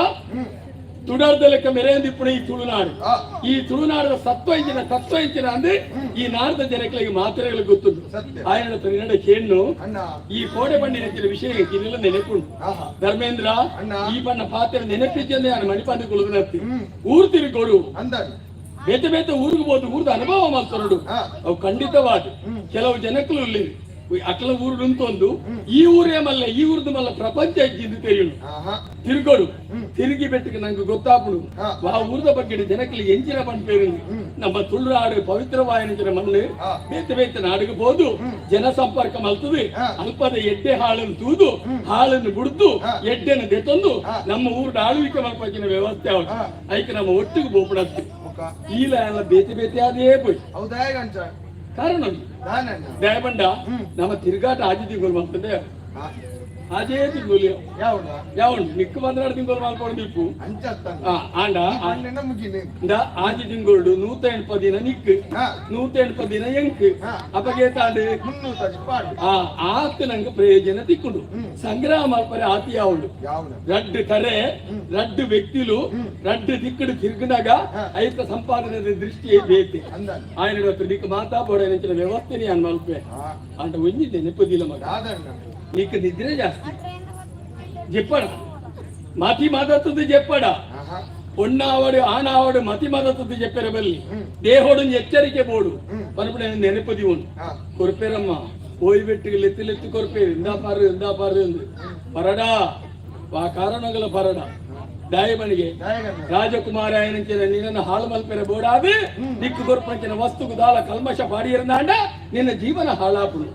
ತುಡರ್ದ ಲೆಕ್ಕ ಮೆರೆಯಂದಿಪ್ಪುಣ ಈ ತುಳುನಾಡು. ಈ ತುಳುನಾಡದ ಸತ್ವ ಇಂಚಿನ ತತ್ವ ಇಂಚಿನ ಅಂದ್ರೆ ಈ ನಾಡದ ಜನಗಳಿಗೆ ಮಾತ್ರೆಗಳು ಗೊತ್ತುಂಟು. ఆయన ನಿನ್ನಡ ಕೇಣ್ಣು ಈ ಕೋಡೆ ಬಂಡಿ ನೆಚ್ಚಿನ ವಿಷಯ ಕಿರಿಲ ನೆನಪುಂಡು. ಧರ್ಮೇಂದ್ರ ಈ ಬಣ್ಣ ಪಾತ್ರೆ ನೆನಪಿದ್ದೆ ನಾನು ಮಣಿಪಾಂಡಿ ಕುಳಿತು ಊರು ತಿರುಗೋಡು ಬೇತೆ ಬೇತೆ ಊರಿಗೆ ಹೋದು ಊರ್ದ ಅನುಭವ ಮಾಡ್ತಾರಡು. ಅವು ಖಂಡಿತವಾದ ಕೆಲವು ಜನಕ್ಕಲು ಇಲ್ಲಿ ಅಕ್ಲ ಊರು ನಿಂತೊಂದು ಈ ಊರೇ ಮಲ್ಲ ಈ ಊರ್ದು ಮಲ್ಲ ಪ್ರಪಂಚ ಇಜ್ಜಿಂದು ತೆರಿಯುಂಡು. ತಿರುಗೋಡು ತಿರುಗಿ ಬೆಟ್ಟಕ್ಕೆ ನಂಗೆ ಗೊತ್ತಾಪುಡು ಆ ಊರ್ದ ಬಗ್ಗೆ ಜನಕ್ಕೆ ಎಂಚಿನ ಪಂಪೇರು. ನಮ್ಮ ತುಳುನಾಡು ಪವಿತ್ರವಾಯಿನ ಮಣ್ಣು ಬೇತೆ ಬೇತೆ ನಾಡಿಗೆ ಹೋದು ಜನ ಸಂಪರ್ಕ ಮಲ್ತದೆ. ಅಲ್ಪದ ಎಡ್ಡೆ ಹಾಳನ್ನು ತೂದು ಹಾಳನ್ನು ಬುಡ್ದು ಎಡ್ಡೆಯನ್ನು ದೆತ್ತೊಂದು ನಮ್ಮ ಊರ್ದ ಆಳ್ವಿಕೆ ಮಲ್ಪಕ್ಕಿನ ವ್ಯವಸ್ಥೆ ಅವಳು ಐಕೆ ನಮ್ಮ ಒಟ್ಟಿಗೆ ಬೋಪಡತ್ತು ಈಲ ಎಲ್ಲ ಬೇತೆ ಬೇತೆ ಅದೇ ಪೋಯ್. ಕಾರಣ ದಯಬಂಡ ನಮ್ಮ ತಿರುಗಾಟ ಆಜಿ ತಿಂಗಳು ಮಾಡ್ತದೆ ಅದೇ ತಿಂಗಳು ಯಾವ ನಿಕ್ಕು ಬಂದ್ರೆ ತಿಂಗಳು ಮಾಡ್ಕೊಂಡು ಇಪ್ಪು ಆಂಡ ಆಜಿ ತಿಂಗಳು 180 ದಿನ ನಿಕ್ಕು 180 ದಿನ ಎಂಕ್ ಅಪಗೆ ತಾಂಡು ಆತ ನಂಗೆ ಪ್ರಯೋಜನ ತಿಕ್ಕೊಂಡು ಸಂಗ್ರಹ ಮಲ್ಪರೆ ಆತಿ ಯಾവുಂಡು ರಡ್ಡು ಕರೆ ರಡ್ಡು ವ್ಯಕ್ತಿಲು ರಡ್ಡು ದಿಕ್ಕಡು ತಿರುಗಿನಾಗ ಐತ ಸಂಪಾದನೆ ದೃಷ್ಟಿ ಬೇತೆ. ఆయన నీకు మాతా బోడైన వ్యవస్థని అని మల్పే అంట ಒಂಜಿ ನೆನಪದಿಲ್ಲ ಮಗ. నీకు నిద్ర జాస్తి చెప్పడా మతి మదతుది చెప్పడా పొన్నావడు ఆనావడు మతి మదతుది చెప్పారు బల్లి దేహోడు ఎచ్చరిಕೆ ಬೋಡು పనుపు నేను నెనపది ಉಂಡು ಕೊರ್ಪೇರಮ್ಮ పోయి పెట్టి లెత్తి కొరపేరు ఇందా పారు ఇందా పారు పరడా ಆ ಕಾರಣಗಳ ಪರಡ ದಾಯಮನಿಗೆ ರಾಜಕುಮಾರ ನಿನ್ನ ಹಾಳು ಮಲ್ಪೆರೆ ಬೋಡಾದು ದಿಕ್ಕು ಕೊರ್ಪಂಚಿನ ವಸ್ತುಕು ದಾಲ ಕಲ್ಮಶ ಪಾಡಿಯಿರಂದಾಂಡ ನಿನ್ನ ಜೀವನ ಹಾಳಾಪುಡು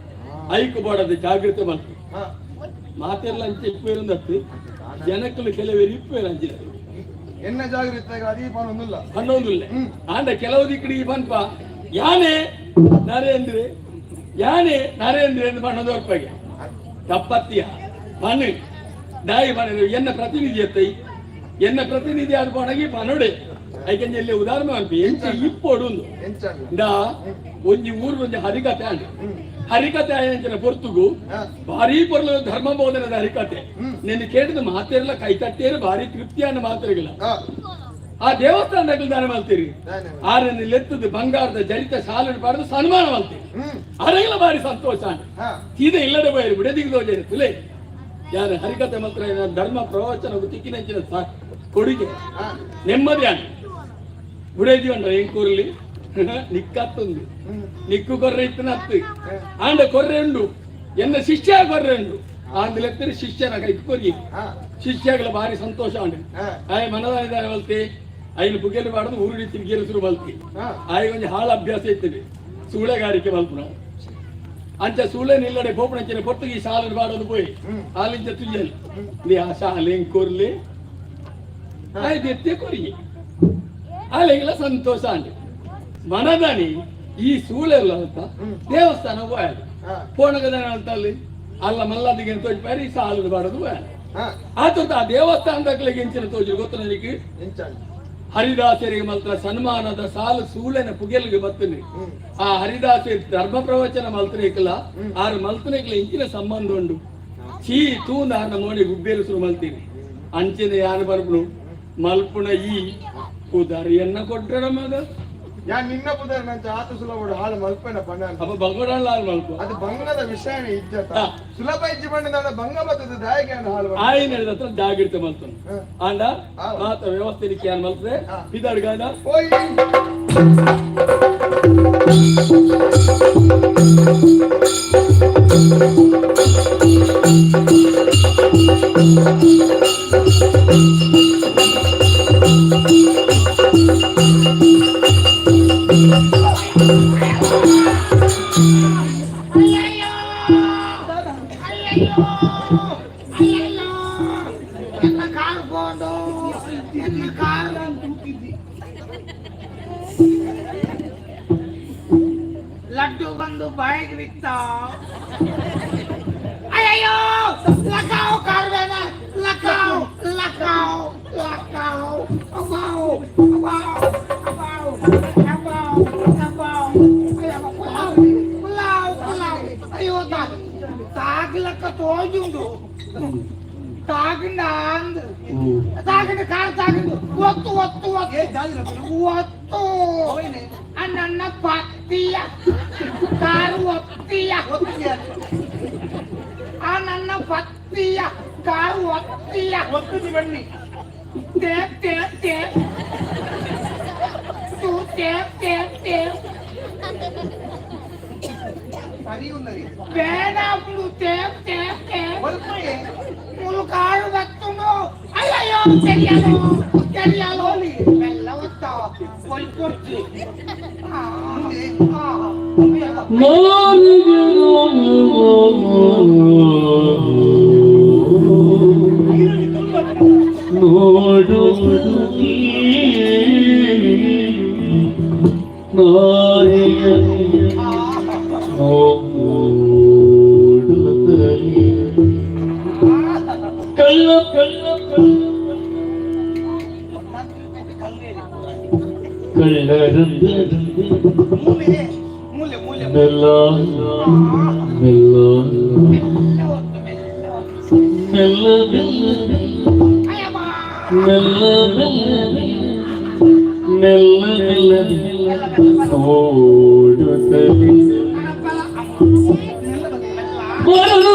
ಐಕು ಬೋಡದು ಜಾಗೃತಿ ಮಲ್ಪು ಮಾತೆಲ್ಲ ಅಂಚೆ ಇಪ್ಪು ಜನಕ್ಕಲು ಕೆಲವರು ಇಪ್ಪು ಅಂಚಿನ ಎನ್ನ ಜಾಗೃತಿ ಅದೇ ಪನ್ನೊಂದಿಲ್ಲ ಪನ್ನೊಂದಿಲ್ಲ ಆಂಡ ಕೆಲವು ದಿಕ್ಕಡಿ ಈ ಪನ್ಪ ಯಾನೆ ನರೇಂದ್ರ ಯಾನೆ ನರೇಂದ್ರ ಎಂದು ಪನ್ನೊಂದು ರೂಪಾಯಿಗೆ ತಪ್ಪತ್ತಿಯ ಪನ್ನು ದಾಯಿ ಪನ್ನ ಎನ್ನ ಪ್ರತಿನಿಧಿ ಎತ್ತೈ ಎನ್ನ ಪ್ರತಿನಿಧಿ ಅದು ಪಣಗಿ ಪನೋಡೆ ಐಕೆಂಜ ಇಲ್ಲಿ ಉದಾಹರಣೆ ಅನ್ಪಿ ಎಂಚ ಇಪ್ಪೊಡು ಇಂದ ಒಂಜಿ ಊರು ಒಂಜಿ ಹರಿಕತೆ ಅಂಡ್ ಹರಿಕತೆ ಆಯಂಚಿನ ಪೊರ್ತುಗು ಭಾರಿ ಪೊರ್ಲ ಧರ್ಮ ಬೋಧನದ ಹರಿಕತೆ ನಿನ್ನ ಕೇಳಿದ ಮಾತೆಲ್ಲ ಕೈ ತಟ್ಟೇರು ಭಾರಿ ತೃಪ್ತಿಯನ್ನು ಮಾತ್ರೆಗಳ ಆ ದೇವಸ್ಥಾನದಲ್ಲಿ ದಾನ ಮಾಡ್ತೀರಿ ಆರನ್ನು ಲೆತ್ತದು ಬಂಗಾರದ ಜರಿತ ಶಾಲು ಪಾಡದು ಸನ್ಮಾನ ಮಾಡ್ತೀರಿ ಅರೆಗಳ ಭಾರಿ ಸಂತೋಷ ಸೀದಾ ಇಲ್ಲದೆ ಬಯರು ಬಿಡದಿಗೆ ದೋಜೆ ತುಲೆ ಯಾರು ಹರಿಕತೆ ಮಾತ್ರ ಧರ್ಮ ಪ್ರವಚನ ತಿಕ್ಕಿನಂಚಿನ ಕೊಡುಗೆ ನೆಮ್ಮದಿ ಅಣ್ಣ ಬುಡೇದಿ ಉಂಡ ಏನ್ ಕೂರ್ಲಿ ನಿಕ್ಕತ್ತೊಂದು ನಿಕ್ಕು ಕೊರ್ರೆ ಇತ್ತು ನತ್ತು ಆಂಡ ಕೊರ್ರೆ ಉಂಡು ಎನ್ನ ಶಿಷ್ಯ ಕೊರ್ರೆ ಉಂಡು ಆಂದ್ ಶಿಷ್ಯನ ಕೈಗೆ ಕೊರಿ ಶಿಷ್ಯಗಳ ಭಾರಿ ಸಂತೋಷ ಉಂಡು ಆಯ್ ಮನದಾನ ಬಲ್ತಿ ಐನು ಪುಗೆಲು ಬಾಡದು ಊರುಡಿ ತಿರುಗಿಯಲು ಶುರು ಬಲ್ತಿ ಆಯ್ ಒಂಜಿ ಹಾಳು ಅಭ್ಯಾಸ ಇತ್ತದೆ ಸೂಳೆಗಾರಿಕೆ ಮಲ್ಪುನ ಅಂಚ ಸೂಳೆ ನಿಲ್ಲಡೆ ಪೋಪಣಂಚಿನ ಪೊರ್ತುಗಿ ಶಾಲೆ ಬಾಡೋದು ಪೋಯಿ ಹಾಲಿಂಚ ತುಯ್ಯಲ್ ನೀ ಆ ಶಾಲೆ ಕೊರ್ಲಿ ಆಯ್ತು ಎತ್ತೆ ಕೊರಿ ಅಲ್ಲಿಗೆಲ್ಲ ಸಂತೋಷ ಅಂడి ಮನದಾನಿ ಈ ಸೂಳೆಲ್ಲ ಅಂತ ದೇವಸ್ಥಾನ ಹೋಯದು ಪೋಣಗದನ ಅಂತ ಅಲ್ಲಿ ಅಲ್ಲ ಮಲ್ಲದಿಗೆ ತೋಜಿ ಬಾರಿ ಸಾಲದ ಬಾಡೋದು ಹೋಯದು ಆತ ಆ ದೇವಸ್ಥಾನದಾಗಲಿಗೆ ಎಂಚಿನ ತೋಜಿ ಗೊತ್ತ ನನಗೆ ಹರಿದಾಸರಿಗೆ ಮಲ್ತ್ರ ಸನ್ಮಾನದ ಸಾಲು ಸೂಳೆನ ಪುಗೆಲ್ಗೆ ಬತ್ತನೆ ಆ ಹರಿದಾಸರಿ ಧರ್ಮ ಪ್ರವಚನ ಮಲ್ತನೇಕಲ ಆರು ಮಲ್ತನೇಕಲ ಇಂಚಿನ ಸಂಬಂಧ ಉಂಡು ಚೀ ತೂಂದ ಆರ್ನ ಮೋಣಿ ಗುಬ್ಬೇರು ಶುರು ಮಲ್ತೀನಿ ಅಂಚಿನ ಯಾನು ಬರ್ಪುನು ಮಲ್ಪುಣ ಈ ಕುದಾರಿಯನ್ನ ಕೊಟ್ರಣ ಮಗ ಯಾನ್ ನಿನ್ನ ಪುದರ್ ನಂಚ ಆತ ಸುಲಭ ಹಾಳು ಮಲ್ಪನ ಪಣ ಅಪ್ಪ ಬಂಗೋಡಲ್ಲ ಹಾಳು ಮಲ್ಪ ಅದು ಬಂಗದ ವಿಷಯನೇ ಇಜ್ಜತ ಸುಲಭ ಇಜ್ಜಿ ಬಣ್ಣದ ಬಂಗ ಬತ್ತದ ದಾಯಿಗೆ ಹಾಳು ಆಯ್ನ ಹತ್ರ ಜಾಗೃತಿ ಮಲ್ತನು ಆಂಡ ಮಾತ ವ್ಯವಸ್ಥೆ ಏನ್ ಮಲ್ತದೆ ಬಿದಾಡ್ಗಾಂಡ ಓಯ್. Laddu ಬಂದು ಬಾಯಿಗೆ ಬಿತ್ತ. ಅಯ್ಯಯ್ಯೋ, ಲಕಾವ್ ಕಾರ್ವೇನ, ಲಕಾವ್ ಲಕಾವ್ ಲಕಾವ್, ಅಬಾವ್ ಅಬಾವ್ ಅಬಾವ್ ಅಬಾವ್ ಅಬಾವ್, ಅಯ್ಯಮ್ಮ, ಪುಲಾವ್ ಪುಲಾವ್ ಪುಲಾವ್. ಅಯ್ಯೋ, ತಾಗ್ಲಕ್ಕ ತೋಜುಂಡು, ತಾಗಂಡ ಅಂದ್ ತಾಗಂಡ ಕಾರ್ ತಾಗಂಡು, ಒತ್ತು ಒತ್ತು ಒತ್ತು ಒತ್ತು ನನ್ನ ಪತ್ತಿಯ ಕಾರು ಒತ್ತಿಯ, ಆ ನನ್ನ ಪತ್ತಿಯ ಕಾರು ಒತ್ತಿಯ ಒತ್ತು ಬನ್ನಿ. ತೇ ತೇ ತೇ ತೂ ತೇ ತೇ ತೇ ಬೇಡ ತೇ ತೇ ತೇ ಮುಳು ಕಾರು ಬತ್ತುಂಡು. ಅಯ್ಯಯ್ಯೋ, తెలియదు తెలియదు, మెల్ల వస్తా కొలిపొచ్చి. ನೋಡು ಕಳ್ಳ ಕಳ್ಳ ಕಳ್ಳರಂದು ಮೆಲ್ಲ ಮೆಲ್ಲ ಮೆಲ್ಲ ಮೆಲ್ಲ ಮೆಲ್ಲ ಮೆಲ್ಲ ನೋಡುತ್ತಲೇ ಮಾರನು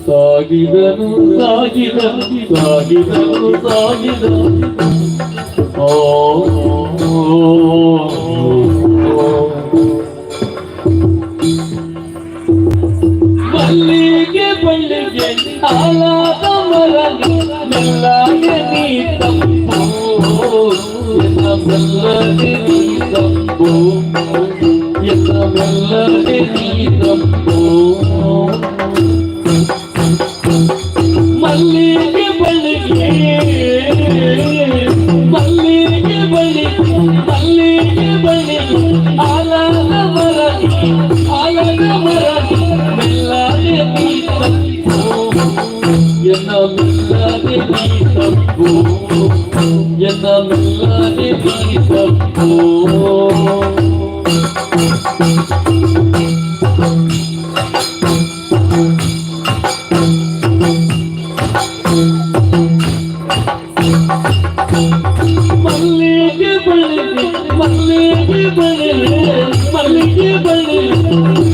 ಸಾಗಿದನು ಸಾಗಿದನು ಸಾಗಿದನು ಸಾಗಿದನು. ಓ ಮಲ್ಲಿಗೆ ಬಳ್ಳಿಗೆ ಆಲಾದ ಮರಲಿ ಮೆಲ್ಲಾಗೆ ನೀ ತಪ್ಪು, ಎನ್ನ ಮೆಲ್ಲಗೆ ನೀ ತಪ್ಪು, ಎನ್ನ ಮೆಲ್ಲಗೆ ನೀ ತಪ್ಪು. ಮಲ್ಲಿಗೆ ಬಳ್ಳಿಗೆ ಮಲ್ಲಿಗೆ ಬಳ್ಳಿಗೆ ಮಲ್ಲಿಗೆ ಬಳ್ಳಿಗೆ ಆಲಾದ ಮರಲಿ ಆಲದ ಮರಲಿ ಮೆಲ್ಲಗೆ ನೀ ತಪ್ಪು, ಎನ್ನ ಮೆಲ್ಲಗೆ ನೀ ತಪ್ಪು, ಎನ್ನ ಮೆಲ್ಲಗೆ ನೀ ತಪ್ಪು. ಮಲ್ಲಿಗೆ ಬಳ್ಳಿಗೆ ಮಲ್ಲಿಗೆ ಬಳ್ಳಿಗೆ ಮಲ್ಲಿಗೆ ಬಳ್ಳಿಗೆ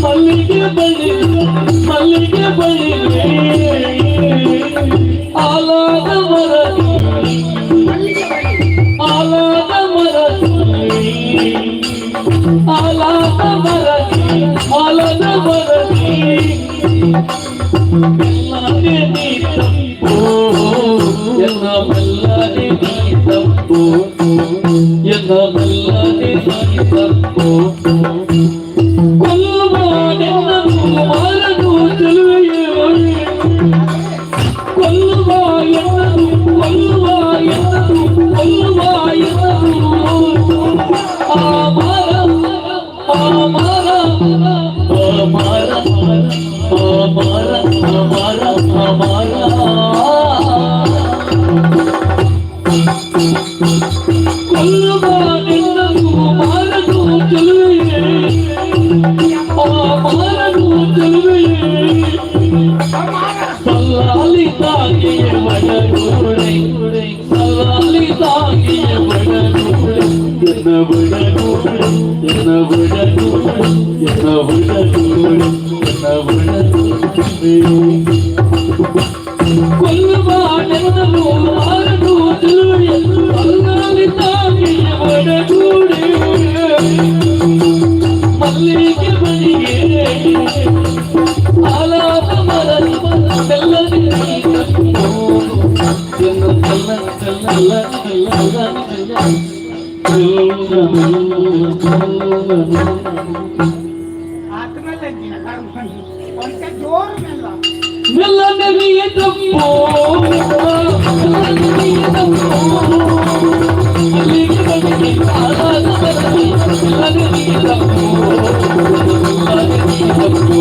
ಮಲ್ಲಿಗೆ ಬಳ್ಳಿಗೆ ಮಲ್ಲಿಗೆ ಬಳ್ಳಿಗೆ ಆಲಾದ ಮರಲಿ ಆಲಾದ ಮರಲಿ ಆಲಾದ ಮರಲಿ ಆಲದ ಮರಲಿ ಮೆಲ್ಲಗೆ ನೀ ತಪ್ಪು, ಎನ್ನ ಮೆಲ್ಲಗೆ ನೀ ತಪ್ಪು, ಎನ್ನ ಮೆಲ್ಲಗೆ ನೀ ತಪ್ಪು. ಕೊಲ್ಲುವ ನಿನ್ನನು ಮಾರನು ಚೆಲುವೆಯೇ, ಕೊಲ್ಲುವ ಎನ್ನನು ಕೊಲ್ಲುವ ಎನ್ನನು ಕೊಲ್ಲುವ ಎನ್ನನು. ಆ ಮಾರ ಆ ಮಾರ ಆ ಮಾರ ಆ ಮಾರ ಆ ಮಾರ ಆ ಮಾರ. ಕೊಲ್ಲುವ ನಿನ್ನನು ಮಾರನು ಚೆಲುವೆಯೇ, ಆ ಮಾರನು ಚೆಲುವೆಯೇ. ಸಲ್ಲಾಲಿ ತಾಗಿಯ ಬಡಗೂಡೆ, ಸಲ್ಲಾಲಿ ತಾಗಿಯ ಬಡಗೂಡೆ, ಎನ್ನ ಬಡಗೂಡೆ, ಎನ್ನ ಬಡಗೂಡೆ. ಮಲ್ಲಿಗೆ ಬಳಿಗೆ ಆಲಾಪ ಮರಳಿ ಬೆಲ್ಲನೆ ಮೆಲ್ಲನೆಯ ತಪ್ಪೋ ಮೆಲ್ಲನೆಯ ತಪ್ಪೋ ಮಲ್ಲಿಗೆ ಬಳಿಗೆ ಆಲಾಪ ಮರಳಿ ಬೆಲ್ಲನೆಯ ತಪ್ಪೋ ಬೆಲ್ಲನೆಯ ತಪ್ಪೋ.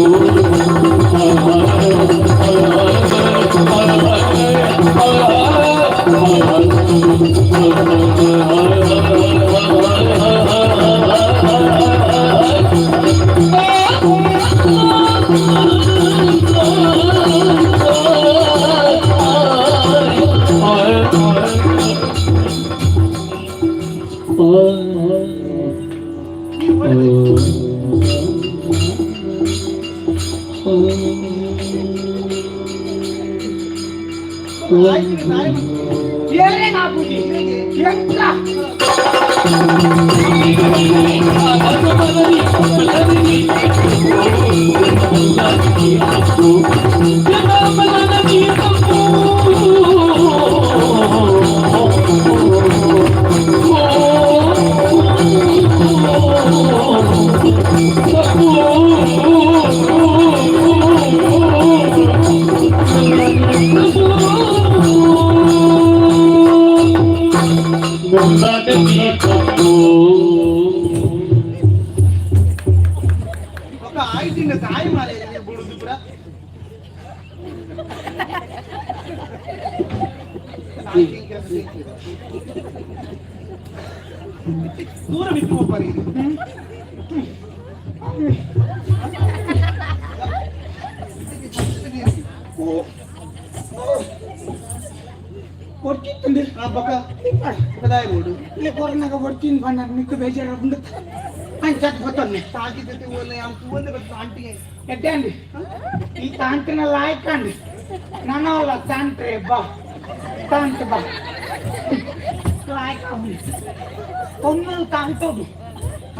ఒక ಆಯ್ತಿಂದ ತಾಯಿ ಮಾಲೆ ಬುಡುದು ಪುರ. ದೂರ ಬಿಟ್ಟು ಹೋಗ್ಬಾರಿ. ಕೊಡ್ತಿತ್ತಂದೆ ಬೊಕ ಬದಾಯ ಬೋಡು. ಇಲ್ಲಿ ಕೊರೋನಾಗ ಕೊಡ್ತೀನಿ ಬಣ್ಣ ಮಿಕ್ಕ ಬೇಜಾರು ಅಂಚತ್ ಗೊತ್ತೊನ್ನೆ. ತಾಕಿದ್ದಕ್ಕೆ ಓಲೆ ಅವ್ನು ತೂವಂದೆ ಬತ್ತು ಆಂಟಿಗೆ. ಎಡ್ಡೆ ಅಂడి ಈ ತಾಂಟಿನ ಲಾಯ್ಕಂಡಿ ನನ್ನವಲ್ಲ ತಾಂಟ್ರೆ ಬಾ ತಾಂಟ್ ಬಾ ಲಾಯ್ಕ ಒಮ್ಮೆ ತಾಂಟೋದು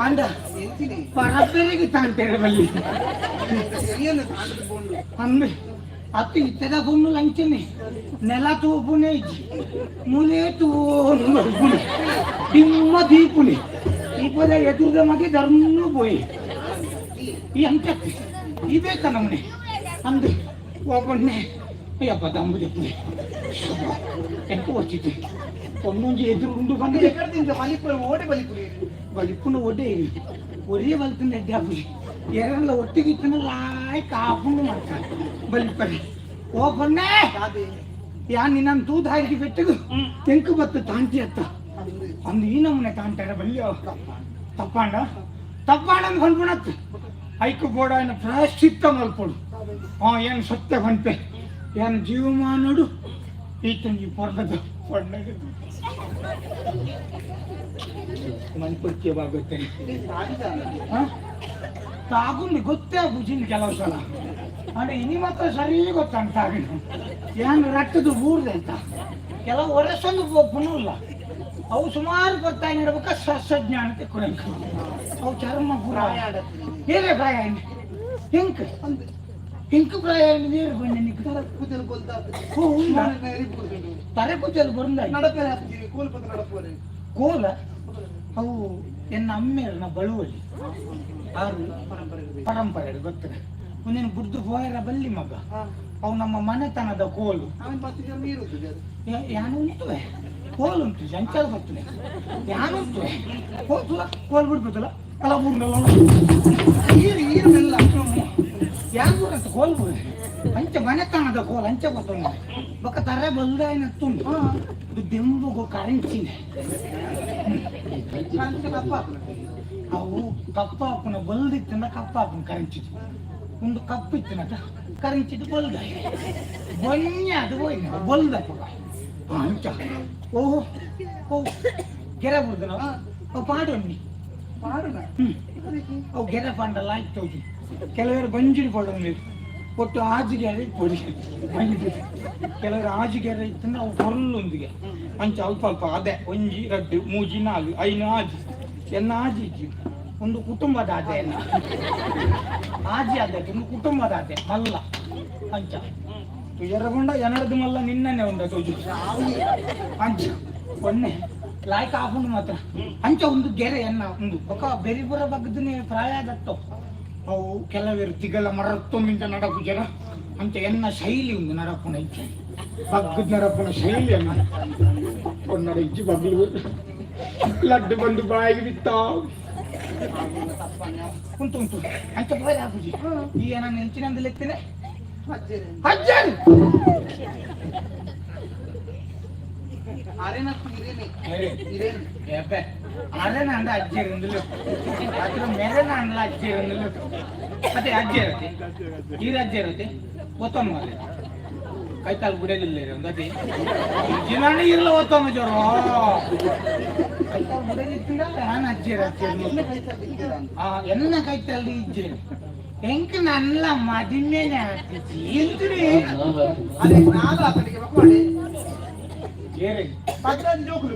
ಅಂದ. ಎಂಚಿನಿ? ಪರಪೆರಿಗೆ ತಾಂಟೇರೆ ಬಲ್ಲಿ. ಏನು ತಾಂಟದ ಬೋಂಡು? ಅಂದೆ ಅತ್ತು ಇತ್ತದ ಪೊಣ್ಣು ಲಂಚನೆ ನೆಲ ತೂಪುನೆ ಇಜ್ಜಿ ಮೂಲೆ ತೂನು ಬರ್ಪುನೆ ದಿಮ್ಮ ದೀಪುನೆ ಈ ಪದ ಎದುರ್ದ ಮಗೆ ಧರ್ಮ ಪೋಯಿ ಈ ಅಂಚತ್ತಿ ಈ ಬೇಕ ನಮ್ಮನೆ ಅಂದು ಒಬ್ಬನೇ ಅಯ್ಯಪ್ಪ ದಂಬು ದೆಪ್ಪುನೆ ಎಂತ వచ్చింది పొన్నుంచి ఎదురు ఉండు ಬಂದಿದೆ. ಎಕ್ಕಡ್ದಿಂದ ಮಲಿಪುರ ಓಡೆ ಬಲಿಪುರಿ. ಬಲಿಪುನ ಒಡ್ಡೆ ಒರೇ ಬಲ್ತಿನ ಎಡ್ಡೆ ಎರಲ್ಲ ಒಟ್ಟಿಗೆ ಇತ್ತನ ಲಾಯ್ ಕಾಪುಂಡು ಮಾಡ್ತಾರೆ ಬಲಿಪರಿ ಓ ಪೊನ್ನೆ ಯಾ ನಿನ್ನ ತೂತು ಹಾಕಿ ಪೆಟ್ಟಗು ತೆಂಕು ಬತ್ತು ತಾಂಟಿ ಅತ್ತ ಅಂದು ಈ ನಮ್ಮನೆ ತಾಂಟಾರ ಬಲ್ಯ ತಪ್ಪಾಂಡ ತಪ್ಪಾಂಡ ಅಂದ್ ಬಂದ್ಬಿಡತ್ತು ಐಕು ಬೋಡ ಏನ ಪ್ರಾಶ್ಚಿತ್ತ ಮಲ್ಪೊಡು. ಹಾ ಏನು ಸತ್ಯ ಬಂತೆ ಏನು ಜೀವಮಾನೋಡು ಈತಂಗಿ ಪೊರ್ಲದ ಪೊಣ್ಣಗ ಮನ್ಪುರ್ಕೆ ಬಾಗುತ್ತೆ. ತಾಗುಂದು ಗೊತ್ತೇ ಬುಜಿನ ಕೆಲವು ಸಲ ಅಂದ್ರೆ ಇನಿ ಮಾತ್ರ ಸರಿ ಗೊತ್ತಂತ ತಾಗಿನ ಏನು ರಟ್ಟದು ಊರ್ದೆ ಅಂತ ಕೆಲವು ವರ್ಷೊಂದು ಪುನಲ್ಲ ಅವು ಸುಮಾರು ಬರ್ತಾ ಇರ್ಬೇಕ ಸಸ್ಯಜ್ಞಾನಕ್ಕೆ ಕುರಂಕ ಅವು ಚರ್ಮ ಪೂರ ಏನೇ ಪ್ರಾಯ ಹಿಂಕ್ ಹಿಂಕ್ ಪ್ರಾಯ ನೀರು ಬನ್ನಿ ನಿಕ್ ಕೂದಲು ಕೊಲ್ತಾ. ಓ, ಉಂಡಾ? ತರೆ ಕೂದಲು ಬರಂದ. ನಡಪೇರೆ ಹಾಕ್ತೀವಿ ಕೋಲ್ ಪದ ನಡಪೋರೆ. ಕೋಲ ಅವು ಎನ್ನ ಅಮ್ಮೇರ್ನ ಬಳುವಳಿ ಆರು ಪರಂಪರೆ ಗೊತ್ತದ ಒಂದೇನು ಬುಡ್ದು ಹೋಯರ ಬಲ್ಲಿ ಮಗ ಅವು ನಮ್ಮ ಮನೆತನದ ಕೋಲು. ಆಮೇಲೆ ಪತ್ತು ಜನ ನೀರು ಉಂಟು ಅದು. ಯಾನು ಉಂಟುವೆ ಕೋಲು ಉಂಟು ಸಂಚಾರ ಬರ್ತದೆ ಯಾನು ಉಂಟು ಹೋತುಲ ಕೋಲ್ ಬಿಡ್ಬೇಕಲ್ಲ ಅಲ್ಲ ಊರ್ನಲ್ಲ. ಈರು ಈರು ಮೆಲ್ಲ. ಯಾರು ಅಂತ ಕೋಲ್ ಬಿಡು ಅಂಚೆ ಮನೆತನದ ಕೋಲ್ ಅಂಚೆ ಗೊತ್ತುಂಟು ಬೊಕ್ಕ ತರೆ ಬಲ್ದಾಯಿನ ತುಂಡು ಇದು ದೆಂಬುಗು ಕರೆನ್ಸಿನೆ. ಕಂಚ ಕಪ್ಪ ಹಾಕುನ. ಅವು ಕಪ್ಪ ಹಾಕುನ ಬಲ್ದಿತ್ತಂದ ಕಪ್ಪ ಹಾಕುನ ಕರೆನ್ಸಿದು ಒಂದು ಕಪ್ಪು ಇತ್ತಿನಕ ಕರೆನ್ಸಿದು ಬಲ್ದ ಬೊನ್ಯ ಅದು ಹೋಯ್ನ ಬಲ್ದಪ್ಪ ಅಂಚ ಓಹೋ ಓ ಗೆರೆ ಬುಡ್ದು ನಾವು ಅವು ಪಾಡೊನ್ನಿ. ಪಾಡುನ ಅವು ಗೆರೆ ಪಂಡಲ್ಲ ಆಯ್ತು. ಕೆಲವರು ಬಂಜಿಡಿ ಪಡೋದು ಒಟ್ಟು ಆಜಿ ಗೆರೆ ಪೊಡಿ ಬಂಜಿ. ಕೆಲವರು ಆಜಿ ಗೆರೆ ಇತ್ತಂದ್ರೆ ಅವು ಪೊರ್ಲೊಂದಿಗೆ ಅಂಚ ಅಲ್ಪ ಅಲ್ಪ ಅದೇ ಒಂಜಿ ರಡ್ಡು ಮೂಜಿ ನಾಲು ಐನು ಆಜಿ ಎನ್ನ ಆಜಿ ಇಜ್ಜಿ. ಒಂದು ಕುಟುಂಬದ ಅದೇ ಎನ್ನ ಆಜಿ ಅದೇ ಒಂದು ಕುಟುಂಬದ ಅದೇ ಮಲ್ಲ ಅಂಚ ತುಜರಗೊಂಡ ಎನಡದು ಮಲ್ಲ ನಿನ್ನನೆ ಉಂಡ ತೋಜು ಅಂಚ ಒನ್ನೆ ಲಾಯ್ಕ ಆಪುಂಡು ಮಾತ್ರ. ಅಂಚ ಒಂದು ಗೆರೆ ಎನ್ನ ಒಂದು ಬೊಕ ಬೆರಿಬುರ ಬಗ್ದನೆ ಪ್ರಾಯ ದತ್ತೋ ಅವು ಕೆಲವರು ತಿಗಲ ಮರತ್ತೊಂದಿಂಚ ನಡಪು ಜನ ಅಂಚ ಎನ್ನ ಶೈಲಿ ಒಂದು ನಡಪುನ ಇಂಚ ಬಗ್ಗದ ನಡಪುನ ಶೈಲಿ ಅನ್ನ ಪೊನ್ನಡ ಇಜ್ಜಿ ಬಗ್ಲು ಲಡ್ಡು ಬಂದು ಬಾಯಿಗೆ ಬಿತ್ತ ಉಂಟು ಉಂಟು ಅಂಚ ಬಾಯಿ ಆಪುಜಿ. ಈ ನಾನು ಎಂಚಿನಂದು ಲೆತ್ತೇನೆ ಅಜ್ಜನ್ ಅರೆನ ಅಂದ ಅಜ್ಜಿಯರು ಅದ್ರ ಮೆರೆನ ಅಂದ್ಲ ಅಜ್ಜಿಯರು. ಅದೇ ಅಜ್ಜಿ ಇರುತ್ತೆ, ಈ ಅಜ್ಜಿ ಇರುತ್ತೆ ಒತ್ತೊಂದು ಮಾರೆ ಕೈಕಾಲು ಬಿಡಲಿಲ್ಲ ಒಂದು ಅದೇ ಜಿನಾಣಿ ಇರಲ್ಲ ಒತ್ತೊಂದು ಜ್ವರ ಕೈಕಾಲು ಬಿಡಲಿತ್ತಿಡ. ನಾನು ಅಜ್ಜಿಯರು ಅಜ್ಜಿಯರು ಎನ್ನ ಕೈತಲ್ಲಿ ಇಜ್ಜೇರು ಎಂಕ್ ನಲ್ಲ ಮದಿಮೇನೆ ಆಗ್ತಿಚ್ಚಿ ಇಂತ್ರಿ. ಅದೇ ನಾಲ್ ಆತನಿಗೆ ಬಕ್ವಾಡೆ. ಏರೆ 15 ಜೋಕುಲು.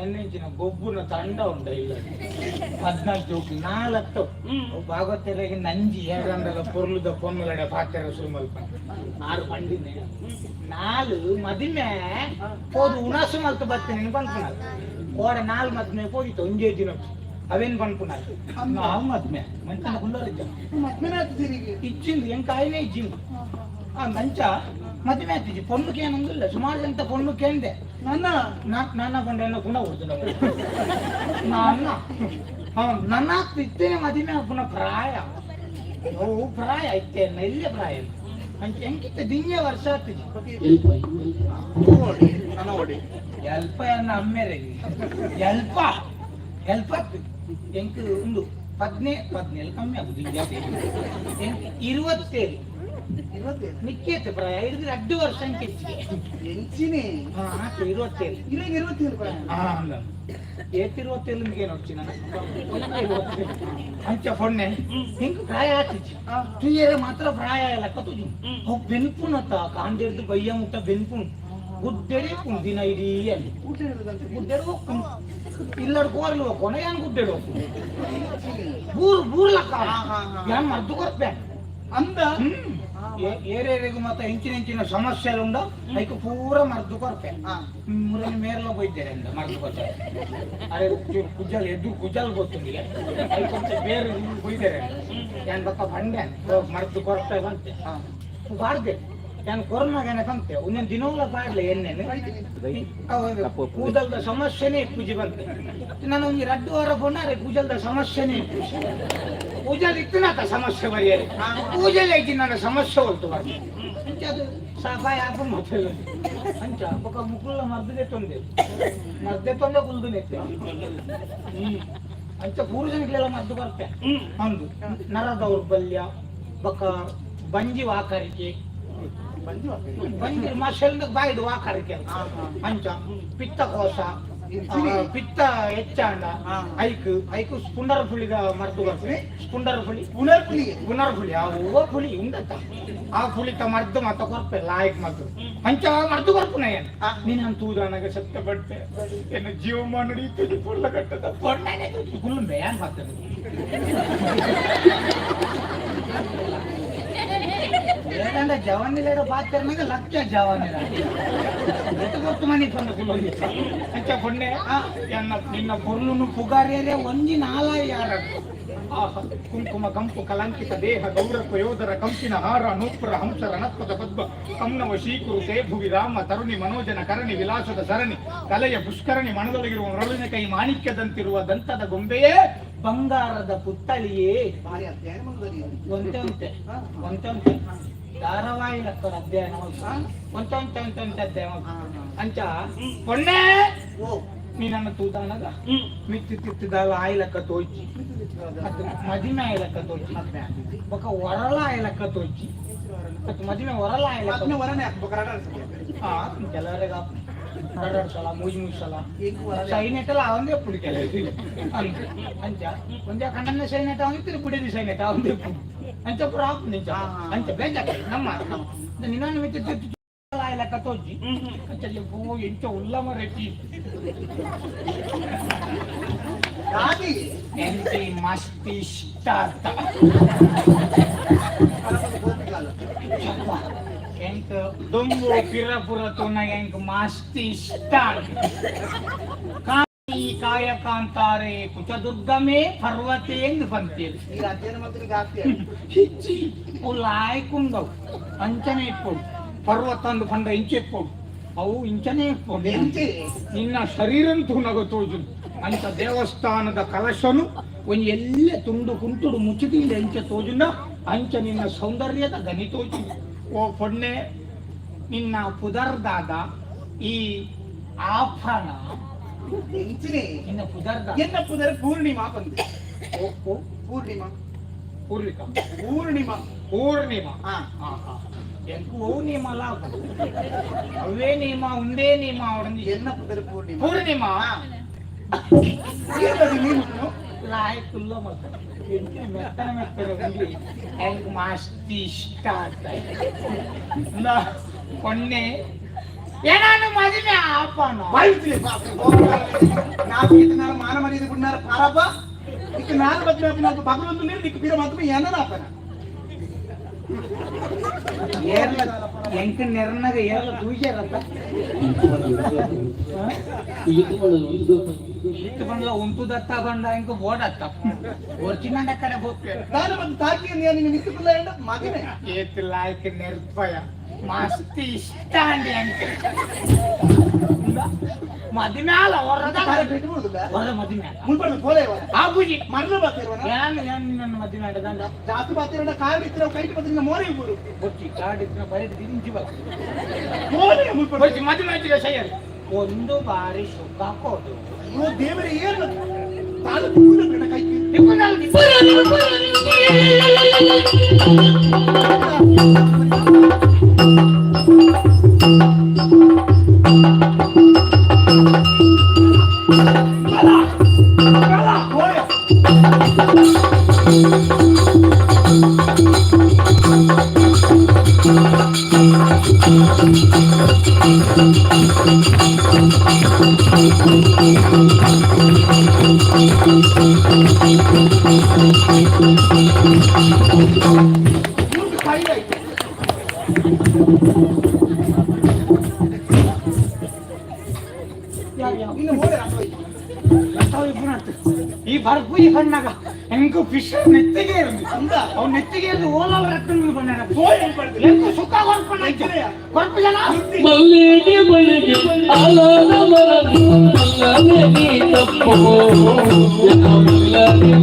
ಎನ್ನೆಂಚಿನ ಗೊಬ್ಬುನ ತಂಡ ಉಂಡ ಇಲ್ಲ 14 ಜೋಕುಲು ನಾಲತ್ತು ಭಾಗವತರಿಗೆ ನಂಜಿ ಏರಂಡಲ ಪೊರ್ಲುದ ಪೊನ್ನುಲಡೆ ಪಾತೆರ ಶುರು ಮಲ್ಪ ಆರು ಪಂಡಿನೆ ನಾಲು ಮದಿಮೆ ಪೋದು ಉಣಸು ಮಲ್ತು ಬತ್ತೇನೆ ಪನ್ಪುನಾಲ್ ಕೋಡೆ ನಾಲ್ ಮದ್ಮೆ ಪೋದಿತ್ತು ಒಂಜೇ ದಿನ ಅವೇನ್ ಪನ್ಪುನಾಲ್ ನಾವು ಮದ್ಮೆ ಮಂಚನ ಕುಲ್ಲರಿದ್ದ ಮದ್ಮೆನೆ ಆಗ್ತಿದ್ದೀರಿಗೆ ಇಜ್ಜಿಂದು ಎಂಕ ಆಯ್ನೇ ಇಜ್ಜಿಂದು ಆ ಮಂಚ ಮದುವೆ ಆಗ್ತಿದ್ದಿ ಪೊಣ್ಣು ಕೇನಂದಿಲ್ಲ ಸುಮಾರು ಜನ ಪೊಣ್ಣು ಕೇಂದೆ ನನ್ನ ನಾನ ಪಂಡ ಎನ್ನ ಗುಣ ಹೊಡ್ದು ನನ್ನ ನನ್ನ ಇತ್ತೇನೆ ಮದುವೆ ಆಪುನ ಪ್ರಾಯ ಓ ಪ್ರಾಯ ಇತ್ತೇನೆ ಇಲ್ಲೇ ಪ್ರಾಯ ಅಂಚ ಎಂಕಿತ್ತ ದಿಂಜ ವರ್ಷ ಆಗ್ತಿದ್ದಿ ಎಲ್ಪ ಎನ್ನ ಅಮ್ಮೆರೆಗೆ ಎಲ್ಪ ಎಲ್ಪ ಎಂಕ್ ಉಂದು ಪದ್ನೆ ಪದ್ನೇಳು ಕಮ್ಮಿ ಆಗುದು ಎಂಕ್ 27 ನಿಕ್ಕೇತೆ ಪ್ರಾಯ ಹಿಡಿದ್ರೆ 2 ವರ್ಷ ಹೆಚ್ಚಿಗೆ ಎಂಚಿನಿ ಹಾ ಆತು 27 ಇರಾಗ 27 ಪ್ರಾಯ. ಹಾ ಏತ್ 27 ನಿಮಗೆ ನೋಡ್ತೀನಿ ನಾನು ಅಂಚ ಫೊಣ್ಣೆ ಹಿಂಗ್ ಪ್ರಾಯ ಆತಿಜಿ ತುಯ್ಯರೆ ಮಾತ್ರ ಪ್ರಾಯ ಲೆಕ್ಕ ತುಜು ಅವು ಬೆನ್ಪುನತ್ತ ಕಾಂಡಿರ್ದು ಬಯ್ಯ ಮುಟ್ಟ ಬೆನ್ಪುನ್ ಗುಡ್ಡೆಡೆ ದಿನ ಇಡೀ ಅಲ್ಲಿ ಗುಡ್ಡೆಡ್ ಹೋಗ್ಕೊಂಡು ಇಲ್ಲಡ್ ಕೋರ್ಲು ಹೋಗೋಣ ಯಾನ್ ಗುಡ್ಡೆಡ್ ಹೋಗ್ಕೊಂಡು ಬೂರ್ ಬೂರ್ಲಕ್ಕ ಯಾನ್ ಮದ್ದು ಕೊರ್ಪೆ ಅಂದ ಏರೇರಿಗೂ ಮತ್ತೆ ಹೆಂಚಿನ ಹೆಂಚಿನ ಸಮಸ್ಯೆ ಉಂಡ ಐಕ್ ಪೂರ ಮದ್ದು ಕೊರ್ಪೆ ಮುರನಿ ಮೇರ್ಲ ಹೋಯ್ತಾರೆ ಅಂದ ಮದ್ದು ಕೊರ್ತಾರೆ. ಅರೆ ಕುಜಲ್ ಎದ್ದು ಕುಜಲ್ ಗೊತ್ತುಂಡಿಗೆ ಐಕೊಂಚ ಬೇರೆ ಹೋಯ್ತಾರೆ ಯಾನ್ ಬಕ್ಕ ಬಂಡೆ ಮದ್ದು ಕೊರ್ಪೆ ಬಂತೆ ಬಾರ್ದೆ ಯಾನ್ ಕೊರೋನಾಗೇನೆ ಬಂತೆ ಒಂದೊಂದು ದಿನವೂ ಬಾಡ್ಲೆ ಎಣ್ಣೆ ಕೂದಲ್ದ ಸಮಸ್ಯೆನೇ ಪೂಜೆ ಬಂತೆ. ನಾನು ಒಂದು 2 ವಾರ ಪೋನಾರೆ ಕೂಜಲ್ದ ಸಮಸ್ಯೆನೇ ಪೂಜೆ ಕೂಜಲ್ ಇತ್ತನಾತ ಸಮಸ್ಯೆ ಬರೆಯರೆ ಕೂಜಲ್ ಐತಿ ನನ್ನ ಸಮಸ್ಯೆ ಹೊಲ್ತು ಬರ್ತೆ ಅಂಚ ಅದು ಸಾಫಾಯ್ ಆಪುಂಡು ಮತ್ತೆ ಅಂಚ ಬೊಕ ಮುಕುಲ್ಲ ಮರ್ದದೆ ತೊಂದೆ ಮರ್ದೆ ತೊಂದೆ ಕುಲ್ದು ನೆತ್ತೆ ಅಂಚ ಪುರುಷನಿಗೆಲ್ಲ ಮದ್ದು ಬರ್ತೆ ಅಂದು ನರ ದೌರ್ಬಲ್ಯ ಬೊಕ ಬಂಜಿ ವಾಕರಿಕೆ ಬಂಜಿ ಮಸಲ್ದ ಬಾಯ್ದು ವಾಕರಿಕೆ ಅಂಚ ಪಿತ್ತಕೋಶ ಪಿತ್ತ ಹೆಚ್ಚಾಂಡ ಐಕ್ ಐಕ್ ಸ್ಪುಂಡರ ಪುಳಿದ ಮದ್ದು ಬರ್ತೆ ಸ್ಪುಂಡರ ಪುಳಿ ಪುನರ್ಪುಳಿ ಪುನರ್ ಪುಳಿ ಆ ಹೂವ ಪುಳಿ ಉಂಡತ್ತ ಆ ಪುಳಿತ ಮದ್ದು ಮತ್ತ ಕೊರ್ಪೆ ಲಾಯಕ್ ಮದ್ದು ಅಂಚ ಮದ್ದು ಕೊರ್ಪುನ ಏನು ನೀನು ತೂದಾನಾಗ ಸತ್ಯ ಪಡ್ತೆ ಎನ್ನ ಜೀವಮಾನ ತುಜಿ ಪುಲ್ಲ ಕಟ್ಟದ ಪೊಣ್ಣನೆ ತುಜಿ ಕುಲ್ಲುಂಬೆ ಯಾನ್ ಮಾಡ್ತೇನೆ ಏಕಂದ್ರೆ ಜವಾನಿಲೇಡ ಪಾತ್ರನಾಗ ಲಕ್ಷ ಜವಾನಿಲ ಗೊತ್ತು ಮನಿ ಪಂಡ ಕುಲ್ಲೊಂದು ಅಂಚ ಪೊಣ್ಣೆ ಎನ್ನ ನಿನ್ನ ಪೊರ್ಲುನು ಪುಗಾರೇರೆ ಒಂಜಿ ನಾಲಾಯಿ ಯಾರ ಕುಂಕುಮ ಕಂಪು ಕಲಂಕಿತ ದೇಹ ಗೌರವ ಯೋಧರ ಕಂಪಿನ ಹಾರ ನೂಪುರ ಹಂಸ ರಣತ್ಪದ ಪದ್ಮ ಕಮ್ನವ ಶೀಕುರು ತೇಭುವಿ ರಾಮ ತರುಣಿ ಮನೋಜನ ಕರಣಿ ವಿಲಾಸದ ಸರಣಿ ಕಲೆಯ ಪುಷ್ಕರಣಿ ಮನದೊಳಗಿರುವ ಮರಳಿನ ಕೈ ಮಾಣಿಕ್ಯದಂತಿರುವ ದಂತದ ಗೊಂಬೆಯೇ ಬಂಗಾರದ ಪುತ್ತಳಿಯೇ. ಒಂತೆ ಒಂತೆ ಒಂತೆ ಒಂತೆ ಧಾರಾವಾಹಿ ಲಕ್ಕದ ಅಧ್ಯಯನ ಒಂತೆ ಒಂತೆ ಒಂತೆ ಒಂತೆ ಅಧ್ಯಯನ ಅಂಚ ಪೊಣ್ಣೆ ನೀನನ್ನ ತೂದಾನಗ ಮಿತ್ತಿ ತಿತ್ತಿದಾಲ ಆಯ್ಲಕ್ಕ ತೋಜಿ ಅದು ಮದಿಮೆ ಆಯ್ಲಕ್ಕ ತೋಜಿ ಬೊಕ ಒರಳ ಆಯ್ಲಕ್ಕ ತೋಜಿ ಮತ್ತು ಮದಿಮೆ ಒರಳ ಆಯ್ಲಕ್ಕ ಮದ್ಮೆ ವರನೆ ಹಾಕ್ಬೇಕು ಕೆಲವರಿಗೆ ಎರಡು ಸಲ ಮೂಜಿ ಮೂಜಿ ಸಲ ಸೈನೆಟಲ ಅವಂದೇ ಪುಡಿ ಅಂಚ ಒಂಜ ಕಣ್ಣನ ಸೈನೆಟ ಅವಂದೇ ತಿರು ಪುಡಿ ಸೈನೆಟ ಅವಂದೇ ಪುಡಿ ಅಂಚ ಪೂರ ಆಪುಂಡು ಇಂಚ ಅಂಚ ಬೇಜಾಕ ನಮ್ಮ ನಿನ್ನ ಮಿತ್ತ ಲೆಕ್ಕ ತೋಜಿ ಅಂಚ ಎಂಚ ಉಲ್ಲ ಮರಟಿ ಎಂತಿ ಮಸ್ತ್ ಇಷ್ಟ ಅಂತ ಎಂಕ್ ದೊಂಬು ಪಿರ ಪುರ ತೂನಗ ಎಂಕ್ ಮಸ್ತ್ ಇಷ್ಟ. ಕಾಯಿ ಕಾಯ ಕಾಂತಾರೆ ಕುಚದುರ್ಗಮೇ ಪರ್ವತೆ ಎಂದು ಪಂತೇರು. ಈ ಅಧ್ಯಯನ ಮಂತ್ರಿಗೆ ಆಗ್ತೀಯ. ಹಿಚ್ಚಿ ಲಾಯ್ಕುಂಡವು ಅಂಚನೆ ಇಪ್ಪೊಡು ಪರ್ವತ ಅಂದು ಪಂಡ ಇಂಚೆ ಇಪ್ಪೊಡು ಅವು ಇಂಚನೆ ಇಪ್ಪೊಡು ನಿನ್ನ ಶರೀರ ತೂನಗ ತೋಜು ಅಂಚ ದೇವಸ್ಥಾನದ ಕಲಶನು ಒಂಜಿ ಎಲ್ಲ ತುಂಡು ಕುಂಟುಡು ಮುಚ್ಚಿದಿಂದ ಎಂಚ ತೋಜುನ ಅಂಚ ನಿನ್ನ ಸೌಂದರ್ಯದ ಗನಿ ತೋಜು. ಓ ಪೊಣ್ಣೆ, ನಿನ್ನ ಪುದರ್ದಾದ ಈ ಆಫಣ ಎಂಚಿನೆ? ನಿನ್ನ ಪುದರ್ದ ಎನ್ನ ಪುದರ್ ಪೂರ್ಣಿಮಾ ಬಂದೆ. ಓ ಓ. ಪೂರ್ಣಿಮಾ. ಪೂರ್ವಿಕ. ಪೂರ್ಣಿಮಾ. ಪೂರ್ಣಿಮಾ. ಹಾ. ಹಾ, ಎಂಕು ಓ ನಿಯಮ ಲಾಭ ಅವೇ ನಿಯಮ ಒಂದೇ ನಿಯಮ ಅವರಿಂದ. ಎನ್ನ ಪುದರ್ ಪೂರ್ಣಿಮಾ. ಪೂರ್ಣಿಮಾ. ಏನದು ನೀನು? ಲಾಯಕ್ ಇಲ್ಲ ಮತ್ತೆ ಎಂಚಿನ ಮೆತ್ತನ ಮೆತ್ತನ ಉಂಡಿ ಎಂಕ್ ಮಸ್ತ್ ಇಷ್ಟ ಆಗ್ತಾ ಕೊನ್ನೆ ಏನಾನು ಮದುವೆ ಆಪನ. ಬಾಯ್ತಿಲೆ నాకు ఇతనాలు మాన మర్యాద గున్నారు పారప్ప ఇక నాలుగు బతిమే నాకు పగలొందు నీరు నీకు పీర మాత్రమే ఎన్న నాపన. ಏರ್ಲ ಎಂಕ್ ನೆರ್ನಗ ಏರ್ಲ ತೂಜಾರತ್ತ ಇತ್ತು ಬಂದ್ಲ ಉಂಟು ದತ್ತ ಬಂಡ ಇಂಕ ಬೋಡತ್ತ ಒರಿಜಿನಲ್ ಕಡೆ ಹೋಗ್ತೇವೆ. ನಾನು ಬಂದು ತಾಕಿ ನೀನು ನಿಂತುకుಲ್ಲ ಎಂಡ ಮಗನೇ. ಏತ್ ಲಾಯ್ಕ್ ನೆರ್ಪಯ ಮಸ್ತ್ ಇಷ್ಟ ಅಂಡಿ ಎಂಕ್ ಮದಿಮ್ಯಾಲ ಹೊರದ ಭೇಟಿ ಮಾಡುದಿಲ್ಲ. ಹೊರ ಮದಿಮ್ಯಾಲ. ಮುನ್ಪಡ ಕೋಲೆ. ಆಗುಜಿ. ಮರಳು ಬಾತಿರುವನ. ಯಾನ್ ಯಾನ್ ನಿನ್ನ ಮದಿಮೆ ಆಡದಂಡ. ಜಾಸ್ತಿ ಬಾತಿರೋಣ ಕಾರ್ ಇತ್ತಿರ ಕೈಟ್ ಬಂದ್ರೆ ಮೋರೆ ಇಬ್ಬರು. ಬೊಚ್ಚಿ ಕಾರ್ಡ್ ಇತ್ತಿನ ಬರೆದು ದಿಂಚಿ ಬಾ. ಮೋರೆ ಮುನ್ಪಡ. ಬೊಚ್ಚಿ ಮದಿಮೆ ಆಯ್ತಿಲ್ಲ ಸೈಯರ್ ಒಂದು ಬಾರಿ ಸುಖ ಕೊಡು. ಅಯ್ಯೋ ದೇವರೇ, ಏನು ತಾನು ತಿಕ್ಕುದ ಬೇಡ ಕೈಗೆ. ಇನ್ನು ಮೋರೆ ಈ ಬರ್ಪು ಈ ಬಣ್ಣಗ ಎಂಕು ಫಿಶ್ ನೆತ್ತಿಗೆ ಇರುದು ಅವ್ನು ನೆತ್ತಿಗೆ ಇರುದು ಓಲಾವ ರಕ್ತ ಬಣ್ಣ ಎಂಕು ಸುಖ ಕೊರ್ಪಣ ಕೊರ್ಪು ಜನ. ಮಲ್ಲಿಗೆ ಮಲ್ಲಿಗೆ ಆಲಾದ ಮರದು ಮಲ್ಲನೆ ನೀ ತಪ್ಪೋ ಎನ ಮಲ್ಲನೆ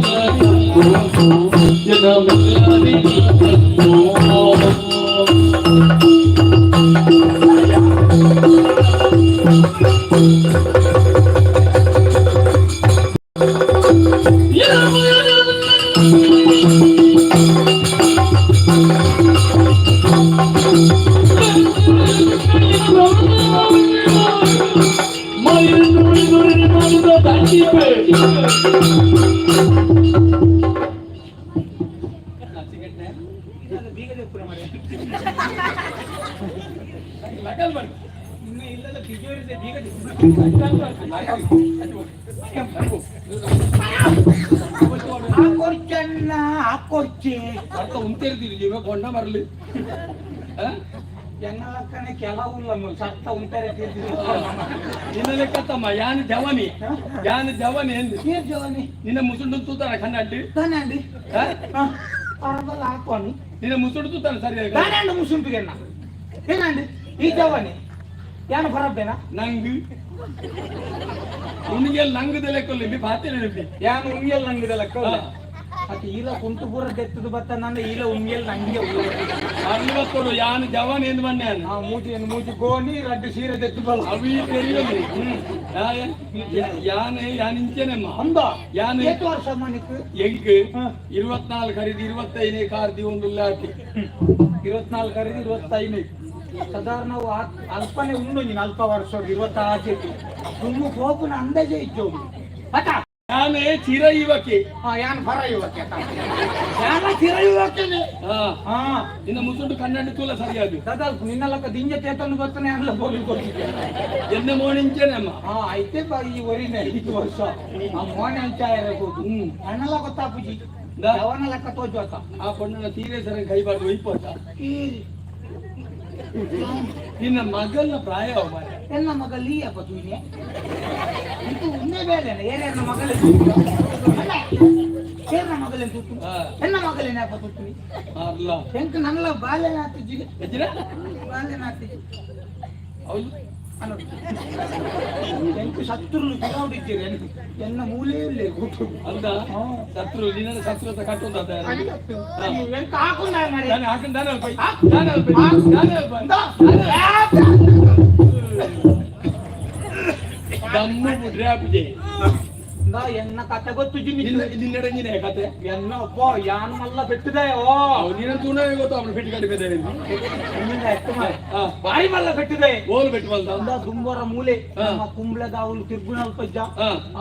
ತಪ್ಪೋ ಎನ ಮಲ್ಲನೆ ನೀ ತಪ್ಪೋ. ಹಾಕೊರ್ಚಣ್ಣ ಹಾಕೊರ್ಚೆ. ಅರ್ಥ ಉಂತಿರ್ತೀರಿ ಇವಾಗ ಕೊಂಡ ಮರಲಿ. ಎನ್ನಲಕ್ಕನೆ ಕೆಲವು ಸತ್ತ ಉಂಟರೆ. ನಿನ್ನ ಲೆಕ್ಕ ತಮ್ಮ ಯಾನ್ ಜವನಿ ಯಾನ್ ಜವನಿ ಎಂದು. ಏನ್ ಜವನಿ? ನಿನ್ನ ಮುಸುಂಡು ತೂತಾನ ಕನ್ನಡ್ಡಿ. ತಾನಂಡಿ ಪರದಲ್ಲ ಹಾಕೋನಿ. ನಿನ್ನ ಮುಸುಂಡು ತೂತಾನ ಸರಿ. ತಾನಂಡು ಮುಸುಂಟುಗೆನ್ನ ಏನಂಡಿ ಈ ಜವನಿ ಯಾನು ಬರಬೇನ? ನಂಗ್ ಉಣಿಗೆಲ್ ನಂಗದ ಲೆಕ್ಕಲ್ಲ ಇಲ್ಲಿ ಬಾತೆ ನೆನಪಿ. ಯಾನು ಉಣ್ಗೆಲ್ ನಂಗದ ಲೆಕ್ಕ ಅದು ಈಲ ಕುಂಟು ಪೂರ ದೆತ್ತದು ಬತ್ತ ನನ್ನ ಈಲ ಉಣ್ಗೆಲ್ ನಂಗೆ. ಅರ್ಲಿ ಬತ್ತೋಡು ಯಾನು ಜವಾನ್ ಎಂದು ಬನ್ನೆ. ಆ ಮೂಜಿ ಏನು ಮೂಜಿ ಗೋಣಿ ರಡ್ಡು ಸೀರೆ ದೆತ್ತು ಬಲ್ಲ. ಅವಿ ತೆರಿಯಲಿ ಯಾನ್ ಯಾನ್ ಇಂಚೆನೆಮ್ಮ. ಅಂದ. ಯಾನ್ ಏತು ವರ್ಷ ಮನಿಕ್? ಎಂಕ್ 24 ಖರೀದಿ 25ನೇ ಕಾರ್ದಿ ಒಂದು ಲಾಟಿ. 24 ಖರೀದಿ 25. ಸಾಧಾರಣ ಅಲ್ಪನೆ ಉಂಡು ನೀನು ಅಲ್ಪ ವರ್ಷ 26 ತುಂಬ ಕೋಪನ ಅಂದಾಜೆ ಇಜ್ಜು ಅತ್ತ ನಾನೇ ಚಿರ ಯುವಕಿ. ಯಾನ್ ಫರ ಯುವಕೆ ಯಾನ ಚಿರ ಯುವಕನೇ. ನಿನ್ನ ಮುಸುಂಡು ಕನ್ನಡ ತೂಲ ಸರಿಯಾದ ದಾದಾ ನಿನ್ನ ದಿಂಜ ಚೇತನ ಗೊತ್ತನೆ ಅಲ್ಲ ಬೋಲಿ ಕೊಡ್ತಿದ್ದೆ ಎನ್ನೆ ಮೋಣಿಂಚೇನೆ ಅಮ್ಮ. ಐತೆ ಈ ವರಿನೆ 5 ವರ್ಷ ಆ ಮೋನೆ ಅಂಚ ಇರಬಹುದು. ಅಣ್ಣಲ ಗೊತ್ತಾಪುಜಿ ಅವನ ಲೆಕ್ಕ ತೋಜು ಆತ. ಆ ಪಣ್ಣನ ತೀರೆ ಸರ ಕೈಬಾರ್ದು ಒಯ್ಪೋತ ನಿನ್ನ ಮಗನ ಪ್ರಾಯ ಎನ್ನ ಮಗ ಲೀಯಪ್ಪ ತೂನೆ ಇದು ಉನ್ನೆ ಬೇಲೆನ ಏನೇನ ಮಗಲೇ ಏನ ಮಗಲೇ ತೂತು ಎನ್ನ ಮಗಲೇನ ಅಪ್ಪ ತೂತು ಅಲ್ಲ ಎಂಕ ನನ್ನ ಬಾಲೆನ ಆತಿಜಿ ಎಜ್ಜಿನ ಬಾಲೆನ ಆತಿಜಿ ಹೌದು ಎಂಕ ಶತ್ರುಲು ಗಿರಾವಡಿದ್ದೀರಿ ಎನ್ನ ಮೂಲೆಯಲ್ಲಿ ಕೂತು ಅಂದ ಶತ್ರು ನಿನ್ನ ಶತ್ರು ಅಂತ ಕಟ್ಟುಂತ ಎಂಕ ಹಾಕೊಂಡ ಮಾರ್ರೆ. ನಾನು ಹಾಕೊಂಡು ನಾನು ಅಲ್ಪ ನಾನು ಅಲ್ಪ ನಾನು ಅಲ್ಪ ದಮ್ಮು ಬಿಡ್ರೆ ಆಪುಜೆ ಎನ್ನ ಕತೆ ಗೊತ್ತು ಜಿನ್ನಿ ನಿನ್ನಡಂಜಿನೇ ಕತೆ ಎನ್ನ ಒಬ್ಬ ಯಾನ್ ಮಲ್ಲ ಬೆಟ್ಟದೆ ಓ ನಿನ್ನ ತೂನ ಗೊತ್ತು ಅವನು ಪೆಟ್ಟು ಕಡಿಮೆ ಬಾರಿ ಮಲ್ಲ ಬೆಟ್ಟಿದೆ ಓಲ್ ಬೆಟ್ಟು ಮಲ್ದ ಅಂದ ದುಂಬರ ಮೂಲೆ ನಮ್ಮ ಕುಂಬ್ಳದ ಅವಳು ತಿರ್ಗುನಲ್ಪ ಇದ್ದ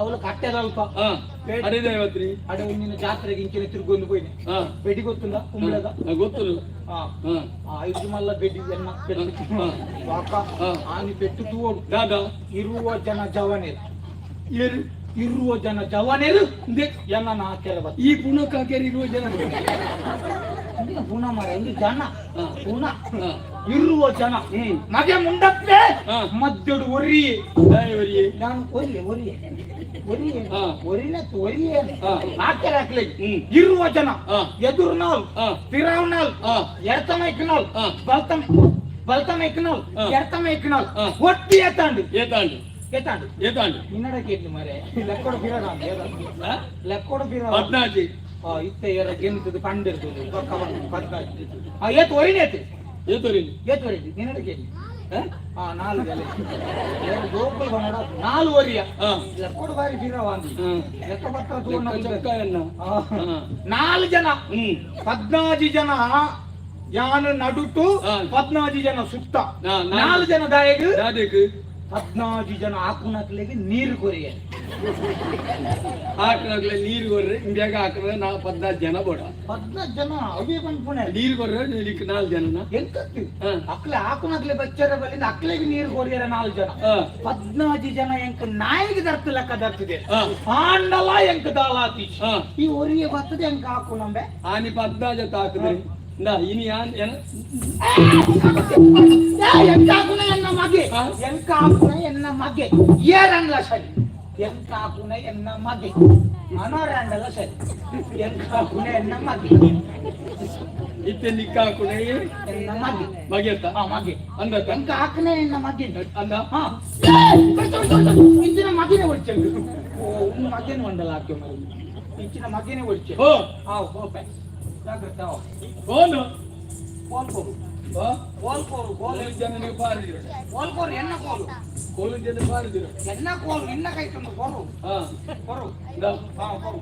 ಅವಳು ಕಟ್ಟೆದಲ್ಪ ಅದೇ ಇವತ್ರಿ ಅಡೆ ಒಂದಿನ ಜಾತ್ರೆಗೆ ಇಂಚಿನ ತಿರ್ಗೊಂದು ಹೋಯ್ನೆ ಬೆಡಿ ಗೊತ್ತುಂದ ಕುಂಬ್ಳದ ಗೊತ್ತು ಐದು ಮಲ್ಲ ಬೆಡಿ ಎನ್ನ ಪೆಟ್ಟು ವಾಕ ಆನಿ ಪೆಟ್ಟು ತೂವಡು ದಾದಾ ಇರುವ ಜನ ಜವನೇರು ಇರುವ ಜನ ಜವನೇರು ಎನ್ನ ನಾಕೆಲ್ಲ ಬತ್ತ ಈ ಪುಣಕ್ಕಾಕೇರಿ ಇರುವ ಜನ ಪುಣ ಮರ ಇಲ್ಲಿ ಜನ ಪುಣ ಇರುವ ಜನ ಮಗೆ ಮುಂಡಪ್ಪೆ ಮದ್ದೆಡು ಒರಿಯೆ ನಾನು ಒರಿಯೆ ಒರಿಯೆ ಒರಿಯೆ ಒರಿನ ಒರಿಯೆ ನಾಕೆಲ್ಲ ಹಾಕ್ಲಿ ಇರುವ ಜನ ಎದುರು ನಾಲ್ ತಿರಾವ್ ನಾಲ್ ಎಡತಮೈಕ್ನಾಲ್ ಬಲ್ತಮ ಬಲ್ತಮೈಕ್ನಾಲ್ ಎಡತಮೈಕ್ನಾಲ್ ಒಟ್ಟಿ ಏತಾಂಡು ಏತಾಂಡು ಏತಾಂಡು ಏತಾಂಡು ನಿನ್ನಡಕ್ಕೆ ಇದ್ದು ಮರೆ ಲೆಕ್ಕೋಡು ಬಿರಡ ಲೆಕ್ಕೋಡು ಬಿರ ಪದ್ನಾಜಿ ಇತ್ತ ಏರ ಗೆಂತದ ಕಂಡಿರ್ತದೆ ಪದ್ನಾಜಿ ಏತು ಒರಿನೇತು ಏತೊರಿನಿ ಏತು ಒರಿನಿ ನಿನ್ನಡಕ್ಕೆ ನಾಲ್ ಗೋಕುಲ್ ಬನ್ನಡ ನಾಲ್ ಒರಿಯ ಲೆಕ್ಕೋಡು ಬಾರಿ ಬಿರವಾಂದಿ ಲೆಕ್ಕ ಪತ್ರ ನಾಲ್ ಜನ ಪದ್ನಾಜಿ ಜನ ಯಾನು ನಡುಟು ಪದ್ನಾಜಿ ಜನ ಸುತ್ತ ನಾಲ್ ಜನ ದಾಯಗ ಪದ್ನಾಜಿ ಜನ ಆಕುನಕ್ಲೆಗೆ ನೀರು ಕೊರಿಯ ಆಕುನಕ್ಲೆ ನೀರು ಕೊರ್ರೆ ಇಂಬ್ಯಾಗ ಹಾಕಿದ್ರೆ ನಾ 14 ಜನ ಬೋಡ 14 ಜನ ಅವೇ ಬಂದ್ಪುಣೆ ನೀರು ಕೊರ್ರೆ ಇಲ್ಲಿಕ್ 4 ಜನ ಎಂತದ್ದು ಅಕ್ಲೆ ಆಕುನಕ್ಲೆ ಬಚ್ಚರ ಬಲ್ಲಿಂದ ಅಕ್ಲೆಗೆ ನೀರು ಕೊರಿಯರ 4 ಜನ 14 ಜನ ಎಂಕ ನಾಯಿಗೆ ದರ್ತು ಲೆಕ್ಕ ದರ್ತಿದೆ ಆಂಡಲ ಎಂಕ ದಾಲಾತಿ ಈ ಒರಿಯ ಬರ್ತದೆ ಎಂಕ ಆಕುನಂಬೆ ಆನಿ 14 ಜನ ಹಾಕಿದ್ರಿ ಇನಿ ಯಾನ್ ಎಂಕಾಕುನ ಎನ್ನ ಮಗೆ ಎಂಕಾಕುನ ಎನ್ನ ಮಗೆ ಏರನ್ಲ ಸರಿ ಎಂಕಾಕುನ ಎನ್ನ ಮಗೆ ಅನೋರಂಡಲ ಸರಿ ಎಂಕಾಕುನ ಎನ್ನ ಮಗೆ ಇತ್ತೆ ನಿಕ್ಕಾಕುನ ಎನ್ನ ಮಗೆ ಮಗೆ ಅಂತ ಮಗೆ ಅಂದ ಎಂಕಾಕುನ ಎನ್ನ ಮಗೆ ಅಂದ ಹಾ ಇಂಚಿನ ಮಗಿನೇ ಒಡಿಚೆ ಓ ಮಗೇನು ಒಂಡಲ ಹಾಕಿ ಮರಿ ಇಂಚಿನ ಮಗೇನೆ ಒಡಿಚೆ ಓ ಹಾ ಓಪೆ ಜಾಗ್ರತೆ ಫೋನ್ ಫೋನ್ ಕೊಡು ಕೋಲ್ ಕೋರು ಕೋಲ್ ಜನನಿಗೆ ಬಾರಿದಿರು ಕೋಲ್ ಕೋರು ಎನ್ನ ಕೋಲು ಕೋಲು ಜನ ಬಾರಿದಿರು ಎನ್ನ ಕೋಲು ನಿನ್ನ ಕೈ ತಂದು ಕೊರು ಕೊರು ಹಾ ಕೊರು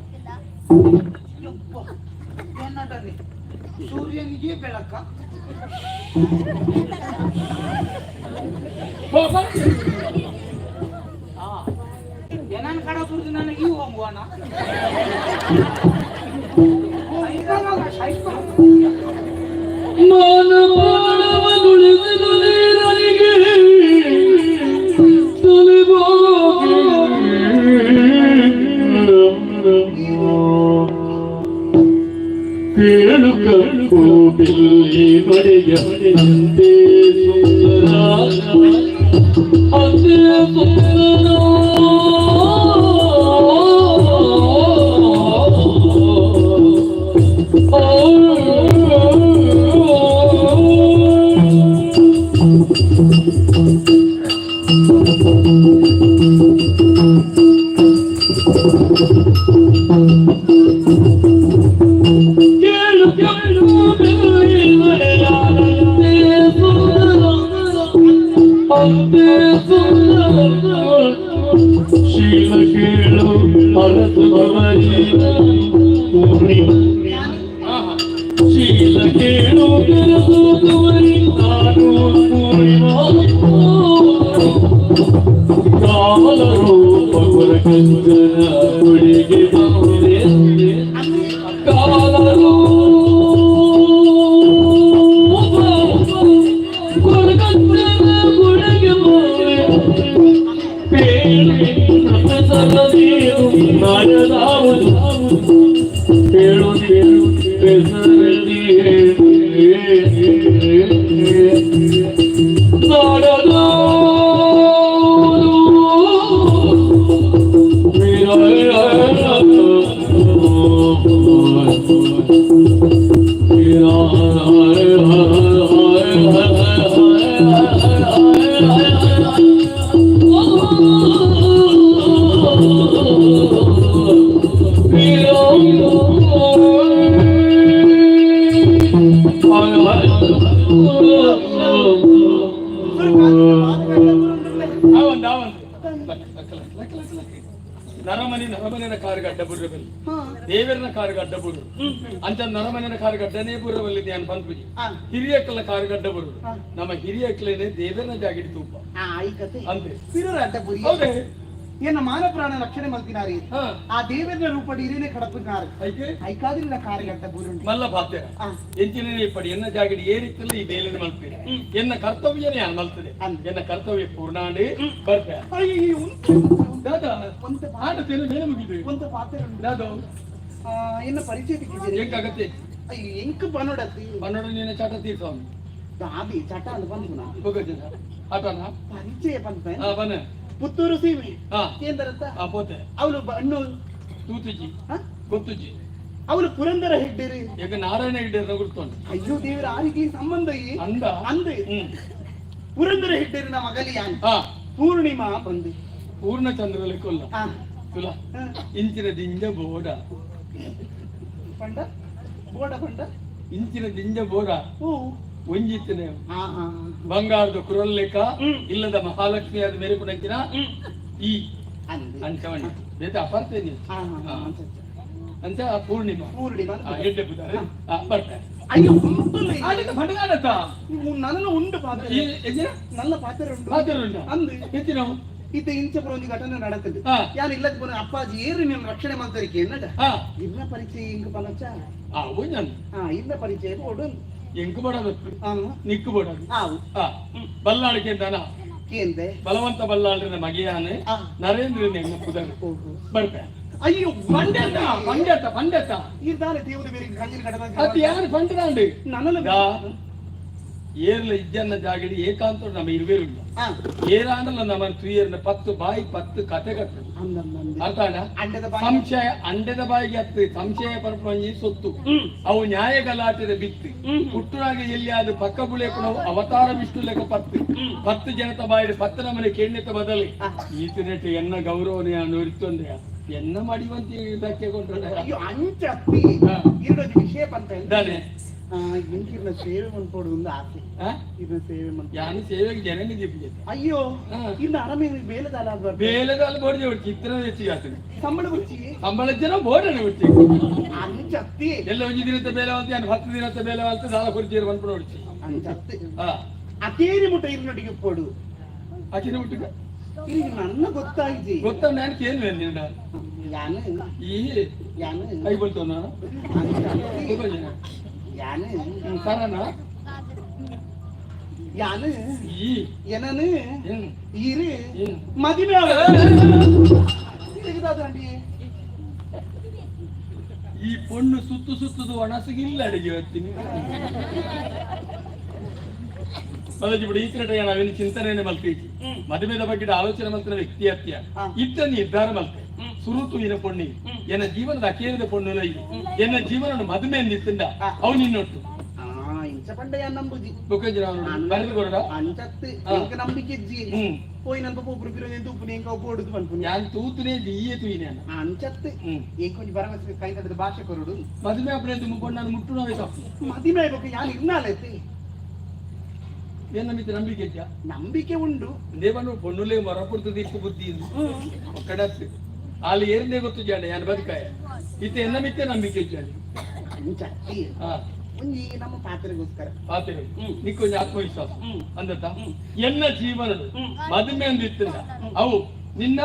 ಏನಂದ್ರೆ ಸೂರ್ಯನಿಗೆ ಬೆಳಕ ಏನನ್ ಕಡ ಬುರ್ದು ನನಗೆ ಈ ಹೋಗುವಣ ಕೇಳು ಕಪ್ಪು ಬಿಲ್ಲಿ ಬಡೆಯ ಅಂತೆ ಸುಂದರ ಅಂತೆ ಸುಂದರ ಕೇಳು ಕೇಳು ಬಿಲ್ಲಿ ಬಡೆಯ ಅಂತೆ ಸುಂದರ ಅಂತೆ ಸುಂದರ ಶೀಲ ಕೇಳು ಅರಸು ಪೂರ್ಣಿ ಶೀಲ ಕೇಳು ಅರಸು ನಾನು ಕೊಡಕಂಜನ ಗುಡಿಗೆ ಬಂದೆ ಕಾಲರು ಕೊಡಕಂಜನ ಗುಡಿಗೆ ಬಂದೆ ಪೇಳು ನಾಡದಾವುದು ಪೇಳು ನರಮನಿ ನರಮನಿನ ಕಾರುಗಡ್ಡ ಬುರ್ರಬಲ್ಲಿ ದೇವರನ ಕಾರುಗಡ್ಡ ಬುರ್ರು ಅಂಚ ನರಮನಿನ ಕಾರುಗಡ್ಡನೇ ಬುರ್ರಬಲ್ಲಿ ಧ್ಯಾನ ಪನ್ಪುಜಿ ಹಿರಿಯಕ್ಕಲ ಕಾರುಗಡ್ಡ ಬುರ್ರು ನಮ್ಮ ಹಿರಿಯಕ್ಕಲೇನೆ ದೇವರನ ಜಾಗಿಡಿ ತೂಪ ಅಂತೆ ಹೌದೇ ಎನ್ನ ಮಾನ ಪ್ರಾಣ ರಕ್ಷಣೆ ಮಲ್ತಿನಾರಿ ಆ ದೇವರ ರೂಪಡಿ ಇರೇನೆ ಕಡಪಿನಾರು ಐಕಾದ್ರಿನ ಕಾರಿಗಟ್ಟ ಬುರುಂಡು ಮಲ್ಲ ಪಾತ್ರ ಎಂಚಿನ ಪಡಿ ಎನ್ನ ಜಾಗಿಡಿ ಏರಿತ್ತಲ್ಲ ಈ ಬೇಲಿನ ಮಲ್ಪಿರಿ ಎನ್ನ ಕರ್ತವ್ಯನೇ ಯಾನ್ ಮಲ್ತದೆ ಎನ್ನ ಕರ್ತವ್ಯ ಪೂರ್ಣಾಂಡಿ ಬರ್ಪೆ ದಾದಾ ಆಟ ತೇನು ಮೇಲೆ ಮುಗಿದೆ ಒಂತ ಪಾತ್ರ ದಾದಾ ಎನ್ನ ಪರಿಚಯ ತಿಕ್ಕಿದ್ದೀರಿ ಎಂಕಾಗತ್ತೆ ಅಯ್ಯೋ ಎಂಕ್ ಬನ್ನೋಡತ್ತಿ ಬನ್ನೋಡ ನಿನ್ನ ಚಟ ತೀರ್ಸ್ವಾಮಿ ದಾದಿ ಚಟ ಅಂದ್ ಬಂದು ಹೋಗಜ್ಜ ಆಟನ ಪರಿಚಯ ಬಂತ ಬನ್ನ ಪುತ್ತೂರು ಸೀಮೆ ಕೇಂದ್ರಂತ ಪೋತೆ ಅವನು ಬಣ್ಣು ತೂತುಜಿ ಗೊತ್ತುಜಿ ಅವನು ಪುರಂದರ ಹೆಡ್ಡಿರಿ ಈಗ ನಾರಾಯಣ ಹೆಡ್ಡಿರ ಗುರ್ತುಂಟು ಅಯ್ಯೋ ದೇವರ ಆ ರೀತಿ ಸಂಬಂಧ ಅಂದ ಅಂದ ಪುರಂದರ ಹೆಡ್ಡಿರಿನ ಮಗಲಿಯಾನ್ ಪೂರ್ಣಿಮಾ ಬಂದು ಪೂರ್ಣಚಂದ್ರ ಲೆಕ್ಕೊಲ್ಲ ತುಲ ಇಂಚಿನ ದಿಂಜ ಬೋಡ ಪಂಡ ಬೋಡ ಪಂಡ ಇಂಚಿನ ದಿಂಜ ಬೋಡ ಒಂಜಿತ್ತನೆ ಬಂಗಾರದ ಕುರಲ್ಲೇಖ ಇಲ್ಲದ ಮಹಾಲಕ್ಷ್ಮಿ ಆದ ಮೇರೆ ಈ ಅಂಚವಣಿ ಬೇತೆ ಅಪರ್ತೇನೆ ಅಂತ ಪೂರ್ಣಿಮಾ ಪೂರ್ಣಿಮಾ ಎಡ್ಡೆ ಪುದಾರೆ ಬರ್ತಾರೆ ಅಯ್ಯೋ ಭಂಡಗಾಡತ್ತ ನನ್ನ ಉಂಡು ಪಾತ್ರ ನನ್ನ ಪಾತ್ರ ಉಂಡು ಪಾತ್ರ ಉಂಟು ಅಂದು ಹೆಚ್ಚಿನ ಇತ್ತ ಇಂಚಪುರ ಒಂದು ಘಟನೆ நடக்குது ಯಾರು ಇಲ್ಲದ ಪೋನ ಅಪ್ಪಾಜಿ ಏರು ನಿಮ್ಮ ರಕ್ಷಣೆ ಮಾಡ್ತಾರಿಕೆ ಎನ್ನಡ ಇನ್ನ ಪರಿಚಯ ಇಂಕ ಪನಚ ಇನ್ನ ಪರಿಚಯ ಓಡು ಎಂಕು ಬಡದು ನಿಕ್ಕು ಬಡದು ಬಲ್ಲಾಳಿಕೆ ಅಂತಾನ ಕೇಂದೆ ಬಲವಂತ ಬಲ್ಲಾಳ್ರಿನ ಮಗಿಯಾನೆ ನರೇಂದ್ರ ಎಂಗ ಪುದರ್ ಬರ್ಪೆ ಅಯ್ಯೋ ಪಂಡೆತ ಪಂಡೆತ ಪಂಡೆತ ಇದ್ದಾನೆ ದೇವರು ಬೇರೆ ಕಂಜಿನ ಕಡದ ಅದು ಯಾರು ಪಂಡದಾಂಡು ನನ್ನನ್ನು ಏರ್ಲ ಇಜ್ಜನ್ನ ಜಾಗಡಿ ಏಕಾಂತ ನಮ್ಮ ಇರುವೇರುಲ್ಲ ಏರಾಂಡಲ ನಮ್ಮ ತುಯೇರ್ನ ಪತ್ತು ಬಾಯಿ ಪತ್ತು ಕತೆ ಕಟ್ಟು ಅರ್ಥ ಸಂಶಯ ಅಂಡದ ಬಾಯಿಗೆ ಹತ್ತು ಸಂಶಯ ಪರಪಂಜಿ ಸೊತ್ತು ಅವು ನ್ಯಾಯ ಗಲಾಟೆದ ಬಿತ್ತು ಹುಟ್ಟುನಾಗ ಎಲ್ಲಿ ಅದು ಪಕ್ಕ ಬುಳೆಕು ಅವತಾರ ವಿಷ್ಣು ಲೆಕ್ಕ ಪತ್ತು ಪತ್ತು ಜನತ ಬಾಯಿ ಪತ್ತು ನಮ್ಮನೆ ಕೇಣ್ಣೆತ ಬದಲಿ ಈತನೆಟ್ಟು ಎನ್ನ ಗೌರವನೇ ಅನುರಿತೊಂದೆ ಎನ್ನ ಮಡಿವಂತಿ ಧಕ್ಕೆ ಕೊಂಡ್ರೆ ಅಯ್ಯೋ ಅಂಚತ್ತಿ ಇರೋದು ವಿಷಯ ಪಂತ ಇದ್ದಾನೆ ಎಂಕಿರ್ನ ಸೇವೆ ಮನ್ಪೋಡು ಒಂದು ಆಸೆ ಇದನ್ನ ಸೇವೆ ಮನ್ಪೋಡು ಯಾನು ಸೇವೆಗೆ ಜನನಿ ದೀಪಿಗೆ ಅಯ್ಯೋ ಇನ್ನು ಅರಮನೆ ಬೇಲದಾಲ ಬೇಲದಾಲ ಬೋರ್ಡ್ ಚಿತ್ರ ಹೆಚ್ಚಿಗೆ ಆಗ್ತದೆ ಸಂಬಳ ಬುಚ್ಚಿ ಸಂಬಳ ಜನ ಬೋರ್ಡನೆ ಬುಚ್ಚಿ ಅಂಚತ್ತಿ ಎಲ್ಲ ಒಂಜಿ ದಿನದ ಬೇಲೆ ಯಾನು 10 ದಿನದ ಬೇಲೆ ಅಂತ ದಾಲ ಕುರ್ಚಿಯರು ಬಂದ್ಬಿಡು ಹೊಡಿಸಿ ಅಂಚತ್ತಿ ಅತೇರಿ ಮುಟ್ಟ ಇರ್ನೊಟ್ಟಿಗೆ ಪೋಡು ಅಕಿನ ಮುಟ್ಟಿಗೆ ಈಗ ನನ್ನ ಗೊತ್ತಾಯ್ತು ಗೊತ್ತ ನಾನು ಕೇಳ್ವೆ ನಿನ್ನ ಯಾನು ಈ ಯಾನು ಕೈ ಬಲ್ತೋ ನಾನು ಯಾನು ಸರನ ಯಾನು ಈ ಏನನು ಇರು ಮದುವೆ ಈ ಪೊಣ್ಣು ಸುತ್ತು ಸುತ್ತುದು ಒಣಸಿಗಿಲ್ಲ ಅಡಿಗೆ ಹೊತ್ತೀನಿ ಮಲಜಿ ಬಿಡು ಈ ಕಡೆ ನಾವೇನು ಚಿಂತನೆ ಮಲ್ತೀಚಿ ಮದುವೆದ ಬಗ್ಗೆ ಆಲೋಚನೆ ಮಲ್ತಿನ ವ್ಯಕ್ತಿ ಅತ್ಯ ಇತ್ತ ನಿರ್ಧಾರ ಮಲ್ತೆ ಸುರುತು ಇನ ಪೊಣ್ಣಿ ಎನ್ನ ಜೀವನದ ಅಕೇರಿದ ಪೊಣ್ಣು ಎನ್ನ ಜೀವನ ಮದುವೆ ನಿತ್ತಿಂದ ಅವು ನಿನ್ನೊಟ್ಟು ಇಂಚ ಪಂಡ ಯಾನ್ ನಂಬುಜಿ ಬರೆದು ಅಂಚತ್ತು ಎಂಕ ನಂಬಿಕೆ ಇಜ್ಜಿ ಪೋಯಿ ನನ್ ಪಾಪ ಒಬ್ರು ಬಿರೋದು ತೂಪುನಿ ಎಂಕ ಒಬ್ಬ ಪನ್ಪುನಿ ಯಾನ್ ತೂತುನೇ ದೀಯೆ ತೂಯಿನೆ ಅಂಚತ್ತು ಎಂಕ ಒಂಜಿ ಭರವಸೆ ಕೈ ತಡೆದ ಭಾಷೆ ಕೊರಡು ಮದುವೆ ಅಪ್ಪನೆ ತುಂಬ ನಾನು ಮುಟ್ಟು ನಾವೇ ತಪ್ಪು ಮದುವೆ ಆಗ್ಬೇಕು ಯಾನ್ ಇರ್ನಾಲೈತಿ ಏನ್ ನಂಬಿಕೆ ನಂಬಿಕೆ ಇದ್ಯಾ ನಂಬಿಕೆ ಉಂಡು ದೇವನು ಪೊಣ್ಣುಲೇ ಮರಪುರ್ತು ದಿಕ್ಕು ಬುದ್ಧಿ ಒಕ್ಕಡತ್ತು ಅಲ್ಲಿ ಏರಿಂದೇ ಗೊತ್ತು ಜಾಣ ಯಾನ್ ಬದುಕಾಯ ಇತ್ತೆ ಎನ್ನ ಮಿತ್ತೆ ನಂಬಿಕೆ ಇದ್ದಾನೆ ಅಂಚತ್ತಿ ಒಂಜಿ ನಮ್ಮ ಪಾತ್ರೆಗೋಸ್ಕರ ಪಾತ್ರೆ ನಿಕ್ಕೊಂಜಿ ಆತ್ಮವಿಶ್ವಾಸ ಅಂದತ್ತ ಎನ್ನ ಜೀವನದ ಮದುವೆ ಅಂದಿತ್ತಿಲ್ಲ ಅವು ನಿನ್ನ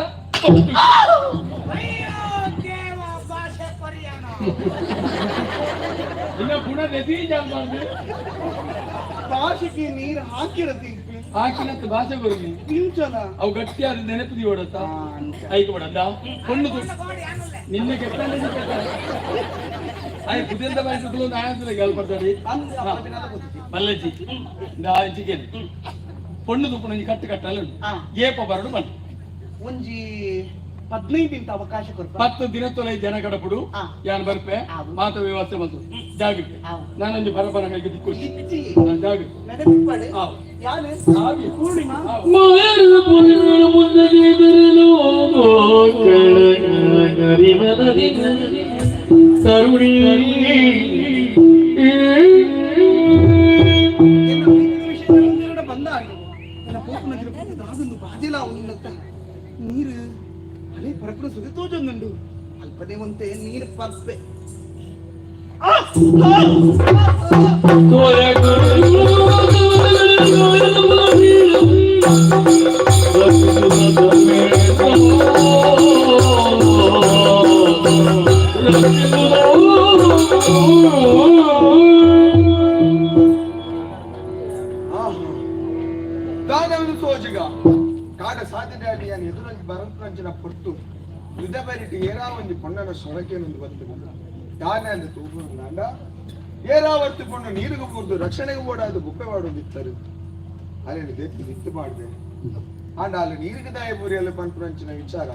ಇನ್ನ ಪುನಃ ನೆತಿ ಜಾಲ್ಬಾರ್ದು. ಭಾಷೆಗೆ ನೀರು ಹಾಕಿರತಿ. ಹಾಕಿನತ್ತು ಭಾಷೆ ಬರುನಿ. ಇಂಚಲ. ಅವು ಗಟ್ಟಿಯಾದ ನೆನಪು ಓಡತ್ತ ಐಕ್ ಬಡಂದ ಹೊಣ್ಣು ನಿನ್ನೆ ಕೆಟ್ಟಲ್ಲಿ ಆಯ್ ಪುದೆಂದ ಬಾಯಿ ನಾಯಂತಲ ಗೆಲ್ಪಡ್ತಾಡಿ ಮಲ್ಲಜ್ಜಿ ಚಿಕೆನ್ ಪೊಣ್ಣು ತುಪ್ಪು ಒಂಜಿ ಕಟ್ಟು ಕಟ್ಟಲ್ಲ ಏಪ ಬರಡು ಬಣ್ಣ. ಒಂಜಿ 15 ದಿನದ ಅವಕಾಶ ಕೊರ್ಪ. 10 ದಿನ ತೊಲೆ ಜನ ಕಡಪುಡು ಯಾನ್ ಬರ್ಪೆ ಮಾತ ವ್ಯವಸ್ಥೆ ಬಂತು ಜಾಗೃತಿ. ನಾನೊಂದು ಬರಬರ ಕೈಗೆ ದಿಕ್ಕು ಜಾಗೃತಿ. ನೆನಪಿಪ್ಪಡೆ ಯಾನು ಪೂರ್ಣಿಮಾ. ತರುಣಿ ಬಂದಾಗ ನನ್ನ ಪೋಪನ ದಾದೊಂದು ಬಾಜಿಲ ಉನ್ನತ್ತ ನೀರು ಅಲೆ ಪರಪುರ ಸುದಿ ತೋಜೊಂದುಂಡು ಅಲ್ಪನೇ ಒಂತೆ ನೀರು ಪರ್ಪೆ. ದಾನವನ್ನು ಸೋಜಿಗ ಕಾಡ ಸಾಧ್ಯತೆ ಎದುರಂಜಿ ಬರಂಪುರಂಚಿನ ಪೊರ್ತು ಯುದ್ಧ ಬರಿಟ್ ಏರಾ ಒಂಜಿ ಪೊಣ್ಣನ ಸೊರಕೇನೊಂದು ಬತ್ತು ದಾನೆ ಅಂದ ತೂಪುಂಡ ಏರಾವರ್ತಿ ಪೊಣ್ಣು ನೀರಿಗೆ ಪೂರ್ದು ರಕ್ಷಣೆಗೆ ಬೋಡಾದ ಗುಪ್ಪೆ ಮಾಡೋದಿತ್ತರು ಅಲ್ಲೇನು ದೆತ್ತಿ ದಿತ್ತು ಮಾಡಿದೆ. ಆಂಡ ಅಲ್ಲಿ ನೀರಿಗೆ ದಾಯ ಪುರಿಯಲ್ಲ ಪನ್ಪುರಂಚಿನ ವಿಚಾರ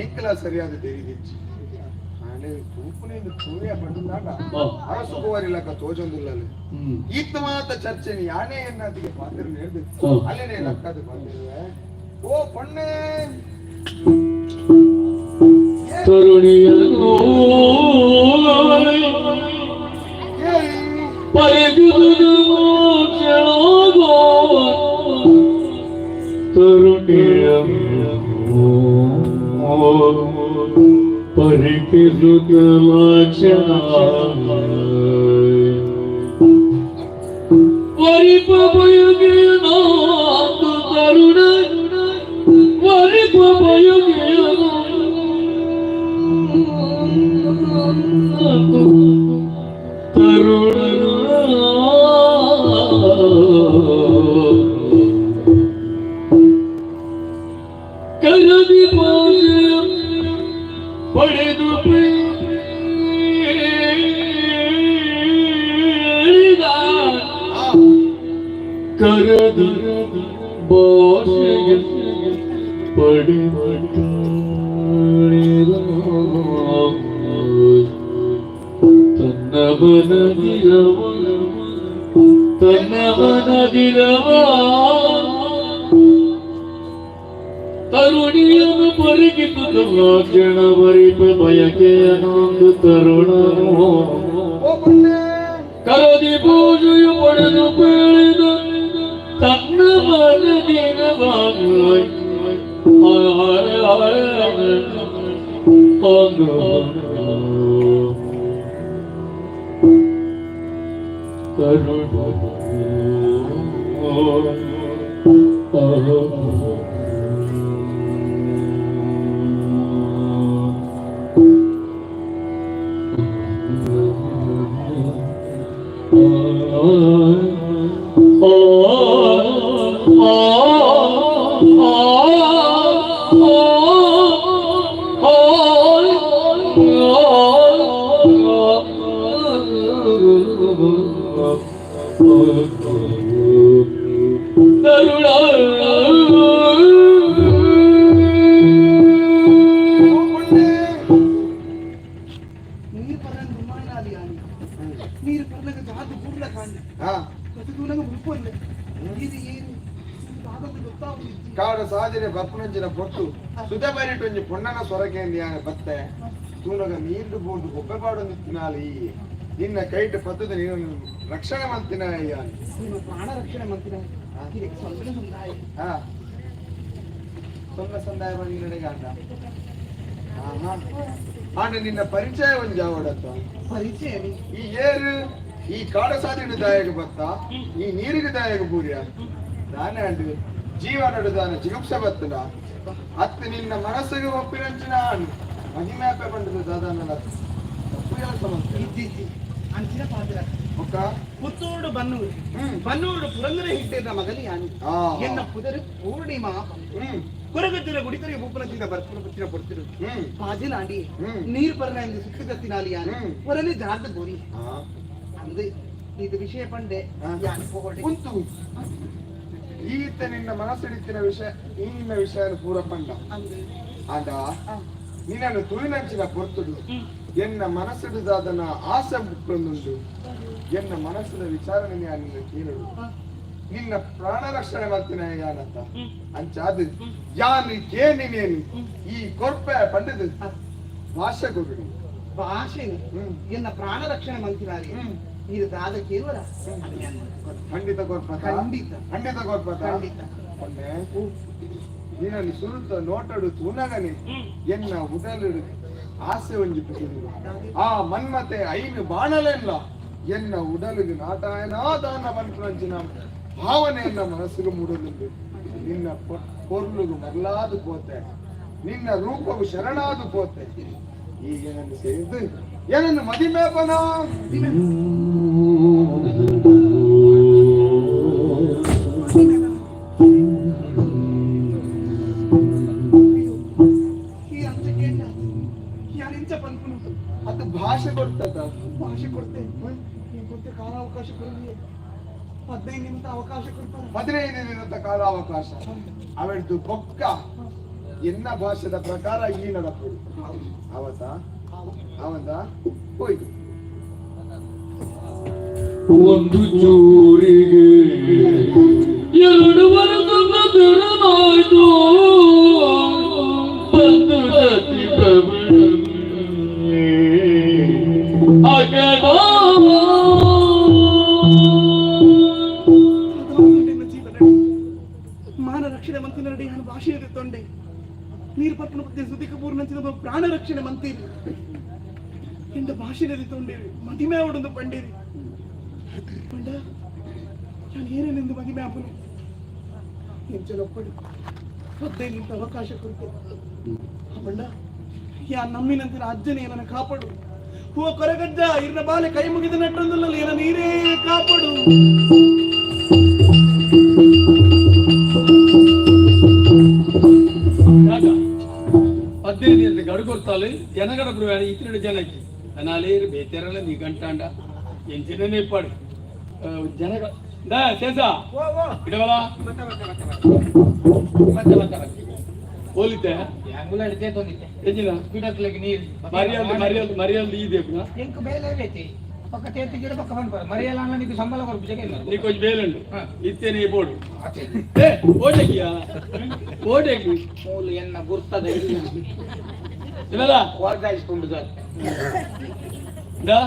ಎಂಕಲ ಸರಿಯಾದ ತೆರಿದಿಚ್ಚಿ ಆಂಡೆ ತೂಪುನೇಂದು ತೂಯ ಪಂಡುಂದಾಂಡ ಅರಸು ಕುವರಿಲಕ್ಕ ತೋಜೊಂದುಲ್ಲಲ್ಲಿ ಈತ ಮಾತ ಚರ್ಚೆ ಯಾನೇ ಎನ್ನತಿಗೆ ಪಾತ್ರ ನೇರ್ದು ಅಲ್ಲೇನೆ ಲಕ್ಕದು ಬಂದಿರುವೆ. ಓ ಪೊಣ್ಣೆ. ತರುಣಿಯನ್ನು ಪರಿಗುದು ಕ್ಷಣಗೋ ತರುಣಿಯನ್ನು ಪರಿಕಿಸುತ್ತ ಕ್ಷಣ ವರಿಪ ಬಯುಗೇನೋ ತರುಣ ವರಿಪ ಬಯುಗೇನೋ ತರುಣ ಕರದಿ ಪೂಜೆ ಪಡೆದು ಪೇಳಿದ ಕರದಿ ಭಾಷೆಯ ಪಡೆದು ತನ್ನ ಮನದಿರವ ತನ್ನ ಮನದಿರವ ತರುಣಿಯನ್ನು ಪರಿಗಿಸುತ್ತ ಕ್ಷಣ ಬರಿಪ ಬಯಕೆಯನೊಂದು ತರುಣನು ಓ ಪೊಣ್ಣೆ. ಕರದಿ ಪೂಜೆಯು ಪಡೆದು ಪೇಳಿದ ತನ್ನ ಮನದಿರವಾಗಿ ಒಂದು ತರುಣ ಓ ಪೊಣ್ಣೆ. ನೀರು ಪರ್ಲಂಗ ದುಮ್ಮಾಯಿನಾದಿ ಯಾನಿ ನೀರು ಪರ್ಲಂಗ ಜಾತಿ ಬೂರ್ಲ ಕಾಂಡ ಪ್ರತಿ ದೂರಂಗ ಮುಲ್ಪೊಲ್ಲೆ ಇದು ಏನು ದಾದಂದು ಗೊತ್ತಾಗುದಿಜ್ಜಿ. ಕಾಡ ಸಾಧನೆ ಬಪ್ಪನಂಚಿನ ಪೊಟ್ಟು ಸುತ ಬರಿಟ್ ಒಂಜಿ ಪೊಣ್ಣನ ಸೊರಕೆಂದು ಯಾನೆ ಬತ್ತೆ ತೂನಗ ನೀರು ಬೋಂಡು ಗೊಬ್ಬೆ ಪಾಡೊಂದು ತಿನ್ನಾಲಿ ನಿನ್ನ ಕೈಟ್ ಪತ್ತದ ನೀನು ರಕ್ಷಣೆ ಮಂತಿನ ಯಾನೆ. ನಿಮ್ಮ ಪ್ರಾಣ ರಕ್ಷಣೆ ಮಂತಿನ ಇದಕ್ಕೆ ಸ್ವಲ್ಪ ಸಂದಾಯ. ಸೊನ್ನ ಸಂದಾಯ ಬಂದಿನಡೆಗೆ ಅಂಡ ಆಂಡ ನಿನ್ನ ಪರಿಚಯ ಒಂಜಿ ಆವಡತ್ತ. ಪರಿಚಯ. ಈ ಏರು ಈ ಕಾಡ ಸಾಧಿನ ದಾಯಕ ಬತ್ತ ಈ ನೀರಿಗೆ ದಾಯಕ ಪೂರ್ಯ ದಾನೆ ಅಂಡು ಜೀವನಡು ದಾನ ಜಿಗುಪ್ಸೆ ಬತ್ತನ. ಅತ್ತ ನಿನ್ನ ಮನಸ್ಸಿಗೆ ಒಪ್ಪಿನಂಚಿನ ಮಹಿಮೆ ಅಪ್ಪೆ ಪಂಡದು ದಾದಾನಲ್ಲ ತಪ್ಪು ಕೆಲಸ ಮಂತೆ ಇಜ್ಜಿ ಇಜ್ಜಿ ಅಂಚಿನ ಪಾತ್ರ ಬೊಕ್ಕ ಪುತ್ತೂರು ಬನ್ನೂರು ಬನ್ನೂರು ಪುರಂದರ ಹಿಟ್ಟೇನ ಮಗಲಿ ಯಾನಿ ಎನ್ನ ಪುದರು ಪೂರ್ಣಿಮಾ ಕೊರಗಜ್ಜನ ಗುಡಿತರಿಗೆ ಬೂಪನ ಬರ್ಪುನ ಪುತ್ತಿನ ಪೊಡ್ತಿರು ಪಾಜಿಲಾಂಡಿ ನೀರ್ ಪರ್ನ ಎಂದು ಸುತ್ತಗತ್ತಿನಾಲಿ ಯಾನಿ ಹೊರನೆ ಜಾರ್ದ ಗೋರಿ ಅಂದು ಇದು ವಿಷಯ ಪಂಡೆ ಯಾನ್ ಪೋಗೊಡೆ ಉಂತು ಈತ ನಿನ್ನ ಮನಸ್ಸಿಡಿತ್ತಿನ ವಿಷಯ ಈ ನಿನ್ನ ವಿಷಯ ಪೂರ ಪಂಡ ಆಂಡ ನಿನ್ನನ್ನು ತುಳಿನಂಚಿನ ಪೊರ್ತುಡು ಎನ್ನ ಮನಸ್ಸಿಡುದಾದನ ಆಸೆ ಬುಕ್ಕೊಂದುಂಡು ಎನ್ನ ಮನಸ್ಸಿನ ವಿಚಾರಣೆ ನಿನ್ನ ಕೇಳಲು ನಿನ್ನ ಪ್ರಾಣ ರಕ್ಷಣೆ ಮಾಡ್ತೀನಿ ಯಾನಂತ ಅಂಚಾದ ಯಾನು ಕೇನಿನೇನು ಈ ಕೊರ್ಪೆ ಪಂಡದು ಭಾಷೆ ಕೊಡು ಭಾಷೆ ಎನ್ನ ಪ್ರಾಣ ರಕ್ಷಣೆ ಮಂತಿನಾರಿ ಇದು ದಾದ ಕೇವಲ ಖಂಡಿತ ಕೊರ್ಪತ ಖಂಡಿತ ಖಂಡಿತ ಕೊರ್ಪತ ಖಂಡಿತ ಮೊನ್ನೆ ನಿನ್ನಲ್ಲಿ ಸುರುತ ನೋಟಡು ತೂನಗನೆ ಎನ್ನ ಉಡಲಿಡು ಆಸೆ ಒಂಜಿ ಪಿಸಿದು ಆ ಮನ್ಮತೆ ಐನು ಬಾಣಲೆಲ್ಲ ಎನ್ನ ಉಡಲಿಗೆ ನಾಟಾಯನ ದಾನ ಮನ್ಪುನಂಚಿನ ಭಾವನೆಯನ್ನ ಮನಸ್ಸಿಗೆ ಮೂಡಲುಂಡು ನಿನ್ನ ಪೊರ್ಲುಗು ಮರಲಾದು ಪೋತೆ ನಿನ್ನ ರೂಪವು ಶರಣಾದು ಪೋತೆ ಈಗ ಏನನ್ನು ಸೇರಿದ್ದು ಏನನ್ನು ಮದಿಮೇಪನ ಈ ಅಂಚ ಕೇಂಡ ಯಾರಿಂಚ ಪನ್ಪುನು ಅದು ಭಾಷೆ ಕೊಡ್ತದ ಭಾಷೆ ಕೊಡ್ತೆ ನೀನ್ ಕೊಟ್ಟೆ ಕಾಲಾವಕಾಶ ಕೊಡಲಿ 15 ನಿಮಿಷ ಅವಕಾಶ ಕೊಡ್ತಾರೆ 15 ದಿನದ ಕಾಲಾವಕಾಶ ಅವಳದು ಬೊಕ್ಕ ಎನ್ನ ಭಾಷೆದ ಪ್ರಕಾರ ಈ ನಡಪುಡು ಅವತ ಅವಂದ ಹೋಯ್ತು ಒಂದು ಚೂರಿಗೆ ಎರಡು ವರ್ಷದ ಬೆರನಾಯ್ತು ಬಂದು ಜತಿ ಅಗಡ ಜೀವನ ಮಾನ ರಕ್ಷಣೆ ಮಂತಿನರಡಿ ನಾನು ಭಾಷೆಯಲ್ಲಿ ತೊಂಡೆ ನೀರು ಪಟ್ಟಣ ಪತ್ತೆ ಸುದ್ದಿ ಕಪೂರ್ ನಂಚಿನ ಪ್ರಾಣ ರಕ್ಷಣೆ ಮಂತೀರಿ ಎಂದ ಭಾಷೆಯಲ್ಲಿ ತೊಂಡೇರಿ ಮದಿಮೆ ಅವಡೊಂದು ಪಂಡೇರಿ ಪಂಡ ನಾನು ಏನೇನೆಂದು ಮದಿಮೆ ಆಪನು ಎಂಚಲೊಪ್ಪಡು 15 ನಿಮಿಷ ಅವಕಾಶ ಕೊಡ್ತೆ ಬಣ್ಣ ಯಾ ನಮ್ಮಿನಂತಿನ ಅಜ್ಜನೇ ನನ್ನ ಕಾಪಾಡು ಹೂವ ಕೊರಗಜ್ಜ ಇರ್ನ ಬಾಲೆ ಕೈ ಮುಗಿದ ನಟ್ಟೊಂದಲ್ಲ ಏನ ನೀರೇ ಕಾಪಾಡು ಯಾಕ 15 ದಿನದ ಗಡು ಕೊಡ್ತಾಳೆ ಜನಗಡ ಬರುವಾನೆ ಇತ್ತಿನ ಜನಕ್ಕೆ ಅನಾಲೇರು ಬೇತೆರಲ್ಲ ನೀ ಗಂಟಾಂಡ ಎಂಚಿನೇ ಪಾಡು ಜನಗ ದಾ ಶೇಷ ಇಡವಲ ಹೋಲಿತೆ ಎಂಜಿನ ನೀರು ಮರ್ಯಾದೆ ಮರ್ಯಾದೆ ಮರ್ಯಾದೆ ಈ ದೇಪುನ ಎಂಕ್ ಬೇಲೆ ಬೇತಿ ಪಕ್ಕ ತೇತಿ ಗಿಡ ಪಕ್ಕ ಬಂದ್ಬಾರ ಮರಿಯಲ್ಲ ಅಣ್ಣ నీకు ಸಂಬಳ ಕೊರ್ಪು ಜಗ ಇಲ್ಲ ನೀ ಕೊಂಚ ಬೇಲುಂಡು ಇತ್ತೇನೆ ಬೋಡು ಏ ಓಟೆಕಿಯಾ ಓಟೆಕಿ ಮೂಲು ಎನ್ನ ಗುರ್ತದ ಇಲ್ಲ ಇವೆಲ್ಲ ವರ್ಗಾಯಿಸ್ಕೊಂಡು ಸರ್ ದಾ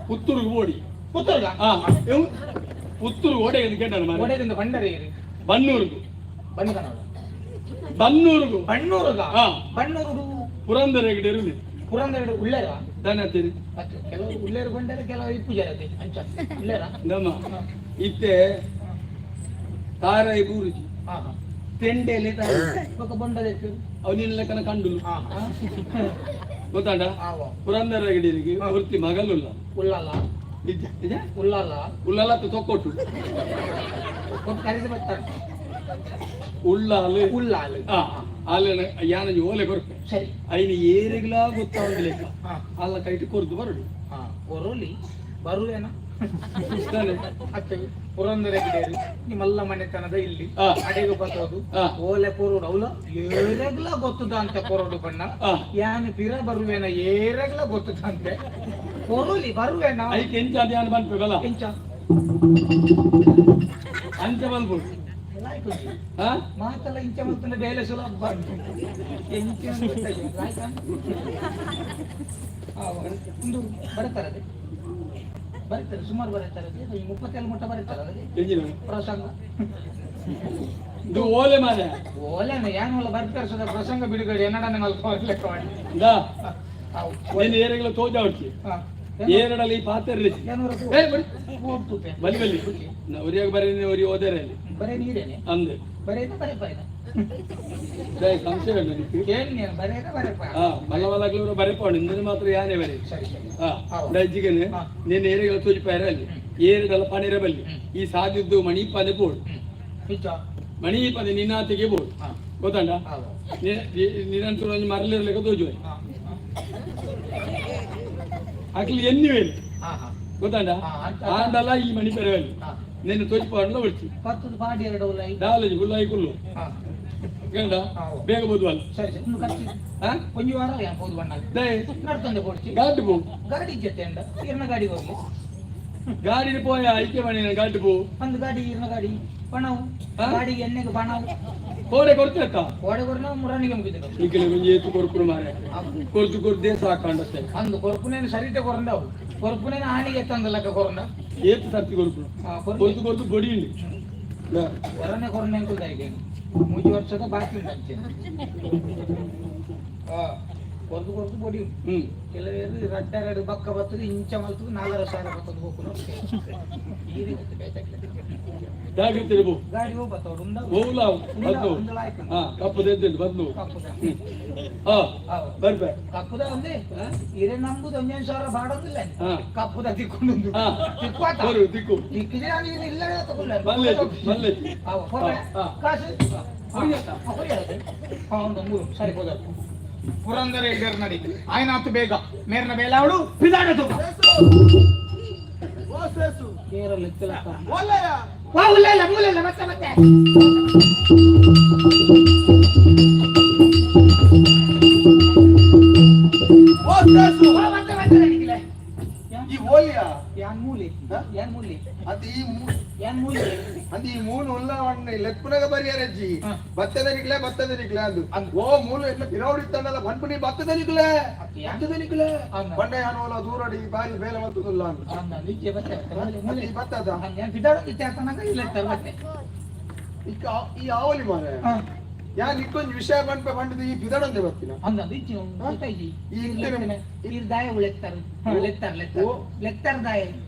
ಪುತ್ತೂರಿಗೆ ಓಡಿ ಪುತ್ತೂರ್ಗ ಹಾ ಪುತ್ತೂರು ಓಡೆ ಕೇಂದ್ರ ಮಾರ್ರೆ. ಒಡೆದಿಂದ ಬಂಡರಿ ಬನ್ನೂರುಗು ಬನ್ನಿ ಕನ್ನಡ ಬನ್ನೂರುಗು ಬಣ್ಣೂರುಗ ಹಾ. ಬಣ್ಣೂರು ಪುರಂದರ ಹೆಗಡೆ ಇರುಲಿ ಪುರಂದರ ಉಳ್ಳೇರ ದಾನ ಹತ್ತೀರಿ ಮತ್ತೆ ಕೆಲವರು ಉಳ್ಳೇರು ಬಂಡರೆ ಕೆಲವರು ಇಪ್ಪು ಜರತೆ ಅಂಚ ಉಳ್ಳೇರ ನಮ್ಮ ಇತ್ತೆ ತಾರಾಯಿ ಬೂರುಜಿ ಹಾ ಹಾ ತೆಂಡೆಲೆ ತಾಯಿ ಬೊಕ ಬೊಂಡದ ಅವನಿನ ಲೆಕ್ಕನ ಕಂಡುಲು ಹಾ ಹಾ ಗೊತ್ತಾಂಡ ಆವ ಪುರಂದರ ಹೆಗಡೆರಿಗೆ ವೃತ್ತಿ ಮಗಲುಲ್ಲ ಉಳ್ಳಲ್ಲ ನಿಜ ನಿಜ ಉಳ್ಳಲ್ಲ ಉಳ್ಳಲ್ಲ ತೊಕ್ಕೊಟ್ಟು ಕೊಟ್ಟು ಕರೆದು ಬರ್ತಾರೆ ಉಳ್ಳಾಲು ಉಳ್ಳಾಲು ಆ ಅಲ್ಲ ಯಾನಂಜಿ ಓಲೆ ಕೊರ್ಪೆ ಸರಿ ಐನ ಏರೆಗ್ಲಾ ಗೊತ್ತಾವಂದು ಲೆಕ್ಕ ಹಾ ಅಲ್ಲ ಕೈಟ್ ಕೊರ್ದು ಬರಡು ಹಾ ಕೊರೋಲಿ ಬರುವೇನ ತಾನೆ ಅತ್ತೆ ಪುರಂದರ ಗಿಡೇರಿ ನಿಮ್ಮಲ್ಲ ಮನೆತನದ ಇಲ್ಲಿ ಆ. ಅಡೆಗೆ ಬತ್ತೋದು ಆ. ಓಲೆ ಕೊರೋಡು ಅವಲ ಏರೆಗ್ಲ ಗೊತ್ತದ ಅಂತ ಕೊರೋಡು ಬಣ್ಣ ಆ. ಯಾನ್ ಪಿರ ಬರುವೇನ ಏರೆಗ್ಲ ಗೊತ್ತದ ಅಂತೆ ಕೊರೋಲಿ ಬರುವೇನ ಐಕ್ ಎಂಚ ಅದು ಯಾನ್ ಬನ್ಪೆ ಬಲ ಎಂಚ ಅಂಚ ಬಲ್ಪುಡು ಲಾಯ್ಕೊಂಜಿ. ಹಾ ಮಾತೆಲ್ಲ ಇಂಚ ಮಲ್ತಂಡ ಬೇಲೆ ಸುಲಭ ಎಂಚ ಅಂತ ಗೊತ್ತಾಯ್ತು. ಲಾಯ್ಕ? ಆ, ಒಂದು ಬರೀತಾರೆ ಬರೀತಾರೆ ಸುಮಾರು ಬರೀತಾರೆ ಈ 37 ಮುಟ್ಟ ಬರೀತಾರೆ ಅದೇ ಎಂಜಿನ ಪ್ರಸಂಗ ಇದು ಓಲೆ ಮಾಲೆ ಓಲೆನ ಏನು ಅಲ್ಲ ಬರ್ತಾರೆ ಸುಧಾ ಪ್ರಸಂಗ ಬಿಡುಗಡೆ ಎನ್ನಡನೆ ಮಲ್ಪ ಲೆಕ್ಕ ಮಾಡಿ ದಾ ಅವು. ನೀನು ಏರೆಗ್ಲ ತೋಜ ಉಡ್ಚಿ ಹಾ. ಏರಡಲ್ಲಿ ಈ ಪಾತ್ರೆ ಏನೂರ ಏ ಬಡಿ ಹೋಗ್ತುಪೆ. ಬಲಿ ಬಲಿ ಒರಿಯಾಗ ಬರೀ ಒರಿ ಓದರೆ ಅಲ್ಲಿ ಬರೇ ನೀರೇನೆ ಅಂದೆ ಬರೇ ಬರೇ ಬರೇನ ಸಂಶಯ ಮಲ್ಲ ಮಲ್ಲಗ್ಲೂರು ಬರೆಪಾಡು ಇಂದನೆ ಮಾತ್ರ ಯಾನೇ ಬರೆ. ಡಜ್ಜಿಗೆನೆ ನಿನ್ನ ಏರಿಗಳ ತೋಜಿಪಾಯರ ಅಲ್ಲಿ ಏರಿಡಲ್ಲ ಪನಿರ ಬಲ್ಲಿ ಈ ಸಾದಿದ್ದು ಮಣಿ ಪದೆ ಬೋಡು ಮಣಿ ಪದೆ ನಿನ್ನಾತಿಗೆ ಬೋಡು ಗೊತ್ತಂಡ ನಿರಂತರ ಒಂಜಿ ಮರಲಿರ್ಲಿಕ್ಕೆ ತೋಜುವೆ ಅಕ್ಲಿ ಎನ್ನಿ ವೇಲಿ ಗೊತ್ತಂಡ ಆಂಡಲ ಈ ಮಣಿ ಪೆರವಲ್ಲಿ ನಿನ್ನ ತೋಜಿಪಾಡಲ ಒಡ್ಚಿ ಪತ್ತದ ಪಾಡಿ ಎರಡು ಉಲಾಯಿ ದಾಲಜಿ ಹುಲ್ಲಾಯಿ ಕುಲ್ಲು ಗಂಡ ಬೇಗ ಬೋದ್ವಲ್ಲ. ಸರಿ ಸರಿ ಇನ್ನು ಖರ್ಚು ಒಂಜಿ ವಾರ ಯಾನ್ ಪೋದು ಬಣ್ಣಾಗ ದಯೆ ನಡ್ತೊಂದೆ ಕೊಡ್ಚಿ. ಗಾಡಿ ಪೋ. ಗಾಡಿ ಜೊತೆ ಅಂಡ ಇರ್ನ ಗಾಡಿ ಹೋಗ್ಲಿ. ಗಾಡಿ ಪೋಯ ಐಕೆ ಮಣಿ ಗಾಡಿ ಪೋ. ಒಂದು ಗಾಡಿ ಇರ್ನ ಗಾಡಿ ಪಣವು ಗಾಡಿಗೆ ಎಣ್ಣೆಗೆ ಪಣವು. ಕೋಡೆ ಕೊಡ್ತೇತ ಕೋಡೆ ಕೊರ್ನ ಮುರಾನಿಗೆ ಮುಗಿದ ಈಗಲೇ ಒಂಜಿ ಏತು ಕೊರ್ಪುನು ಮಾರೆ ಕೊರ್ದು ಕೊರ್ದೇ ಸಾಕಾಂಡತ್ತೆ. ಅಂದು ಕೊರ್ಪುನೇನು ಸರಿಟೆ ಕೊರಂಡವು ಕೊರ್ಪುನೇನು ಆನಿಗೆ ಎತ್ತಂದ ಲೆಕ್ಕ ಕೊರಂಡ. ಏತು ಸರ್ತಿ ಕೊರ್ಪುನು ಕೊರ್ದು ಕೊರ್ದು ಬೊಡಿ ಹೊರನೆ ಕೊರನೆ ಅಂಕುಲ್ದಾಯಿಗೆ ಮೂಜಿ ವರ್ಷದ ಬಾಕಿ ಉಂಟು ಅಂಚೆ ಕೊರ್ದು ಕೊರ್ದು ಬೊಡಿ. ಕೆಲವೇರು ರಡ್ಡೆರಡು ಬಕ್ಕ ಬತ್ತದು ಇಂಚ ಮಲ್ತದು 4.5 ಸಾವಿರ ಬತ್ತದು ಹೋಗುನು ಈ ರೀತಿ ಬೇತಾಗ್ಲೆ. ಜಾಗ್ರತೆ ಇರ್ಬೋ. ಗಾಡಿ ಹೋಗ್ ಬತ್ತವರು ಉಂಡ ಹೋಗ್ಲ ಬದ್ಲು ಹಾ ಕಪ್ಪು ತೆದ್ದುಂಡು ಬದ್ಲು ಹಾ ಬರ್ಬೆ ಕಪ್ಪುದ ಒಂದೇ ಇರೆ ನಂಬುದು ಒಂದೊಂದು ಸಾವಿರ ಬಾಡೋದಿಲ್ಲ ಕಪ್ಪುದ ತಿಕ್ಕೊಂಡು ತಿಕ್ವಾತ ಬರು ದಿಕ್ಕು ತಿಕ್ಕಿದ್ರೆ ನಾನು ಇಲ್ಲ ತಗೊಳ್ಳ ಮಲ್ಲೆಜ್ಜಿ ಮಲ್ಲೆಜ್ಜಿ. ಕಾಸು ಒಂದು ಮೂರು ಸರಿ ಹೋದ ಪುರಂದರ ಇಡರ್ ನಡಿ ಆಯ್ನಾತು ಬೇಗ ಮೇರ್ನ ಬೇಲಾವಡು ಪಿದಾಡದು ಕೇರಳ ಎತ್ತಲಕ್ಕ. ಒಳ್ಳೆಯ ವಾ ಉಲ್ಲ ಮೂಲೆಲ್ಲ ಮತ್ತೆ ಮತ್ತೆ ಓ ಸೇಸು. ವಾ ಮತ್ತೆ ಮತ್ತೆ ನಡಿಗಿಲ್ಲ. ಈ ಓಲಿಯ ಯಾನ್ ಮೂಲೆ ಯಾನ್ ಮೂಲೆ ಅದು ಈ ಯಾನ್ ಮೂಲೆ ಅದು ಈ ಮೂಲು ಉಲ್ಲವಣ್ಣೆ ಲೆಪ್ಪುನಗ ಬರಿಯರಜ್ಜಿ ಬತ್ತದನಿಕ್ಲೆ ಬತ್ತದನಿಕ್ಲೆ ಅಂದು ಓ ಮೂಲು ಎಟ್ಲ ಪಿರೌಡಿತ್ತಂಡಲ ಪನ್ಪುನಿ ಬತ್ತದನಿಕ್ಲೆ ಬತ್ತದನಿಕ್ಲೆ ಬಂಡೆ ಯಾನೋಲ ದೂರಡಿ ಬಾರಿ ಬೇಲೆ ಮತ್ತುದುಲ್ಲ ಅಂದು. ನಿಜ ಬತ್ತೆ ಮೂಲೆ ಈ ಬತ್ತದ ಯಾನ್ ಪಿದಾಡೋದಿತ್ತೆ ಆತನಾಗ ಇಲ್ಲ ಮತ್ತೆ ಇಕ್ಕ ಈ ಆವಲಿ ಮಾರೆ ಯಾನ್ ಇಕ್ಕೊಂಜಿ ವಿಷಯ ಪನ್ಪೆ ಪಂಡದು ಈ ಪಿದಡಂದೆ ಬರ್ತಿನ ಅಂದ ಇಜ್ಜಿ ಗೊತ್ತಾಯ್ಜಿ ಈ ಇಂತಿನ ಈ ದಾಯ ಲೆತ್ತಾರೆ ಲೆತ್ತಾರೆ ಲೆತ್ತಾರೆ ಲೆತ್ತಾರೆ ದಾಯ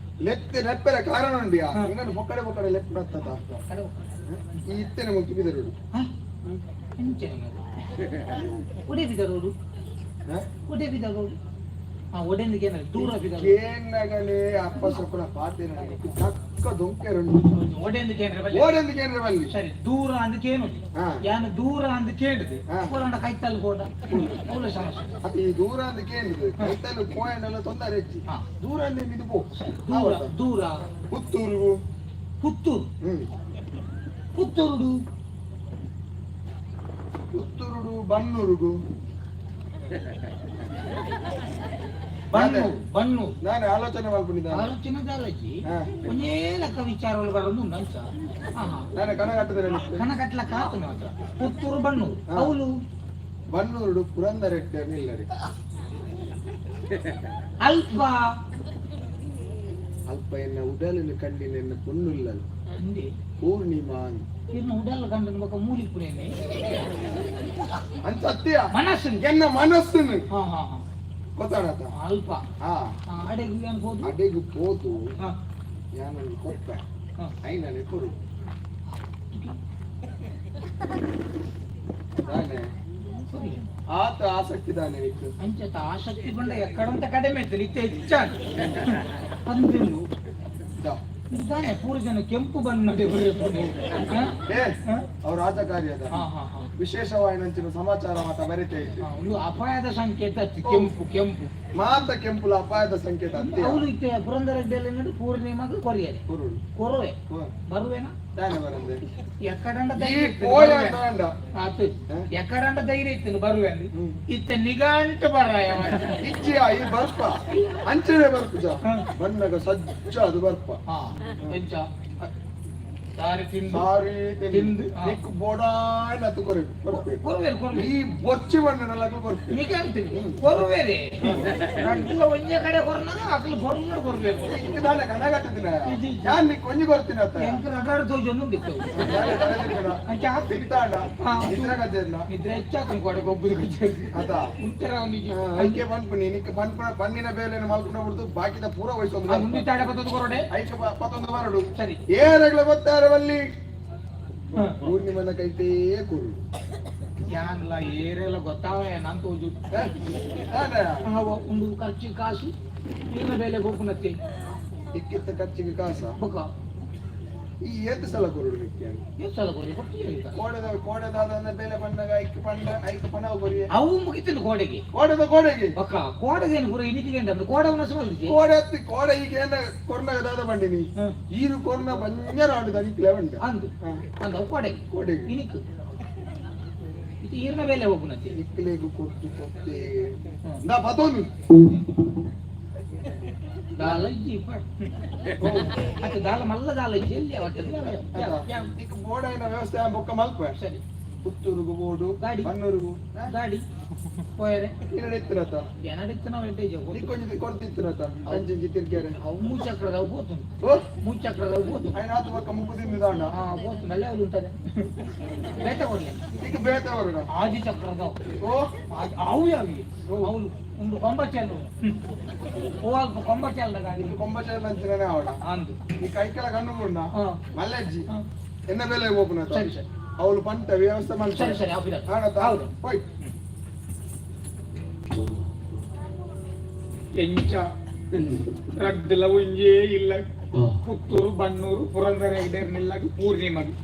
ಲೆತ್ತೆ ಲೆಪ್ಪೆರ ಕಾರಣ ಉಂಡಿಯಾ ಇನ್ನೊಂದು ಪೊಕ್ಕಡೆ ಪೊಕ್ಕಡೆ ಲೆಪ್ಪು ಬರ್ತದ ಈ ಇತ್ತೇನೆ ಮುಕ್ತಿ ಬಿದರುಡು ಒಡೆ ಬಿದರೋಡು ಒಡೆ ಬಿದರೋಡು ಹಾ ಒಡೆಂದಿಗೆ ಏನಾದ್ರು ದೂರ ಬಿದರೋಡು ಕೇನ್ನಗಲೇ ಅಪ್ಪ ಸೊಕ್ಕಡ ಪಾತೆ ನನಗೆ ತಕ್ಕ ದೊಂಕೆರುಂಡು ಒಡೆಂದಿಗೆ ಏನ್ರ ಬಲ್ಲಿ ಓಡೆಂದಿಗೆ ಏನ್ರ ಬಲ್ಲಿ ಸರಿ ದೂರ ಅಂದ್ ಏನು ಯಾನು ದೂರ ಅಂದ್ ಕೇಳಿದೆ ಪೂರಂಡ ಕೈತಲ್ ಬೋಡ ಅವ್ಲ ಸಮಸ್ಯೆ. ಅದು ಈ ದೂರ ಅಂದ್ ಕೇಳಿದೆ ಕೈತಲ್ ಕೋಯಂಡೆಲ್ಲ ತೊಂದರೆ ಹೆಚ್ಚಿ ದೂರ ಅಂದ್ ಇದು ಪೋ ದೂರ ದೂರ ಪುತ್ತೂರು ಪುತ್ತೂರು ಪುತ್ತೂರುಡು ಪುತ್ತೂರುಡು ಬನ್ನೂರುಗು ಬಣ್ಣು ಬಣ್ಣು ನಾನು ಆಲೋಚನೆ ಮಾಡ್ಕೊಂಡಿದ್ದೆ ಆಲೋಚನೆ ದಾಲಜಿ ಒಂದೇ ಲೆಕ್ಕ ವಿಚಾರಗಳು ಬರೋದು ಉಂಟು ನಾನು ಕಣ ಕಟ್ಟದ್ರೆ ಕಣ ಕಟ್ಟಲಕ್ಕ ಆತನ ಮಾತ್ರ ಪುತ್ತೂರು ಬಣ್ಣೂರು ಅವಳು ಬನ್ನೂರುಡು ಪುರಂದರ ನಿಲ್ಲರಿ ಅಲ್ಪ ಅಲ್ಪ ಎನ್ನ ಉಡಲಿನ ಕಂಡಿನ ಎನ್ನ ಪೊನ್ನುಲ್ಲಲ್ ಪೂರ್ಣಿಮಾ ಇನ್ನು ಉಡಲ್ ಕಂಡು ಬೊಕ ಮೂಲಿ ಪುರೇನೆ ಅಂತ ಸತ್ಯ ಮನಸ್ಸು ಎನ್ನ ಮನಸ್ಸನ್ನು ಹಾ ಹಾ ಹಾ ಗೊತ್ತಾಡತ ಅಲ್ಪ ಹಾ ಅಡೆಗು ಏನ್ ಹೋದು ಅಡೆಗು ಪೋದು ಯಾನೊಂದು ಕೊಪ್ಪ ಐನಲೆ ಕೊರು ದಾನೆ ಆತ ಆಸಕ್ತಿ ದಾನೆ ನಿಕ್ಕು ಅಂಚತ ಆಸಕ್ತಿ ಬಂಡ ಎಕ್ಕಡಂತ ಕಡಿಮೆ ಇತ್ತು ನಿತ್ಯ ಹೆಚ್ಚಾದ ಅಂದೆನು ಇದಾನೆ ಪೂರ ಜನ ಕೆಂಪು ಬಣ್ಣ ಏ ಅವ್ರ ರಾಜಕಾರ್ಯದ ವಿಶೇಷವಾಯಿನಂಚಿನ ಸಮಾಚಾರ ಮಾತ ಬರಿತಾ ಇತ್ತು ಒಂದು ಅಪಾಯದ ಸಂಕೇತ ಅತ್ತು ಕೆಂಪು ಕೆಂಪು ಮಾತ ಕೆಂಪುಲ ಅಪಾಯದ ಸಂಕೇತ ಅತ್ತೆ ಅವನು ಇತ್ತೆ ಪುರಂದರ ರೆಡ್ಡಿಯಲ್ಲಿ ಪೂರ್ಣಿಮಾಗ ಕೊರಿಯರೆ ಕೊರುವೆ ಬರುವೆನಾ ದಾನೆ ಬರಂದೆ ಎಕ್ಕಡಂಡ ಈ ಧೈರ್ಯ ಇತ್ತು ಕೋಯ ಬರುವೆ. ಅಂಡ ಆತು ಎಕ್ಕಡಂಡ ಧೈರ್ಯ ಇತ್ತು ಬರುವೆ ಅಂದು ಇತ್ತೆ ನಿಗಾಂಟ ಬರಾಯ ಇಚ್ಛೆಯ ಈ ಬರ್ಪ ಅಂಚನೆ ಬರ್ಪುಜ ಬಣ್ಣಗ ಸಜ್ಜ ಅದು ಬರ್ಪ ಎಂಚ ಸಾರಿ ತಿಂದು ಸಾರಿ ತಿಂದು ತಿಂದು, ನಿಕ್ಕು ಬೋಡಾಯ್ನ ಅತ್ತು ಕೊರೆ ಕೊರ್ಪೆ ಕೊರುವೆರು ಕೊರುವೆ ಈ ಬೊಚ್ಚಿ ಬಣ್ಣನೆಲ್ಲ ಕೊರ್ಪೆ ನಿಗಂತೀನಿ ಕೊರುವೆರೆ ರಡ್ಡುಲ ಒಂಜೇ ಕಡೆ ಕೊರ್ನಾಗ ಅಕ್ಲು ಬೊರ್ಲುಡು ಕೊರ್ಬೇಕು ಇತ್ತು ದಾನೆ ಕನಗಟ್ಟಿದಿನ ಯಾನ್ ನಿಕ್ಕು ಒಂಜಿ ಕೊರ್ತೀನಿ ಅತ್ತ ಎಂಕ್ ರಗಾಡ್ ತೋಜೊಂದು ಬಿತ್ತು ಅಂಚ ಆತು. ತಿಂತಾಂಡ ನಿದ್ರೆ ಗದ್ದೆಲ್ಲ ನಿದ್ರೆ ಹೆಚ್ಚಾತು ಕೊಡೆ ಗೊಬ್ಬುದು ಅದ ಉತ್ತರ ಅವನಿಗೆ ಐಕೆ ಪನ್ಪುನಿ ನಿಕ್ಕ ಪನ್ಪುನ ಪನ್ನಿನ ಬೇಲೆನ ಮಲ್ಪುನ ಬಿಡ್ದು ಬಾಕಿದ ಪೂರ ವಯಸ್ಸೊಂದು ಮುಂದೆ ತಾಡೆ ಬತ್ತದ ಕೊರಡೆ ಐಕೆ ಪತ್ತೊಂದು ಬರಡು ಸರಿ ಏರಗ್ಲ ಗೊತ್ತಾರೆ ಬಲ್ಲಿ ಪೂರ್ಣಿಮನ ಕೈಟೇ ಕೊರು. ಯಾನ್ಲ ಏರೆಲ್ಲ ಗೊತ್ತಾವ ನಾನ್ ತೋಜು. ಒಂದು ಖರ್ಚು ಕಾಸು ಇನ್ನ ಬೆಲೆ ಗೋಪುನತ್ತೆ. ಇಕ್ಕಿತ್ತ ಖರ್ಚಿಗೆ ಕಾಸ. ಬೊಕ ಈ ಏತ್ ಸಲ ಕೊರುಡು ನಿಕ್ಕೆ? ಏತ್ ಸಲ ಕೊರಿ ಕೊಟ್ಟಿಯ? ಕೋಡೆದ ಕೋಡೆದಾದ ಬೆಲೆ ಬಂದಾಗ ಐಕ್ ಪಂಡ ಐಕ್ ಪಣವು ಕೊರಿಯೆ. ಅವು ಮುಗಿತಿಲ್ಲ ಕೋಡೆಗೆ. ಕೋಡೆದ ಕೋಡೆಗೆ. ಬೊಕ ಕೋಡೆಗೆ ಏನು ಪೂರ ಇನಿತಿಗೆ ಅಂದ್ರೆ ಕೋಡವನ ಸುಮಲ್ದಿಜಿ. ಕೋಡೆ ಅತ್ತಿ ಕೋಡೆ ಈಗ ಏನ ಕೊರ್ನಾಗ ದಾದ ಬಂಡಿನಿ ಈರು ಕೊರ್ನ ಬಂಜರ ಆಡು ದನಿಕ್ಲೆ ಬಂಡ. ಅಂದು ಅಂದು ಅವು ಕೋಡೆಗೆ. ಕೋಡೆಗೆ. ಇನಿಕ್ ಇದು ಈರ್ನ ಬೆಲೆ ಹೋಗುನತ್ತೆ. ನಿಕ್ಲೇಗು ಕೊಟ್ಟು ಕೊಟ್ಟೆ ನಾ ಬತೋನು. ದಾಲ ಇಜ್ಜಿ ಅತ್ತೆ ದಾಲ ಮಲ್ಲ ದಾಲ ಇಜ್ಜಿ ಎಲ್ಲಿ ಅವತ್ತೆ. ಈಗ ಬೋರ್ಡ್ ವ್ಯವಸ್ಥೆ ಬೊಕ್ಕ ಮಲ್ಪ. ಸರಿ. ಪುತ್ತೂರುಗು ಬೋರ್ಡು. ಗಾಡಿ. ಬನ್ನೂರುಗು ಗಾಡಿ ಪೋಯರೆ. ಏನಾಡಿತ್ತಿರತ? ಏನಾಡಿತ್ತು ನಾವು ಎಂಟೆ. ನಿಕ್ಕೊಂಜಿ ಕೊಡ್ತಿತ್ತಿರತ ಅಂಚಿಂಚಿ ತಿರ್ಗ್ಯಾರೆ. ಅವು ಮೂಚಕ್ರದ ಅವು ಪೋತು. ಓ. ಮೂಚಕ್ರದ ಅವು ಪೋತು. ಐನ ಆತು ಬೊಕ್ಕ ಮುಪ್ಪು ದಾಂಡ. ಹಾ ಪೋತು ಮಲ್ಲ ಅವ್ರು ಉಂಟದೆ ಬೇತ ಕೊಡ್ಲಿ. ಈಗ ಬೇತ ಹೊರಡ. ಆದಿ ಚಕ್ರದ. ಓ. ಅವು ಯಾವಿ ಅವನು ಒಂದು ಕೊಂಬಚೆಲ್ಲು ಓ ಅಲ್ಪ ಕೊಂಬಚೆಲ್ಲ ಗಾಡಿ. ಕೊಂಬಚೆಲ್ಲ ಅಂಚಿನೇ ಅವಡ. ಅಂದು. ಈ ಕೈಕೆಲ ಕಣ್ಣು ಗುಂಡ. ಮಲ್ಲಜ್ಜಿ. ಎನ್ನ ಬೆಲೆ ಓಪನ್. ಸರಿ ಸರಿ. ಅವಳು ಪಂಟ ವ್ಯವಸ್ಥೆ ಮಾಡ್ತಾರೆ. ಸರಿ ಸರಿ. ಹೌದು. ಹೋಯ್. ಎಂಚ ರಗ್ದಲ ಒಂಜೇ ಇಲ್ಲ ಪುತ್ತೂರು ಬನ್ನೂರು ಪುರಂದರ ಹೆಗ್ಡೆರ್ನೆಲ್ಲಾಗಿ ಪೂರ್ಣಿಮಗೆ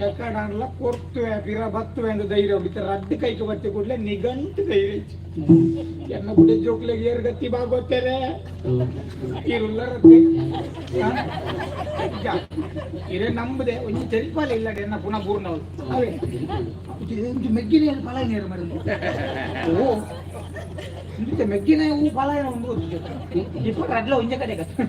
ಎಕಡಾನ್ಲ ಕೊರ್ತುವೆ ಪಿರ ಬತ್ತುವೆ ಅಂದ್ ಧೈರ್ಯ ಉಂಡು. ರಡ್ಡ್ ಕೈಕ್ ಬತ್ತಿ ಕೂಡ್ಲೆ ನಿಗಂಟು ಧೈರ್ಯ ಇಜ್ಜಿ. ಎನ್ನ ಗುಡೆ ಜೋಕ್ಲೆಗ್ ಏರ್ ಗತಿ ಬಾಗೋತೆರೆ ಇರುಲ್ಲರತ್ತೆ ಇರೆ ನಂಬುದೆ ಒಂಜಿ ತೆರಿಪಾಲೆ ಇಲ್ಲಡೆ ಎನ್ನ ಪುನಃ ಪೂರ್ಣವಳು ಅವೇ ಒಂಜಿ ಮೆಗ್ಗಿನ ಫಲ ನೇರು ಮರದು. ಓ ಇಂಚ ಮೆಗ್ಗಿನ ಹೂ ಫಲ ಏನೋ ಒಂದು ಗೊತ್ತು ಇಪ್ಪ ರಡ್ಲ ಒಂಜೆ ಕಡೆ ಗತ್ತು.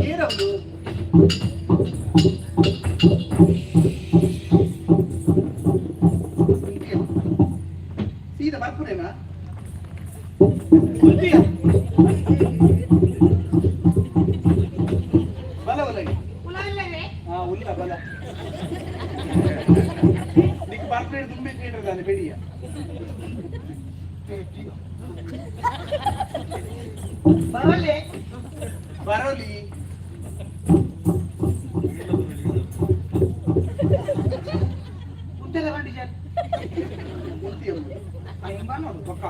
ಏನದು? ಸೀದಾ ಬರ್ಪುರೇನಾ? ಬಲ ಬಲ. ಹಾ ಉಲ್ಲ ಬಲ. ನಿಕ್ ಬರ್ಪೇಡು ತುಂಬಿ ಕೇಳಿದಾನೆ ಬೆಡಿಯ. ಬರಲೆ. ಬರೋಲಿ. ಉತ್ತರ ಬಂಡಿ ಸರ್. ಅಯ್ಯಂಬ ನೋಡು ಪಕ್ಕ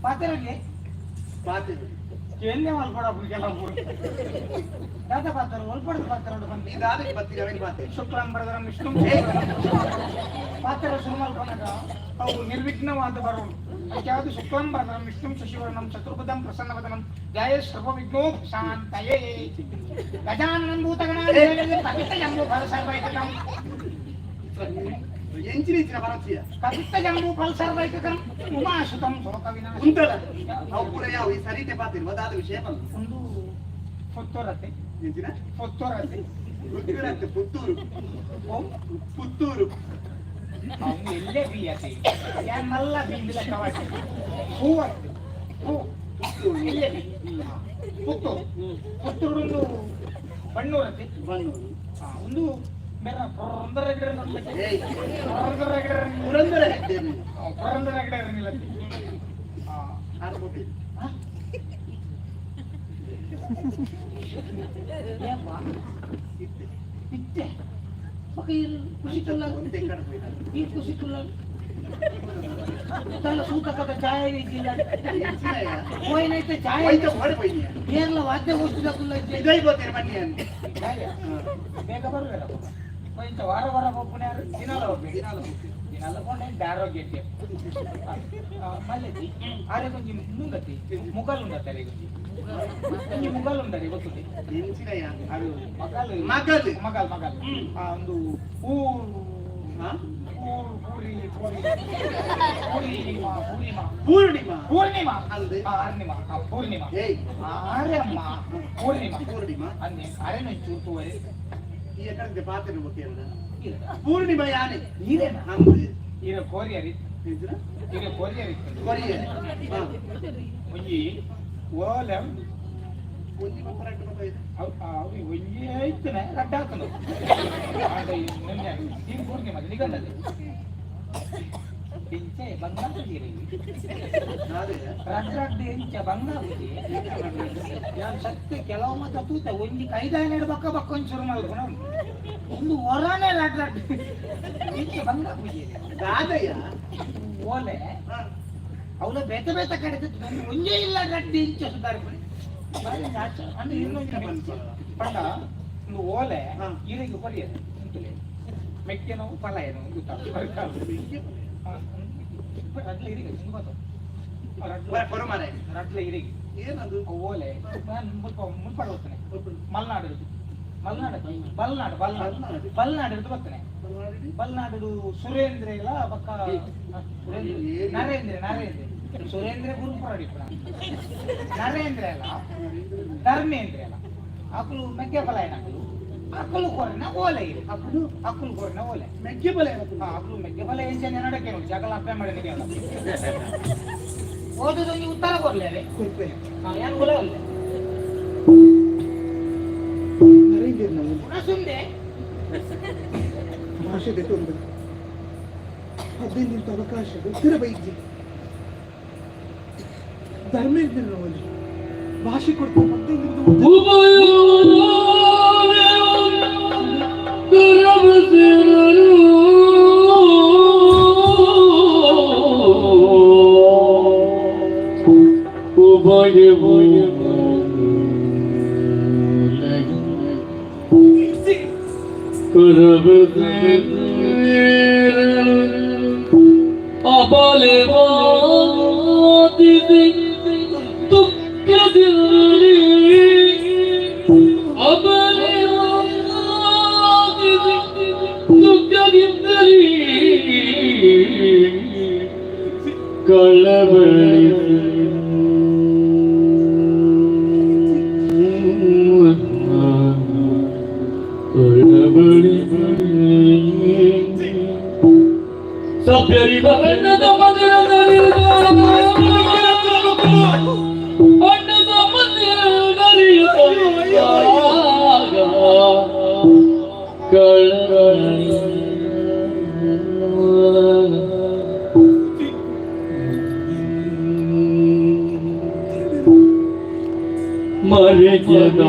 ಪಾತ್ರಗೆ. ಪಾತೆ. ಕೇಂದ್ರ ಮಲ್ಪಡ ಕೆಲವು ದಾದ ಪಾತ್ರ ಒಲ್ಪಡದ ಪಾತ್ರ ಉಂಟು ಬಂದು. ಈ ದಾದಕ್ಕೆ ಬತ್ತಿ ಅವೆನ್ ಪಾತೆ. ಶುಕ್ಲಾಂಬರದರ ವಿಷ್ಣು ಪಾತ್ರ ಶುರು ಮಲ್ಪನಗ ಅವು ನಿರ್ವಿಘ್ನವಾದ ಬರೋಣ. ಅದಕ್ಕೆ ಯಾವುದು ಶುಕ್ಲಾಂಬರದರಂ ವಿಷ್ಣು ಶಶಿವರ್ಣಂ ಚತುರ್ಭುಜಂ ಪ್ರಸನ್ನವದನಂ ಜಯ ಸರ್ವ ವಿಘ್ನೋ ಶಾಂತಯೇ ಗಜಾನನಂ ಭೂತಗಣಾನಿ ಕಪಿತ ಜಂಬೂ ಫಲ ಸರ್ವೈಕಂ. ಎಂಚಿನ ಇಂಚಿನ ಬರತ್ತೀಯ? ಕಪಿತ ಜಂಬೂ ಫಲ ಸರ್ವೈಕಂ ಉಮಾಸುತಂ ಶೋಕ ವಿನಾಶ. ಉಂಟಲ್ಲ ಅವು ಪೂರ ಯಾವ ಈ ಸರಿತೆ ಪಾತಿರ್ ದಾದ ವಿಷಯ ಬಂದು. ಒಂದು ಪುತ್ತೂರತ್ತೆ. ಎಂಚಿನ? ಪುತ್ತೂರತ್ತೆ. ಪುತ್ತೂರತ್ತೆ ಪುತ್ತೂರು. ಓ. ಪುತ್ತೂರು. ಅವನು ಎಲ್ಲೇ ಬೀಯತೆ ಯಾನ್ ಮಲ್ಲ ಬೀಂದಿಲ್ಲ ಕವಾಟಿ ಹೂವತ್ತೆ ಹೂ ಎಲ್ಲೇ ಬಿ ಪುತ್ತೂರು ಪುತ್ತೂರು ಒಂದು ಬಣ್ಣೂರತ್ತೆ. ಬನ್ನೂರು. ಒಂದು ಬೇರೆ ಪುರಂದರ ಹೆಗ್ಡೆ. ಏಯ್. ಪುರಂದರ ಹೆಗ್ಡೆ. ಪುರಂದರ ಹೆಗ್ಡೆ. ಪುರಂದರ ಹೆಗ್ಡೆ ನಿಲ್ಲತ್ತೆ. ಆರು ಕೋಟಿ. ಇತ್ತೆ ಬೊಕ ಈರ್ ಖುಷಿ ತುಲ್ಲ. ಒಂದೇ ಕಡೆ ಹೋಯ್ತು. ಈ ಖುಷಿ ತುಲ್ಲ ತಲ್ಲ ಸೂತಕದ ಛಾಯೆ ಇದ್ದಿಲ್ಲ. ಹೋಯ್ನೈತೆ ಛಾಯೆ. ಹೋಯ್ತು ಹೊಡೆ ಹೋಯ್ತು. ಏರ್ಲ ವಾದ್ಯ ಗೋಷ್ಠಿದ ಕುಲ್ಲ ಇದ್ದೆ. ಇದೇ ಗೊತ್ತಿರ ಬನ್ನಿ ಅಂತ. ಬೇಗ ಬರುವೆಲ್ಲ ಇಂತ ವಾರ ವಾರ ಒಬ್ಬನೇ ಯಾರು ದಿನಾಲ ಒಬ್ಬ ದಿನಾಲ ದಿನಾಲ ಕೊಂಡೆ ಆರೋಗ್ಯ ಮಲ್ಲೆತ್ತಿ ಆರೆ ಕೊಂಚ ಮುಂಗತಿ ಮುಗಲ್ ಉಂಡತ್ತಾರೆ ಕೊಂಚ ಒಂಜಿ ಮುಗಲ್ ಉಂಡರೆ ಗೊತ್ತದೆ. ಎಂಚಿನಯ್ಯ? ಅದು ಮಗಲ್. ಮಗಲ್. ಮಗಲ್ ಮಗಲ್ ಆ ಒಂದು ಹೂ. ಹಾ? ಪೂರಿ ಪೂರಿ ಪೂರ್ಣಿಮಾ ಪೂರ್ಣಿಮಾ. ಪೂರ್ಣಿಮಾ. ಪೂರ್ಣಿಮಾ. ಅಂದೆ. ಆ, ಅರ್ಣಿಮಾ ಆ, ಪೂರ್ಣಿಮಾ. ಏಯ್. ಆರೆ ಅಮ್ಮ ಪೂರ್ಣಿಮಾ. ಪೂರ್ಣಿಮಾ. ಅನ್ನೆ ಅರೆ ಚೂರು ತೂವರೆ. ಈ ಕಡೆ ಪಾತ್ರೆ ಗೊತ್ತಿಲ್ಲ. ಪೂರ್ಣಿಮಾ ಯಾನೆ. ಈರೇನಾ? ಅಂದೆ. ಈರ ಕೋರಿಯರ್ ಇತ್ತು. ಎಂಚಿನ? ಈರ ಕೋರಿಯರ್ ಇತ್ತು. ಕೊರಿಯರ್. ಹಾ. ಒಂಜಿ ಓಲೆ. ಒಂಜಿ ಬಪ್ಪ ರಡ್ಡ್ ಬಪ್ಪ ಇದೆ. ಅವು ಅವು ಒಂಜಿ ಇತ್ತನೆ ರಡ್ಡ್ ಹಾಕುಂಡು. ಆಂಡ ಈ ನಿನ್ನೆ ಈ ಪೂರ್ಣಿಮಾ ನಿಗಂಡದೆ. ಇಂಚೆ ಬಂಗಾರ ರಡ್ರಡ್ಡು ಇಂಚ ಬಂಗಾರ ಯಾನ್ ಸತ್ಯ ಕೆಲವು ಮತ ತೂತ ಒಂಜಿ ಕೈದಾಯ ಬಕ್ಕ ಬಕ್ಕ ಒಂಜಿ ಶುರು ಮಲ್ಪುನ ಒಂದು ಹೊರನೆ ರಡ್ರಡ್ಡು ಇಂಚ ಬಂಗಾರ ಪೂಜೆ ದಾದಯ್ಯ ಓಲೆ ಅವಳ ಬೇತೆ ಬೇತೆ ಕಡೆ ಒಂಜೇ ಇಲ್ಲ ರಡ್ಡು ಇಂಚ ಸುಧಾರಿಪುಣೆ ಅಂದ್ರೆ ಇನ್ನೊಂದು ಪಂಡ ಒಂದು ಓಲೆ ಈರಿಗೆ ಕೊರಿಯದು ಅಂತಲೇ ಮೆಕ್ಕೆನೋ ಫಲ ಏನೋ ರಡ್ಲೆ ಇರಿಗೆ ರಡ್ಲೆ ಇರಿಗೆ ಏನದು ಓಲೆ ನಾನು ಮುಲ್ಪ ಮುಲ್ಪಾಡು ಹೋಗ್ತಾನೆ ಮಲ್ನಾಡು ಮಲ್ನಾಡು ಬಲ್ನಾಡು ಬಲ್ನಾಡು ಬಲ್ನಾಡು ಹಿಡಿದು ಬರ್ತಾನೆ ಬಲ್ನಾಡು ಸುರೇಂದ್ರ ಇಲ್ಲ ಪಕ್ಕ ನರೇಂದ್ರ ನರೇಂದ್ರ ಸುರೇಂದ್ರ ಗುರುಪುರ ನರೇಂದ್ರ ಅಲ್ಲ ಧರ್ಮೇಂದ್ರ ಅಲ್ಲ ಅಕಲು ಮೆಕ್ಕೆ ಫಲ ಏನಾಕಲು ಅಕಲು ಕೊರನ ಓಲೆ ಇದೆ ಅಕಲು ಅಕಲು ಕೊರನ ಓಲೆ ಮೆಕ್ಕೆ ಫಲ ಅಕಲು ಮೆಕ್ಕೆ ಫಲ ಏನ್ ಜನ ನಡಕ್ಕೆ ಜಗಳ ಅಪ್ಪೆ ಮಾಡಿ ಓದೋದೊಂದು ಉತ್ತರ ಕೊರ್ಲೆ ಕೊರ್ಪೆ ಯಾರು ಓಲೆ ಒಲ್ಲೆ ನರೇಂದ್ರ ನಾವು ಸುಂದೆ ಭಾಷೆ ದೆತ್ತೊಂದು 15 ಅವಕಾಶ ಉತ್ತರ ಬೈಜಿ ಧರ್ಮೇಂದ್ರನವಲ್ಲಿ ಭಾಷೆ ಕೊಡ್ತಾ 15 ಮರೆಯದ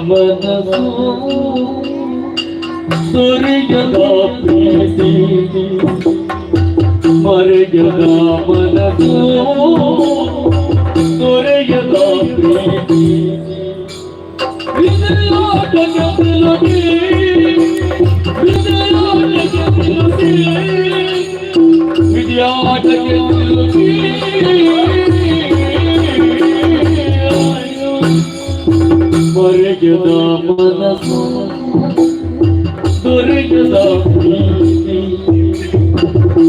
ಮನಸ್ಸು ದೊರೆಯದ ಪ್ರೀತಿ ಮರೆಯದ ಮನಸ್ಸು ದೊರೆಯದ ಪ್ರೀತಿ ವಿಜಯಾಟಕ್ಕೆ ಸಿಲುಕಿ ವಿಜಯಾಟಕ್ಕೆ ಸಿಲುಕಿ ವಿಜಯಾಟಕ್ಕೆ ಸಿಲುಕಿ ಮರೆಯದ ಮನಸ್ಸು ದೊರೆಯದ ಪ್ರೀತಿ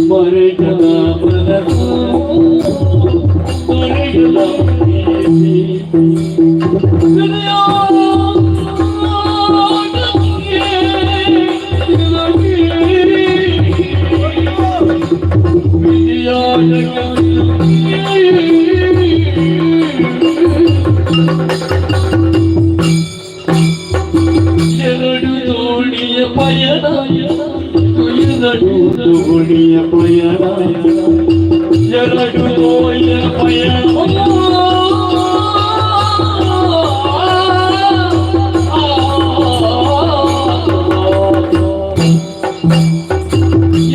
ಮರೆಯದ ಮನಸ್ಸು ದೊರೆಯದ ಪ್ರೀತಿ ಎರಡು ದೋಣಿಯ ಪಯಣ ಎರಡು ದೋಣಿಯ ಪಯಣ ಎರಡು ದೋಣಿಯ ಪಯಣ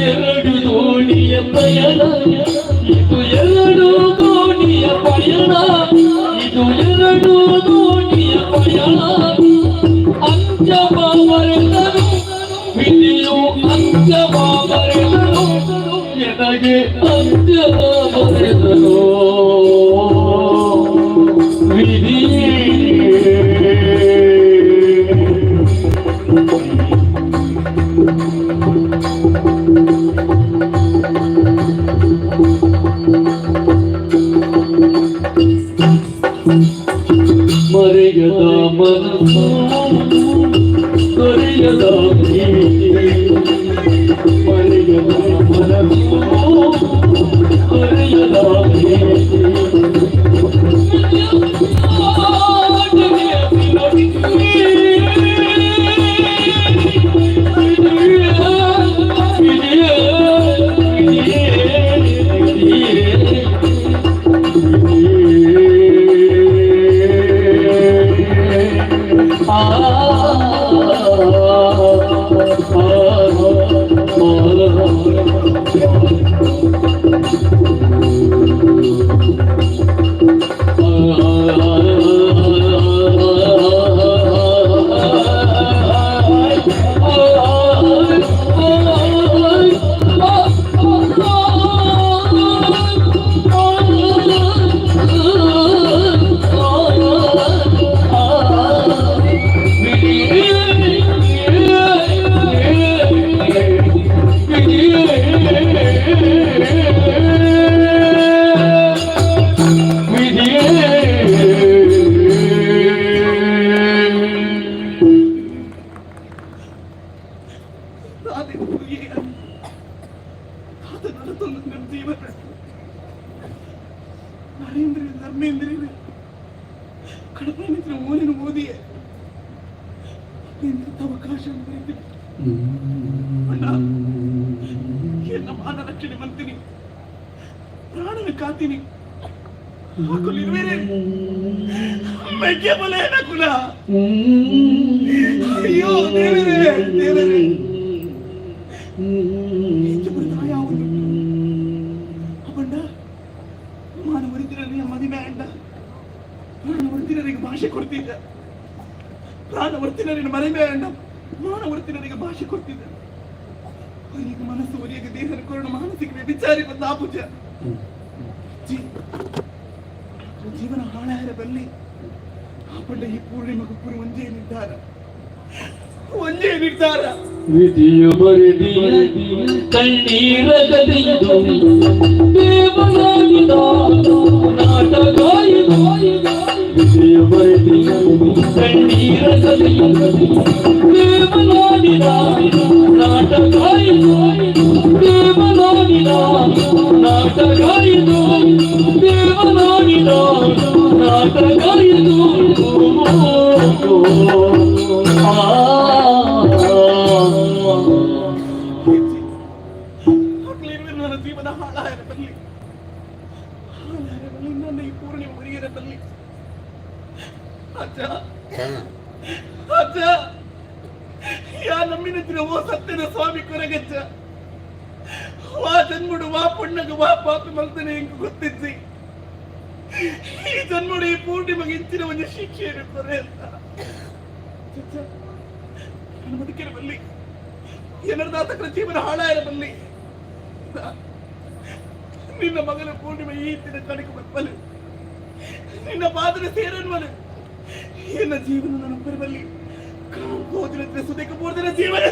ಎರಡು ದೋಣಿಯ ಪಯಣ ಇದು ಎರಡು ದೋಣಿಯ ಪಯಣ ಇದು ಎರಡು ದೋಣಿಯ ಪಯಣ ಅಂತ್ಯವ ಬರೆದನು ವಿಧಿಯು ಅಂತ್ಯವ ಬರೆದನು ಎನಗೆ ಅಂತ್ಯವ ಬರೆದನು ವಿಧಿ. ಮರೆಯದ ಮನಸ್ಸು ದೊರೆಯದ ಪ್ರೀತಿ ಮರೆಯದ ಮನಸ್ಸು ದೊರೆಯದ ಪ್ರೀತಿ ದಾದೆ ತೂಯೆ ಆತ ನಡತೊಂದು ನಮ್ಮ ಜೀವನ ನರೇಂದ್ರ ಧರ್ಮೇಂದ್ರ ಕಡಪೈನ ಓದಿನ ಓದಿಯೇ ಎಂತ ಅವಕಾಶ ಬರೀತೀನಿ ಅಣ್ಣ. ಎನ್ನ ಮಾನ ರಕ್ಷಣೆ ಮಂತೀನಿ, ಪ್ರಾಣನ ಕಾತೀನಿ. ಹಾಕಲಿರುವೇನೆ ಮೆಕ್ಕೆ ಬಲೆ ನಕುಲ. ಅಯ್ಯೋ ದೇವರೇ ದೇವರೇ, ಯಾವುದು ಅಪ್ಪಂಡ ಮಾನ ಒರಿದಿರಲಿ ಮದುವೆ ಅಂಡ ಪ್ರಾಣ ಒರಿದಿರರಿಗೆ ಭಾಷೆ ಕೊಡ್ತಿದ್ದ, ಪ್ರಾಣ ಒರ್ತಿನರಿಗೆ ಮರೆಮೆ ಅಂಡ ಮಾನ ಒರ್ತಿನರಿಗೆ ಭಾಷೆ ಕೊಡ್ತಿದ್ದ. ಅವರಿಗೆ ಮನಸ್ಸು ಒರಿಯಗೆ ದೇಹನ ಕೊರಣ ಮಾನಸಿಕ ವ್ಯಭಿಚಾರಿ ಬಂದ ಆಪುಜ ಜೀವನ ಹಾಳಾರ ಬಲ್ಲಿ. ಆಪಂಡ ಈ ಪೂರ್ಣಿಮಗ ಪೂರಿ ಒಂದೇ ನಿರ್ಧಾರ, ಒಂದೇ ನಿರ್ಧಾರ. ವಿಧಿಯು ಬರೆದಿ ಕಣ್ಣೀರ ಕದಿದು ದೇವನಾಗಿದ ನಾಟಕ ಇದು. ವಿಧಿಯು ಬರೆದಿ ಕಣ್ಣೀರ ಕದಿದು ದೇವನಾಡಿದ ನಾಟಕ ಇದು. ದೇವನಾಡಿದ ನಾಟಕ ಇದು. ದೇವನಾಡಿದ ನಾಟಕ ಇದು. ನನ್ನ ಜೀವನ ಹಾಳಾಯರ ಬಲ್ಲಿ, ಹಾಳಾಯರ ಬಲ್ಲಿ, ನನ್ನ ಈ ಪೂರ್ಣಿಮ ಮುರಿಯರ ಬಲ್ಲಿ. ಅಜ್ಜ ಅಜ್ಜ, ಯಾ ನಮ್ಮಿನ ಓ ಸತ್ಯನ ಸ್ವಾಮಿ ಕೊರಗಜ್ಜ, ವಾ ಜನ್ಮುಡು ವಾ ಪುಣ್ಣಗ ವಾ ಪಾಪಿ ಮಲ್ತನೆ ಎಂಕ್ ಗೊತ್ತಿಜ್ಜಿ. ಈ ಜನ್ಮುಡು ಈ ಪೂರ್ಣಿಮಗೆ ಇಂಚಿನ ಒಂದು ಶಿಕ್ಷೆಯನ್ನು ಕೊರೆ ಅಂತ. ಅಜ್ಜ, ನನ್ನ ಬದುಕಿನ ಬಲ್ಲಿ ಏನರ್ದಾತಕರ ಜೀವನ ಹಾಳಾಯರ ಬಲ್ಲಿ. ನಿನ್ನ ಮಗನ ಪೂರ್ಣಿಮೆ ಈ ದಿನ ಕಣಕ್ಕೆ ಬಪ್ಪಲು ನಿನ್ನ ಪಾದನ ಸೇರನ್ವಲು. ಎನ್ನ ಜೀವನ ನನ್ನ ಬರಬಲ್ಲಿ ಹೋದಿನ ಸುದಕ್ಕೆ ಪೂರ್ತಿನ ಜೀವನ.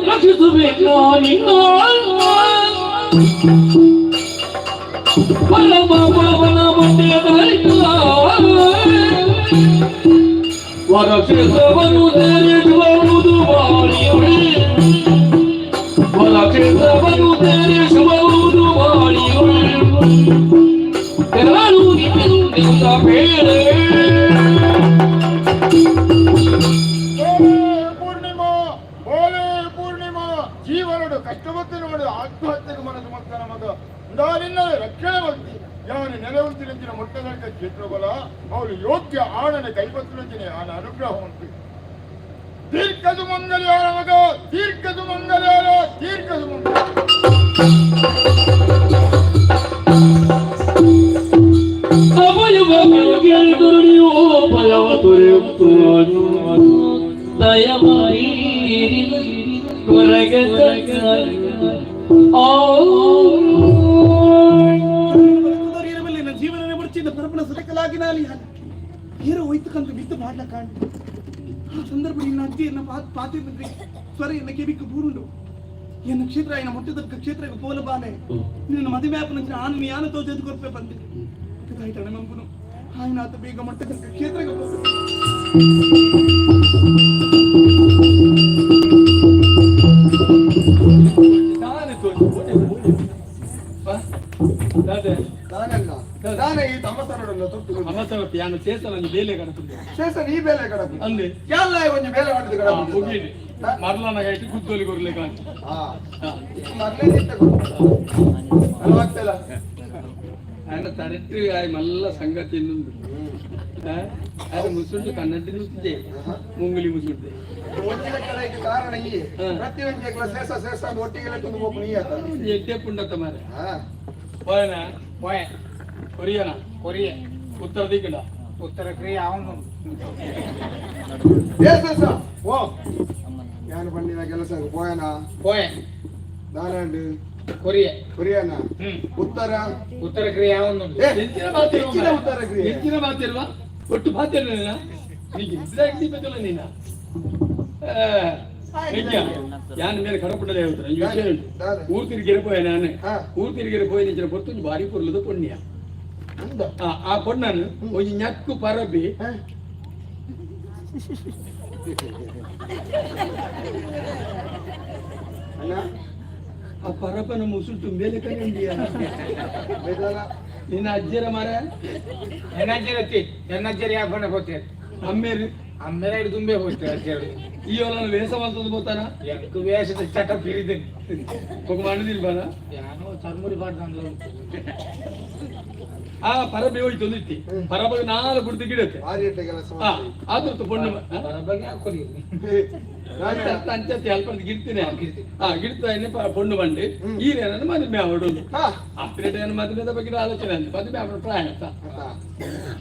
ರಕ್ಷಿಸಬೇಕು ನಿನ್ನ ಪರಮ ಪವನ ವರಕ್ಷೇತ್ರವನ್ನು ಸೇರಿಸುವುದು ಬಾಳಿಯುಳಿ, ವರಕ್ಷೇತ್ರವನ್ನು ಸೇರಿಸುವುದು ಬಾಳಿಯುಳಿ. ತೆರಳು ನಿನ್ನ ಬೇರೆ. ಪೂರ್ಣಿಮಾ ಓಲೇ ಪೂರ್ಣಿಮಾ, ಜೀವನಡು ಕಷ್ಟಪಟ್ಟು ನೋಡಿ ಆತ್ಮಹತ್ಯೆಗೆ ಮನಸ್ಸು ಮಕ್ಕಳ ಮಗ ನಿನ್ನ ರಕ್ಷಣೆ ಭಕ್ತಿ ಯಾವನು ನೆಲವಂತಿರಂಚಿನ ಮೊಟ್ಟದರ್ಕ ಕ್ಷೇತ್ರಬಲ ಅವಳು ಯೋಗ್ಯ ಆಣನೆ ಕೈಬತ್ತಿರಂಚಿನ ಆನ ಅನುಗ್ರಹ ಉಂಟು. ದೀರ್ಘ ಸುಮಂಗಲ್ಯಾರ ಮಗ, ದೀರ್ಘ ಸುಮಂಗಲ್ಯಾರ, ದೀರ್ಘ ಸುಮಂಗಲ. ಭಯವ ತೊರೆಯುತ್ತು ದಯಮಾಡಿ ಕೊರಗೆ ಆ ನನ್ನ ಜೀವನನೇ ಮುಡ್ಚಿದ್ದ ಪರಪನ ಸುರಕಲಾಗಿ ನಾಲಿ ಹೀರೋ ಹೋಯ್ತಕ್ಕಂತ ಬಿತ್ತು ಮಾಡ್ಲ ಕಾಂಡು. ಆ ಸಂದರ್ಭ ನಿನ್ನ ಅಜ್ಜಿಯನ್ನ ಪಾತಿ ಬಂದ್ರಿ ಸ್ವರ ಎನ್ನ ಕೆಬಿக்கு ಬೂರುಂಡು ಎನ್ನ ಕ್ಷೇತ್ರ ಎನ್ನ ಮೊಟ್ಟೆದಕ್ಕ ಕ್ಷೇತ್ರಕ್ಕೆ ಪೋಲ ಬಾಲೆ ನಿನ್ನ ಮದುವೆ ಆಪನ ಆನು ಯಾನ ತೋಜದು ಕೊರ್ಪೆ ಬಂದೆ ಆಯ್ತಣ್ಣ ಮಂಪುನು ఆయన ಆತ ಬೇಗ ಮೊಟ್ಟೆದಕ್ಕ ಕ್ಷೇತ್ರಕ್ಕೆ ಹೋಗು. ನಾನು ತೋಜು ಓಡೆ ಓಡೆ ಬಾ ದಾದೆ. ನಾನಲ್ಲ ನಾನೇ ಈ ತಮ್ಮಸನಡಲ್ಲ ತೊಟ್ಟು ಅವಸರ ಯಾನು ಚೇಸಲಂಜಿ ಬೇಲೆ ಕಡಪುಂಡೆ. ಶೇಷ ನೀ ಬೇಲೆ ಕಡಪು ಅಂದೆ. ಎಲ್ಲ ಒಂಜಿ ಬೇಲೆ ಮಾಡಿದ ಕಡಪು. ಮುಗಿಡಿ ಮರ್ಲನ ಗೈಟ್ ಗುದ್ದೋಲಿ ಕೊರ್ಲೆ ಕಾಂಚಿ. ಹಾ, ಮರ್ಲೇ ನಿಂತ ಅಲ್ವಾಗ್ತಲ್ಲ. ఆయన ತರೆಟ್ಟು ಆಯ್ ಮಲ್ಲ ಸಂಗತಿ ಇನ್ನೊಂದು ఆయన ಮುಸುಂಡು ಕನ್ನಡಿ ನುತ್ತಿದೆ ಮುಂಗುಲಿ ಮುಸುಂಡೆ. ಒಂಜಿನ ಕಡೆಗೆ ಕಾರಣ ಈ ಪ್ರತಿಯೊಂದು ಶೇಷ ಶೇಷ ಅಂತ ಒಟ್ಟಿಗೆ ಲೆಕ್ಕಂದು ಹೋಗು ನೀ ಆತ. ಎಡ್ಡೆ ಪುಂಡತ್ತ ಮಾರೆ. ಹಾ. ಹೋಯನ ಪೋಯೆ. ಕೊರಿಯನ ಕೊರಿಯೆ. ಉತ್ತರ ದಿಕ್ಕಡ. ಉತ್ತರ ಕ್ರಿಯೆ ಅವನು. ಏ ಶೇಷ ಓ ಯಾನು ಪಂಡಿನ ಕೆಲಸ ಪೋಯನ. ಪೋಯೆ. ದಾನಂಡು. ಕೊರಿಯೆ. ಕೊರಿಯನ. ಉತ್ತರ. ಉತ್ತರ ಕ್ರಿಯೆ ಅವನು. ಏ, ಎಂಚಿನ ಮಾತಿರುವ ಹೆಚ್ಚಿನ ಉತ್ತರ ಕ್ರಿಯೆ. ಎಂಚಿನ ಮಾತಿರುವ ಒಟ್ಟು ಮಾತಿರ ನೀನ ನೀ ಎಕ್ಸಾಕ್ಟ್ಲಿ ಬದಲ ನೀನ. ಯಾನ್ ಮೇರೆ ಕಡಪುಡಲೇ ಹೇಳ್ತಾರೆ ವಿಷಯ ಉಂಟು. ಊರು ತಿರುಗಿರ ಪೋಯ ನಾನು. ಊರು ತಿರುಗಿರ ಪೋಯ ನಿಂಚಿನ ಪೊರ್ತುಂಜಿ ಬಾರಿ ಪೊರ್ಲುದ ಪೊಣ್ಣಿಯ. ಆ ಪೊಣ್ಣನು ಒಂಜಿ ñಕ್ಕು ಪರಬಿ ಆ ಪರಬನ ಮುಸುಲ್ ತುಂಬೇಲೆ ಕರೆಂಡಿಯ ನಿನ್ನ ಅಜ್ಜರ ಮರ. ಎನ್ನಜ್ಜರ ಎನ್ನಜ್ಜರ ಯಾವ ಹೋಗ್ತೇವೆ? ಅಮ್ಮೇರು. ಅಮ್ಮೇರ ಹಿಡಿದು ತುಂಬೆ ಹೋಗ್ತೇವೆ ಅಜ್ಜರು. ಈ ಹೊಲ ವೇಷ ಮಾಡ್ತದೆ ಬೋತಾನ. ಎಂಕು ವೇಷದ ಚಟ ಪಿರಿದೇನೆ. ఒక ಮಂಡದಿಲ್ಬಾನ. ಯಾನೋ ಚರ್ಮುರಿ ಬಾರ್ದು. ಆ ಪರಬೆ ಹೋಯ್ತು ಒಂದಿತ್ತಿ ಪರಬಗೆ ನಾಲ್ಕು ಬುಡ್ದು ಗಿಡತ್ತೆ. ಭಾರಿ ಎಡ್ಡೆ ಕೆಲಸ. ಆ ಆದ್ರದ್ದು ಪೊಣ್ಣು. ಪರಬಗೆ ಹಾಕೊಲಿ. ಅಂಚತಿ ಅಲ್ಪ ಗಿಡ್ತೀನಿ. ಆ ಗಿಡ್ತಾ ಪೊಣ್ಣು ಬಂಡಿ ಈರೇನನ್ನು ಮದುವೆ ಆವಡು. ಅಪ್ರೇಟ್ ಏನು ಮದುವೆದ ಬಗ್ಗೆ ಆಲೋಚನೆ ಅಂತ ಮದುವೆ ಆವಡು ಪ್ರಾಯ ಅಂತ.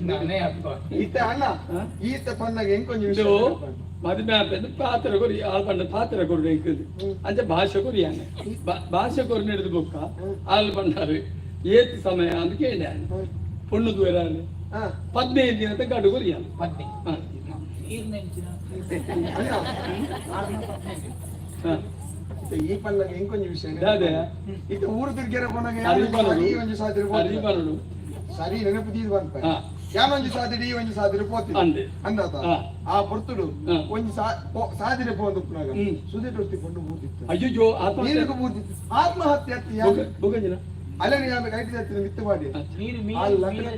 ನಾನೇ ಅಪ್ಪ. ಈತ ಅಣ್ಣ ಈತ ಪಣ್ಣಗೆ ಎಂಕೊಂಜಿ ಇದು ವಿಷಯ. ಮದುವೆ ಆಪೆಂದು ಪಾತ್ರ ಕೊರಿ ಆಲ್ ಪಂಡ ಪಾತ್ರ ಕೊರು ಇಂಕುದು ಅಂಚ ಭಾಷೆ ಕೊರಿಯಾನೆ ಭಾಷೆ ಕೊರು ಹಿಡಿದು ಬೊಕ್ಕ ಆಲ್ ಪಂಡಾರು ಏತ್ ಸಮಯ ಅಂತ ಕೇಳಿ ಪೊಣ್ಣು ದೂರ 15 ದಿನದ ಗಡು ಕೊರಿಯಾನ. 15. ಈ ಪಣ್ಣಗೆ ಎಂಕೊಂಜಿ ವಿಷಯ. ದಾದೆ. ಈತ ಊರು ತಿರ್ಗೆರ ಪೊಣ್ಣಗೆ ಅರಿ ಪನಡು. ಈ ಒಂಜಿ ಸಾದಿರು ಅರಿ ಪನಡು. ಸರಿ ನೆನಪು ತೀರ್ ಬಂತ. ಯಾನೊಂಜಿ ಸಾದಿಡಿ ಈ ಒಂಜಿ ಸಾದಿರು ಪೋತಿ ಅಂದೆ. ಅಂದಾತ. ಆ ಪೊರ್ತುಡು ಒಂಜಿ ಸಾದಿರೆ ಪೋಂದು ಉಪ್ಪುನಾಗ ಸುದೇಟ್ ಒರ್ತಿ ಪೊಣ್ಣು ಬೂದಿತ್ತು. ಅಯ್ಯೋ, ಆತ್ಮಹತ್ಯೆ. ನೀರುಗು ಬೂದಿತ್ತು ಆತ್ಮಹತ್ಯೆ ಅತ್ತಿ. ಬೊಗಂಜಿನ ಅಲ್ಲನೆ ಆమె ಕೈಟಿ ಜತ್ತಿನ ಮಿತ್ತು ಮಾಡಿ. ನೀರು. ಆ ಲಗ್ನ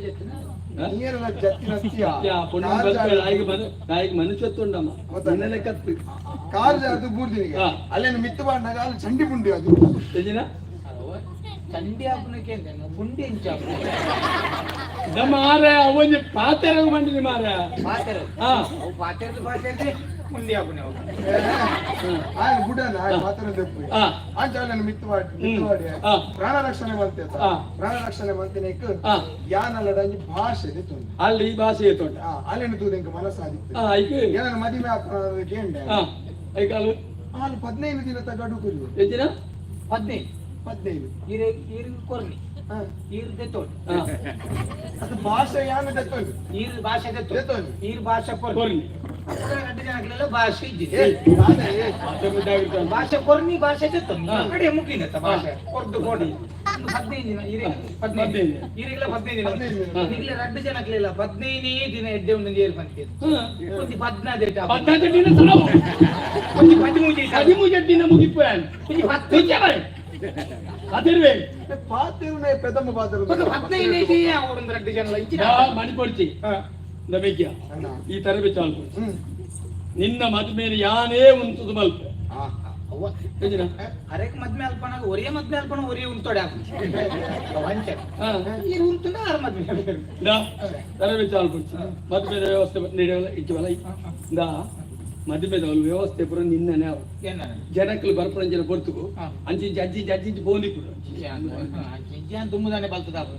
ನೀರೆಲ್ಲ ಜತ್ತಿನ ಅತ್ತಿಯ. ಪೊಣ್ಣು ಬಲ್ಪೆ ನಾಯಿಗೆ ಮನು ನಾಯಿಗೆ ಮನುಷ್ಯತ್ವ ಉಂಡಮ್ಮ ನಿನ್ನೆಲೆ ಕತ್ತು. ಕಾರ್ ಜಾರ್ದು ಬೂರ್ದಿನಿಗೆ. ಅಲ್ಲೇನು ಮಿತ್ತು ಮಾಡಿದಾಗ ಅಲ್ಲಿ ಚಂಡಿ ಪುಂಡಿ ಅದು. ತೆಜಿನ ಚಂಡಿ ಹಾಕುನಕ್ಕೆ ಪುಂಡಿ ಎಂಚ. ಮಾರ ಒಂಜಿ ಪಾತೆರ ಬಂದಿನಿ ಮಾರ. ಪಾತೆರ. ಅವು ಪಾತೆರ್ದು ಪಾತೆರ್ದೆ ಪುಂಡಿ ಹಾಕುನೆ ಅವು. ఆయన ಬುಡನ ఆయన ಮಾತ್ರ ದೆಪ್ಪು. ಅಂಚ ಅಲ್ಲೇನು ಮಿತ್ತು ಮಾಡಿ ಮಿತ್ತು ಮಾಡಿ ಪ್ರಾಣ ರಕ್ಷಣೆ ಮಂತೆ. ಪ್ರಾಣ ರಕ್ಷಣೆ ಮಂತಿನೇಕ್ ಯಾನಲ್ಲಡ ಒಂಜಿ ಭಾಷೆ ದೆತ್ತೊಂದು. ಅಲ್ಲಿ ಈ ಭಾಷೆ ಎತ್ತೊಂಡ. ಅಲ್ಲೇನು ತೂದೆಂಕ ಮನಸ್ಸಾದಿತ್ತು. ಐಕ್ ಏನನ ಮದಿಮೆ ಆಪುನ ಕೇಂಡೆ. ಐಕ್ ಅಲ್ಲು ಅಲ್ಲಿ 15 ದಿನ ಗಡು ಕುರಿ. ಎಷ್ಟು ದಿನ? 15. 15. ಈರೆ ಈರು ಕೊರ್ನಿ ಈರು ದೆತ್ತೊಂಡು. ಅದು ಭಾಷೆ ಯಾನ ದೆತ್ತೊಂದು. ಈರು ಭಾಷೆ ದೆತ್ತೊಂದು. ದೆತ್ತೊಂದು. ಈರು ಭಾಷೆ ಕೊರ್ನಿ. ಕೊರ್ನಿ. ರಡ್ಡು ಜನಕ್ಲೆಲ್ಲ ಭಾಷೆ ಇದ್ದಿದೆ. ಏ, ದಾದ, ಏ. ಭಾಷೆ ಮುದ್ದಾಗಿರ್ತಾನೆ. ಭಾಷೆ ಕೊರ್ನಿ ಭಾಷೆ ದೆತ್ತೊಂದು. ಕಡೆ ಮುಗಿನತ್ತ ಭಾಷೆ ಕೊರ್ದು ಕೊಡಿ. ಒಂದು 15 ದಿನ ಈರೆ 15. 15. ಈರಿಗ್ಲ 15 ದಿನ. 15 ದಿನ. ಈಗಲೇ ರಡ್ಡು ಜನಕ್ಲೆಲ್ಲ 15 ದಿನ ಎಡ್ಡೆ ಒಂದು ಏರು ಬಂತಿತ್ತು. ಒಂಜಿ 14. 14 ದಿನ ಸಾವು. ಒಂಜಿ 13. 13 ದಿನ ಮುಗಿಪೋಯಾನ್. ಒಂಜಿ 10. ಅದಿರ್ವೆ. ಪಾತೆರುನೆ ಪೆದಮ್ಮ ಪಾತೆರು. ಒಂದು 15 ದಿನ ಒಂದು ರಡ್ಡು ಜನ ಇಂಚಿನ. ಮಣಿ ಕೊಡ್ಚಿ ನಮಿಗ್ಯ ಈ ತರಬೆ ಚಾಲ್ಪು. ನಿನ್ನ ಮದುಮೇಲೆ ಯಾನೇ ಉಂಟುದು ಮಲ್ಪ. ಅವ್ವ. ಎಂಜಿನ? ಅರೆಕ್ ಮದ್ಮೆ ಅಲ್ಪನಾಗ ಒರೇ ಮದ್ಮೆ ಅಲ್ಪನ ಒರೇ ಉಂಟೋಡೆ ಆಪು. ಅಂಚೆ. ಈರು ಉಂಟುಂಡ ಆರು ಮದ್ಮೆ ಅಲ್ಪನ. ದಾ ತರಬೆ ಚಾಲ್ಪು ಮದುವೆ ವ್ಯವಸ್ಥೆ ನೀಡಲ್ಲ ಇಜ್ಜವಲ್ಲ ದಾ ಮದುವೆದ ವ್ಯವಸ್ಥೆ ಪೂರ ನಿನ್ನನೆ ಅವ. ಏನ? ಜನಕ್ಕಲು ಬರ್ಪಣಂಜನ ಪೊರ್ತುಗು ಅಂಚಿಂಚಿ ಅಂಚಿಂಚಿ ಅಂಚಿಂಚಿ ಪೋಂದಿಪ್ಪುಡು. John ತುಂಬುದಾನೆ ಬಲ್ತದ app.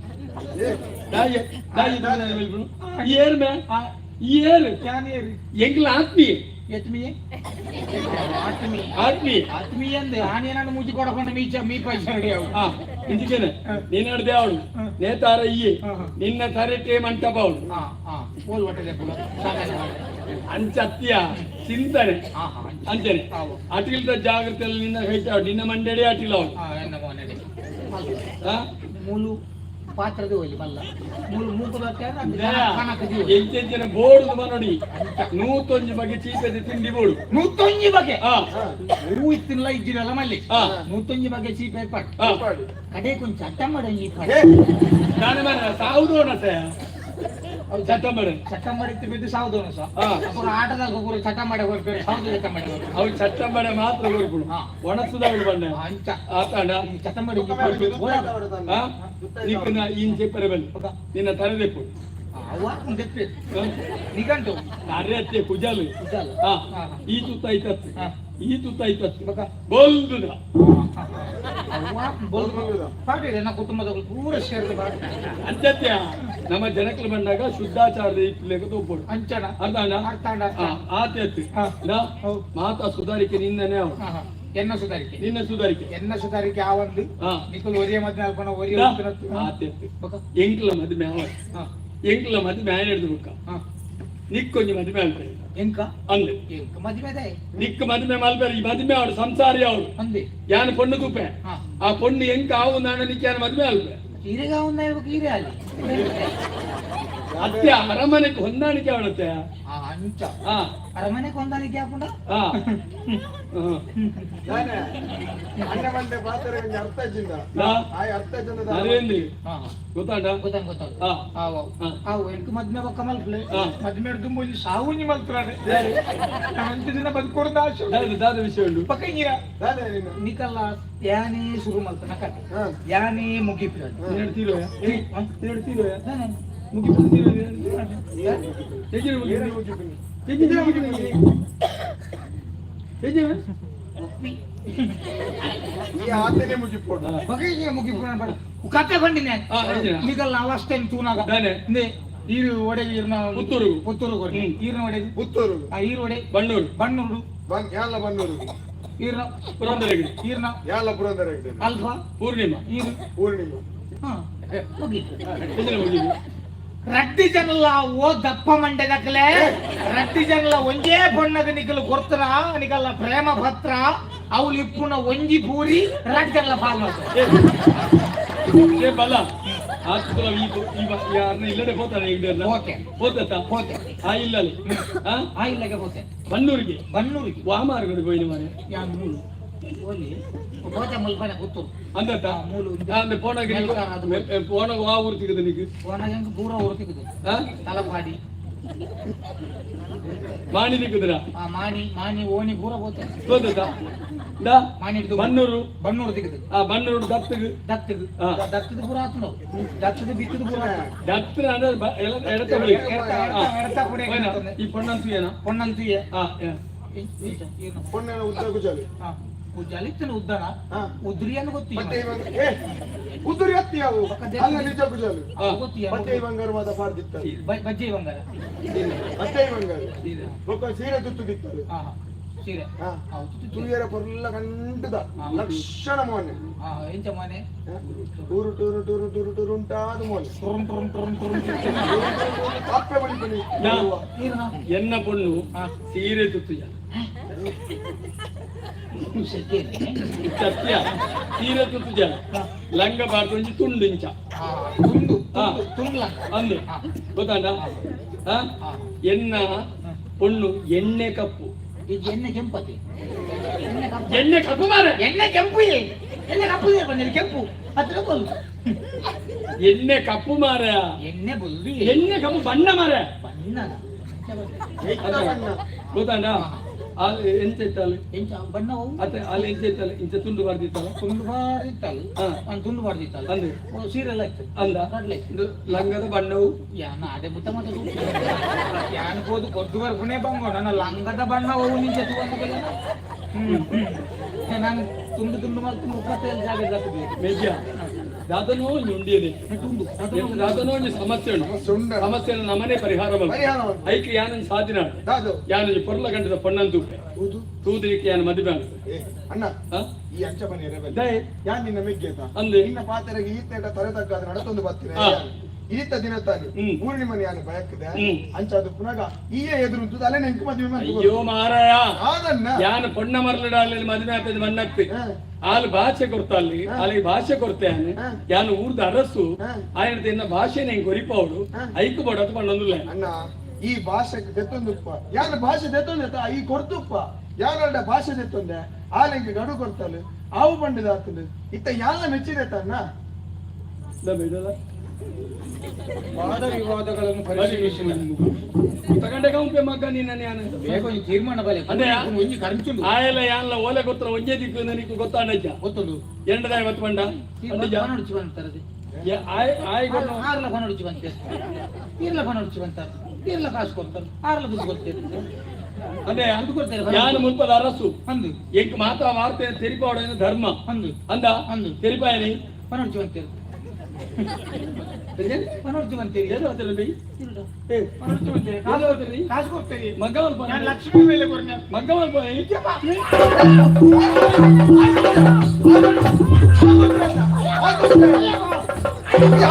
ದಾಯಿ ದಾಯಿ ದಾಯಿ ಬಲ್ಪುಡು ಏರ್ ಮೇ ಏರ್. ಯಾನ್ ಏರು? ಎಂಗ್ಲ ಆತ್ಮೀಯ. ಎತ್ಮೀಯ? ಆತ್ಮೀಯ. ಆತ್ಮೀಯ. ಆತ್ಮೀಯ ಅಂದೆ ಆನೇನನ್ನು ಮುಜಿ ಕೊಡಕೊಂಡು ಮೀಚ ಮೀ ಪೈಸೆ ರೆಡಿ ಅವು. ಇಂಚಿಕೆನೆ ನೀನಾಡ್ದೆ ಅವಳು ನೇತಾರ ಇಯ್ಯೆ ನಿನ್ನ ತರೆಟೆ ಮಂಟಪ ಅವಳು. ಹಾ ಹಾ ಪೋಲ್ ಹೊಟ್ಟೆ ಪುಲ ಸಾಮಾನ್ಯ. ಅಂಚತ್ಯ ಚಿಂತನೆ. ಹಾ ಹಾ ಅಂಚನೆ ಅಟಿಲ್ದ ಜಾಗ್ರತೆಯಲ್ಲಿ ನಿನ್ನ ಹೇಳ್ತಾವ ನಿನ್ನ ಮಂಡೆಡೆ ಅಟಿಲ್ ಅವಳು. ಹಾ ಎನ್ನ ಮೋನೆಡೆ ಮೂಲು ಪಾತ್ರದ ಒಯ್ಲಿ ಮಲ್ಲ ಮೂಲು ಮೂಕು ಎಂಚೆಂಚಿನ ಬೋರ್ಡ್ ನೋಡಿ 101 ಬಗೆ ಚೀಪೆದ ತಿಂಡಿ ಬೋರ್ಡು. 101 ಬಗೆ ಹೂ ಇತ್ತಿಲ್ಲ ಇಜ್ಜಿರಲ್ಲ ಮಲ್ಲಿ 101 ಬಗೆ ಚೀಪೆ ಪಾಟ್ ಕಡೆ ಕೊಂಚ ಚಟ್ಟ ಮಾಡಂಗಿ. ನಾನು ಮನೆ ಸಾವುದೋಣ ಸಹ ಚಟ್ಟ ಮಾಡ. ಚಟ್ಟ ಮಾಡಿತ್ತು ಬಿದ್ದು ಸಾವುದೋಣ ಸಹ ಅப்புறம் ಆಟದಾಗ ಒಬ್ಬರು ಚಟ ಮಾಡಿ ಹೋಗ್ತಾರೆ ಸಾವುದು ಚಟ ಮಾಡಿ. ಅವು ಚಟ್ಟ ಮಾಡಿ ಮಾತ್ರ ಕೊರ್ಪುಡು ಒಣಸುದವಳು ಬಣ್ಣ. ಅಂಚ ಆತಾಂಡ ಚಟ್ಟ ಮಾಡಿ ನಿಕ್ಕನ ಇಂಚೆ ಪರಬಲ್ ನಿನ್ನ ತರದೆಪ್ಪು. ಅವ್ವ ದೆಪ್ಪೆ ನಿಗಂಟು. ಅರೆ ಕುಜಾಲು. ಕುಜಾಲು. ಈ ತುತ್ತ ಐತತ್ತು ಈ ತುತ್ತ ಐತತ್ತು ಬೋಲ್ದುದ. ಅವ್ವ ಬೋಲ್ದು ಪಾಟಿ ನನ್ನ ಕುಟುಂಬದವರು ಪೂರ ಸೇರಿದ ಪಾಟಿ. ಅಂಚತ್ಯ ನಮ್ಮ ಜನಕಲು ಬಂದಾಗ ಶುದ್ಧಾಚಾರ ಲೆಕ್ಕ ಒಪ್ಪೋಡು. ಅಂಚನ. ಅರ್ಧಾಂಡ. ಅರ್ಥಾಂಡ. ಆತೇತ್ ಮಾತಾ ಸುಧಾರಿಕೆ ನಿನ್ನನೆ ಅವ. ಎನ್ನ ಸುಧಾರಿಕೆ. ನಿನ್ನ ಸುಧಾರಿಕೆ. ಎನ್ನ ಸುಧಾರಿಕೆ ಆ ಒಂದು ನಿಕುಲ್ ಒರಿಯ ಮದ್ವೆ ಅಲ್ಪನ ಒರಿಯ. ಆತೇತ್ ಎಂಕ್ಲ ಮದ್ವೆ ಅವ ಎಂಕ್ಲ ಮದ್ವೆ ಆಯ್ ಹಿಡ್ದು ಬುಕ್ಕ ನಿಕ್ಕೊಂಜಿ ಮದ್ವೆ ಅಲ್ಪೆ. ಎಂಕ ಅಂದೆ ಎಂಕ ಮದಿಮೆ ದಾಯೆ ನಿಕ್ ಮದಿಮೆ ಮಲ್ಪೆರ್ ಈ ಮದಿಮೆ ಅವಳು ಸಂಸಾರಿ ಅವಳು ಅಂದೆ ಯಾನ್ ಪೊಣ್ಣು ತೂಪೆ ಆ ಪೊಣ್ಣು ಎಂಕ ಆವು ನಾನ ನಿಕ್ ಯಾನ್ ಮದಿಮೆ ಅಲ್ಪೆ ಈರೆಗ ಅವನ್ನ ಈರೆ ಅಲ್ಲಿ ಅತ್ತೆ ಅರಮನೆಗೆ ಹೊಂದಾಣಿಕೆ ಅವಳತ್ತೆ ಅಂಚ ಅರಮನೆಗೆ ಹೊಂದಾಣಿಕೆ ಹಾಕೊಂಡ ಅಣ್ಣ ಬಂದೆ ಪಾತ್ರ ಅರ್ಥ ಚಿಂದ ಆ ಅರ್ಥ ಚಂದ ಅದೇಂದ್ರಿ ಗೊತ್ತಾಂಡ ಗೊತ್ತಾಂಗ ಗೊತ್ತಾಗ ಆವು ಎಂಟು ಮದ್ಮೆ ಬೊಕ್ಕ ಮಲ್ಪಲೆ ಮದ್ಮೆ ದುಂಬು ಸಾವು ಮಲ್ತ್ರಾನೆ ಅಂಚು ದಿನ ಬದುಕೊಡ್ದ ಆಶೆ ದಾದ ವಿಷಯ ಉಂಟು ಪಕ್ಕ ಇಂಗಿರ ನಿಕಲ್ಲ ಯಾನೇ ಶುರು ಮಲ್ತನ ಕತೆ ಯಾನೇ ಮುಗಿಪಿ ಈ ಆತನೇ ಮುಗಿಪೋಡು ಬಗೆ ಮುಗಿಪು ಕತೆ ಬಂಡಿನೆ ನಿಕಲ್ಲ ಅವಸ್ಥೆ ತೂನಾಗ ಈರು ಒಡೆ ಈರ್ನ ಪುತ್ತೂರು ಪುತ್ತೂರು ಕೊರ್ನಿ ಈರ್ನ ಒಡೆ ಪುತ್ತೂರು ಆ ಈರು ಒಡೆ ಬಣ್ಣೂರು ಬಣ್ಣೂರು ಯಾಲ ಬಣ್ಣೂರು ಈರ್ನ ಪುರಂದರಗಿರಿ ಈರ್ನ ಯಾಲ ಪುರಂದರಗಿರಿ ಅಲ್ಫಾ ಪೂರ್ಣಿಮಾ ಈರು ಪೂರ್ಣಿಮಾ ಹಾ ಮುಗೀತು ರಡ್ಡಿ ಜನಲ ಓ ದಪ್ಪ ಮಂಡೆದಕ್ಲೆ ರಡ್ಡಿ ಜನಲ ಒಂಜೇ ಬಣ್ಣದ ನಿಕಲು ಕೊರ್ತರ ನಿಕಲ್ಲ ಪ್ರೇಮ ಪತ್ರ ಅವಳು ಇಪ್ಪುನ ಒಂಜಿ ಪೂರಿ ರಡ್ಡಿ ಜನಲ ಫಾಲ್ ಏ ಬಲ್ಲ ಆತುಲ ಈ ಈ ಯಾರನ್ನ ಇಲ್ಲದೆ ಹೋತಾನೆ ಈಗ ಹೋತೆ ಹೋತ ಹೋತೆ ಆ ಇಲ್ಲಲ್ಲಿ ಆ ಇಲ್ಲಗೆ ಹೋತೆ ಬನ್ನೂರಿಗೆ ಬನ್ನೂರಿಗೆ ವಾಮಾರ್ಗಡೆ ಹೋಯ್ನ ಮನೆ ಯಾ ಮೂಲು ಓಲಿ ಹೋತೆ ಮುಲ್ಪನೆ ಪುತ್ತೂರು ಅಂದತ್ತ ಮೂಲು ಅಂದ್ರೆ ಪೋಣಗೆ ಪೋಣಗ ವಾ ಊರು ಸಿಗದ ನಿಗೆ ಪೋಣಗ ಪೂರ ಊರು ಸಿಗದು ತಲಪಾಡಿ ಮಾಣಿ ದಿಕ್ಕುದ್ರ ಆ ಮಾಣಿ ಮಾಣಿ ಓಣಿ ಪೂರ ಹೋತೆ ಹೋದತ್ತ ದಾ ಮಾಣಿ ಬನ್ನೂರು ಬನ್ನೂರು ದಿಕ್ಕದು ಆ ಬನ್ನೂರು ದತ್ತಗ ದತ್ತಗ ದತ್ತದ ಪೂರ ಆತು ನಾವು ದತ್ತದ ಬಿತ್ತದ ಪೂರ ದತ್ತ ಅಂದ್ರೆ ಎಡತ ಬಳಿ ಎಡತ ಪುಡೆ ಈ ಪೊಣ್ಣಂತು ಏನ ಪೊಣ್ಣಂತು ಪೊಣ್ಣನ ಉದ್ದ ಗುಜಾಲಿ ಗುಜಾಲಿ ಇತ್ತನ ಉದ್ದನ ಉದ್ರಿಯನ್ನು ಗೊತ್ತಿ ಮತ್ತೆ ಉದುರಿ ಅತ್ತಿ ಯಾವು ಅಲ್ಲ ನಿಜ ಗುಜಾಲಿ ಮತ್ತೆ ಬಂಗಾರ ಮಾತ ಪಾಡ್ದಿತ್ತಾರೆ ಬಜ್ಜೆ ಬಂಗಾರ ಮತ್ತೆ ಬಂಗಾರ ಒಕ್ಕ ಸೀರೆ ತುತ್ತುದಿತ್ತಾರೆ ಸೀರೆ ತುಳಿಯರ ಪೊರ್ಲ ಕಂಡದ ಲಕ್ಷಣ ಮೋನೆ ಎಂಚ ಮೋನೆ tour tour tour tour tour ಉಂಟಾದ ಮೋನೆ ಟುರುಂ ಟುರುಂ ಟುರುಂ ಟುರುಂ ಅಪ್ಪೆ ಬಳಿ ಎನ್ನ ಪೊಣ್ಣು ಸೀರೆ ತುತ್ತುಜ ಸತ್ಯ ಸೀರೆ ತುತ್ತುಜ ಲಂಗ ಬಾರ್ದು ತುಂಡು ಇಂಚ ತುಂಡು ಅಂದು ಗೊತ್ತಾಂಡ ಎನ್ನ ಪೊಣ್ಣು ಎಣ್ಣೆ ಕಪ್ಪು ಇದು ಎಣ್ಣೆ ಕೆಂಪತಿ ಎಣ್ಣೆ ಕಪ್ಪು ಮಾರೆ ಎಣ್ಣೆ ಕೆಂಪು ಎಣ್ಣೆ ಕಪ್ಪು ಬಂದಿಲ್ಲ ಕೆಂಪು ಹತ್ರ ಕೊಲ್ಲು ಎಣ್ಣೆ ಕಪ್ಪು ಮಾರ ಎಣ್ಣೆ ಬುಲ್ದಿ ಎಣ್ಣೆ ಕಪ್ಪು ಬಣ್ಣ ಮಾರ ಬಣ್ಣ ಗೊತ್ತಾಂಡ ಎಂತ ಇತ್ತಲ್ಲ ಎಂಚ ಬಣ್ಣ ಅತ್ತೆ ಅಲ್ಲಿ ಎಂತ ಇತ್ತಲ್ಲ ಇಂಚ ತುಂಡು ಬಾರ್ದಿತ್ತಲ್ಲ ತುಂಡು ಬಾರ್ದಿತ್ತಲ್ಲ ತುಂಡು ಬಾರ್ದಿತ್ತಲ್ಲ ಅಂದೆ ಸೀರೆ ಎಲ್ಲ ಇತ್ತು ಅಂದ ಕಡಲೆ ಇದು ಲಂಗದ ಬಣ್ಣವು ಯಾನ ಅಡೆ ಬುತ್ತ ಮತ್ತೆ ಯಾನ ಹೋದು ಕೊದ್ದು ಬರ್ಪುನೇ ಬಂಗೋ ನನ್ನ ಲಂಗದ ಬಣ್ಣ ಹೋಗು ನಿಂಚೆ ನಾನು ತುಂಡು ತುಂಡು ಮಾಡ್ತು ಮುಪ್ಪತ್ತೇಳು ಜಾಗ ಮೇಜ್ಯ ದಾದನೋ ಒಂಜಿ ಉಂಡಿಯದೆ ತುಂಡು ದಾದನೋ ಒಂಜಿ ಸಮಸ್ಯೆ ಉಂಟು ಸಮಸ್ಯೆ ನಮನೆ ಪರಿಹಾರ ಐಕ್ ಯಾನೊಂಜಿ ಸಾಧಿನ ಯಾನೊಂಜಿ ಪೊರ್ಲ ಗಂಟದ ಪೊಣ್ಣನ್ ತೂಪೆ ತೂದಿರಿಕೆ ಯಾನ ಮದುವೆ ಅಣ್ಣ ಈ ಅಂಚ ಬನ್ನಿ ಯಾನ್ ನಿನ್ನ ಮೆಗ್ಗೆತ ಅಂದೆ ನಿನ್ನ ಪಾತ್ರೆಗೆ ಈತೇಟ ತಲೆ ತಗ್ಗಾದ ನಡತೊಂದು ಬರ್ತೀನಿ ಈತ ದಿನತಾನಿ ಪೂರ್ಣಿಮನೆ ಯಾನು ಬಯಕದೆ ಅಂಚ ಅದು ಪುನಗ ಈಯೇ ಎದುರು ಅಲ್ಲೇ ನೆಂಕು ಮದುವೆ ಅಯ್ಯೋ ಮಾರಾಯ ಆದನ್ನ ಯಾನ ಪೊಣ್ಣ ಮರಲಡ ಅಲ್ಲಿ ಮದುವೆ ಆಪದ ಮಣ್ಣತ್ತಿ ಆಲ್ ಭಾಷೆ ಕೊಡ್ತಾ ಅಲ್ಲಿ ಅಲ್ಲಿ ಭಾಷೆ ಕೊಡ್ತೇನೆ ಯಾನು ಊರ್ದ ಅರಸು ಆಯನ ತಿನ್ನ ಭಾಷೆ ಹೆಂಗ್ ಕೊರಿಪವಳು ಐಕು ಬಡದು ಪಣ್ಣೊಂದುಲ್ಲ ಅಣ್ಣ ಈ ಭಾಷೆ ದೆತ್ತೊಂದುಪ್ಪ ಯಾನ ಭಾಷೆ ದೆತ್ತೊಂದ ಈ ಕೊರ್ತುಪ್ಪ ಯಾನಲ್ಡ ಭಾಷೆ ದೆತ್ತೊಂದೆ ಆಲೆಂಗೆ ಗಡು ಕೊಡ್ತಾಳು ಆವು ಬಂಡಿದಾತಲು ಇತ್ತ ಯಾನ ಮೆಚ್ಚಿದೆ ತನ್ನ ವಾದ ವಿವಾದಗಳನ್ನು ಪರಿಶೀಲಿಸಿ ತಗಂಡೆ ಕಂಪೆ ಮಗ್ಗ ನೀನ ಯಾನ ಬೇಗ ಒಂಜಿ ತೀರ್ಮಾನ ಬಲೆ ಅದೇ ಒಂಜಿ ಕರ್ಚುಂಡು ಆಯಲ ಯಾನ್ಲ ಓಲೆ ಗೊತ್ತರ ಒಂಜೇ ದಿಕ್ಕು ನನಗೆ ಗೊತ್ತಾಂಡಜ್ಜ ಗೊತ್ತುಂಡು ಎಂಡದ ಐವತ್ತು ಬಂಡ ಅಂಡಿಜ ಫೋನ್ ಬಂತಾರದೆ ಆಯ್ ಆಯ್ ಆರ್ಲ ಫೋನ್ ಹೊಡಿಚಿ ಬಂತೆ ಈರ್ಲ ಫೋನ್ ಹೊಡಿಚಿ ಬಂತಾರೆ ಈರ್ಲ ಕಾಸು ಕೊಡ್ತಾರೆ ಆರ್ಲ ದುಡ್ಡು ಕೊಡ್ತೇವೆ ಅದೇ ದುಡ್ಡು ಕೊಡ್ತಾರೆ ಯಾನು ಮುಲ್ಪದ ಅರಸು ಅಂದು ಎಂಕ್ ಮಾತಾ ವಾರ್ತೆ ತೆರಿಪಾವಡ ಧರ್ಮ ಅಂದು ಅಂದ ಅಂದು ತೆರಿಪಾಯನಿ ಫೋನ್ ಹೊಡಿಚಿ ಬಂತೇವೆ ಫೋನ್ ಹೊಡಿಚಿ ಬಂತೇವೆ ಏನು ಆತಲ್ಲ ಬೈ ಫೋನ್ ಹೊಡಿಚಿ ಬಂತೇವೆ ಏನು ಆತಲ್ಲ ಕಾಸು ಕೊಡ್ತೇವೆ ಮಗ್ಗವಲ್ ನಾನು ಲಕ್ಷ್ಮಿ ಮೇಲೆ ಕೊರ್ನೆ ಮಗ್ಗವಲ್ ಪೋಯ್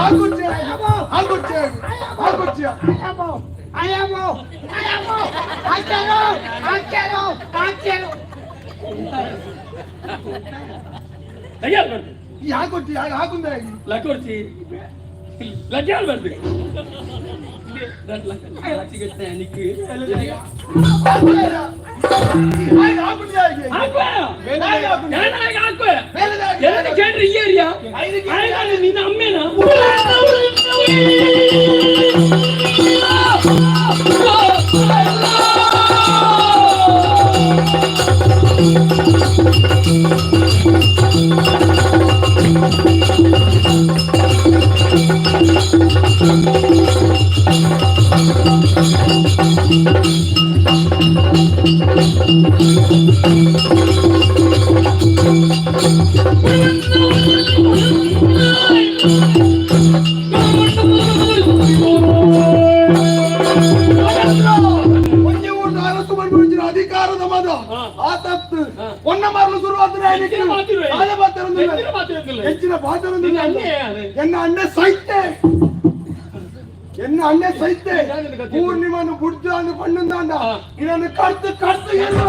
ಆಗುಚ್ಚ ಆಗುಚ್ಚ ಆಗುಚ್ಚ ಹಾಕ್ಯಾರೋ ಹಾಕ್ಯಾರೋ ಹಾಕ್ಯಾರೋ. ಲಗ್ಯಾಲ್ ಬರ್ದು. ಯಾಕೆ ಕೊಟ್ಟಿ? ಯಾಕೆ ಹಾಕುಂದ? ಲಕೋಡ್ಸಿ ಲಗ್ಯಾಲ್ ಬರ್ದು. ನಿನ್ನ ಅಮ್ಮೇನ. ಒಂಜಿ ಊರ್ದ ಅರಸು ಬಂದ್ಬಿಟ್ಟಿನ ಅಧಿಕಾರದ ಮದ ಆತತ್ತು ಒನ್ನ ಮಾರಲು ಶುರುವಾದ್ರೆ ಹೆಚ್ಚಿನ ಮಾತಿರು. ಆದ ಮಾತಾಡೊಂದಿಲ್ಲ. ಹೆಚ್ಚಿನ ಮಾತಿರುವುದಿಲ್ಲ. ಹೆಚ್ಚಿನ ಮಾತಾಡೊಂದಿಲ್ಲ. ನಿನ್ನ ಅಣ್ಣೆ ಯಾರು? ಎನ್ನ ಅಣ್ಣ ಸೈತೆ, ಎನ್ನ ಅಣ್ಣ ಸೈತೆ. ಪೂರ್ಣಿಮನು ಬುಡ್ದು ಅಂದು ಪಣ್ಣುಂದಾಂಡ ಇದನ್ನು ಕರ್ತು ಕರ್ತು ಎನ್ನುವ.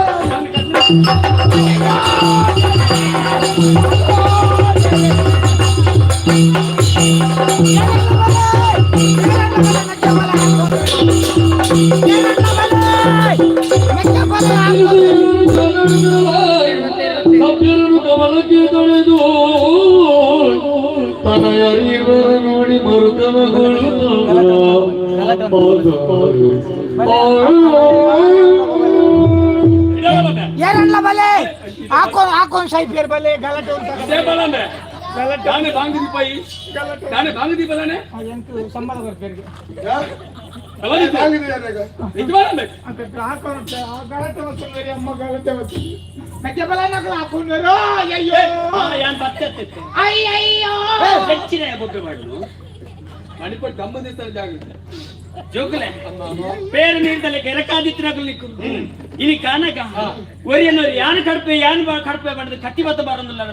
ಸಭ್ಯರನ್ನು ಕಮಲಕ್ಕೆ ತೊಳೆದು ತನಯರಿವರ ನೋಡಿ ಮರುಕಮಗಳು. ಏರಣ್ಣ ಬಲೆ ಹಾಕೋ ಹಾಕೊಂಡ್ ಸೈಫಿಯರ್ ಬಲೆ ಗಲಾಟೆ ಉಂಟು. ದಾನೆ ಬಾಂಗ್ ದೀಪಾಯಿ, ದಾನೆ ಬಾಂಗ್ ದೀಪ ದಾನೆ. ಎಂಟು ಸಂಬಳ ಬರ್ಬೇಕು. ಅಂತ ಹಾಕೊಂಡು ಗಲಾಟೆ ಮಾಡ್ತಾರೆ ಅಮ್ಮ, ಗಲಾಟೆ ಮಾಡ್ತಾರೆ. ಮೆಕ್ಕೆ ಬಲ ಹಾಕೊಂಡ್ರು. ಅಯ್ಯೋ. ಯಾನ್ ಪತ್ತೆ. ಅಯ್ಯಯ್ಯೋ. ಹೆಚ್ಚಿನ ಬೊಬ್ಬೆ ಮಾಡುದು. ಮಣಿಪಟ್ ಗಮ್ಮದಿಸ್ತಾರೆ, ಜಾಗ್ರತೆ. ಜೋಕುಲೆ ಬೇರೆ ನೀರ್ದಲೆ ಕೆರಕಾದಿತ್ತಿನಕುಲು ನಿಕ್ಕು ಇನಿ ಕಾನಕ ಒರಿಯನೊರಿ ಯಾನ್ ಕಡ್ಪೆ ಯಾನ್ ಕಡ್ಪೆ ಬಂದ ಕತ್ತಿ ಬತ್ತ ಬಾರೊಂದುಲ್ಲ.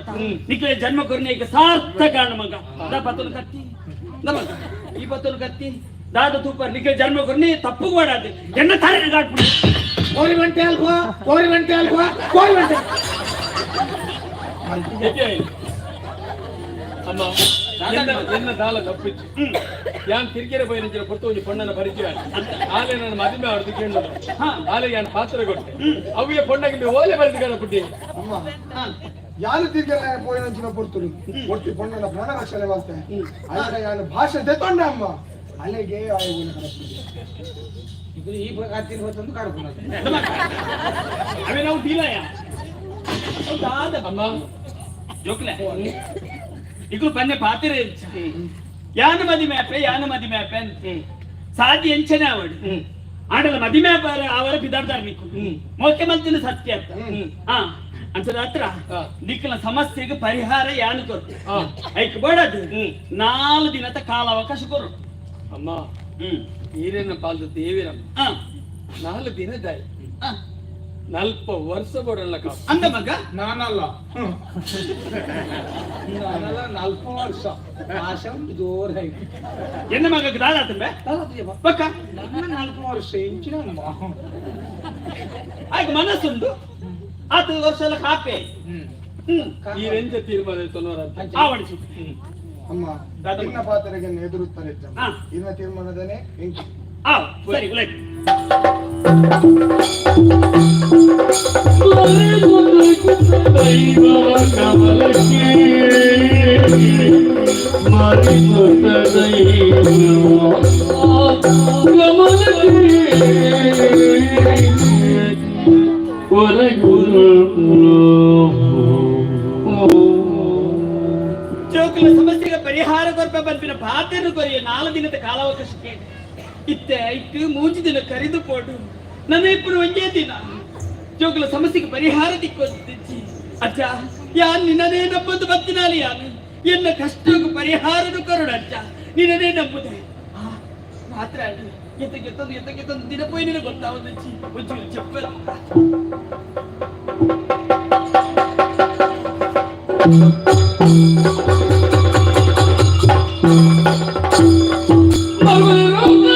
ನಿಕ್ಲೆ ಜನ್ಮ ಕೊರ್ನೇಕ ಸಾರ್ಥಕ ಕಾರಣ ಮಗ. The ಪತ್ತೊಂದು ಕತ್ತಿ the ಮಗ. ಈ ಪತ್ತೊಂದು ಕತ್ತಿ ದಾದ ತೂಪರ್ ನಿಕ್ಲೆ ಜನ್ಮ ಕೊರ್ನಿ ತಪ್ಪು ಕೊಡಾದು ಎನ್ನ ತಾರೆ ಗಾಟ್ಪು. ಕೋರಿ ಗಂಟೆ ಅಲ್ವಾ, ಕೋರಿ ಗಂಟೆ ಅಲ್ವಾ, ಕೋರಿ ಗಂಟೆ. ಅಮ್ಮ, ಎನ್ನ ಎನ್ನ ದಾಲ ತಪ್ಪಿಚ್ಚು. ಯಾನ್ ಕಿರಿಕೆರೆ ಪೋಯಿನಂಚಿನ ಪೊರ್ತು ಒಂಜಿ ಪೊಣ್ಣನ ಪರಿಚಯ ಆಲೆ ನನ್ನ ಮದಿಮೆ ಆಡ್ದು ಕೇಂದ್ರ ಆಲೆ ಯಾನ್ ಪಾತ್ರ ಕೊಟ್ಟೆ. ಅವ್ಯ ಪೊಣ್ಣಗೆ ಓಲೆ ಬರೆದು ಕಾಣ ಪುಟ್ಟಿ. ಅಮ್ಮ, ಯಾನು ತಿರ್ಗೆಲ್ಲ ಪೋಯಿನಂಚಿನ ಪೊರ್ತುಡು ಒಟ್ಟಿ ಪೊಣ್ಣನ ಪ್ರಾಣ ರಕ್ಷಣೆ ಮಾಡ್ತೆ. ಆಯ್ತ, ಯಾನು ಭಾಷೆ ತೆತ್ತೊಂಡೆ ಅಮ್ಮ, ಅಲೆಗೆ ಆಯ್ಗುಣ. ಇದು ಈ ಕತ್ತಿ ಹೊತ್ತೊಂದು ಕಾಡ್ಕೊಂಡು. ಅವೇ ನಾವು ಡೀಲಯ ದಾದ. ಅಮ್ಮ. ಜೋಕ್ಲೆ ಇಕ್ಲು ಪನ್ನೆ ಪಾತಿರೆ ಯಾನ ಮದಿಮೆ ಅಪ್ಪೆ, ಯಾನ ಮದಿಮೆ ಅಪ್ಪೆ ಅಂತ ಸಾದಿ ಎಂಚನೆ ಆವಡು ಆಂಡಲ ಮದಿಮೆ ಅಪ್ಪಾರ ಅವರ ಬಿದಾಡ್ದಾರ ನಿಕ್ಕು ಮೋಕೆ ಮಲ್ತಿನ ಸತ್ಯ ಅಂತ. ಹಾ, ಅಂಚದ ಹತ್ರ ನಿಕ್ಕಲ ಸಮಸ್ಯೆಗೆ ಪರಿಹಾರ ಯಾನು ಕೊರ್ತು. ಐಕ್ ಬೇಡದು 4 ದಿನದ ಕಾಲಾವಕಾಶ ಕೊರು. ಅಮ್ಮ. ಈರೇನ ಪಾಲ್ದ ದೇವಿರಮ್ಮ. 4 ದಿನ ದಾಯಿ ನಲ್ಪ ವರ್ಷ ಬೋಡಲ್ಲ. ಅಂದ ಮಗ. ನಾನಲ್ಲ, ನಾನಲ್ಲ. 40 ವರ್ಷ ಆಸೆ ಉಂಟು ಜೋರಾಗಿ. ಎನ್ನ ಮಗ ದಾದ ತುಂಬೆ ಬಕ್ಕ. ನನ್ನ 4 ವರ್ಷ ಇಂಚಿನ ಅಮ್ಮ. ಆಗ ಮನಸ್ಸುಂಡು ಆತ ವರ್ಷ ಎಲ್ಲ ಕಾಪೆ. ಹ್ಮ್. ಈರೆಂಜ ತೀರ್ಮಾನ ತೊನ್ನೋರ. ಆವಡಿಸು. ಅಮ್ಮ, ನಿನ್ನ ಪಾತ್ರೆಗೆ ಎದುರುತ್ತಾರೆ. ಇನ್ನ ತೀರ್ಮಾನದನೇ ಎಂಕಿ. ಆ ಸರಿ ಉಲೈ. ದೈವ ಕಮಲಕ್ಕೆ ಮರಿಕೊಟ್ಟ ದೈವ ಕಮಲಕ್ಕೆ ಜೋಕುಲ ಸಮಸ್ಯೆಗೆ ಪರಿಹಾರ ಕೊರ್ಪ ಬಂಪಿನ ಪಾತೆನು ಕೊರಿಯ 4 ದಿನದ ಕಾಲಾವಕಾಶಕ್ಕೆ ಇತ್ತೆ ಇಟ್ಟು ಮೂಜಿ ದಿನ ಕರಿದು ಪೋಡು ನನ್ನ ಇಬ್ಬರು ಒಂದೇ ದಿನ ಜೋಕುಲ ಸಮಸ್ಯೆಗೆ ಪರಿಹಾರ ದಿಕ್ಕೊತ್ತಿಚ್ಚಿ. ಅಜ್ಜ, ಯಾನ್ ನಿನ್ನನೇ ನಂಬುದು ಬತ್ತಿನಾಲಿ. ಯಾನು ಎನ್ನ ಕಷ್ಟಕ್ಕೂ ಪರಿಹಾರನು ಕರುಣ ಅಜ್ಜ, ನಿನ್ನನೇ ನಂಬುದೆ. ಆ, ಮಾತ್ರ ಅಲ್ಲ, ಎತ್ತಗೆತ್ತೊಂದು ಎತ್ತಗೆತ್ತೊಂದು ದಿನ ಪೋಯಿ ನಿನಗೆ ಗೊತ್ತಾವದಚ್ಚಿ ಒಂಚೂರು చెప్పರ.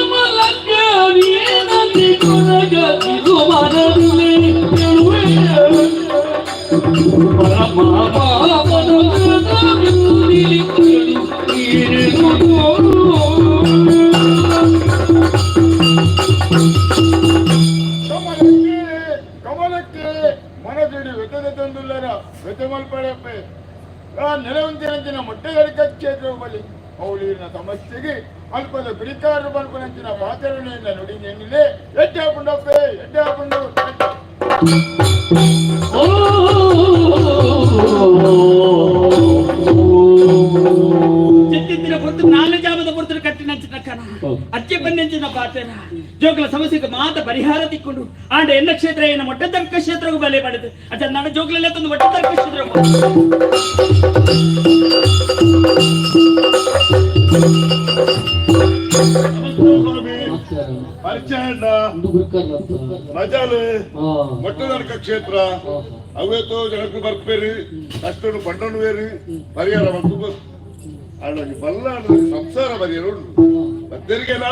ಕಮಲಕ್ಕೆ ಮಲ್ಪಡಪ್ಪೆ ಆ ನೆಲವಂತಿನಂಚಿನ ಮೊಟ್ಟೆಗಡಿಕ ಕ್ಷೇತ್ರ ಬಲಿ ಅವಳಿನ ಸಮಸ್ಯೆಗೆ ಅಲ್ಪದ ಗುರಿಕಾರರು ಬರ್ಪನಂಚಿನ ಪಾತ್ರನೆಯಿಂದ ನುಡಿ ನೆನ್ನಿಲೆ ಎಡ್ಡೆ ಹಾಕೊಂಡಪ್ಪೆ ಎಡ್ಡೆ ಹಾಕೊಂಡು. ಚಿತ್ತಿದ್ದಿನ ಪೊರ್ತು ನಾಲ್ಕು ಜಾಮದ ಪೊರ್ತು ಕಟ್ಟಿನಂಚಿನ ಕನ ಅಚ್ಚೆ ಪನ್ನೆಂಚಿನ ಪಾತೆರ ಜೋಕುಲ ಸಮಸ್ಯೆಗೆ ಮಾತ ಪರಿಹಾರ ತಿಕ್ಕೊಂಡು ಆಂಡ ಎನ್ನ ಕ್ಷೇತ್ರ ಏನ ಮೊಟ್ಟೆ ತರ್ಕ ಕ್ಷೇತ್ರಗೂ ಬಲೆ ಪಡೆದು ಅಚ್ಚ ನನ್ನ ಜೋಕುಲೆಲ್ಲ ತಂದು ಮೊಟ್ಟೆ ತರ್ಕ ಕ್ಷೇತ್ರಗೂ. ಪರಿಚಯ ಮಜಾಲು ಮೊಟ್ಟದರ್ಕ ಕ್ಷೇತ್ರ ಅವೇತೋ ಜನಕ್ಕೆ ಬರ್ಪೇರಿ ಕಷ್ಟನು ಪಂಡನು ವೇರಿ ಪರಿಹಾರ ಮತ್ತು ಅಣ್ಣಗೆ ಬಲ್ಲ ಸಂಸಾರ ಪರಿಹಾರ ಉಂಟು ಬತ್ತರಿಗೆನಾ.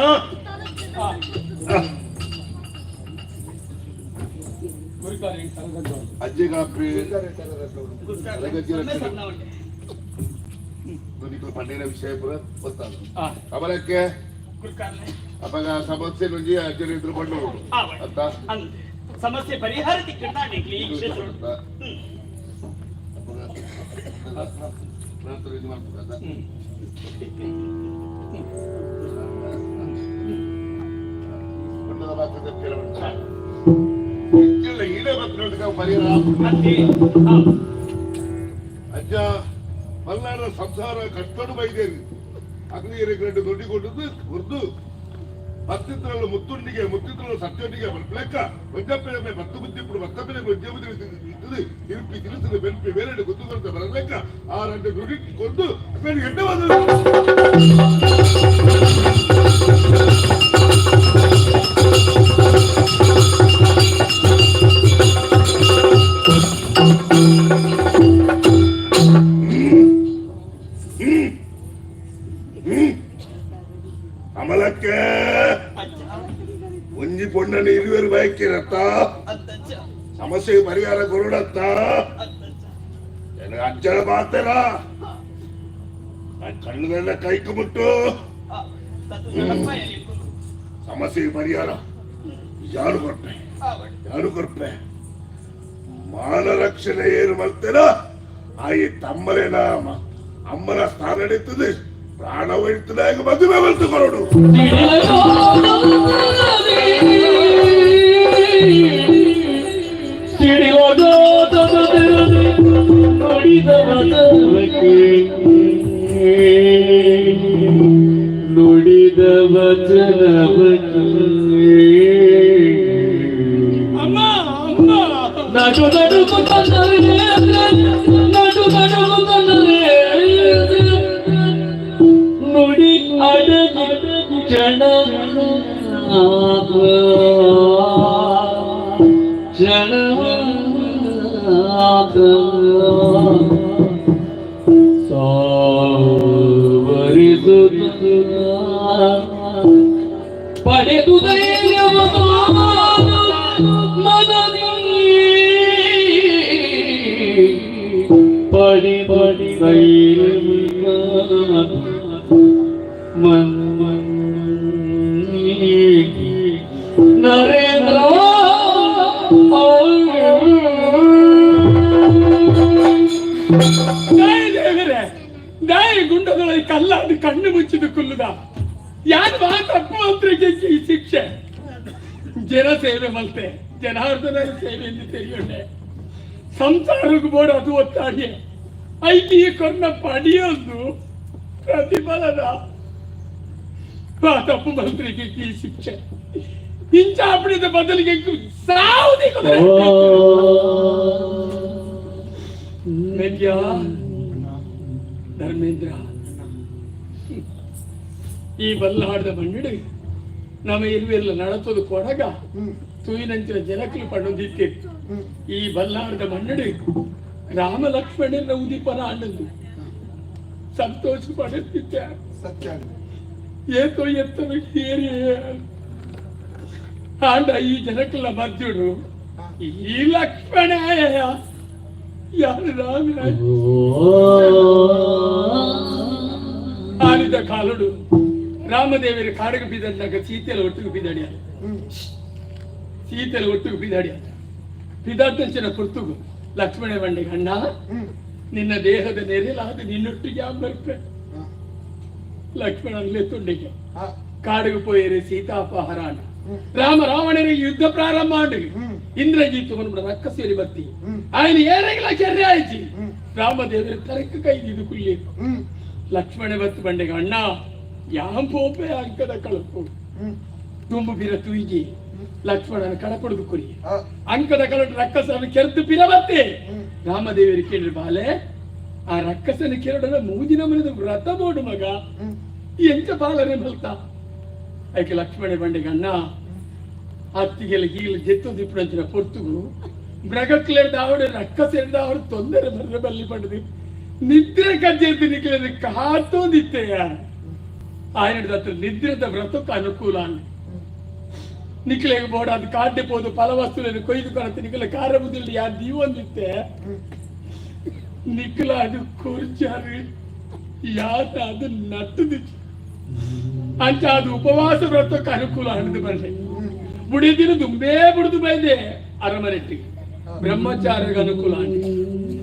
ಅಜ್ಜಿ ಕಾಪಿ ಪಂಡಿನ ವಿಷಯ ಪೂರ ಗೊತ್ತಾದ ಕಮಲಕ್ಕೆ ಅಪಗ ಸಮಸ್ಯೆ ನುಂಜಿ ಅಜ್ಜನ ಇದ್ರು ಪಂಡು ಅಂತ ಸಮಸ್ಯೆ ಪರಿಹಾರ ತಿಕ್ಕೊಂಡು ಈ ಕ್ಷೇತ್ರ. ನಂತರ ಇದು ಮಾಡ್ಬೇಕಂತ ಪರಿಹಾರ ಅಜ್ಜ ಮಲ್ನಾಡ ಸಂಸಾರ ಕಷ್ಟನು ಬೈದೇರಿ ಅಗ್ನಿ ಎರಡು ದೊಡ್ಡಿ ಕೊಟ್ಟದ್ದು ಹುರ್ದು ಬತ್ತಿದ್ರಲ್ಲ ಮುತ್ತುಂಡಿಗೆ ಮುತ್ತಿದ್ರಲ್ಲ ಸತ್ಯೊಂಡಿಗೆ ಲೆಕ್ಕ ಒಂಜಪ್ಪೆ ಬತ್ತು ಬುದ್ಧಿ ఇప్పుడు ಬತ್ತಪ್ಪನೆ ಬುದ್ಧಿ ತಿರುಪಿ ತಿರುಸಿದ ಬೆನ್ಪಿ ಬೇರೆ ಗೊತ್ತು ಕೊಡ್ತ ಬರಲೆಕ್ಕ ಆ రెండు ನುಡಿ ಕೊಂದು ಬೇರೆ ಎಡ್ಡ ಬಂದು. ಅಮಲಕ್ಕೆ ಒಂಜಿ ಪೊಣ್ಣನ ಇರುವರು ಬಯಕಿರತ್ತ ಸಮಸ್ಯೆಗೆ ಪರಿಹಾರ ಕೊರಡತ್ತ ನನಗೆ ಅಜ್ಜನ ಮಾತೇನ ಕಣ್ಣುಗಳೆಲ್ಲ ಕೈಕು ಬಿಟ್ಟು ಸಮಸ್ಯೆಗೆ ಪರಿಹಾರ ಯಾರು ಕೊಟ್ಟೆ ಯಾರು ಕೊರ್ಪೆ ಮಾನ ರಕ್ಷಣೆ ಏನು ಮಾಡ್ತೇನ ಆಯಿ ತಮ್ಮಲೇನ ಅಮ್ಮನ ಸ್ಥಾನ ನಡೀತದೆ ಪ್ರಾಣ ಒಯ್ತದೆ ಮದುವೆ ಬಂತು ಕೊರಡು. ನುಡಿದ ವಚನವಕ್ಕೆ ಅಮ್ಮ ಅಮ್ಮ ನಡು ನಡುಗುತ್ತಲೇ ನಡು ನಡುಗುತ್ತಲೇ ನುಡಿ ಅಡಗಿ ಕ್ಷಣ ಕ್ಷಣ ಪಡೆದು ಧೈರ್ಯವನ್ನು ಮನದಿ ಪಡಿ ಪಡಿ ನರೇಂದ್ರ. ದಾಯ ದೇವರೇ ದಾಯ ಗುಂಡದೊಳಗೆ ಕಲ್ಲಾದ ಕಣ್ಣು ಮುಚ್ಚಿದ ಕುಲ್ಲುದ ಯಾರು ಆ ತಪ್ಪು ಮಂತ್ರಿಗೆ ಈ ಶಿಕ್ಷೆ. ಜನ ಸೇವೆ ಮಲ್ತೆ ಜನಾರ್ದನ ಸೇವೆಯಲ್ಲಿ ತೆರೆಯೊಂಡೆ ಸಂಸಾರಕ್ಕೆ ಬೋಡ ಅದು ಒತ್ತಾಡಿ ಐತಿ ಕೊರ್ನ ಪಡಿಯೋದು ಪ್ರತಿಫಲದ ಆ ತಪ್ಪು ಮಂತ್ರಿಗೆ ಈ ಶಿಕ್ಷೆ. ಇಂಚಾಪಡಿದ ಬದಲಿಗೆ ಸಾವು ಧರ್ಮೇಂದ್ರ ಈ ಬಲ್ಲಾಡದ ಮಣ್ಣಿಡು ನಮ್ಮ ಇರುವೆಲ್ಲ ನಡತದು ಕೊಡಗ ತೂಯಿನಂಚಿನ ಜನಕಲು ಪಣ್ಣೊಂದಿತ್ತಿತ್ತು. ಈ ಬಲ್ಲಾಡದ ಮಣ್ಣಿಡು ರಾಮ ಲಕ್ಷ್ಮಣನ ಉದಿಪನ ಅಣ್ಣಂದು ಸಂತೋಷ ಪಡುತ್ತಿದ್ದೆ. ಸತ್ಯ. ಏತೋ ಎತ್ತನ ಏರಿ ಆಂಡ ಈ ಜನಕ್ಕೆಲ್ಲ ಮದ್ಯುಡು ಈ ಲಕ್ಷ್ಮಣ ಯಾರು ರಾಮ ಆನಿದ ಕಾಲುಡು ರಾಮದೇವರ ಕಾಡಿಗೆ ಬಿದ್ದಾಗ ಸೀತೆಲ ಒಟ್ಟಿಗೆ ಬಿದ್ದಾಡಿಯ ಸೀತೆಲ ಒಟ್ಟಿಗೆ ಬಿದ್ದಾಡಿಯ ಬಿದ್ದಾದಂಚಿನ ಪುರ್ತುಗು. ಲಕ್ಷ್ಮಣ ಬಂಡೆ ಅಣ್ಣ ನಿನ್ನ ದೇಹದ ನೆರೆಲಾದ ನಿನ್ನೊಟ್ಟಿಗೆ ಬರ್ಪೆ ಲಕ್ಷ್ಮಣನಲ್ಲಿ ತುಂಡಿಗೆ ಕಾಡಿಗೆ ಪೋಯರೆ ಸೀತಾಪಹರಾಣ ರಾಮ ರಾವಣರಿಗೆ ಯುದ್ಧ ಪ್ರಾರಂಭ ಮಾಡಿ ಇಂದ್ರಜಿತ್ ಮನ್ಬಿಡ ರಕ್ಕಸೇರಿ ಬತ್ತಿ ఆయన ಏರೆಗ್ಲ ಕೆರ್ರೆ ಆಯ್ತು ರಾಮದೇವರ ತರಕ ಕೈದಿದ್ದು ಕುಲ್ಲಿ ಲಕ್ಷ್ಮಣ ಬತ್ತು ಬಂಡೆಗೆ ಅಣ್ಣ ಯಾಂ ಪೋಪೆ ಅಂಕದ ಕಳಪು ತುಂಬು ಬಿರ ತುಯಿಜಿ ಲಕ್ಷ್ಮಣನ ಕಡಪಡುದು ಕುರಿ ಅಂಕದ ಕಳಟು ರಕ್ಕಸನ ಕೆರೆದು ಬಿರ ಬತ್ತೆ ರಾಮದೇವರು ಕೇಳಿದ್ರು ಬಾಲೆ ಆ ರಕ್ಕಸನ ಕೆರಡನ ಮೂಜಿನ ಮನದ ವ್ರತ ಬೋಡು ಮಗ ಎಂಚ ಬಾಲನೆ ಮಲ್ತ ಐಕೆ ಲಕ್ಷ್ಮಣ ಬಂಡೆಗೆ ಅಣ್ಣ ಅತ್ತಿಗೆಲ್ಲ ಹೀಲ್ ಜೆತ್ತು ದಿಪ್ಪುನಂಚಿನ ಪೊರ್ತುಗು ಮೃಗಕ್ಲೆರ್ದ ಅವಡು ರಕ್ಕಸೆರ್ದ ಅವಡು ತೊಂದರೆ ಬರ್ರೆ ಬಲ್ಲಿ ಪಂಡದು ನಿದ್ರೆ ಕಜ್ಜೆದ್ದು ನಿಕ್ಲೆದು ಕಾತೋದಿತ್ತೆಯ ఆయన ದತ್ರ ನಿದ್ರೆದ ವ್ರತಕ್ಕೆ ಅನುಕೂಲ ನಿಕ್ಲೆಗ್ ಬೋಡ ಅದು ಕಾಡ್ಡೆ ಪೋದು ಫಲವಸ್ತುలను ಕೊಯ್ದು ಕೊರತೆ ನಿಕ್ಲೆ ಕಾರ ಬುದ್ಧಿಲ್ ಯಾ ದೀವೊಂದಿತ್ತೆ ನಿಕ್ಲ ಅದು ಕೂರ್ಚಾರು ಯಾತ ಅದು ನಟ್ಟುದಿತ್ತು ಅಂಚ ಅದು ಉಪವಾಸ ವ್ರತಕ್ಕೆ ಅನುಕೂಲ ಹಣದು ಬಂದೆ ಬುಡಿದಿನ ದುಂಬೇ ಬುಡಿದು ಬಂದೆ ಅರಮನೆಟ್ಟಿಗೆ ಬ್ರಹ್ಮಚಾರಿಗೆ ಅನುಕೂಲ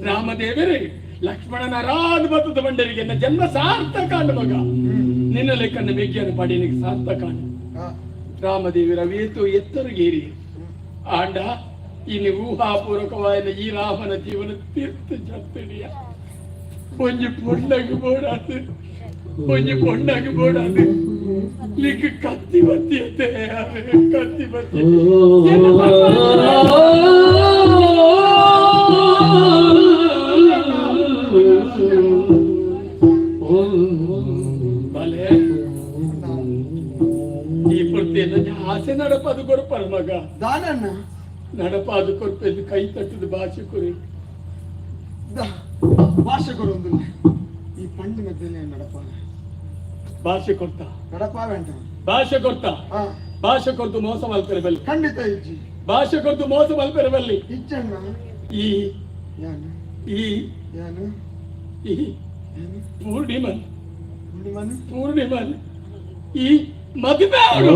ರಾಮದೇವರೇ ಲಕ್ಷ್ಮಣನ ರಾಧ ಬತ್ತದ ಬಂಡರಿಗೆ ಜನ್ಮ ಸಾರ್ಥಕ ಅಂದ ಮಗ. ನಿನ್ನ ಲೆಕ್ಕನ್ನ ಮೆಗ್ಗಿಯನ್ನು ಪಡಿನಿಗೆ ಸಾರ್ಥಕ ರಾಮದೇವಿ ರವಿಯತು ಎತ್ತರುಗೇರಿ ಆಂಡ ಇನ್ನು ಊಹಾಪೂರ್ವಕವಾದ ಈ ರಾಮನ ಜೀವನ ತೀರ್ಥ ಜತ್ತಡಿಯ ಒಂಜಿ ಪೊಣ್ಣಗೆ ಬೋಡಾದು ಒಂಜಿ ಪೊಣ್ಣಗೆ ಬೋಡಾದು ಲಿಕ್ ಕತ್ತಿ ಬತ್ತಿಯತೆ ಕತ್ತಿ ಬತ್ತಿ ಬಲೆ ಈ ಪೂರ್ತಿಯನ್ನು ಆಸೆ ನಡಪದು ಕೊರ್ಪರ್ ಮಗ. ದಾನಣ್ಣ. ನಡಪಾದು ಕೊರ್ಪೆಂದು ಕೈ ತಟ್ಟದ ಭಾಷೆ ಕುರಿ. ಭಾಷೆ ಕೊರೊಂದು ಈ ಪಂಡಿನ ಬೆಲೆ ನಡಪ ಭಾಷೆ ಕೊಡ್ತಾ ನಡಪ ವೆಂಟ. ಭಾಷೆ ಕೊಡ್ತಾ ಭಾಷೆ ಕೊಡ್ತು ಮೋಸ ಮಲ್ಪೆರೆ ಬಲ್ಲಿ. ಖಂಡಿತ ಇಜ್ಜಿ. ಭಾಷೆ ಕೊಡ್ತು ಮೋಸ ಮಲ್ಪೆರೆ ಬಲ್ಲಿ. ಇಜ್ಜಣ್ಣ. ಈ ಯಾನು? ಈ ಯಾನು? ಈ ಪೂರ್ಣಿಮನ್. ಪೂರ್ಣಿಮನ್? ಪೂರ್ಣಿಮನ್. ಈ ಮದುವೆ ಅವಳು.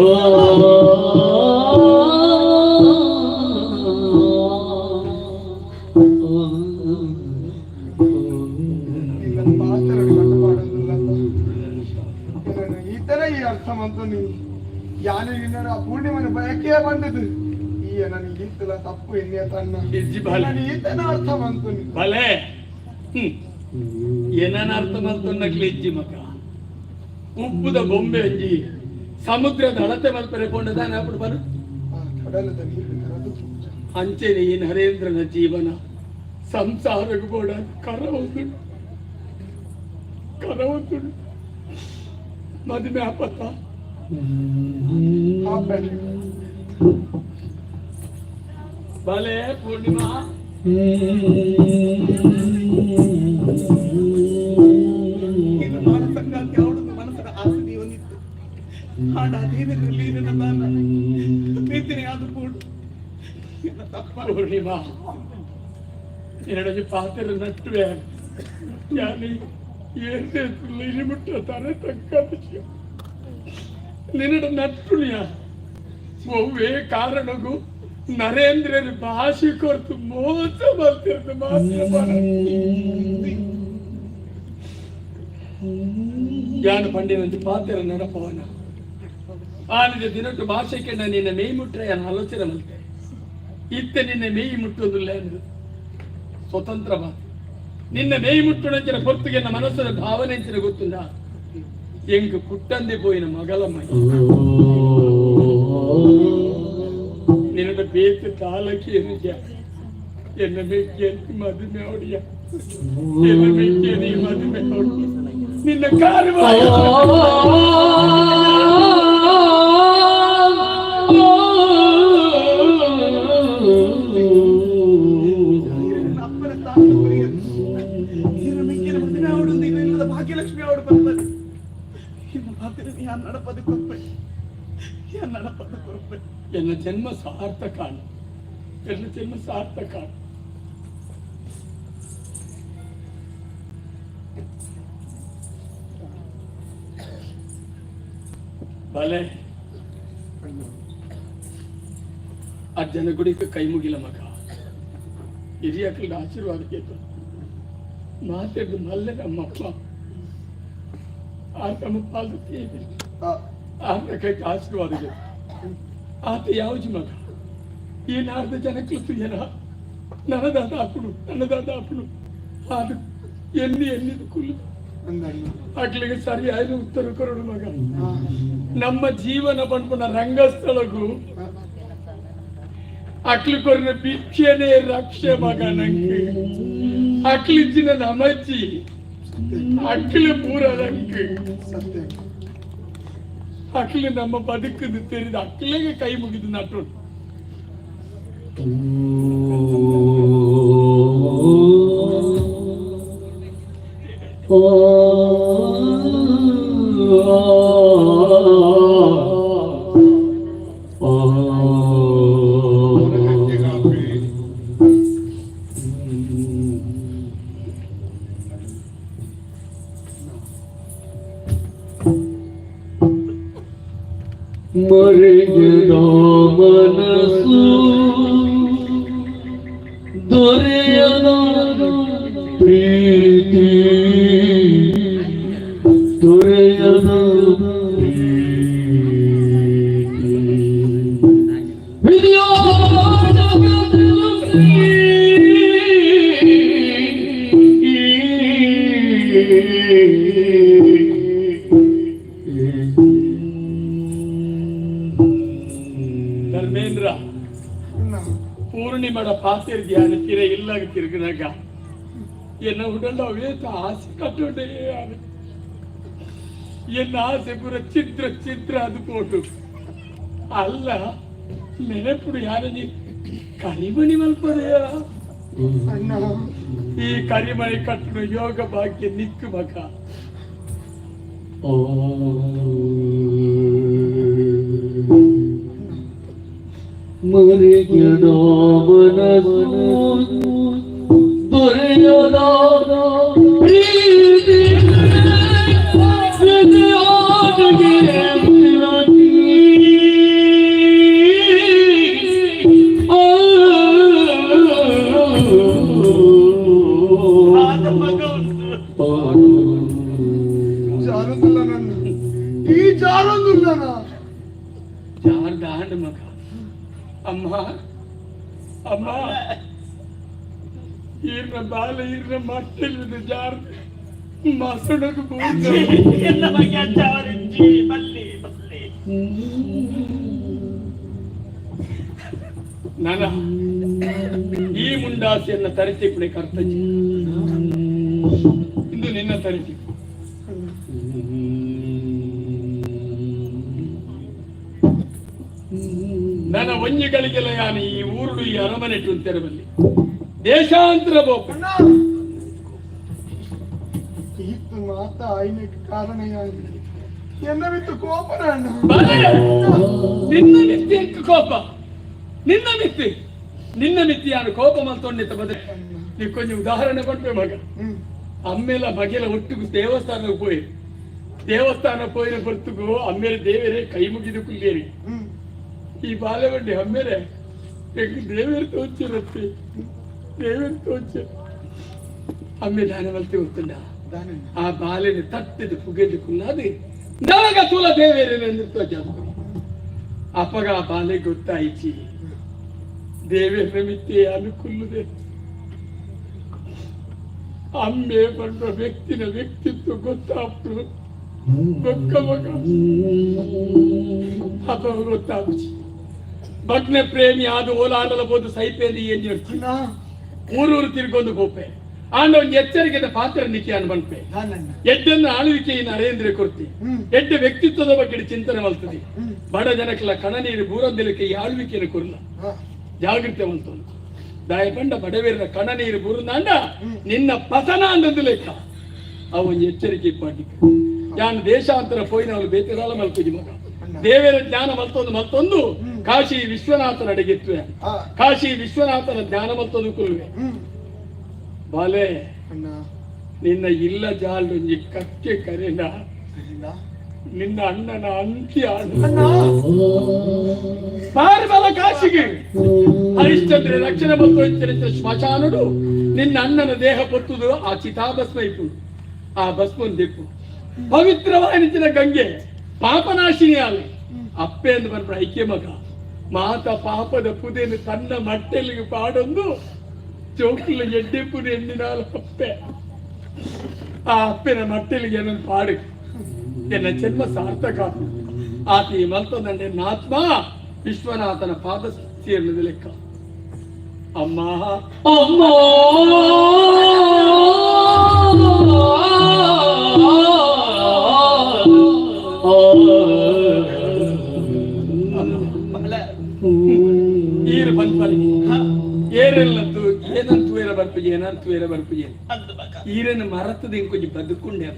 ಈತನ ಈ ಅರ್ಥ ಮಂತು ನೀ ಯಾನು ನಿನ್ನ ಪೂರ್ಣಿಮನ ಬಯಕೆ ಬಂದದ್ದು. ಈ ನನಗೆ ಈತಲ ತಪ್ಪು ಎನ್ನಿಯ ತನ್ನ. ನಾನು ಈತನ ಅರ್ಥ ಮಂತು ನೀ. ಭಲೆ. ಏನನ್ನ ಅರ್ಥ ಮಂತು ಇಜ್ಜಿ ಮಗ. ಉಪ್ಪುದ ಬೊಂಬೆ ಅಂಜಿ ಸಮುದ್ರದ ಅಳತೆ ಮಲ್ಪರೆ ಕೊಂಡದಾನೆ ಅప్పుడు ಬರು. ಕಡಲದ ನೀರು ಕರೆದು ಅಂಚೆನೆ ಈ ನರೇಂದ್ರನ ಜೀವನ ಸಂಸಾರకు ಕೂಡ ಕರವಂతుడు ಕರವಂతుడు ಮದುವೆ ಆಪತ್ತ. ಭಲೆ ಪೂರ್ಣಿಮಾ. ಸಂಗಾತಿ ಅವಳನ್ನು ಮನಸ್ಸರ ಆಸೆ ಹೊಂದಿತ್ತು. ಆಂಡ ದೇವರಲ್ಲಿ ನನ್ನ ಪ್ರೀತಿನೇ ಆದ ಕೂಡ ತಪ್ಪ. ಪೂರ್ಣಿಮಾ என்னோட ಪಾತ್ರ ನಟ್ಟುವೆ ಯಾನಿ ಏನ್ ಮುಟ್ಟ ತಲೆ ತಕ್ಕ ನಿನ್ನಡ ನಟ್ಟುಣಿಯ ಒವ್ವೇ ಕಾರಣಗೂ ನರೇಂದ್ರನ ಭಾಷೆ ಕೊರ್ತು ಮೋಸ ಬರ್ತಿರ್ದು ಮಾತ್ರ. ಯಾನು ಪಂಡಿನಂಚ ಪಾತ್ರ ನಡಪವನ ಆನಿದ ದಿನಟ್ಟು ಭಾಷೆಗೆ ನಿನ್ನ ಮೇಯ್ ಮುಟ್ರೆ ಯಾನು ಆಲೋಚನೆ ಮಲ್ತೆ. ಇತ್ತೆ ನಿನ್ನ ಮೇಯಿ ಮುಟ್ಟುವುದಿಲ್ಲ ಎಂದು ಸ್ವತಂತ್ರ ಮಾತು. ನಿನ್ನ ಮೇಯ್ ಮುಟ್ಟುನಂಚಿನ ಹೊರತುಗೆ ನನ್ನ ಮನಸ್ಸಿನ ಭಾವನೆ ಅಂಚಿನ ಗೊತ್ತುಂದ ಎಂಗ್ ಪುಟ್ಟಂದೆ ಪೋಯಿನ ಮಗಲಮ್ಮ. ನಿನ್ನಡ ಬೇತು ತಾಲಕಿ ನಿಜ ಎನ್ನ ಮೆಕ್ಕೆ ಮದುವೆ ಅವಡಿಯ ಎನ್ನ ಮೆಕ್ಕೆ ನೀ ಮದುವೆ ಅವಡಿ ನಿನ್ನ ಕಾರು ಅಪ್ಪನ ಸ್ಥಾನ ಮದುವೆ ಅವಳು ಇಲ್ಲದ ಭಾಗ್ಯಲಕ್ಷ್ಮಿ ಅವಳು ಬಂದರು. ನಡಪದು ಕೊಪ್ಪೆ ನಡಪದು ಕೊಪ್ಪೆ. ಎನ್ನ ಜನ್ಮ ಸಾರ್ಥಕ, ಎನ್ನ ಜನ್ಮ ಸಾರ್ಥಕ. ಬಲೆ ಅಜ್ಜನ ಗುಡಿಗೆ ಕೈ ಮುಗಿಲ ಮಗ. ಹಿರಿಯಕಲ್ನ ಆಶೀರ್ವಾದ ಕೇತು ಮಾತೆದ್ದು ಮಲ್ಲೆ ನಮ್ಮಪ್ಪ ಆ ತಮ್ಮ ಪಾಲು ತೇವಿ ಆತ ಕೈಗೆ ಆಶೀರ್ವಾದ ಕೇತು ಆತ ಯಾವ್ಜಿ ಮಗ ಈ ನಾರ್ದ ಜನಕ್ಕೆ ಜನ ನನ್ನದಾದ ಅಪ್ಪನು ನನ್ನದಾದ ಅಪ್ಪನು ಅದು ಎಲ್ಲಿ ಎಲ್ಲಿದು ಕುಲ್ಲು ಅಕ್ಲಿಗೆ ಸರಿಯಾದ ಉತ್ತರ ಕೊರಡು ಮಗ. ನಮ್ಮ ಜೀವನ ಪನ್ಪುನ ರಂಗಸ್ಥಳಗೂ ಅಕ್ಲು ಕೊರಿನ ಭಿಕ್ಷೆನೇ ರಕ್ಷೆ ಮಗ ನಂಗೆ. ಅಕ್ಲಿಜ್ಜಿನ ನಮಜ್ಜಿ ಅಕ್ಲು ಪೂರ ರಂಗ್. ಅಕ್ಲು ನಮ್ಮ ಬದುಕದು ತೆರೆದು ಅಕ್ಲಿಗೆ ಕೈ ಮುಗಿದು ನಟು. ಮರೆಯದ ಮನಸ್ಸು ದೊರೆಯದ ಪ್ರೀತಿ ದೊರೆಯದ ಪ್ರೀತಿ ಧರ್ಮೇಂದ್ರ ಪೂರ್ಣಿಮಡ ಪಾತಿರ್ ಧ್ಯಾನ ತಿರ ಇಲ್ಲಾಗ ತಿರುಗಿನಾಗ ಎನ್ನ ಉಡಲ್ಲ ವೇತ ಆಸೆ ಕಟ್ಟುಂಡೇ ಎನ್ನ ಆಸೆ ಪೂರ ಚಿತ್ರ ಚಿತ್ರ ಅದು ಪೋಟು ಅಲ್ಲ ನೆನಪುಡು ಯಾರ ನೀ ಕರಿಮಣಿ ಮಲ್ಪದೆಯ ಈ ಕರಿಮಣಿ ಕಟ್ಟುಡು ಯೋಗ ಭಾಗ್ಯ ನಿಕ್ಕು ಮಗ. ಮರೆಯದ ಮನಸ್ಸು ದೊರೆಯದ ಪ್ರೀತಿ ವಿದ್ಯಾನಿಗೆ ವಿನತಿ. ಜಾರೊಂದಿಲ್ಲ ನನ್ನ ಈ ಜಾರೊಂದಿಲ್ಲ ಜಾರ್ದ ಆಂಡ ಮಗ. ಅಮ್ಮ ಅಮ್ಮ ಈರ್ನ ಬಾಲ ಈರ್ನ ಮಟ್ಟೆಲ್ಲಿದೆ ಜಾರ್ ಮಸಣకు ಎನ್ನ ಬಗ್ಗೆ ಅಜ್ಜಾವರಿಂಜಿ ಬಲ್ಲಿ ಬಲ್ಲಿ. ನನ ಈ ಮುಂಡಾಸೆಯನ್ನ ತರಿಸಿ ಕರ್ತಜ್ಜಿ ಇಂದು ನಿನ್ನ ತರಿಸಿ. ನನ್ನ ಒಂಜಿಗಳಿಗೆಲ್ಲ ಯಾನು ಈ ಊರುಡು ಈ ಅರಮನೆ ತೆರಬಲ್ಲಿ ದೇಶಾಂತರ ಬೋಪ ಇತ್ತು ಮಾತ ಆಯ್ನಕ್ಕೆ ಕಾರಣ ಎನ್ನ ಬಿತ್ತು ಕೋಪನ ಅಣ್ಣ. ನಿನ್ನ ಮಿತ್ತಿ ಕೋಪ? ನಿನ್ನ ಮಿತ್ತಿ ನಿನ್ನ ಮಿತ್ತಿ ಯಾನು ಕೋಪ ಮಲ್ತೊಂಡಿತ್ತ ಬದ ನೀ ಕೊಂಚ ಉದಾಹರಣೆ ಕೊಟ್ಟೆ ಮಗ. ಅಮ್ಮೇಲ ಮಗೆಲ ಒಟ್ಟಿಗೆ ದೇವಸ್ಥಾನಕ್ಕೆ ಪೋಯಿ ದೇವಸ್ಥಾನ ಪೋಯಿನ ಹೊರತುಗು ಅಮ್ಮೇಲೆ ದೇವರೇ ಕೈ ಮುಗಿದು ಕುಲ್ಲೇರಿ. ಈ ಬಾಲೆವಂಡಿ ಅಮ್ಮೇಲೆ ದೇವರು ತೋಚಿರತ್ತೆ ದೇವರು ತೋಚ ಅಮ್ಮೆ ದಾನ ಮಲ್ತಿ ಗೊತ್ತುಂಡ ಆ ಬಾಲೆని ತಟ್ಟಿದು ಪುಗೆದು ಕುಲ್ಲಾದಿ ನವಗ ತುಲ ದೇವೇರೆ ತೋಚ ಅಪ್ಪಗ ಆ ಬಾಲೆ ಗೊತ್ತಾಯಿಚಿ ದೇವೇರ ಮಿತ್ತೆ ಅನುಕೂಲದೆ ಅಮ್ಮೆ ಬಂದ ವ್ಯಕ್ತಿನ ವ್ಯಕ್ತಿತ್ವ ಗೊತ್ತಾಪ್ರು ಬೊಕ್ಕ ಮಗ ಅಪ್ಪ ಗೊತ್ತಾಪುಚಿ ಭಗ್ನ ಪ್ರೇಮಿ ಆದ ಓಲಾಡಲ ಬೋದು ಸೈಪೇಲಿ ಏನ್ ಊರೂರು ತಿರ್ಗೊಂದು ಗೋಪೆ ಆಂಡ ಒಂದು ಎಚ್ಚರಿಕೆದ ಪಾತ್ರ ನಿಕ್ಕಿ ಅನ್ ಬನ್ಪೆ ಎಡ್ಡನ್ನು ಆಳ್ವಿಕೆ ನರೇಂದ್ರ ಕೊರ್ತಿ ಎಡ್ಡ ವ್ಯಕ್ತಿತ್ವದ ಬಗ್ಗೆ ಚಿಂತನೆ ಮಲ್ತದೆ ಬಡ ಜನಕ್ಲ ಕಣನೀರು ಬೂರಂದಿಲಕ್ಕೆ ಈ ಆಳ್ವಿಕೆಯನ್ನು ಕೊರ್ಲ ಜಾಗೃತೆ ಮಲ್ತೊಂದು ದಾಯ ಪಂಡ ಬಡವೇರಿನ ಕಣನೀರು ಬೂರಂದಾಂಡ ನಿನ್ನ ಪತನ ಅಂದಂದು ಲೆಕ್ಕ. ಅವ ಒಂದು ಎಚ್ಚರಿಕೆ ಪಾಟಿಕ್ ಯಾನ್ ದೇಶಾಂತರ ಪೋಯಿನವಳು ಬೇತೆದಾಲ ಮಲ್ಪುಜಿ ಮಗ. ದೇವೇರ ಜ್ಞಾನ ಮಲ್ತೊಂದು ಮಲ್ತೊಂದು ಕಾಶಿ ವಿಶ್ವನಾಥನ ಅಡಿಗೆತ್ವೆ. ಕಾಶಿ ವಿಶ್ವನಾಥನ ಜ್ಞಾನ ಮಲ್ತೊಂದು ಕುಲ್ವೆ. ಬಾಲೆ ನಿನ್ನ ಇಲ್ಲ ಜಾಲೊಂಜಿ ಕಕ್ಕೆ ಕರೆನ. ನಿನ್ನ ಅಣ್ಣನ ಅಂತ್ಯ. ಪಾರ್ಬಲ ಕಾಶಿಗೆ ಹರಿಶ್ಚಂದ್ರ ರಕ್ಷಣೆ ಬಂತು ಶ್ಮಶಾನುಡು ನಿನ್ನ ಅಣ್ಣನ ದೇಹ ಪೊತ್ತುದು ಆ ಚಿತಾಭಸ್ಮ ಇಪ್ಪು ಆ ಭಸ್ಮನ್ ದಿಕ್ಕು ಪವಿತ್ರವಾನಿಚಿನ ಗಂಗೆ ಪಾಪನಾಶಿನಿ ಆಲಿ ಅಪ್ಪೆ ಎಂದು ಬರ್ಪ ಐಕ್ಯ ಮಗ ಮಾತ ಪಾಪದ ಪುದೆನು ತನ್ನ ಮಟ್ಟೆಲಿಗೆ ಪಾಡೊಂದು ಚೌಕಿಲ ಎಡ್ಡೆಪ್ಪುನ ಎಣ್ಣಿನಾಲ ಅಪ್ಪೆ ಆ ಅಪ್ಪೆನ ಮಟ್ಟೆಲಿಗೆ ಏನೊಂದು ಪಾಡು ಎನ್ನ ಜನ್ಮ ಸಾರ್ಥಕ ಆತಿ ಮಲ್ತದಂಡೆ ಆತ್ಮ ವಿಶ್ವನಾಥನ ಪಾದ ಸೇರ್ಲದ ಲೆಕ್ಕ. ಅಮ್ಮ ಅಮ್ಮ ಈರು ಬಂದ್ಪರಿಗೆ ಏರೆಲ್ಲದ್ದು ಏನಂತೂ ಏರ ಬರ್ಪುಜಿ ಏನಂತೂ ಏರ ಬರ್ಪುಜಿ ಈರನ್ನು ಮರತದ ಇಂಕೊಂಜಿ ಬದುಕೊಂಡೆ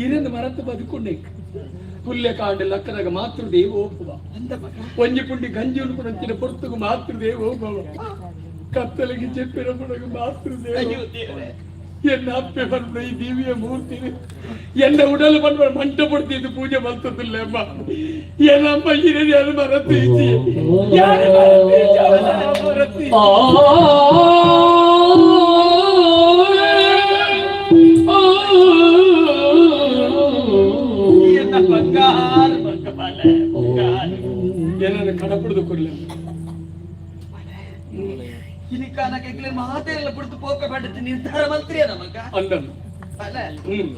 ಈರನ್ನು ಮರತು ಬದುಕೊಂಡೆ ಪುಲ್ಯ ಕಾಂಡ ಲಕ್ಕನಾಗ ಮಾತೃ ದೇವೋಭವ ಒಂಜಿ ಪುಂಡಿ ಗಂಜಿ ಉಂಡು ಪೊರ್ತುಗು ಮಾತೃ ದೇವೋಭವ ಕತ್ತಲಿಗೆ చెప్పిన ಪುಡಗು ಮಾತೃ ದೇವ ಎನ್ನ ಅಪ್ಪೆ ಬಂದ ಈ ದಿವ್ಯ ಮೂರ್ತಿ ಎನ್ನ ಉಡಲು ಬಂದ ಮಂಟ ಪಡ್ತಿದ್ದು ಪೂಜೆ ಮಲ್ತದಿಲ್ಲ ಅಮ್ಮ ಏನಮ್ಮ ಹಿರಿಯ ಯಾರು ಮರತು ಇಜ್ಜಿ ಯಾರು ಮರತು ಇಜ್ಜಿ? ಎನ್ನ ಬಂಗಾರ ಮಗ ಬಾಲೆ ಬಂಗಾರ. ಏನನ್ನು ಕಡಪುಡ್ದು ಕೊಡ್ಲಿ ಇನಿಕಾನ ಕೆಗ್ಲೆ ಮಾತೆಲ್ಲ ಬಿಡ್ತು ಪೋಪ ಪಡೆದು ನಿರ್ಧಾರ ಮಂತ್ರಿಯ ನಮಗ ಅಂದಮ್ಮ ಅಲ್ಲ ಹ್ಮ್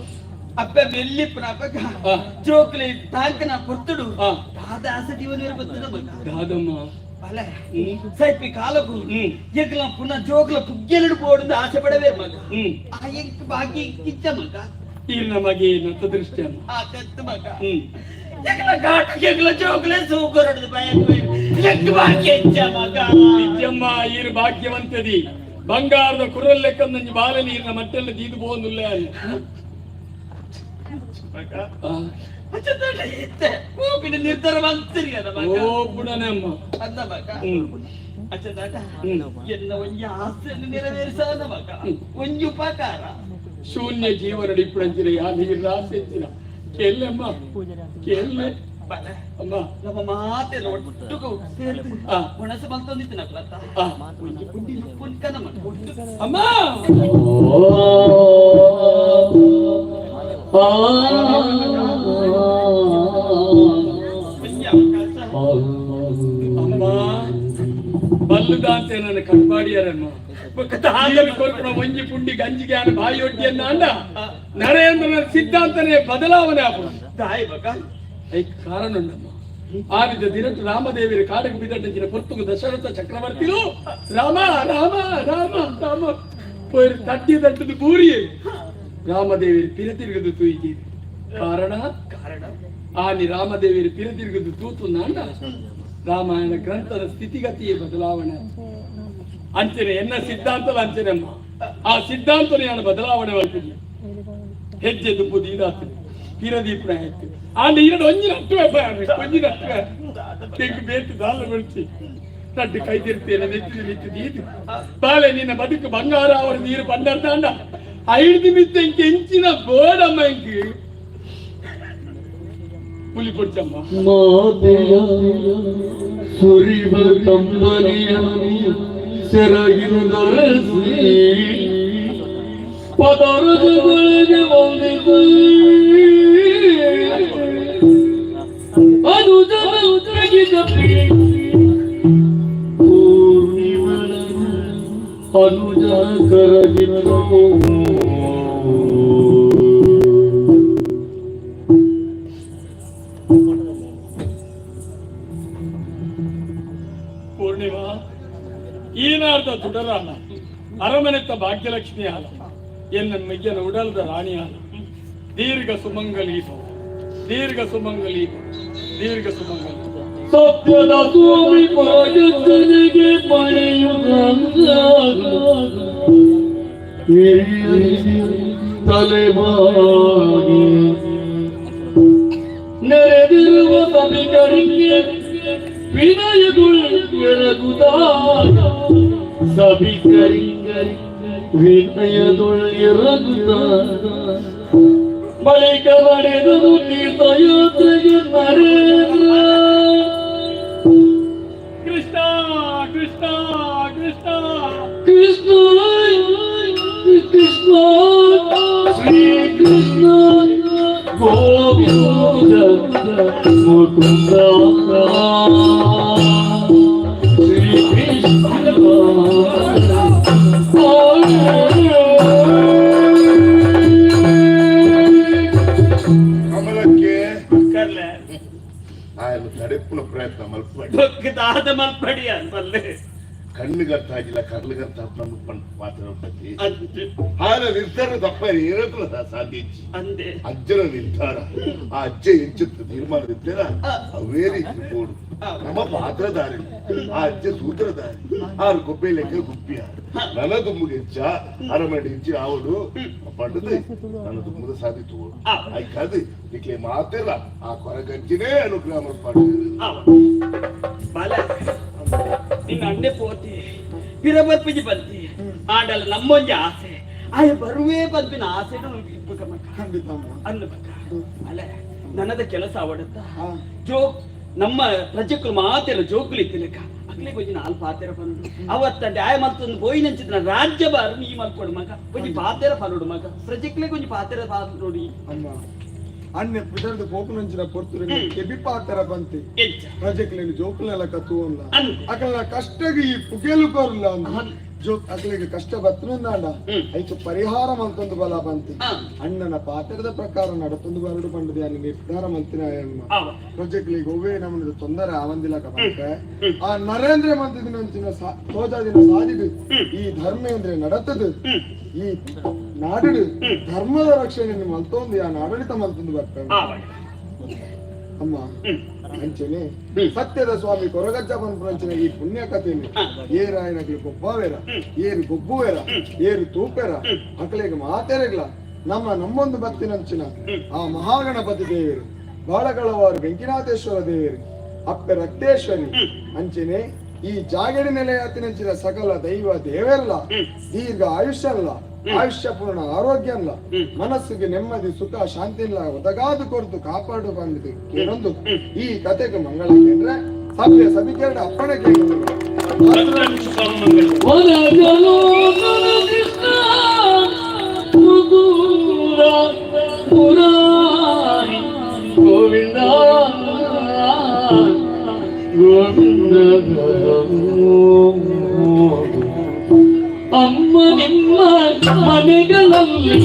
ಅಪ್ಪ ಮೆಲ್ಲಿಪ್ಪನ ಅಪ್ಪಗ ಜೋಕ್ಲೆ ತಾಂಕನ ಪೊರ್ತುಡು ದಾದ ಆಸೆ ಜೀವನ ಬತ್ತದ ಮಗ ದಾದಮ್ಮ ಅಲ್ಲ ಸೈಪಿ ಕಾಲಗು ಎಗ್ಲ ಪುನಃ ಜೋಗ್ಲ ಪುಗ್ಗೆಲಿಡು ಬೋಡುಂದು ಆಸೆ ಪಡವೇ ಮಗ ಆ ಎಂಕ್ ಬಾಕಿ ಕಿಚ್ಚ ಮಗ ಈ ನಮಗೆ ನತ್ತ ದೃಷ್ಟಿ ಅಮ್ಮ ಆ ಕತ್ತು ಮಗ ಹ್ಮ್ ಎಗ್ಲ ಘಾಟ ಎಗ್ಲ ಜೋಗ್ಲೆ ಸೂಕರಡು ಬಯಕು ಎಂಕ್ ಬಾಕಿ ಇಚ್ಚ ಮಗ ನಿತ್ಯಮ್ಮ ಈರು ಭಾಗ್ಯವಂತದಿ ಬಂಗಾರದ ಕುರಲ್ ಲೆಕ್ಕ ನಂಜಿ ಬಾಲ ನೀರಿನ ಮಟ್ಟೆಲ್ಲ ದೀದು ಬೋಂದುಲ್ಲ ಅಲ್ಲಿ ಹೋಗಿನ ನಿರ್ಧಾರ ಮಂತ್ರಿ ಅದ ಮಗ ಓ ಬುಡನೆ ಅಮ್ಮ ಅಂದ ಮಗ ಹ್ಮ್ ಅಚ್ಚದಾಟ ಹ್ಮ್ ಎನ್ನ ಒಂಜಿ ಆಸೆಯನ್ನು ನೆರವೇರಿಸಾದ ಮಗ ಒಂಜಿ ಉಪಕಾರ ಶೂನ್ಯ ಜೀವನ ಡಿಪ್ಪಣಂಚಿನ ಯಾ ನೀರು ಆಸೆಂಚಿನ ಕೇಳಮ್ಮ ಕೇಳಲೆ ಬಲ ಅಮ್ಮ ನಮ್ಮ ಮಾತೆಲ್ಲ ಒಟ್ಟುಗು ಸೇರ್ದು ಒಣಸು ಬಂತೊಂದಿತ್ತು ನಕ್ಲತ್ತ ಒಂಜಿ ಪುಂಡಿ ಪುನ್ಕನ ಮಗ ಒಟ್ಟು ಅಮ್ಮ ಒಂಜಿ ಅವಕಾಶ ಅಮ್ಮ ಬಲ್ಲುದಾಂತೆ ನನ್ನ ಕಟ್ಪಾಡಿಯಾರಮ್ಮ ಕೊರ್ಪಣ ಒಂಜಿ ಪುಂಡಿ ಗಂಜಿಗೆ ಆನ ಬಾಯಿಯೊಡ್ಡಿಯನ್ನ ಅಂಡ ನರೇಂದ್ರನ ಸಿದ್ಧಾಂತನೇ ಬದಲಾವಣೆ ಆಪುಣ ದಾಯಿ ಮಗ I ಕಾರಣ ಉಂಡಮ್ಮ ಆನಿದ ದಿನಟ್ಟು ರಾಮದೇವಿಯ ಕಾಡಿಗೆ ಬಿದ್ದಟ್ಟಿನ ಪೊರ್ತುಗು ದಶರಥ ಚಕ್ರವರ್ತಿಲು ರಾಮ ರಾಮ ರಾಮ ರಾಮ ಪೋಯಿರು ತಟ್ಟಿ ತಟ್ಟದು ಬೂರಿಯೇ ರಾಮದೇವಿಯರು ಪಿರ ತಿರುಗದು ತೂಯಿಗೆ ಕಾರಣ ಕಾರಣ ಆನಿ ರಾಮದೇವಿಯರು ಪಿರ ತಿರುಗದು ತೂತು ನಾಂಡ ರಾಮಾಯಣ ಗ್ರಂಥದ ಸ್ಥಿತಿಗತಿಯೇ ಬದಲಾವಣೆ ಅಂಚನೆ ಎನ್ನ ಸಿದ್ಧಾಂತದ ಅಂಚನೆಮ್ಮ ಆ ಸಿದ್ಧಾಂತನ ನಾನು ಬದಲಾವಣೆ ಮಾಡ್ತೀನಿ ಹೆಜ್ಜೆ ದುಪ್ಪು ದೀದಾತು ಪಿರದೀಪನ ಆಯ್ತು ಆಂಡ ಇರಡು ಒಂಜಿನ ಅಟ್ಟುವೆ ಒಂಜಿನ ಅಟ್ಟುವೆ ತೆಂಗು ಬೇತು ದಾಲ ಬಿಡ್ತಿ ನಡ್ಡು ಕೈ ತಿರ್ತೇನೆ ನೆತ್ತಿದ ನಿತ್ತು ದೀದು ಬಾಲೆ ನಿನ್ನ ಬದುಕು ಬಂಗಾರ ಅವರ ನೀರು ಬಂಡರ್ದಾಂಡ ಐದು ಮಿತ್ತ ಇಂಕ ಎಂಚಿನ ಬೋಡಮ್ಮ ಇಂಕ್ ಪುಲಿ ಪೊಡ್ಚಮ್ಮ ಮಾತೆಯ ಸುರಿವ ತಂಬರಿಯನ್ನು ಸೆರಗಿನದೊರೆಸಿ ಪದರದೊಳಗೆ ವಂದಿಸಿ ಅನುಜನ ಪೂರ್ಣಿಮಳನು ಅನುಜ ಕರಗಿತು. ಪೂರ್ಣಿಮಾ ಈನಾರ್ದ ತುಡರಾನ ಅರಮನೆತ್ತ ಭಾಗ್ಯಲಕ್ಷ್ಮಿ ಆಲ ಎನ್ನ ಮೆಗ್ಗನ ಉಡಲ್ದ ರಾಣಿ ಆಲ ದೀರ್ಘ ಸುಮಂಗಲಿ ಭವ ದೀರ್ಘ ಸುಮಂಗಲಿ ಭವ ದೀರ್ಘ ಸುಮಂಗಲಿ ಸತ್ಯದ ಸ್ವಾಮಿ ಪರಜನಿಗೆ ಪಡೆಯುವುದಂದ ತಲೆಬಾಗಿ ನೆರೆದಿರುವ ಸಭಿಕರಿಗೆ ವಿನಯದುಳ್ಳೆರಗುತ್ತ ಸಭಿಕರಿಗೆ ವಿನಯದುಳ್ಳೆರಗುತ್ತ ಬಳಿಕ ನಡೆದನು ತೀರ್ಥಯಾತ್ರೆಗೆ ನರೇಂದ್ರ. ಕೃಷ್ಣ ಕೃಷ್ಣ ಕೃಷ್ಣ. ಕೃಷ್ಣ ಕೃಷ್ಣ ಶ್ರೀ ಕೃಷ್ಣ ಗೋವಿಂದ ಮುಕುಂದ ಶ್ರೀ ಕೃಷ್ಣ. ಕಮಲಕ್ಕೆ ಕರ್ಲೆ. ఆయన ತಡೆಪ್ಪುನ ಪ್ರಯತ್ನ ಮಲ್ಪಡಿ. ಬೊಕ್ಕದಾದ ಮಲ್ಪಡಿ ಅನ್ಪಲ್ಲೆ. ಕಣ್ಣುಗರ್ಥ ಆಗಿಲ್ಲ, ಕರ್ಲುಗರ್ಥ ನಮ್ಮ ಪಾತ್ರ ಉಂಟತಿ. ಅಂದೆ. ఆయన ನಿರ್ಧಾರ ತಪ್ಪ ಏರಕುಲ ಸಾಧ್ಯ ಇಜ್ಜಿ. ಅಂದೆ. ಅಜ್ಜನ ನಿರ್ಧಾರ, ಆ ಅಜ್ಜ ಎಂಚುತ್ತ ತೀರ್ಮಾನ ಅವೇ ರೀತಿ ಬೋಡು. ನಮ್ಮ ಪಾತ್ರಧಾರಿ, ಆ ಅಜ್ಜ ಸೂತ್ರಧಾರಿ. ಆರು ಗೊಬ್ಬೆ ಲೆಕ್ಕ ಗುಪ್ಪಿಯ ನನ್ನ ದುಮ್ముಗೆ ಹೆಚ್ಚ ಅರಮನೆ ಹೆಚ್ಚಿ ಆವಡು ಪಂಡದು ನನ್ನ ದುಮ್ಮದ ಸಾಧಿತು. ಆಯ್ಕಾದು ನಿಕ್ಲೆ ಮಾತಿಲ್ಲ, ಆ ಕೊರಗಜ್ಜಿನೇ ಅನುಗ್ರಹ ಮಲ್ಪಾಡು. ಆವ ಬಾಲ, ನಿನ್ನ ಅಣ್ಣೆ ಪೋತಿ ಪಿರಬರ್ಪಿಜಿ ಬಂತಿ. ಆಂಡಲ ನಮ್ಮೊಂಜಿ ಆಸೆ, ಆಯ ಬರುವೆ ಬಂಪಿನ ಆಸೆ ಇಪ್ಪುಕ ಮಕ್ಕ. ಖಂಡಿತ ಅಮ್ಮ. ಅನ್ನು ಮಕ್ಕ ಅಲ್ಲ, ನನ್ನದ ಕೆಲಸ ಅವಡತ್ತ ಜೋ ನಮ್ಮ ಪ್ರಜೆಕುಲು ಮಾತೆಲ್ಲ ಜೋಕುಲು ಇತ್ತಿಲೆಕ್ಕ ಅಕ್ಲೆ ಕೊಂಚ ನಾಲ್ ಪಾತೆರ ಬಂದು ಅವತ್ತಂಡೆ ಆಯ ಮಲ್ತೊಂದು ಬೋಯಿ ನಂಚಿದ ರಾಜ್ಯ ಬಾರು ನೀ ಮಲ್ಕೊಡು ಮಗ. ಕೊಂಚ ಪಾತೆರ ಫಲೋಡು ಮಗ, ಪ್ರಜೆಕ್ಲೆ ಕೊಂಚ ಪಾತೆರ ನೋಡಿ. ಅಮ್ಮ, ಅಣ್ಣೆ ಪುದರ್ದು ಪೋಪುನಂಚಿನ ಪೊರ್ತುರು ಕೆಬಿ ಪಾತರ ಬಂತಿ. ಎಂಚ? ಪ್ರಜೆಕ್ಲೆನ್ ಜೋಕುಲೆಲ್ಲ ಕತ್ತುವಲ್ಲ. ಅಂದೆ. ಅಕಲ್ನ ಕಷ್ಟಗೆ ಈ ಪುಗೆಲು ಕೊರ್ಲ ಅಂದ್. ಹನ್. ಜೋ ಅಕ್ಲೆಗೆ ಕಷ್ಟ ಬತ್ತುಂದಾಂಡ ಐಕ್ ಪರಿಹಾರ ಮಲ್ತೊಂದು ಬಲ ಬಂತಿ. ಅಣ್ಣನ ಪಾತ್ರದ ಪ್ರಕಾರ ನಡತೊಂದು ಬರಡು ಪಂಡದೆ ಅನ್ನ ನಿರ್ಧಾರ ಮಂತಿನ ಅಮ್ಮ. ಆವ. ಪ್ರಜೆಕ್ಲಿಗೆ ಒವ್ವೇ ನಮ್ಮದು ತೊಂದರೆ ಆವಂದಿಲಕ ಬಂತೆ. ಆ ನರೇಂದ್ರ ಮಂತಿನ ತೋಜಾದಿನ ಸಾಧಿದು ಈ ಧರ್ಮೇಂದ್ರ ನಡತದು ಈ ನಾಡು ಧರ್ಮದ ರಕ್ಷಣೆಯನ್ನು ಮಲ್ತೊಂದು ಆ ಆಡಳಿತ ಮಲ್ತೊಂದು ಬರ್ತಾರೆ. ಆವ. ಅಮ್ಮ, ಅಂಚನೆ ಸತ್ಯದ ಸ್ವಾಮಿ ಕೊರಗಜ್ಜ ಪನ್ಪುನಂಚಿನ ಈ ಪುಣ್ಯ ಕಥೆಯನ್ನು ಏರಾಯನಕ್ಲು ಗೊಬ್ಬಾವೇರ, ಏರು ಗೊಬ್ಬುವೇರ, ಏರು ತೂಪೆರ, ಅಕ್ಲೆಗ್ ಮಾತೆರೆಗ್ಲ ನಮ್ಮ ನಮ್ಮೊಂದು ಬತ್ತಿನಂಚಿನ ಆ ಮಹಾಗಣಪತಿ ದೇವರು, ಬಾಳಗಳವಾರು ವೆಂಕಿನಾಥೇಶ್ವರ ದೇವರು, ಅಪ್ಪೆ ರಕ್ತೇಶ್ವರಿ, ಅಂಚನೆ ಈ ಜಾಗಡಿ ನೆಲೆಯಾತಿನಂಚಿನ ಸಕಲ ದೈವ ದೇವರಲ್ಲ ದೀರ್ಘ ಆಯುಷ್ಯ ಅಲ್ಲ, ಆಯುಷ್ಯ ಪೂರ್ಣ ಆರೋಗ್ಯ ಅಲ್ಲ, ಮನಸ್ಸಿಗೆ ನೆಮ್ಮದಿ ಸುಖ ಶಾಂತಿ ಇಲ್ಲ ಒದಗಾದು ಕೊರತು ಕಾಪಾಡು ಬಂದಿದೆ ಕೇಳೊಂದು ಈ ಕತೆಗೆ ಮಂಗಳ ಕೇಂದ್ರ ಸಭ್ಯ ಸಭಿಕೆರಡ ಅಪ್ಪಣೆ ಕೇಳಿದ್ರು. ಕೃಷ್ಣ ಮುಕುಂದ ಮುರಾರಿ ಗೋವಿಂದ ಗೋವಿಂದ. ಅಮ್ಮ ನಿಮ್ಮ ಮನೆಗಳಲ್ಲಿ,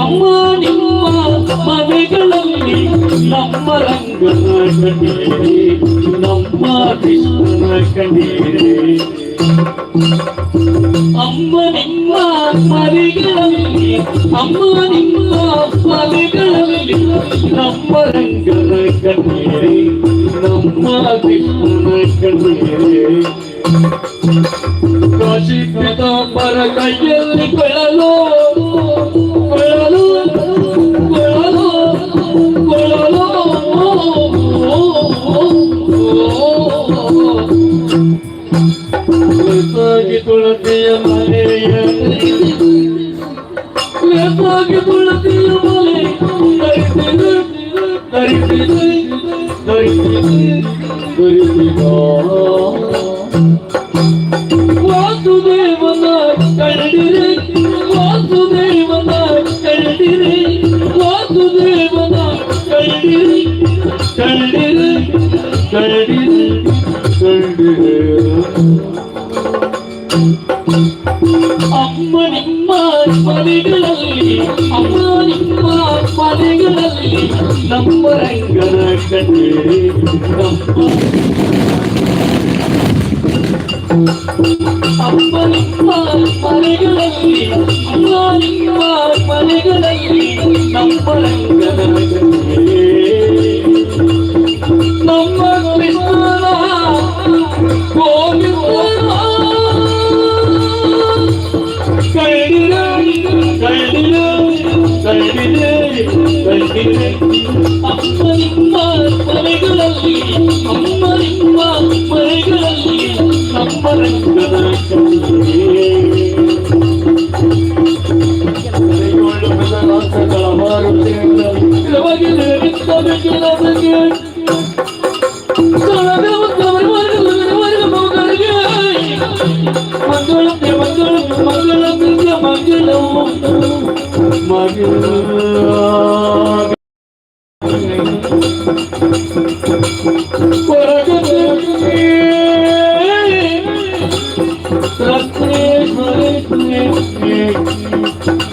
ಅಮ್ಮ ನಿಮ್ಮ ಮನೆಗಳಲ್ಲಿ ನಮ್ಮ ರಂಗನ ಕಂಡೀರಿ, ನಮ್ಮ ಕೃಷ್ಣನ ಕಂಡೀರಿ. ಅಮ್ಮ ನಿಮ್ಮ ಮನೆಗಳಲ್ಲಿ, ಅಮ್ಮ ನಿಮ್ಮ ಮನೆಗಳಲ್ಲಿ ನಮ್ಮ ರಂಗನ ಕಂಡೀರಿ, ನಮ್ಮ ಕೃಷ್ಣನ ಕಂಡೀರಿ. ಕಾಶಿ ಪಿತಾಂಬರ ಕೈಯಲ್ಲಿ ಕೊಳಲು ಕೊಳಲು ಕೊಳಲು ಕೊಳಲು. ಲೇಸಾಗಿ ತುಳಸಿಯ ಮನೆಯ, ಲೇಸಾಗಿ ತುಳಸಿಯ ಮಲೆ ಧರಿಸಿದ ಧರಿಸಿದ ಧರಿಸಿದ ಧರಿಸಿದ. ವಾಸುದೇವನ ಕಂಡಿರೆ, ವಾಸುದೇವನ ಕಂಡಿರೆ, ವಾಸುದೇವನ ಕಂಡಿರೆ, ಕಂಡಿರೆ ಕಂಡಿರೆ ಕಂಡಿರೆ. ಅಮ್ಮ ನಿಮ್ಮ ಮನೆಗಳಲ್ಲಿ, ಅಮ್ಮ ನಿಮ್ಮ ಮನೆಗಳಲ್ಲಿ ನಮ್ಮ ರಂಗನ ಕಂಡಿರಿ, ನಮ್ಮ ಅಮ್ಮ ನಿಮ್ಮ ಮನೆಗಳಲ್ಲಿ, ಅಮ್ಮ ನಿಮ್ಮ ಮನೆಗಳಲ್ಲಿ ನಮ್ಮ ರಂಗನ ಕಂಡಿರಿ, ನಮ್ಮ ಕೃಷ್ಣನ ಗೋವಿಂದನ ಕಂಡಿರೆ ಕಂಡಿರೆ ಕಂಡಿರೆ ಕಂಡಿರೆ. ಅಮ್ಮ ನಿಮ್ಮ ಮನೆಗಳಲ್ಲಿ, ಅಮ್ಮ ನಿಮ್ಮ ಮನೆಗಳಲ್ಲಿ ನಮ್ಮ ರಂಗನ ಕಂಡಿರೆ.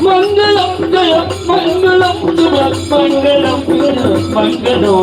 మంగళం జయ మంగళం శుభ మంగళం మంగళం